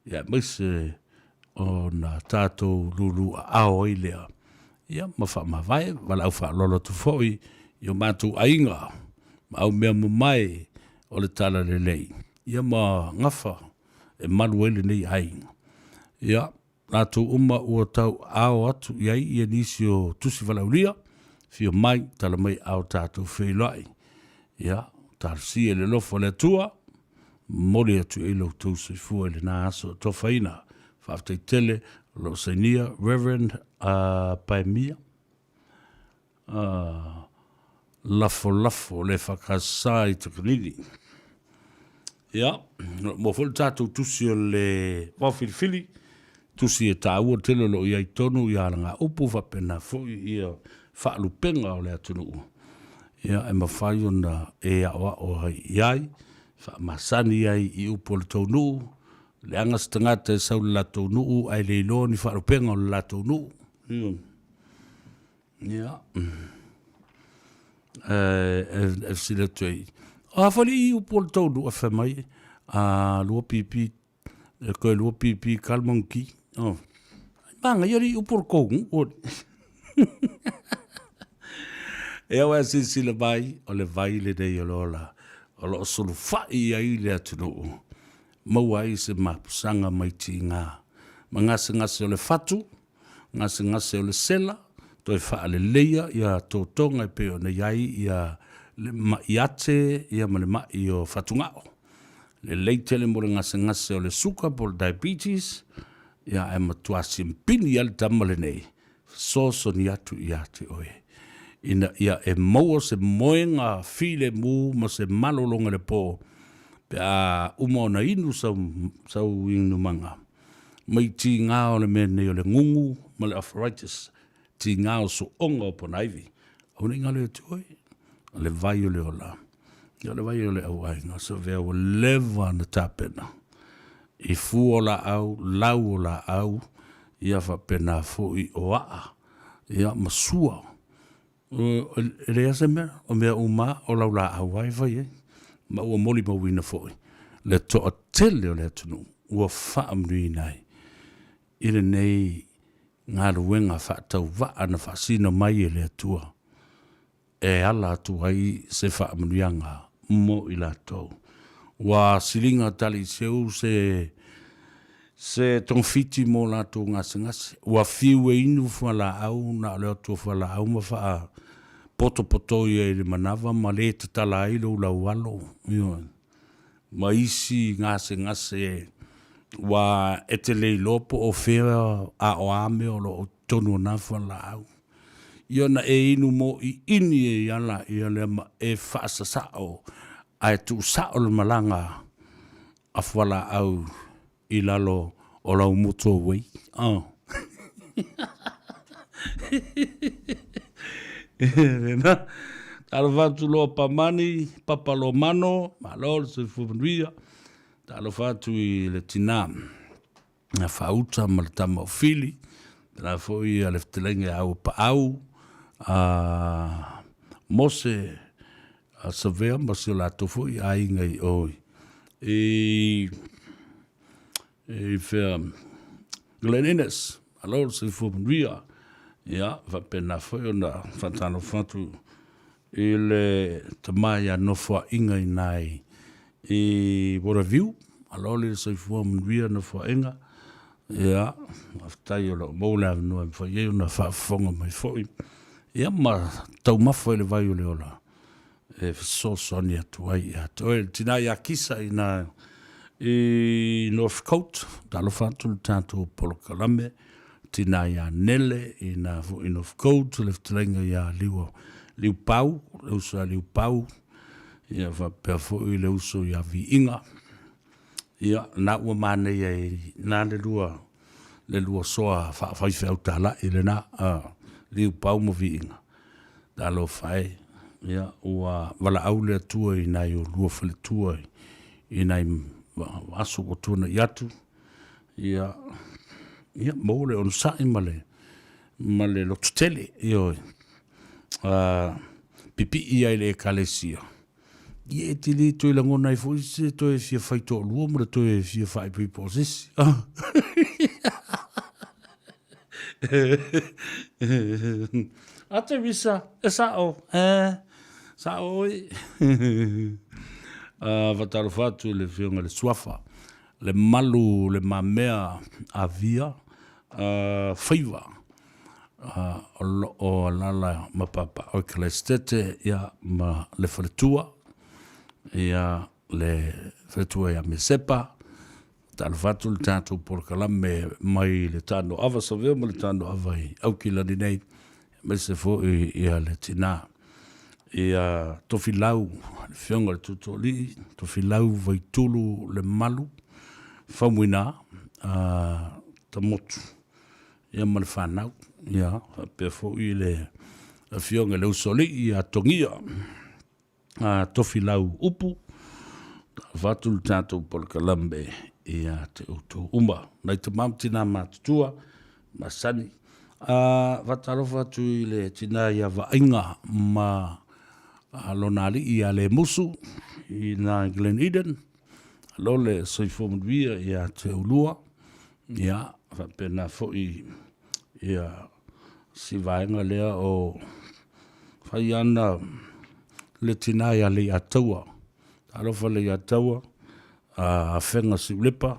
ia aemaise ona tatou lulu aao ai lea, ia ma faamavae, valaau faaaloalo atu foi i o matou aiga ma au mea mamae o le Talalelei, ia ma gafa e malu ai lenei aiga. Ia, latou uma ua tauaao atu i ai ia nisi o tusi valaaulia, afio mai, tala mai a o tatou feiloai. Ia, talosia i le alofa o le Atua, momoli atu i ai lo outou soifua i lena aso atofaina. Faafetai tele o lo o sainia Reverend Paemia Lafolafo le EFKS i Takanini. Ia, mo foi le tatou tusi o le vaofilifili, tusi e taua tele o lo o i ai tonu i alagaupu faapena foi ia faalupega o le atunuu. Ia, e mafai ona e aoao ai i ai, faamasani ai i upu o le tou nuu, leaga se tagata e sau i le latou nuu ae le iloa ni faalupega o le latou nuu. Ia, e fesili atu ai, o a foi le upu o le tou nuu? Ae fai mai, a lua pipi, e koe lua pipi ka le manuki. Oh. Manaia le upu o le tou nuu. E au e silasila mai, o le vai lenei o le ola, o lo o sulufai ai le atunuu, maua ai se mapusaga mai tiga, ma gasegase o le fatu, gasegase o le sela, toe faaleleia ia totoga e pei ona i ai ia le ma'i ate ia ma le ma'i o fatuga'o. Lelei tele mo le gasegase o le suka po o le diabetes, ia ae matua simpini lava le tama lenei, fesoasoani atu ia te oe ina ia e maua se moega filemu ma se malologa i le po pe a uma ona inu sau, sau inumaga mai tiga o le mea nei o le gugu ma le arthritis, tiga o suoga o ponaivi. Aua ne i galo ia te oe, o le vai o le ola, ia o le vai o le auaiga, savea ua leva ona tapena i fua o laau, lau o laau, ia faapena foi o aa, ia ma sua. E leai lava se mea, o mea uma lava o laulaau lava e fai ai. Ma ua molimauina foi le toatele o le atunuu ua faamanuiaina ai i lenei galuega faatauvaa na faasino mai e le Atua e ala atu ai se faamanuiaga mo i latou. Ua siliga taliiseu se se togafiti mo latou gasegase. Ua fiu e inu fualaau na o le o atu o fualaau ma faapotopotoi ai i le manava ma le tatala ai lou laualo, ioe, ma isi gasegase ua e te le iloa po o fea a o a mea o lo o i totonu o na fualaau. Ia ona e inu mōʻiʻini ai lava laia lea ma e faasasao ae tuusao le malaga a fualaau i lalo o lau motorway. Oh. Lena. Talofa atu loa Pamani, Papa Lomano, malo le soifua manuia. Talofa atu i le tina na Faauta ma le tama o Fili. Tala foi a le fetalaiga ia Auapaau, a Mose a Savea ma si o latou foi aiga i o i i fea Glen Innes. Malo le soifua manuia. Ia, faapena foi ona faatalofa atu i le tama ia Nofoa'iga i ina i Waterview. Malo le soifua manuia Nofoa'iga. Ia, faafetai o lo o maua le avanoa e mafai ai ona faafofoga mai foi. Ia ma taumafa i le vai o le ola e fesoasoani atu ai ia te oe. Le tina ia Kisa i na i Northcote, talofa atu le tatou polokalame, tina ia Nele i na foi i Northcote, le fetalaiga ia Liua Liupau, le uso ia Liupau, ia faapea foi le uso ia Viiga. Ia, na ua manaia i na le lua le lua soa faafaifeau talai lena, a, Liupau ma Viiga. Talofa e, ia, ua valaau le Atua i nai olua faletua i nai aso ua tuanai atu, ia, ia, maua le onosai ma le, ma le lototele, ioe, a, pipii ai i le Ekalesia, Ia e te le toe lagona ai foi se toe fia fai toalua ma le toe fia faaipoipo o se isi. A Teresa, e sao, e, sao oi. A fatalofa atu i le afioga i le Suafa, le malu, le mamea avia, a, faiva, o lo o alaala ma papaaao i Kalaesetete ia ma le faletua, ia le faletua ia Mesepa. Talofa atu le tatou polokalame mai le Tanoava Savea ma le Tanoava i Aukilani nei, aemaise foi ia le tina ia Tofilau, le afioga i le Tootooalii, Tofilau Vaitulu Lemalu Faumuina Tamotu. ia ma le fanau, ia faapea foi le afioga i le Usoalii ia Togia a Tofilau Upu, avatu le tatou polokalame ia te outou uma. Nai tama ma tina matutua masani. A faatalofa atu i le tina ia Vaaiga ma lona alii ia Lemusu i na Glen Eden, lo le soifua manuia ia te oulua. Ia, faapena foi ia si vaega lea o fai ana le tina ia Leiataua. Talofa Leiataua, Afega Siulepa,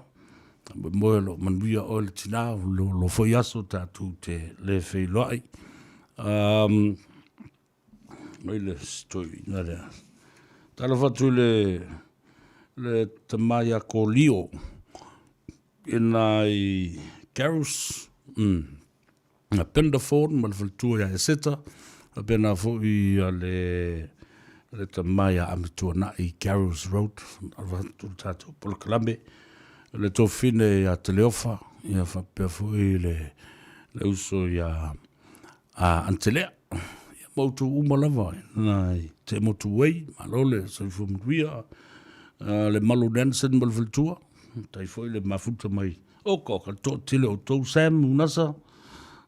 moe o lo o manuia oe le tina, o lo foi aso tatou te le feiloai. Mai le toeaina lea. Talofa atu i le, le tama ia Kolio i nai Garus, na Penderford ma le faletua ia Eseta, faapena foi ia le, le tama ia Amituanai i Garus Road, talofa atu le tatou polokalame, le tofine ia Teleofa, ia faapea foi le, le uso ia a Antelea, ia ma outou uma lava nai te motu ai, malo le soifua manuia, le Malu Nansen ma le faletua, tai foi le mafuta mai, o ka ka toatele o outou Sam Unasa,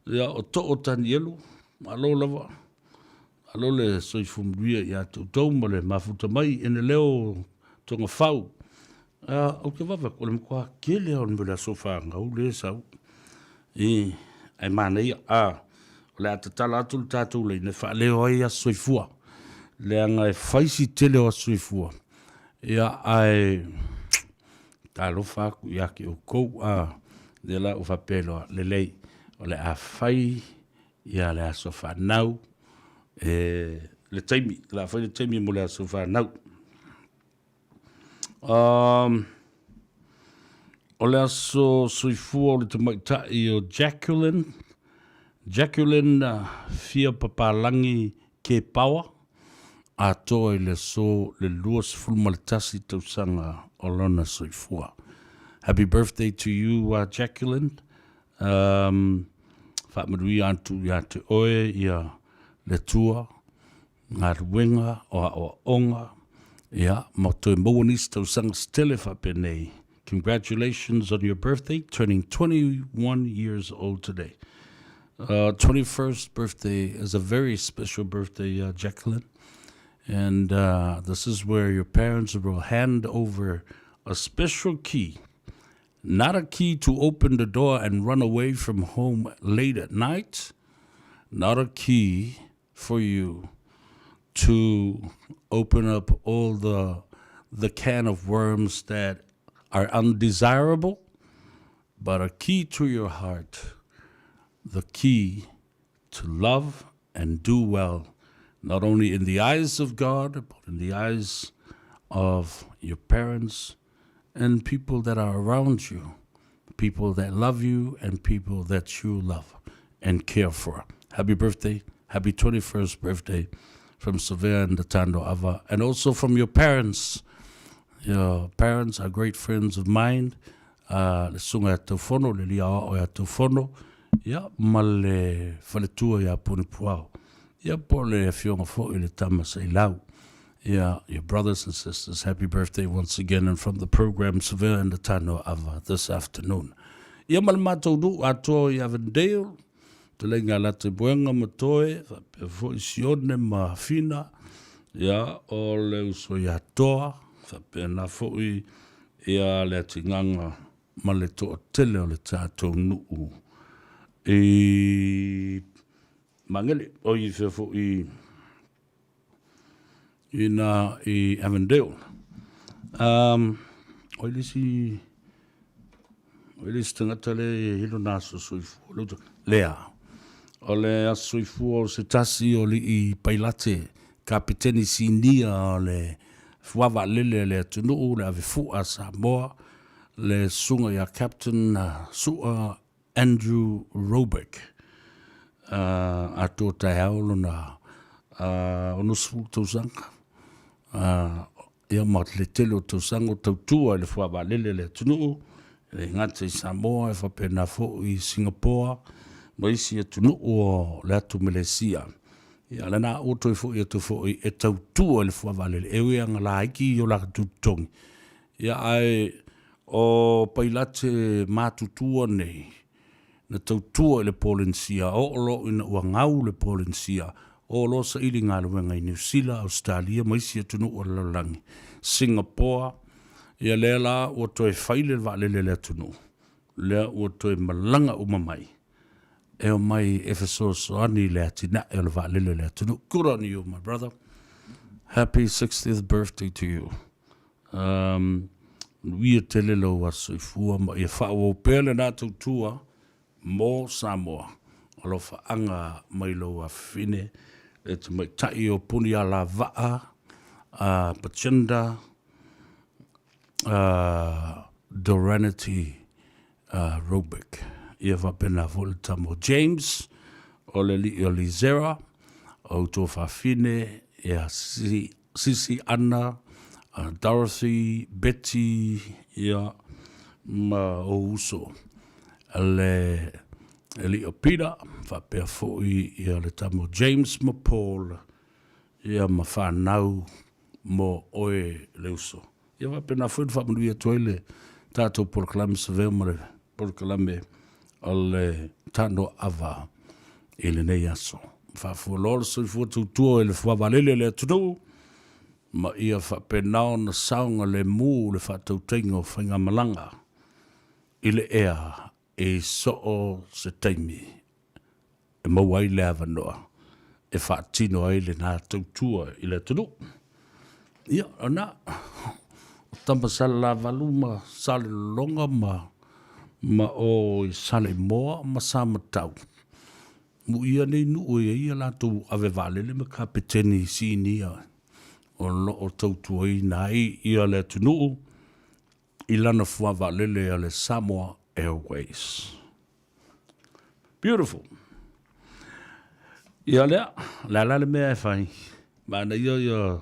ia o Too Tanielu, malo lava, malo le soifua manuia ia te outou ma le mafuta mai ene leo Togafau. Ou te vave atu, o le matua tele lava o le mea o le aso fanau lea e sau. I, ae manaia, a, o le a tatala atu le tatou laina e faaleo ai aso soifua, leaga e fai si tele o aso soifua, ia, ae talofa atu ia te outou, a, lea la ua faapea loa, lelei, o le a fai ia le aso fanau, e, le taimi, o le a fai le taimi mo le aso fanau. Um, o le aso soifua o le tamaitai o Jacqueline, Jacqueline Fia Papalangi Kepawa, atoa i le aso le 21 tausaga o lona soifua. Happy birthday to you, Jacqueline. Um, faamanuia atu ia te oe ia le Atua, galuega o aoaoga, ia, ma toe maua nisi tausaga se tele faapenei. Congratulations on your birthday, turning 21 years old today. 21st birthday is a very special birthday, Jacqueline. And this is where your parents will hand over a special key. Not a key to open the door and run away from home late at night. Not a key for you to open up all the the can of worms that are undesirable, but a key to your heart, the key to love and do well, not only in the eyes of God, but in the eyes of your parents and people that are around you, people that love you and people that you love and care for. Happy birthday. Happy 21st birthday from Savea and Tando Ava, and also from your parents. Your parents are great friends of mine. Le susuga ia Taufono, le alii aoao ia Taufono, ia, ma le faletua ia Punipuao. Ia, po o le afioga foi i le tama Sailau. Ia, your brothers and sisters, happy birthday once again and from the program Savea and the Tano Ava this afternoon. Ia, ma le matou nuu atoa i Avondale, Fetalaiga a Latabuega ma Toe, faapea foi Sione ma Fina, ia, o le uso ia Toa, faapena foi ia le atigaga ma le toatele o le tatou nuu i Magele, oi fea foi i na i Avondale. Um, oi le isi, oi le isi tagata le e hilo nā aso soifua. Le uta, lea, o le aso soifua o se tasi o lii pailate, kapeteni sinia o le fuavaalele a le atunuu, le ave fua a Samoa, le susuga ia Captain Sua Andrew Roebuck, atoa taeao lona 60 tausaga, ia ma le tele o tausaga o tautua i le fuavaalele a le atunuu, e le gata i Samoa, e faapena foi i Singapore ma isi atunuu o le atu Melesia. Ia, lena ua toe foi atu foi e tautua i le fuavaalele, e ui lava ina laiti i o latou totogi, ia ae O pailate matutua nei, na tautua i le Polenisia, oo loa ina ua gau le Polenisia, oo loa saili galuega i Niu Sila, Ausetalia ma isi atunuu o le lalolagi, Singapoa, ia lea la ua toe fai le vaalele a le atunuu, lea ua toe malaga uma mai e omai e fesoasoani i le atinae o le vaalele a le atunuu. Good on you, my brother. Happy 60th birthday to you. Um, manuia tele lou aso soifua ma ia faaauau pea lena tautua mo Samoa. Alofaaga mai lou afafine le tamaitai o Punialavaa, a Pachinda, a Doranity a Roebuck. Ia faapena foi le tama o James, o le alii o Lizera, o outou fafine, ia Sisi Anna, Dorothy, Betty, ia, ma ou uso, le alii o Peter, faapea foi ia le tama o James ma Paul, ia ma fanau mo oe le uso. Ia faapena foi ona faamanuia atu ai le tatou polokalame Savea ma le polokalame o le Tano Ava i lenei aso. Faafualoa le soifua tautua i le fuavalele o le atunuu ma ia faapena ona saogalemu le faatautaiga o faigamalaga i le ea i soo se taimi e maua ai le avanoa e faatino ai lena tautua i le atunuu. Ia, o na, o tama Salelavalu ma Salelologa ma, ma o i Saleimoa ma Samatau, muia nei nuu e i ai a latou ave vaalele ma kapeteni sinia o lo o tautuaina ai ia le atunuu i lana fuavaalele a le Samoa Airways. Beautiful. Ia lea, le a la le mea e fai? Manaia ia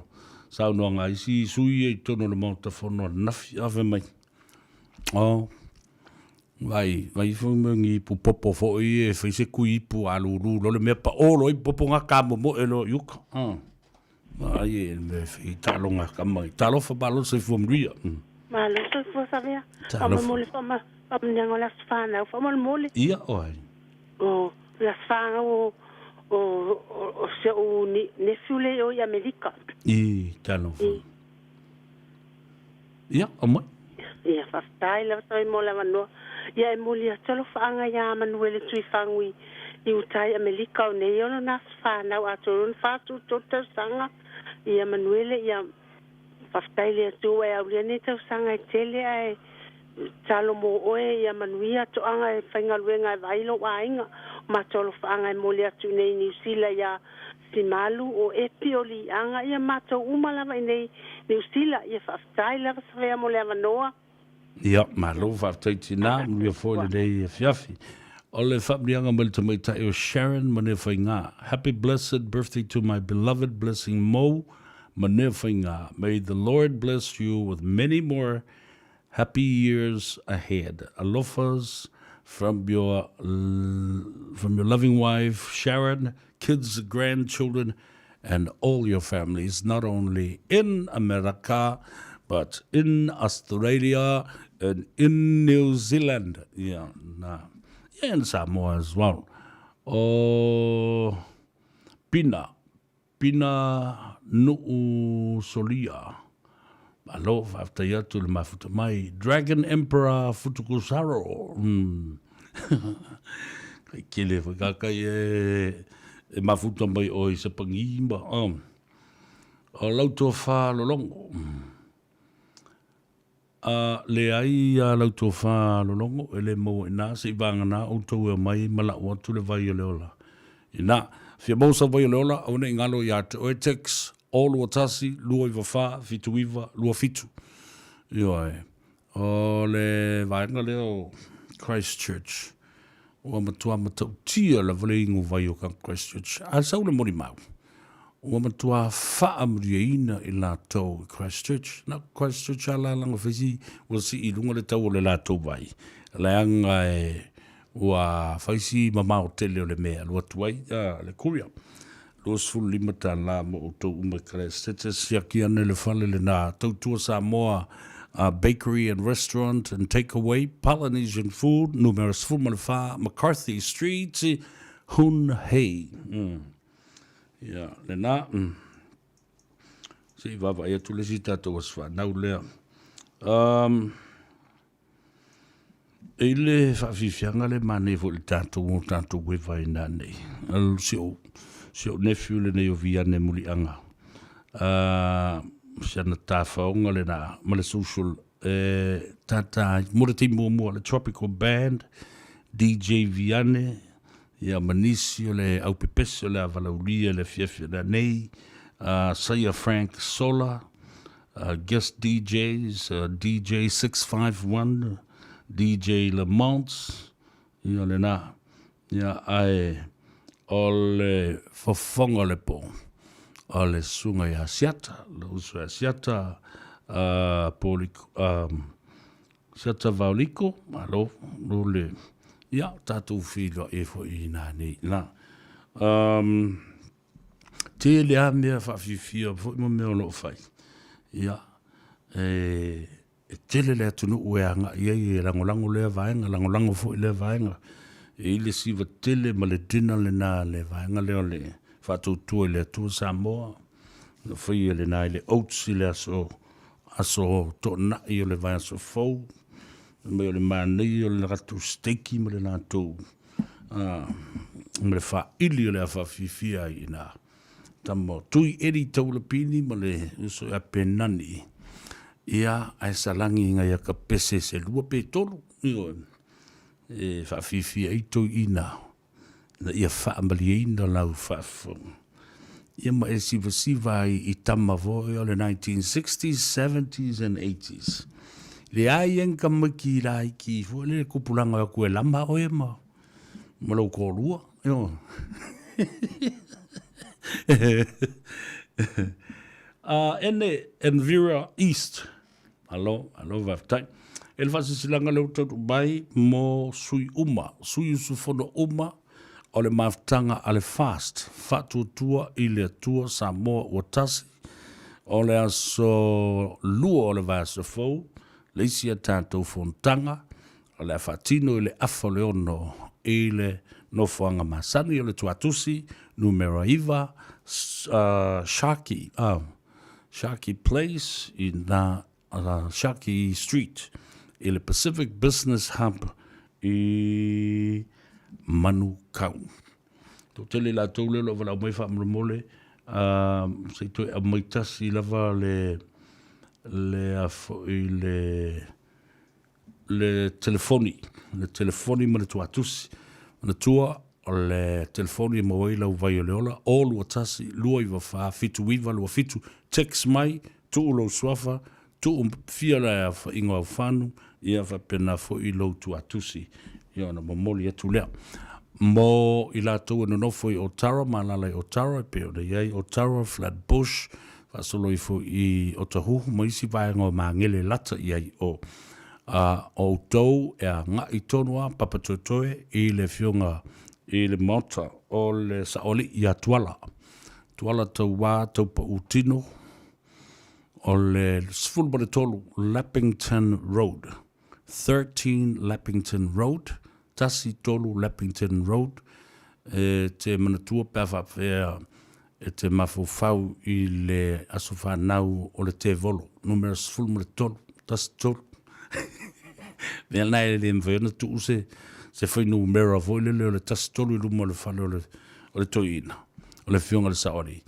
saunoaga a isi sui ia i totonu o le Maota Fono ananafi, a fai mai, oh, vai, vai foi me ngi ipu popo foi e fai se kui ipu a lulu loa le mea paʻō loa ipu popo nga ka momoe loa i uka. Ai e me fi taaloga kama. Talofa malo le soifua manuia. Malo le soifua Savea. Talofa. Faamolemole faama faamanuiaga o le aso fanau faamolemole. Ia o ai. O le aso fanau o o o si o'u nephew lea i o i Amerika. I talofa. I. Ia, aumai. Ia, faafetai lava Savea mo le avanoa. Ia e moli atu alofaaga ia Manuele Tuifagu i i uta i Amelika o nei o lona aso fanau atoa lona 43 tausaga. Ia Manuele, ia faafetai le Atua ua e aulia nei tausaga e tele ae tatalo mo oe ia manuia toaga e faigaluega e vaai lou aiga. matou alofaaga e momoli atu i nei i Niusila ia Simalu o Epi o Liaga ia matou uma lava i nei Niusila ia faafetai lava Savea mo le avanoa. Ia, malo faafetai tinā, manuia foi lenei afiafi. O le faamanuiaga mai le tamaitai o Sharon Maneafaiga. Happy blessed birthday to my beloved Blessing Mo Maneafaiga. May the Lord bless you with many more happy years ahead. Alofas from your from your loving wife Sharon, kids, grandchildren and all your families, not only in America, but in Australia and in New Zealand. Yeah, na. Yeah, and Samoa as well. O Pina, Pina Nu'u Solia. Malo, faafetai atu le mafuta mai. Dragon Emperor Futukusaro. Mm. Kai kele foi kakai e, e mafuta mai o i se pangi ma. Um. O lau tofa lolongo. Mm. A leai a lau tofa lolongo e le maua ina se i vāngana outou e omai ma lau atu le vai o le ola. Ina, fia maua sau vai o le ola, aua ne i galo ia te oe text 0 21 294 79 27. Ioe. O le vaega lea o Christchurch, ua matua matautia lava le igu vai o Christchurch. A sau le molimau, ua matua faamalieina i latou i Christchurch. Na Christchurch a lalaga faisi ua sii i luga le tau o le latou vai. Leaga e ua faisi mamao tele o le mea alu atu ai a, le courier. $25 mo outou uma i Christchurch. Siaki ane le fale lena. Tautua Samoa uh, Bakery and Restaurant and Takeaway, Polynesian Food, numera 14, McCarthy Street, Hun Hei. Mm. Ia, lena. Mm. Se i vaavaai atu le isi tatou aso fanau lea. Um, e i le faafiafiaga le manaia foi i le tatou o tatou eva i nanei. Si ou, si ou nephew lenei o Viane Muliaga. Uh, si ana tafaoga lena ma le social e tata ai mo le taimi muamua le Tropical Band, DJ Viane, ia ma nisi o le aupepese o le a valaulia i le afiafi o nanei, uh, Saia Frank Sola, uh, guest DJs, uh, DJ 651, DJ Lamont, ia lena, ia ae o le fofoga o le po, o le susuga ia Siata, le uso ia Siata, uh, Poliko, um, Siata Vaoliko, malo, lo le, ia, tatou feiloai ai foi i nanei la. Um, tele a mea faafiafia foi ma mea o lo o fai. Ia, e, e tele le atunuu e agai ai e lagolago lea vaega, lagolago foi lea vaega. E i le siva tele ma le dinner lena le vaega lea o le faatautua i le Atua Samoa. Na faia lena i le oats i le aso, aso toonai o le vaiaso fou. Mai o le manaia o le latou steaki ma le latou uh, ma le faaili o le a faafiafia ai ina. Tama o Tui Eddie Taulapini ma le uso ia Penani. Ia, ae salagi ngai a ka pese se lua pe tolu. Ioe. E faafiafia ai toeaiina ina ia faamalieina lau faafofoga. Ia ma e sivasiva ai i tama foi o le 1960s, 70s and 80s. Leai e ka maki laiki foi le kupulanga o aku e lama oe ma ma lou toalua. Ioe. Uh, ene Envira East. Alo, alo, faafetai. E le faasilasilaga lea ua taunuu mai mo sui uma, sui usufono uma o le mafutaga a le FAST, Faatuatua i le Atua Samoa ua tasi, o le aso 2 o le vaiaso fou, le isi a tatou fonotaga, o le a faatino i le afa o le ono i le nofoaga masani o le Tuatusi, numera 9, uh, Sharkey, uh, Sharkey Place i nā uh, Sharkey Street i le Pacific Business Hub i Manukau. Toatele i latou lea o lo o valaau mai faamolemole, uh, se i toe aumai tasi lava le, le a foi le, le telefoni, le telefoni ma le tuatusi. Manatua, O le telefoni e maua ai lau vai o le ola, 0 21 294 7927. Text mai, tuu lou suafa, tuu fia le aofaiga o au fagu, ia faapena foi lou tuatusi, ia ona momoli atu lea. Mo i latou e nonofo i Otara ma alaala i Otara, e pei ona i ai Otara, Flat Bush, faasolo ifo i Otahuhu ma isi vaega o Magele e lata i ai o a outou e agai tonu lava Papatoetoe i le afioga i le Maota o le Saoalii ia Tuala. Tuala Tauā Taupautino o le 13 Leppington Road. 13 Leppington Road, 13 Leppington Road, e te manatua pe a faapea e te mafaufau i le aso fanau o le tevolo, numera 13, 13. Mea lena e le mafai ona tuu se, se fuainumera foi lele o le 13 i luma o le fale o le, o le toeaina, o le afioga i le Saoalii.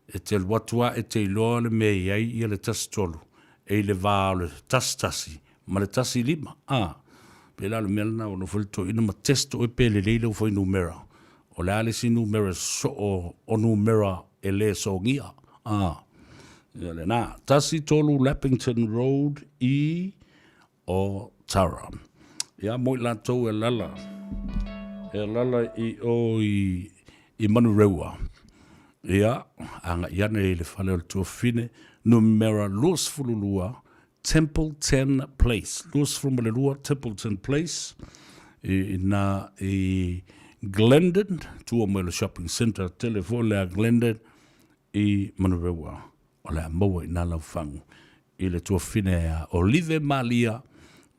E te alu atu lava e te iloa le mea e i ai ia le 13, e i le va o le 11 ma le 15. A, pei la o le mea lena ua nofo ai le toeaina ma test oe pe lelei lau fuainumera. O le a le isi numera soo o numera e le sogia? A, ia lena. 13 Leppington Road i Otara. Ia, mo i latou e lala, e lala i o i, i Manurewa. Ia, agai ane i le fale o le tuafafine, numera 22, Templeton Place, 22 Templeton Place, i ina i Glendon, tua mai o le shopping centre tele foi lea Glendon i Manurewa. O le a maua i ina lau fagu i le tuafafine a Olive Malia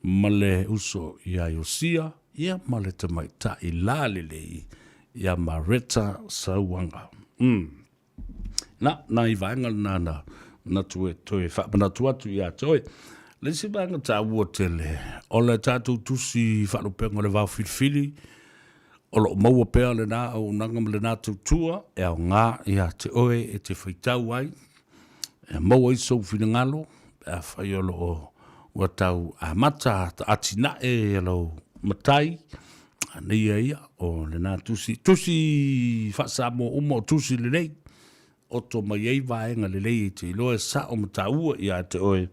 ma le uso ia Iosia, ia ma le tamaitai lalelei ia Mareta Sauaga. Mm. Na, nai vaega lena na manatu e toe faamanatu atu ia te oe. Le isi vaega taua tele, o le tatou tusi faalupega o le vao filifili, o lo o maua pea lena auaunaga ma lena tautua e aoga ia te oe e te faitau ai, e maua ai sou finagalo, pe afai o lo o ua tau amata ta atinae lau matai, Anaia ia, o lena tusi, tusi faa-Samoa uma o tusi lelei, oto mai ai vaega lelei e te iloa e sao ma taua ia te oe,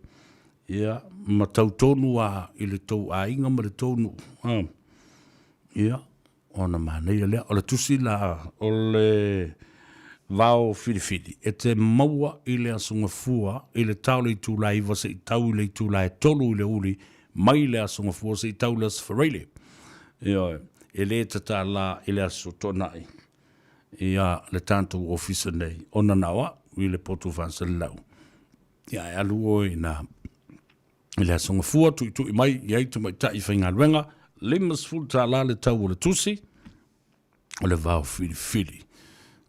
ia, ma tau tonu a i le tou aiga ma le tou nuu. Ah. Ia, ona manaia lea. O le tusi la, o le vao filifili, e te maua i le Aso Gafua, i le tao le itula e 9 seia tau i le itula e 3 i le uli, mai le Aso Gafua seia tau i le Aso Faraile. Ioe, e le tatala i le Aso Toonai ia le tatou ofisa nei, ona na o au i le potu faasalalau. Ia, e alu oe ina i le Aso Gafua, tuitui mai i ai tamaitai faigaluega, $50 le tau o le tusi, o le vao filifili.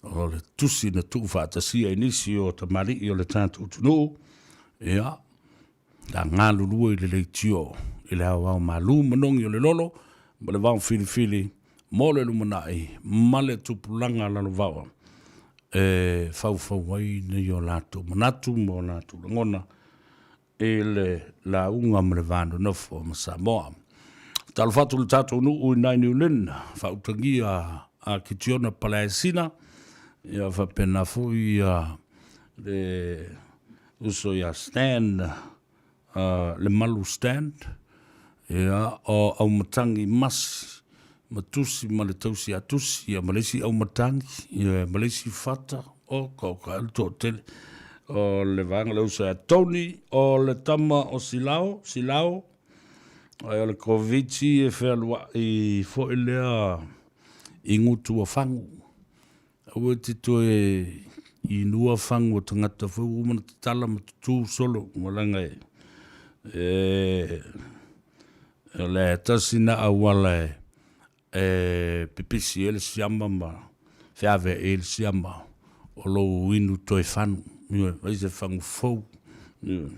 O le tusi na tuufaatasia i nisi o tamalii o le tatou atunuu, ia, sa galulue i le leitio i le aoao malu manogi o le lolo ma le vao filifili mo le lumanai ma le tupulaga lalovaoa e faufau ai nei o latou manatu ma o latou lagona i le lauga ma le va nonofo ma Samoa. Talofa atu le tatou nuu i nai New Lynn, faautagia a Kitiona Paleaesina, ia faapena foi ia le uso ia Stan, le Malu Stan, ia o Aumatangi Masi, ma Tusi ma le tausi a Tusi, ia ma le isi Aumatangi, ia ma le isi Fata, oka oka e le toatele. O le vaega le uso ia Tony, o le tama o Silao, Silao, ai o le Koviti e fealuai foi lea i gutu o fagu. Aua e te toe inua fagu o tagata foi ua uma ona tatala ma tutu solo ua leaga e e o le tasi na auala e e pipisi ai le siama ma feaveai ai le siama o lou inu toe fanu, ioe, fai se fagu fou, ioe.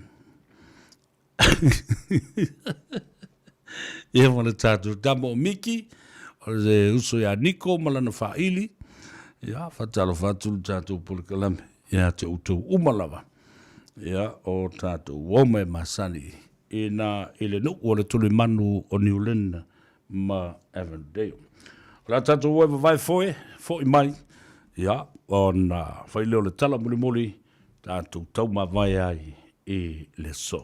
Ia ma le tatou tama o Miki, o le uso ia Niko ma lana faaili, ia faatalofa atu le tatou polokalame ia te outou uma lava, ia o tatou oma e masani i na i le nuu o le tulimanu o Niu Lynn ma Avondale. O le a tatou o e vavae foe, fo'i mai, ia, ona fai lea o le tala mulimuli, tatou taumavae ai i le aso.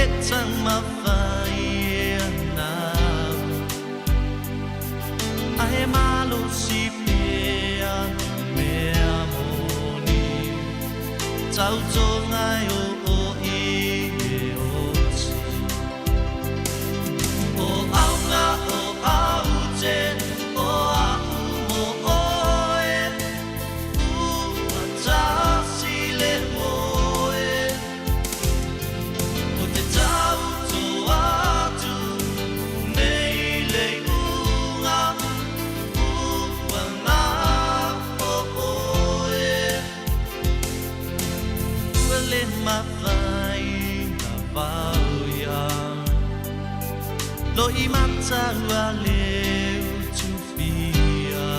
E taumafai e anau Ae malosi pea mea moni Tautoga e oo i le oti O auga o au te o a'u mo oe Ua tasi le moe O te tauto atu nei le iuga Ua na o oe Ua le mafai na vaoia Loimata ua le utufia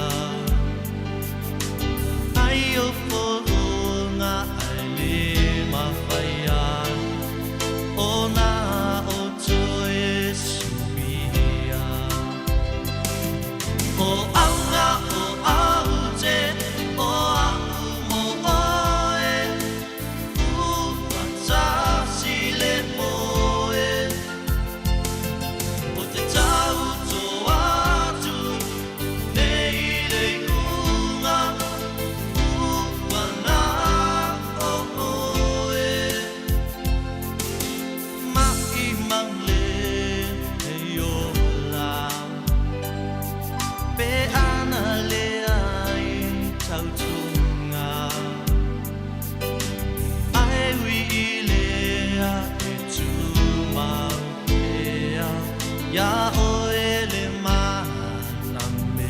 Ai o fofoga ae le mafaia Ona o toe suia O auga o au te o a'u mo oe Ua tasi le moe O te tauto atu nei le iuga Ua na o oe Maʻimau le ola Pe ana leai tautoga Ae ui i lea e tumau pea Iā oe le malamea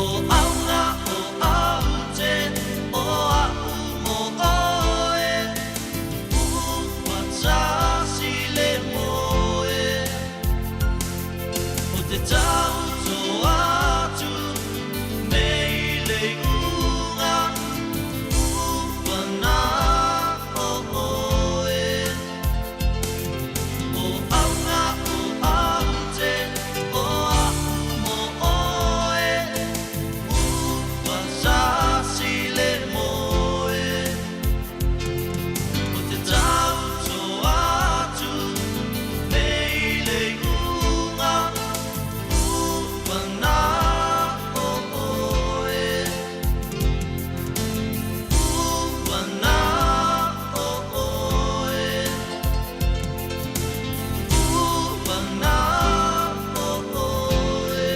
O auga o au te o a'u mo oe Ua tasi le moe O te tauto atu nei le iuga Ua na o oe O auga o au te o a'u mo oe Ua tasi le moe O te tauto atu nei le iuga Ua na o oe Ua na o oe Ua na o oe.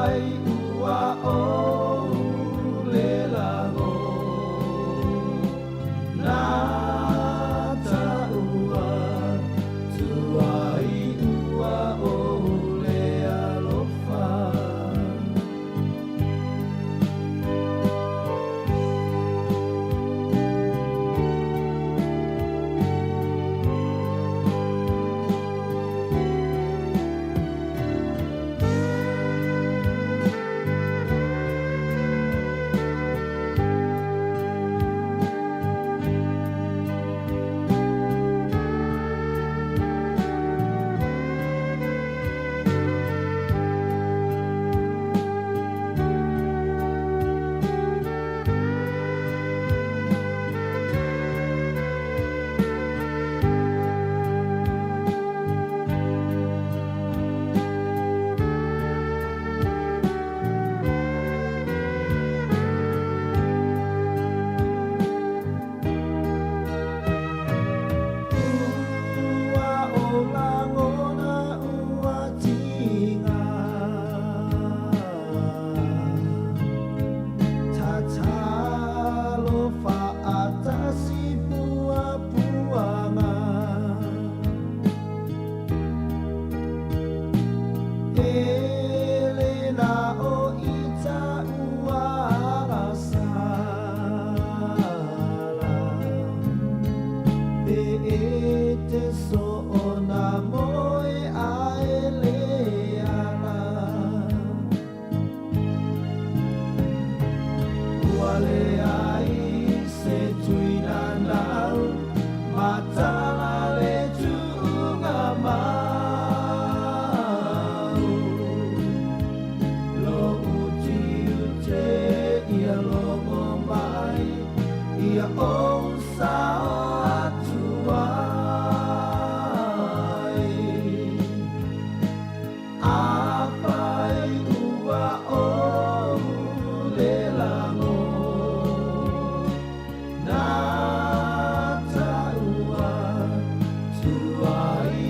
Tuai ua ou le lago Na taua Tuai ua ou le alofa. Ua o lagona ua tiga Tatalo faatasi puapuaga E le na o ita ua agasala Pe e te soona moe ae le ala Ua leai se tuina nau matala le tuuga mau Lou tiute ia logo mai ia ou sao atu ai Afai ua ou le lago Na taua tuai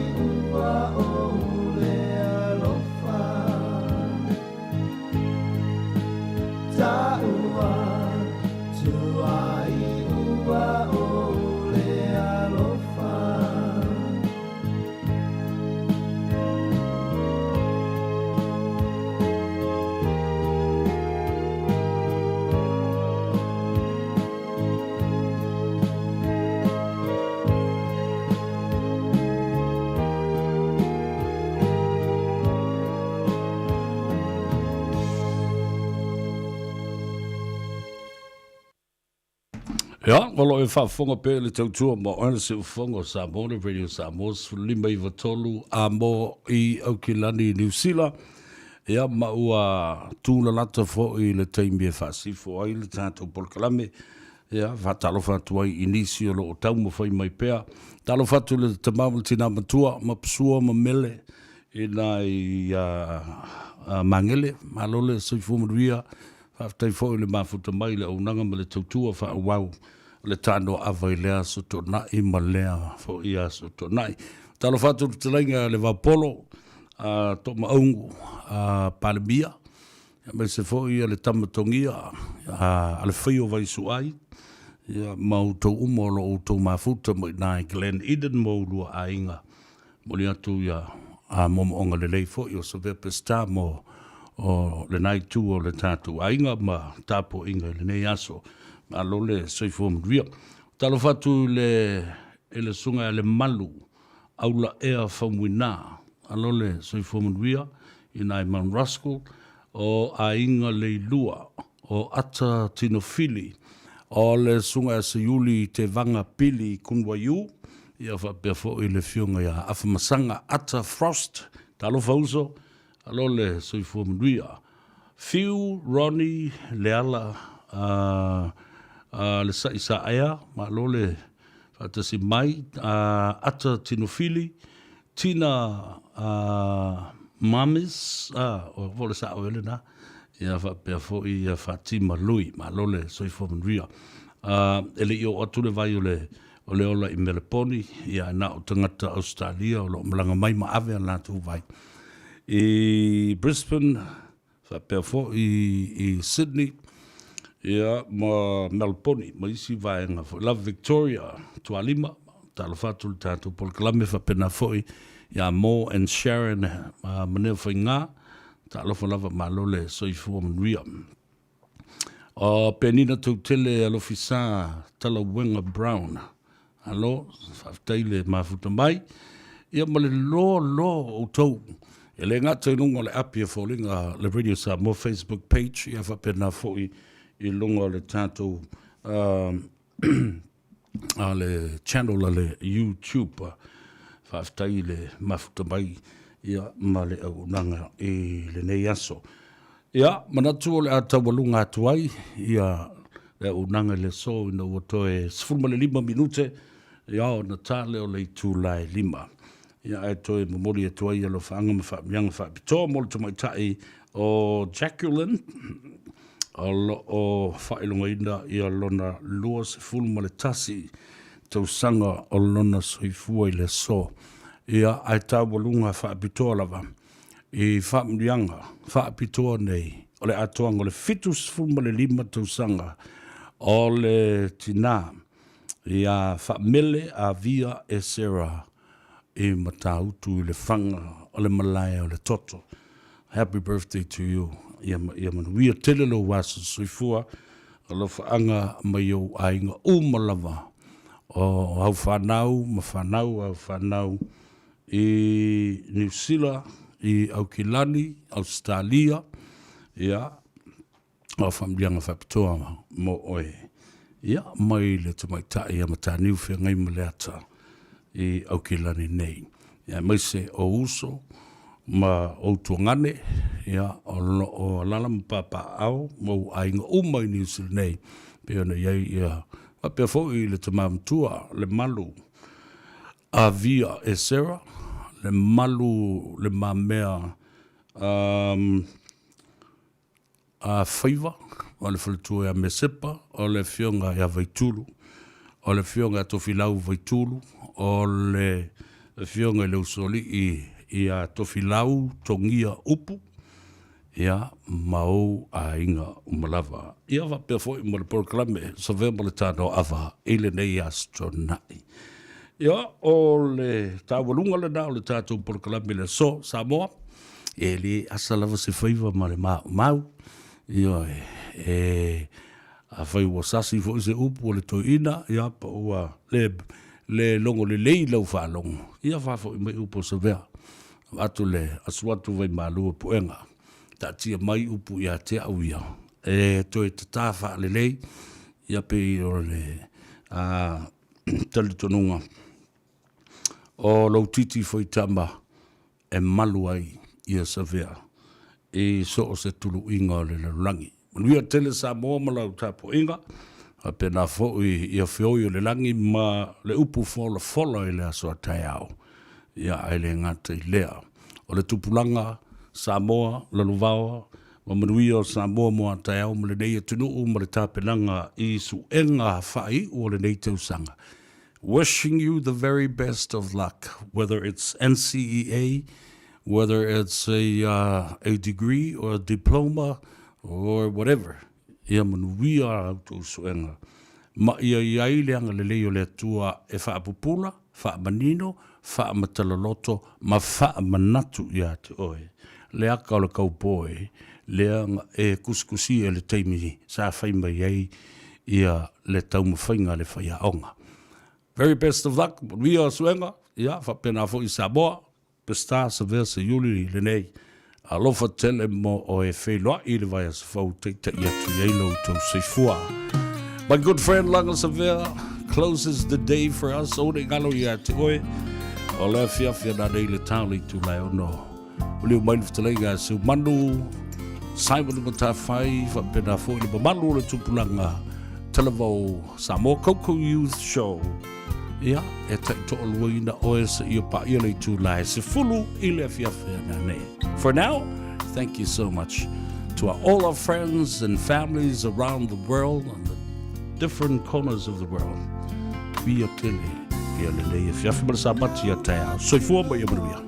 ua ou le alofa Taua tuai ua ou le alofa. Ia, o lo o e faafofoga pea i le tautua ma oe le siufofoga o Samoa, le Radio Samoa 1593 a mo i Aukilani i Niu Sila. Ia, ma ua tūlalata foi i le taimi e faasifo ai le tatou polokalame. Ia, faatalofa atu ai i nisi o lo o taumafai mai pea. Talofa atu i le tama ma le tinā matua, ma Pasua ma Mele, i nai Magele, malo le soifua manuia. Faafetai foi i le mafuta mai i le auaunaga ma le tautua faaauau o le tanoa ava i lea Aso Toonai ma lea foi Aso Toonai. Talofa atu i le fetalaiga a Levaopolo, a Toomaugu, a Palemia, aemaise foi le Tama Togia a le Faio Vaisuai, ia, ma outou uma o lo o outou mafuta mai i ina i Glen Eden ma oulua aiga. Momoli atu ia moomooga lelei foi o Savea Peseta mo o lena itu o le tatou aiga ma tapuaiga i lenei aso. Malo le soifua manuia. Talofa atu i le i le susuga ia Lemalu Aulaea Faumuina. Malo le soifua manuia i na i Mount Roskill o Aiga Leilua o Ata Tinofili, o le Susuga ia Seiuli Tevaga Pili Kunwaiu, ia faapea foi le Afioga ia Afamasaga Ata Frost. Talofa uso, alo le soifua manuia. Fiu Ronnie Leala a, a le Sa'i Saaea, malo le faatasi mai, a Ata Tinofili, Tina a Mamis, a, o po o le sao ea lena, ia faapea foi ia Fatima Lui, malo le soifua manuia. A, e le i oo atu le vai o le, o le ola i Meleponi, ia na o tagata Ausetalia o lo o malaga mai ma ave a latou vai. I Brisbane, Faapea foi i Sydney, ia, ma Melbourne, ma isi vaega foi lava, Victoria, Tualima, talofa atu i le tatou polokalame, faapena foi ia Mo and Sharon Maneofaiga, talofa lava, malo le soifua manuia. O Penina Tautele Alofisa Talauega Brown, Alo, faafetai le mafuta mai. Ia ma le loa loa o outou. E le gata i luga o le api e foliga le Radio Samoa Facebook page, ia faapena foi i luga o le tatou a le channel a le YouTube. Faafetai le mafuta mai ia ma le auaunaga i lenei aso. Ia, manatu o le a taualuga atu ai ia le auaunaga i le aso ina ua toe 15 minute ia ona ta lea o le itula e 5. Ia ae toe momoli atu ai alofaaga ma faamanuiaga faapitoa mo le tamaitai o Jacqueline o lo o faailogaina ia lona 21 tausaga o lona soifua i le aso. Ia ae taualuga faapitoa lava i faamanuiaga faapitoa nei o le atoaga o le 75 tausaga o le tinā ia Faamele Avia Esera i Matautu i le faga o le malae o le toto. Happy birthday to you. Ia, ia manuia tele lou aso soifua, alofaaga mai ou aiga uma lava o au whanau ma whanau au whanau i Niu Sila, i Aukilani, Ausetalia, ia, o faamanuiaga faapitoa mo oe, ia, mai le tamaitai ia Mataniu Feagaimaleata i Aukilani nei. Ia, aemaise o uso ma ou tuagane, ia, o lo o alaala ma papaaao ma ou aiga uma i Niu Sila nei, pei ona i ai, ia, faapea foi le tama matua, Lemalu Avia e Sarah, le malu le mamea a Faiva, o le faletua ia Mesepa, o le afioga ia Vaitulu, o le afioga ia Tofilau Vaitulu, o le afioga i le usoalii ia Tofilau Togia Upu, ia, ma ou aiga uma lava. Ia faapea foi ma le polokalame Savea ma le Tanoa i lenei Aso Toonai. Ia, o le taualuga lena o le tatou polokalame i le aso Samoa, e le asa lava se faiva ma le maumau. Ioe, e afai ua sasi foi se upu a le toeaina, ia, po ua le, le logo lelei lau faalogo, ia faafoi mai upu o Savea. Avatu le asu atu vaimalu o puega, taatia mai upu ia te au ia, e toe tatā faalelei, ia pei o le talitonuga o lou titi foi tama e malu ai ia Savea i so o se tuluiga o le lalolagi. Manuia tele Samoa ma lau tapuaiga, faapena foi ia feoi o le lagi ma le upu folafola i le aso a taeao. Ia ae le gata i lea, o le tupulaga Samoa, lalovaoa ma manuia o Samoa mo a taeao ma lenei atunuu ma le tapenaga i suega faaiu o lenei tausaga. Wishing you the very best of luck, whether it's NCEA, whether it's a, a degree or a diploma or whatever, ia manuia a outou suega. Ma ia i ai le agalelei o le Atua e faapupula, faamanino, faamatalaloto ma faamanatu ia te oe le aka o le kaupoe lea na e kusikusia i le taimi sa fai mai ai ia le taumafaiga a le faiaoga. Very best of luck, manuia o suega, ia faapena foi i Samoa, Peseta Savea Seiuli lenei. Alofa tele mo oe feiloai i le vaiaso fou taitai atu i ai lo outou soifua. My good friend Laga Savea closes the day for us. Aua ne i galo ia te oe. O le afiafi ana nei le tau le itula e ono. Uliu mai le fetalaiga a Seumanu, Simon Matafai, faapena foi le mamalu o le tupulaga Talavou Samoa Koko Youth Show. Ia, e taitoaluaina oe seia paia le itula e 10 i le afiafi ana nei. For now, thank you so much to our, all our friends and families around the world and the different corners of the world. Via tele, ia lenei afiafi ma le Sapati ia taeao. Soifua ma ia manuia.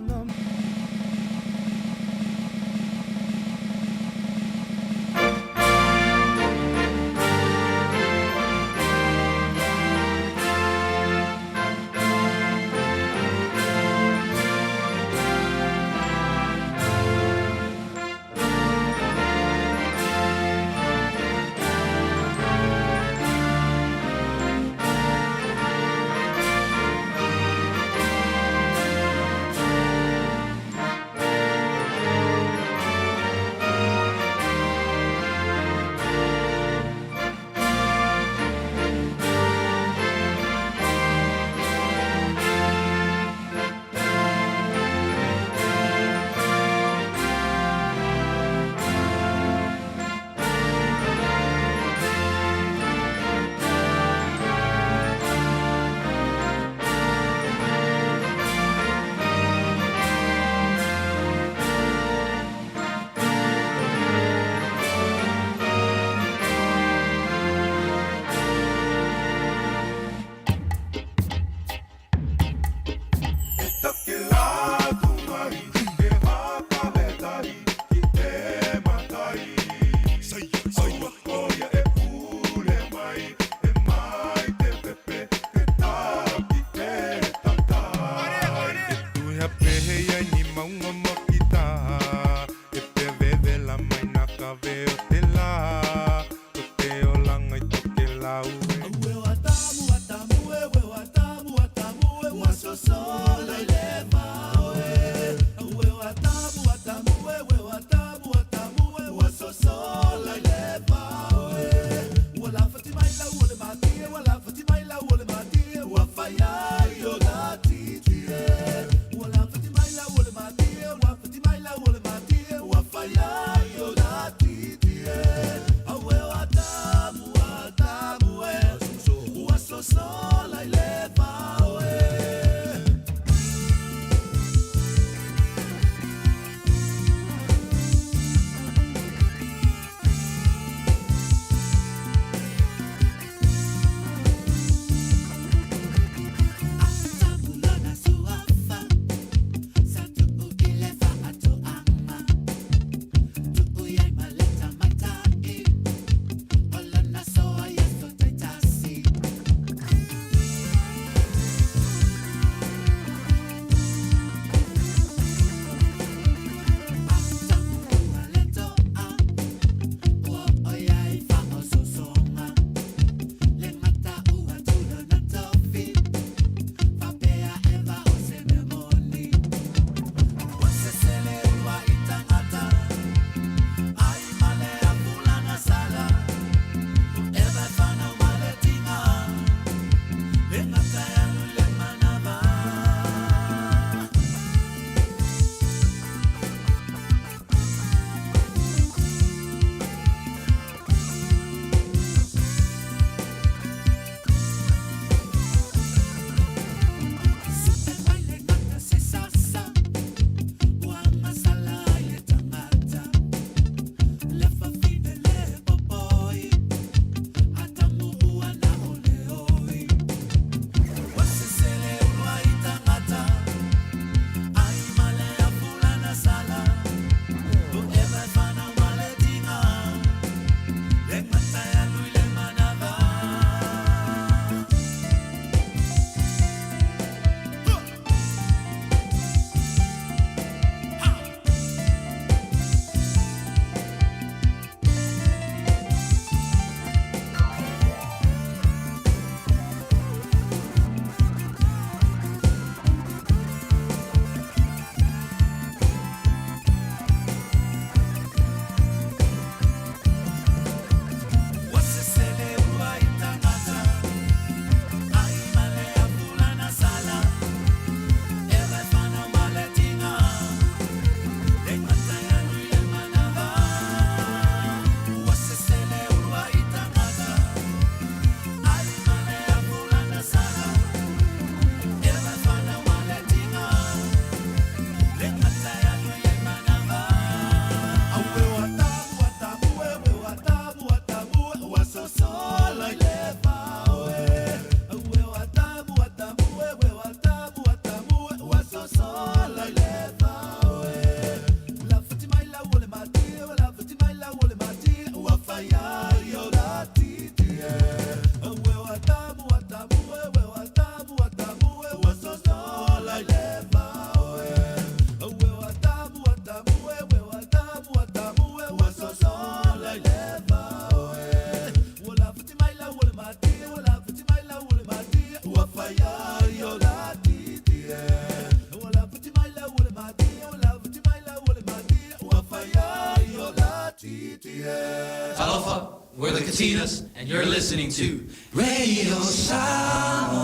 Talofa, we're the Katinas, and you're listening to Radio Samoa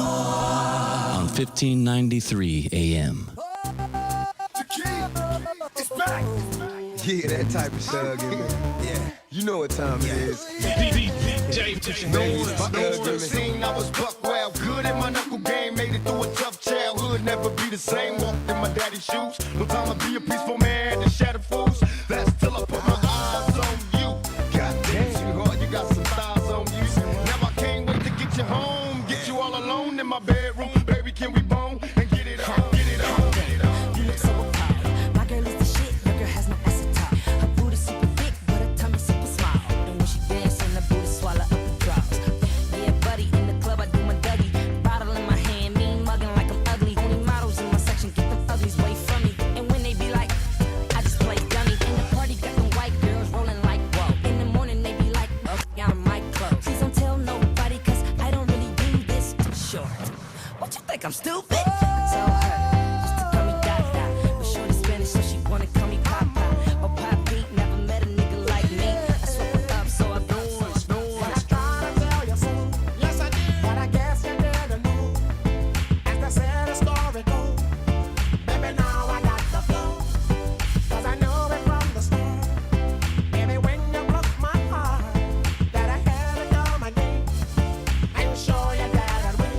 on 1593 AM. It's back. Yeah, that type of thug in me. Yeah, you know what time it is. No scene, I was buck wild, good in my knuckle game. Made it through a tough childhood, never be the same. Walked in my daddy's shoes. No time to be a peaceful man to shatter fools. That's till I put my eyes on you. Goddamn, sweetheart, you got some thighs on you. Now I can't wait to get you home, get you all alone in my bedroom. Baby, can we bone and get it on, get it on, get it on. You look so appalled. My girl is the shit, your girl has no ass at all. Her booty super big, but her tummy super small. And when she dancing, the booty swallow up the draws. Yeah, buddy, in the club I do my Dougie. Bottle in my hand, mean mugging like I'm ugly. Only models in my section, get them uglies way from me. And when they be like, I just play dummy. In the party, got them white girls rolling like whoa. In the morning, they be like, oh, out of my clothes. Please don't tell nobody, cause I don't really do this short. What you think, I'm stupid? I told her just to call me Dada. But shorty Spanish, so she wanna call me Papa. Oh, Papi, never met a nigga like me. I swept her up, so I Noise, noise. I tell you so. Yes, I did. But I guess you didn't know. As the sad story goes, baby, now I got the flow. 'Cause I know it from the start. Baby, when you broke my heart, that I had to come again and show you that I'd win.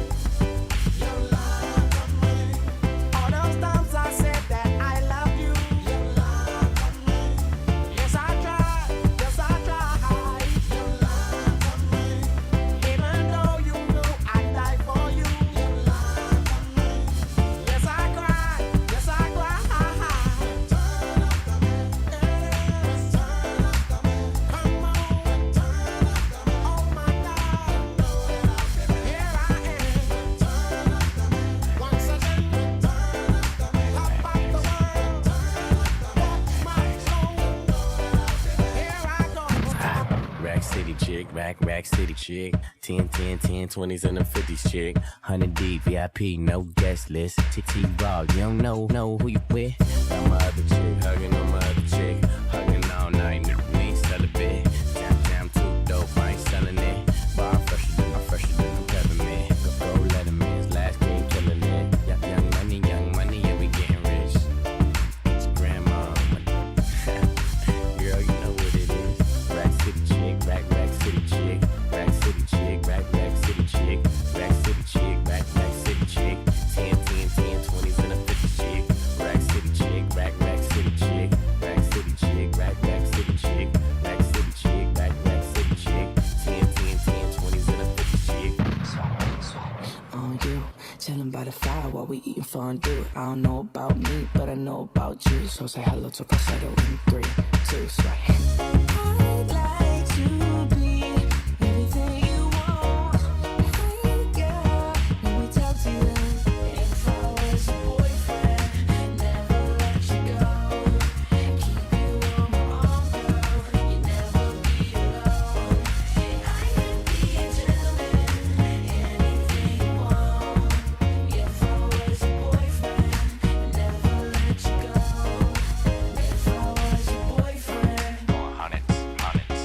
You lied to me. All those times I said that I love you. You lied to me. Yes, I tried. Yes, I tried. You lied to me. Even though you knew I'd die for you. You lied to me. Yes, I cried. Yes, I cried. Turn up the man. Turn up the man. Come on. Turn up the man. Oh my God. Know that I'll be back. Here I am. Turn up the man. Once again. Turn up the man. Top of the world. Turn up the man. Walk my soul. Know that I'll be back. Here I go. Rack City chick, rack, rack city chick. 10, 10, 10, 20s and the 50s chick. 100 D, VIP, no guest list. TT Raw, you don't know, know who you with. Got my other chick, hugging on my other chick. Hugging all night, nigga, we ain't celibate. Damn, damn, too dope, I ain't selling it. But I'm fresher than, I'm fresher than the peppermint. Go, go let him in, his last king killing it. Young, young money, yeah, we getting rich. It's grandma, my Girl, you know what it is. Rack City chick, rack, rack city chick. Rack city chick, rack, rack city chick. Rack city chick, rack, rack city chick. 10, 10, 10, 20s and a 50 chick. Rack city chick, rack, rack city chick. Rack city chick, rack, rack city chick. Rack city chick, rack, rack city chick. 10, 10, 10, 20s and a 50 chick. Swipe, swipe on you. Chilling by the fire while we eating fondue. I don't know about me, but I know about you. So say hello to falsetto in three, two, swipe. I'd like to be everything you want. Hey girl, let me talk to you. If I was your boyfriend, never let you go. Keep you on my arm, girl. You never be alone. I could be a gentleman, anything you want. If I was your boyfriend, never let you go. If I was your boyfriend. Hundreds, hundreds,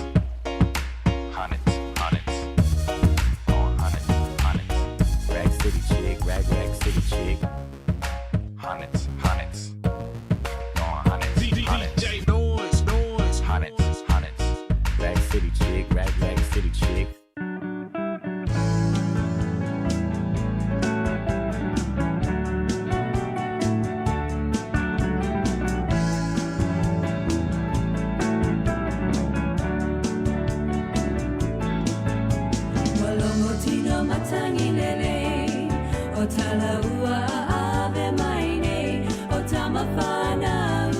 hundreds, hundreds, hundreds, hundreds. Rack City chick, rack, rack city chick. Hundreds, hundreds, hundreds, hundreds. Noise, noise. Hundreds, hundreds. Rack City chick, rack, rack city chick. Walongo tino matangi lele O tala ua ave mai nei O tama whanau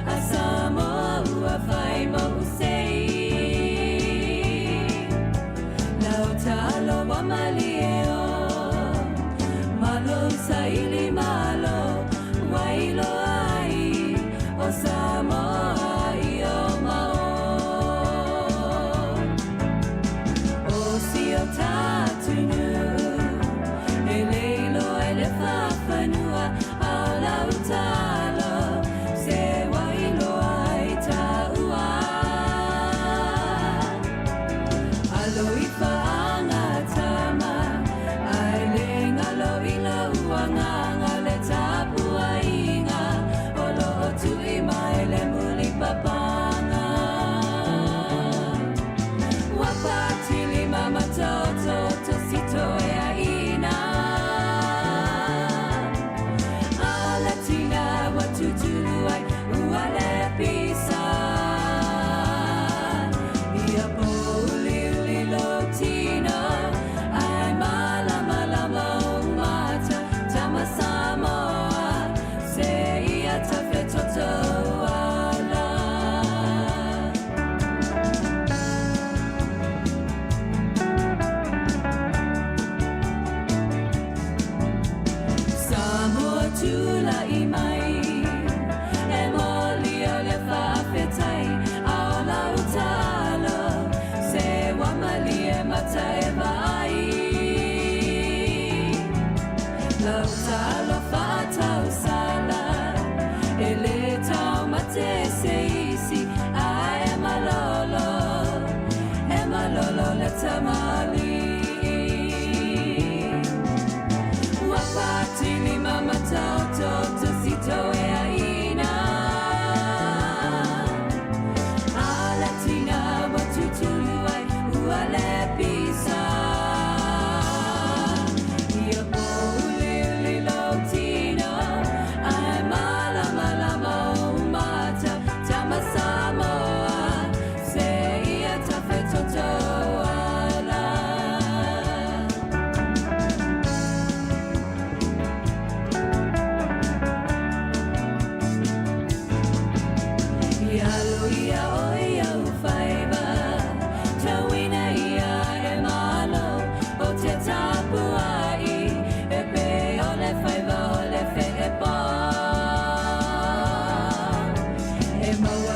A Samoa ua whai mo sei.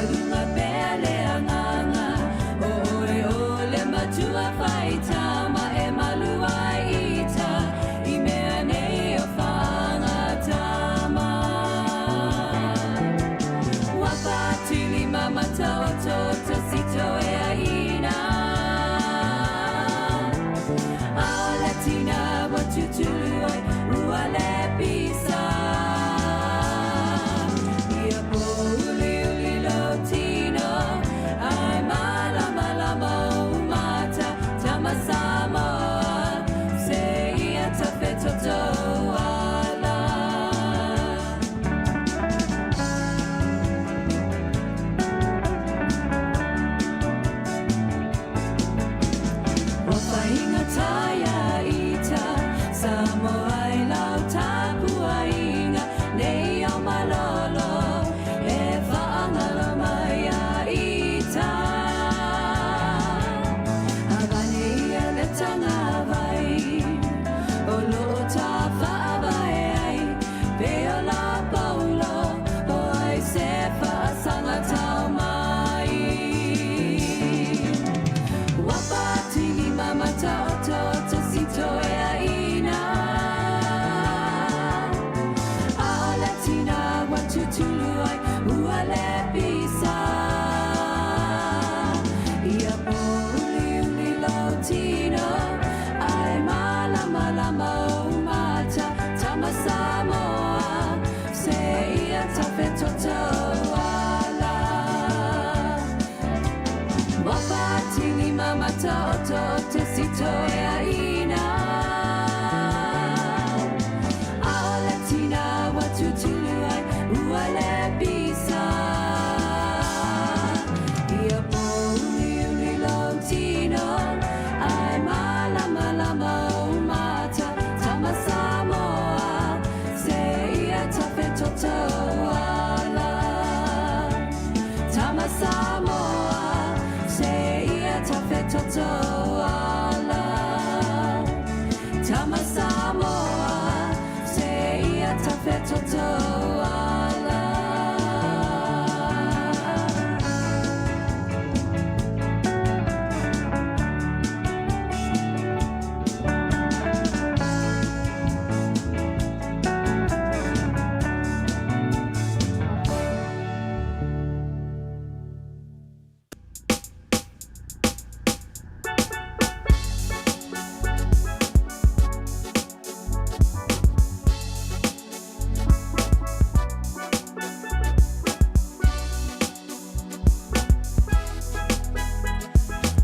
Maualuga pea le agaga O oe o le matua faitama E malu ai ita I mea nei o faagatama Ua fatilima mataoto sitoeaina A o le tina ua tutulu ai ua le pisa Ia pōuliuli lou tino Ai malamalama ou mata Tama Samoa Se ia tafetoto ala. Ua faigata iā ita Samoa i lau tapuaiga Nei o malolo E faagalo mai iā ita Avane ia le tagavai O loo ta faavae ai Pe o la paulo O ai se faasaga tau mai Ua fatilima mataoto sitoeaina A o le tina ua tutulu ai ua le pisa Ia pōuliuli lou tino Ai malamalama ou mata Tama Samoa Se ia tafetoto ala Ua fatilima mataoto sitoeaina A o le tina ua tutulu ai ua le pisa Ia pōuliuli lou tino Ai malamalama ou mata Tama Samoa Se ia tafetoto ala Tama Samoa Se ia tafetoto ala Tama Samoa Se ia tafetoto ala.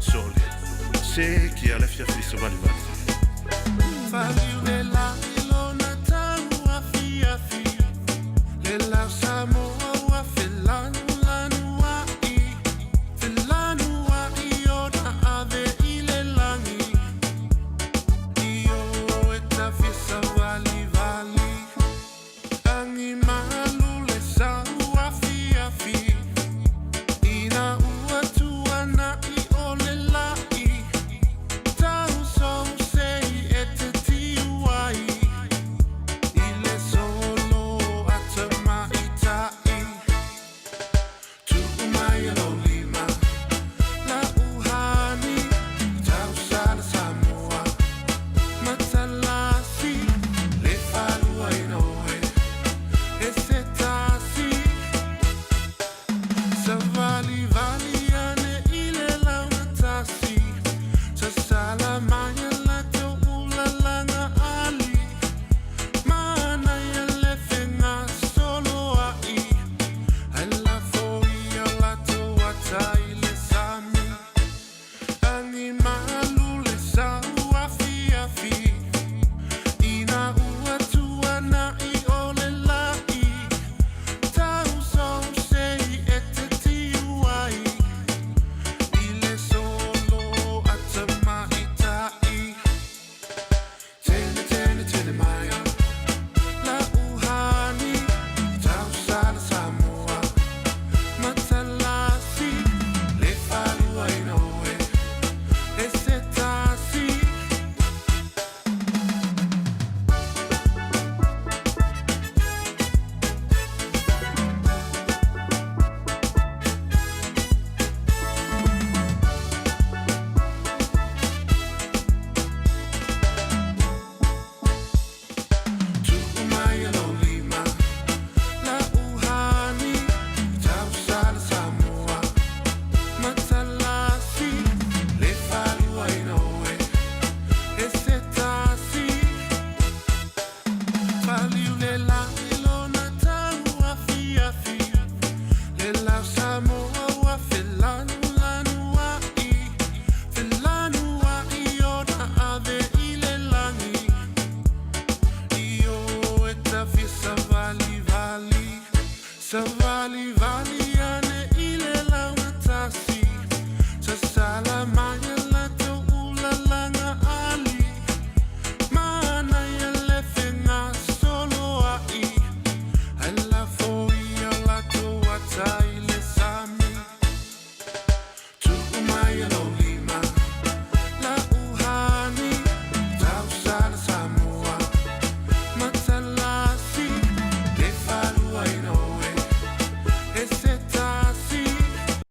Sole, se kia le fiafi se valivali.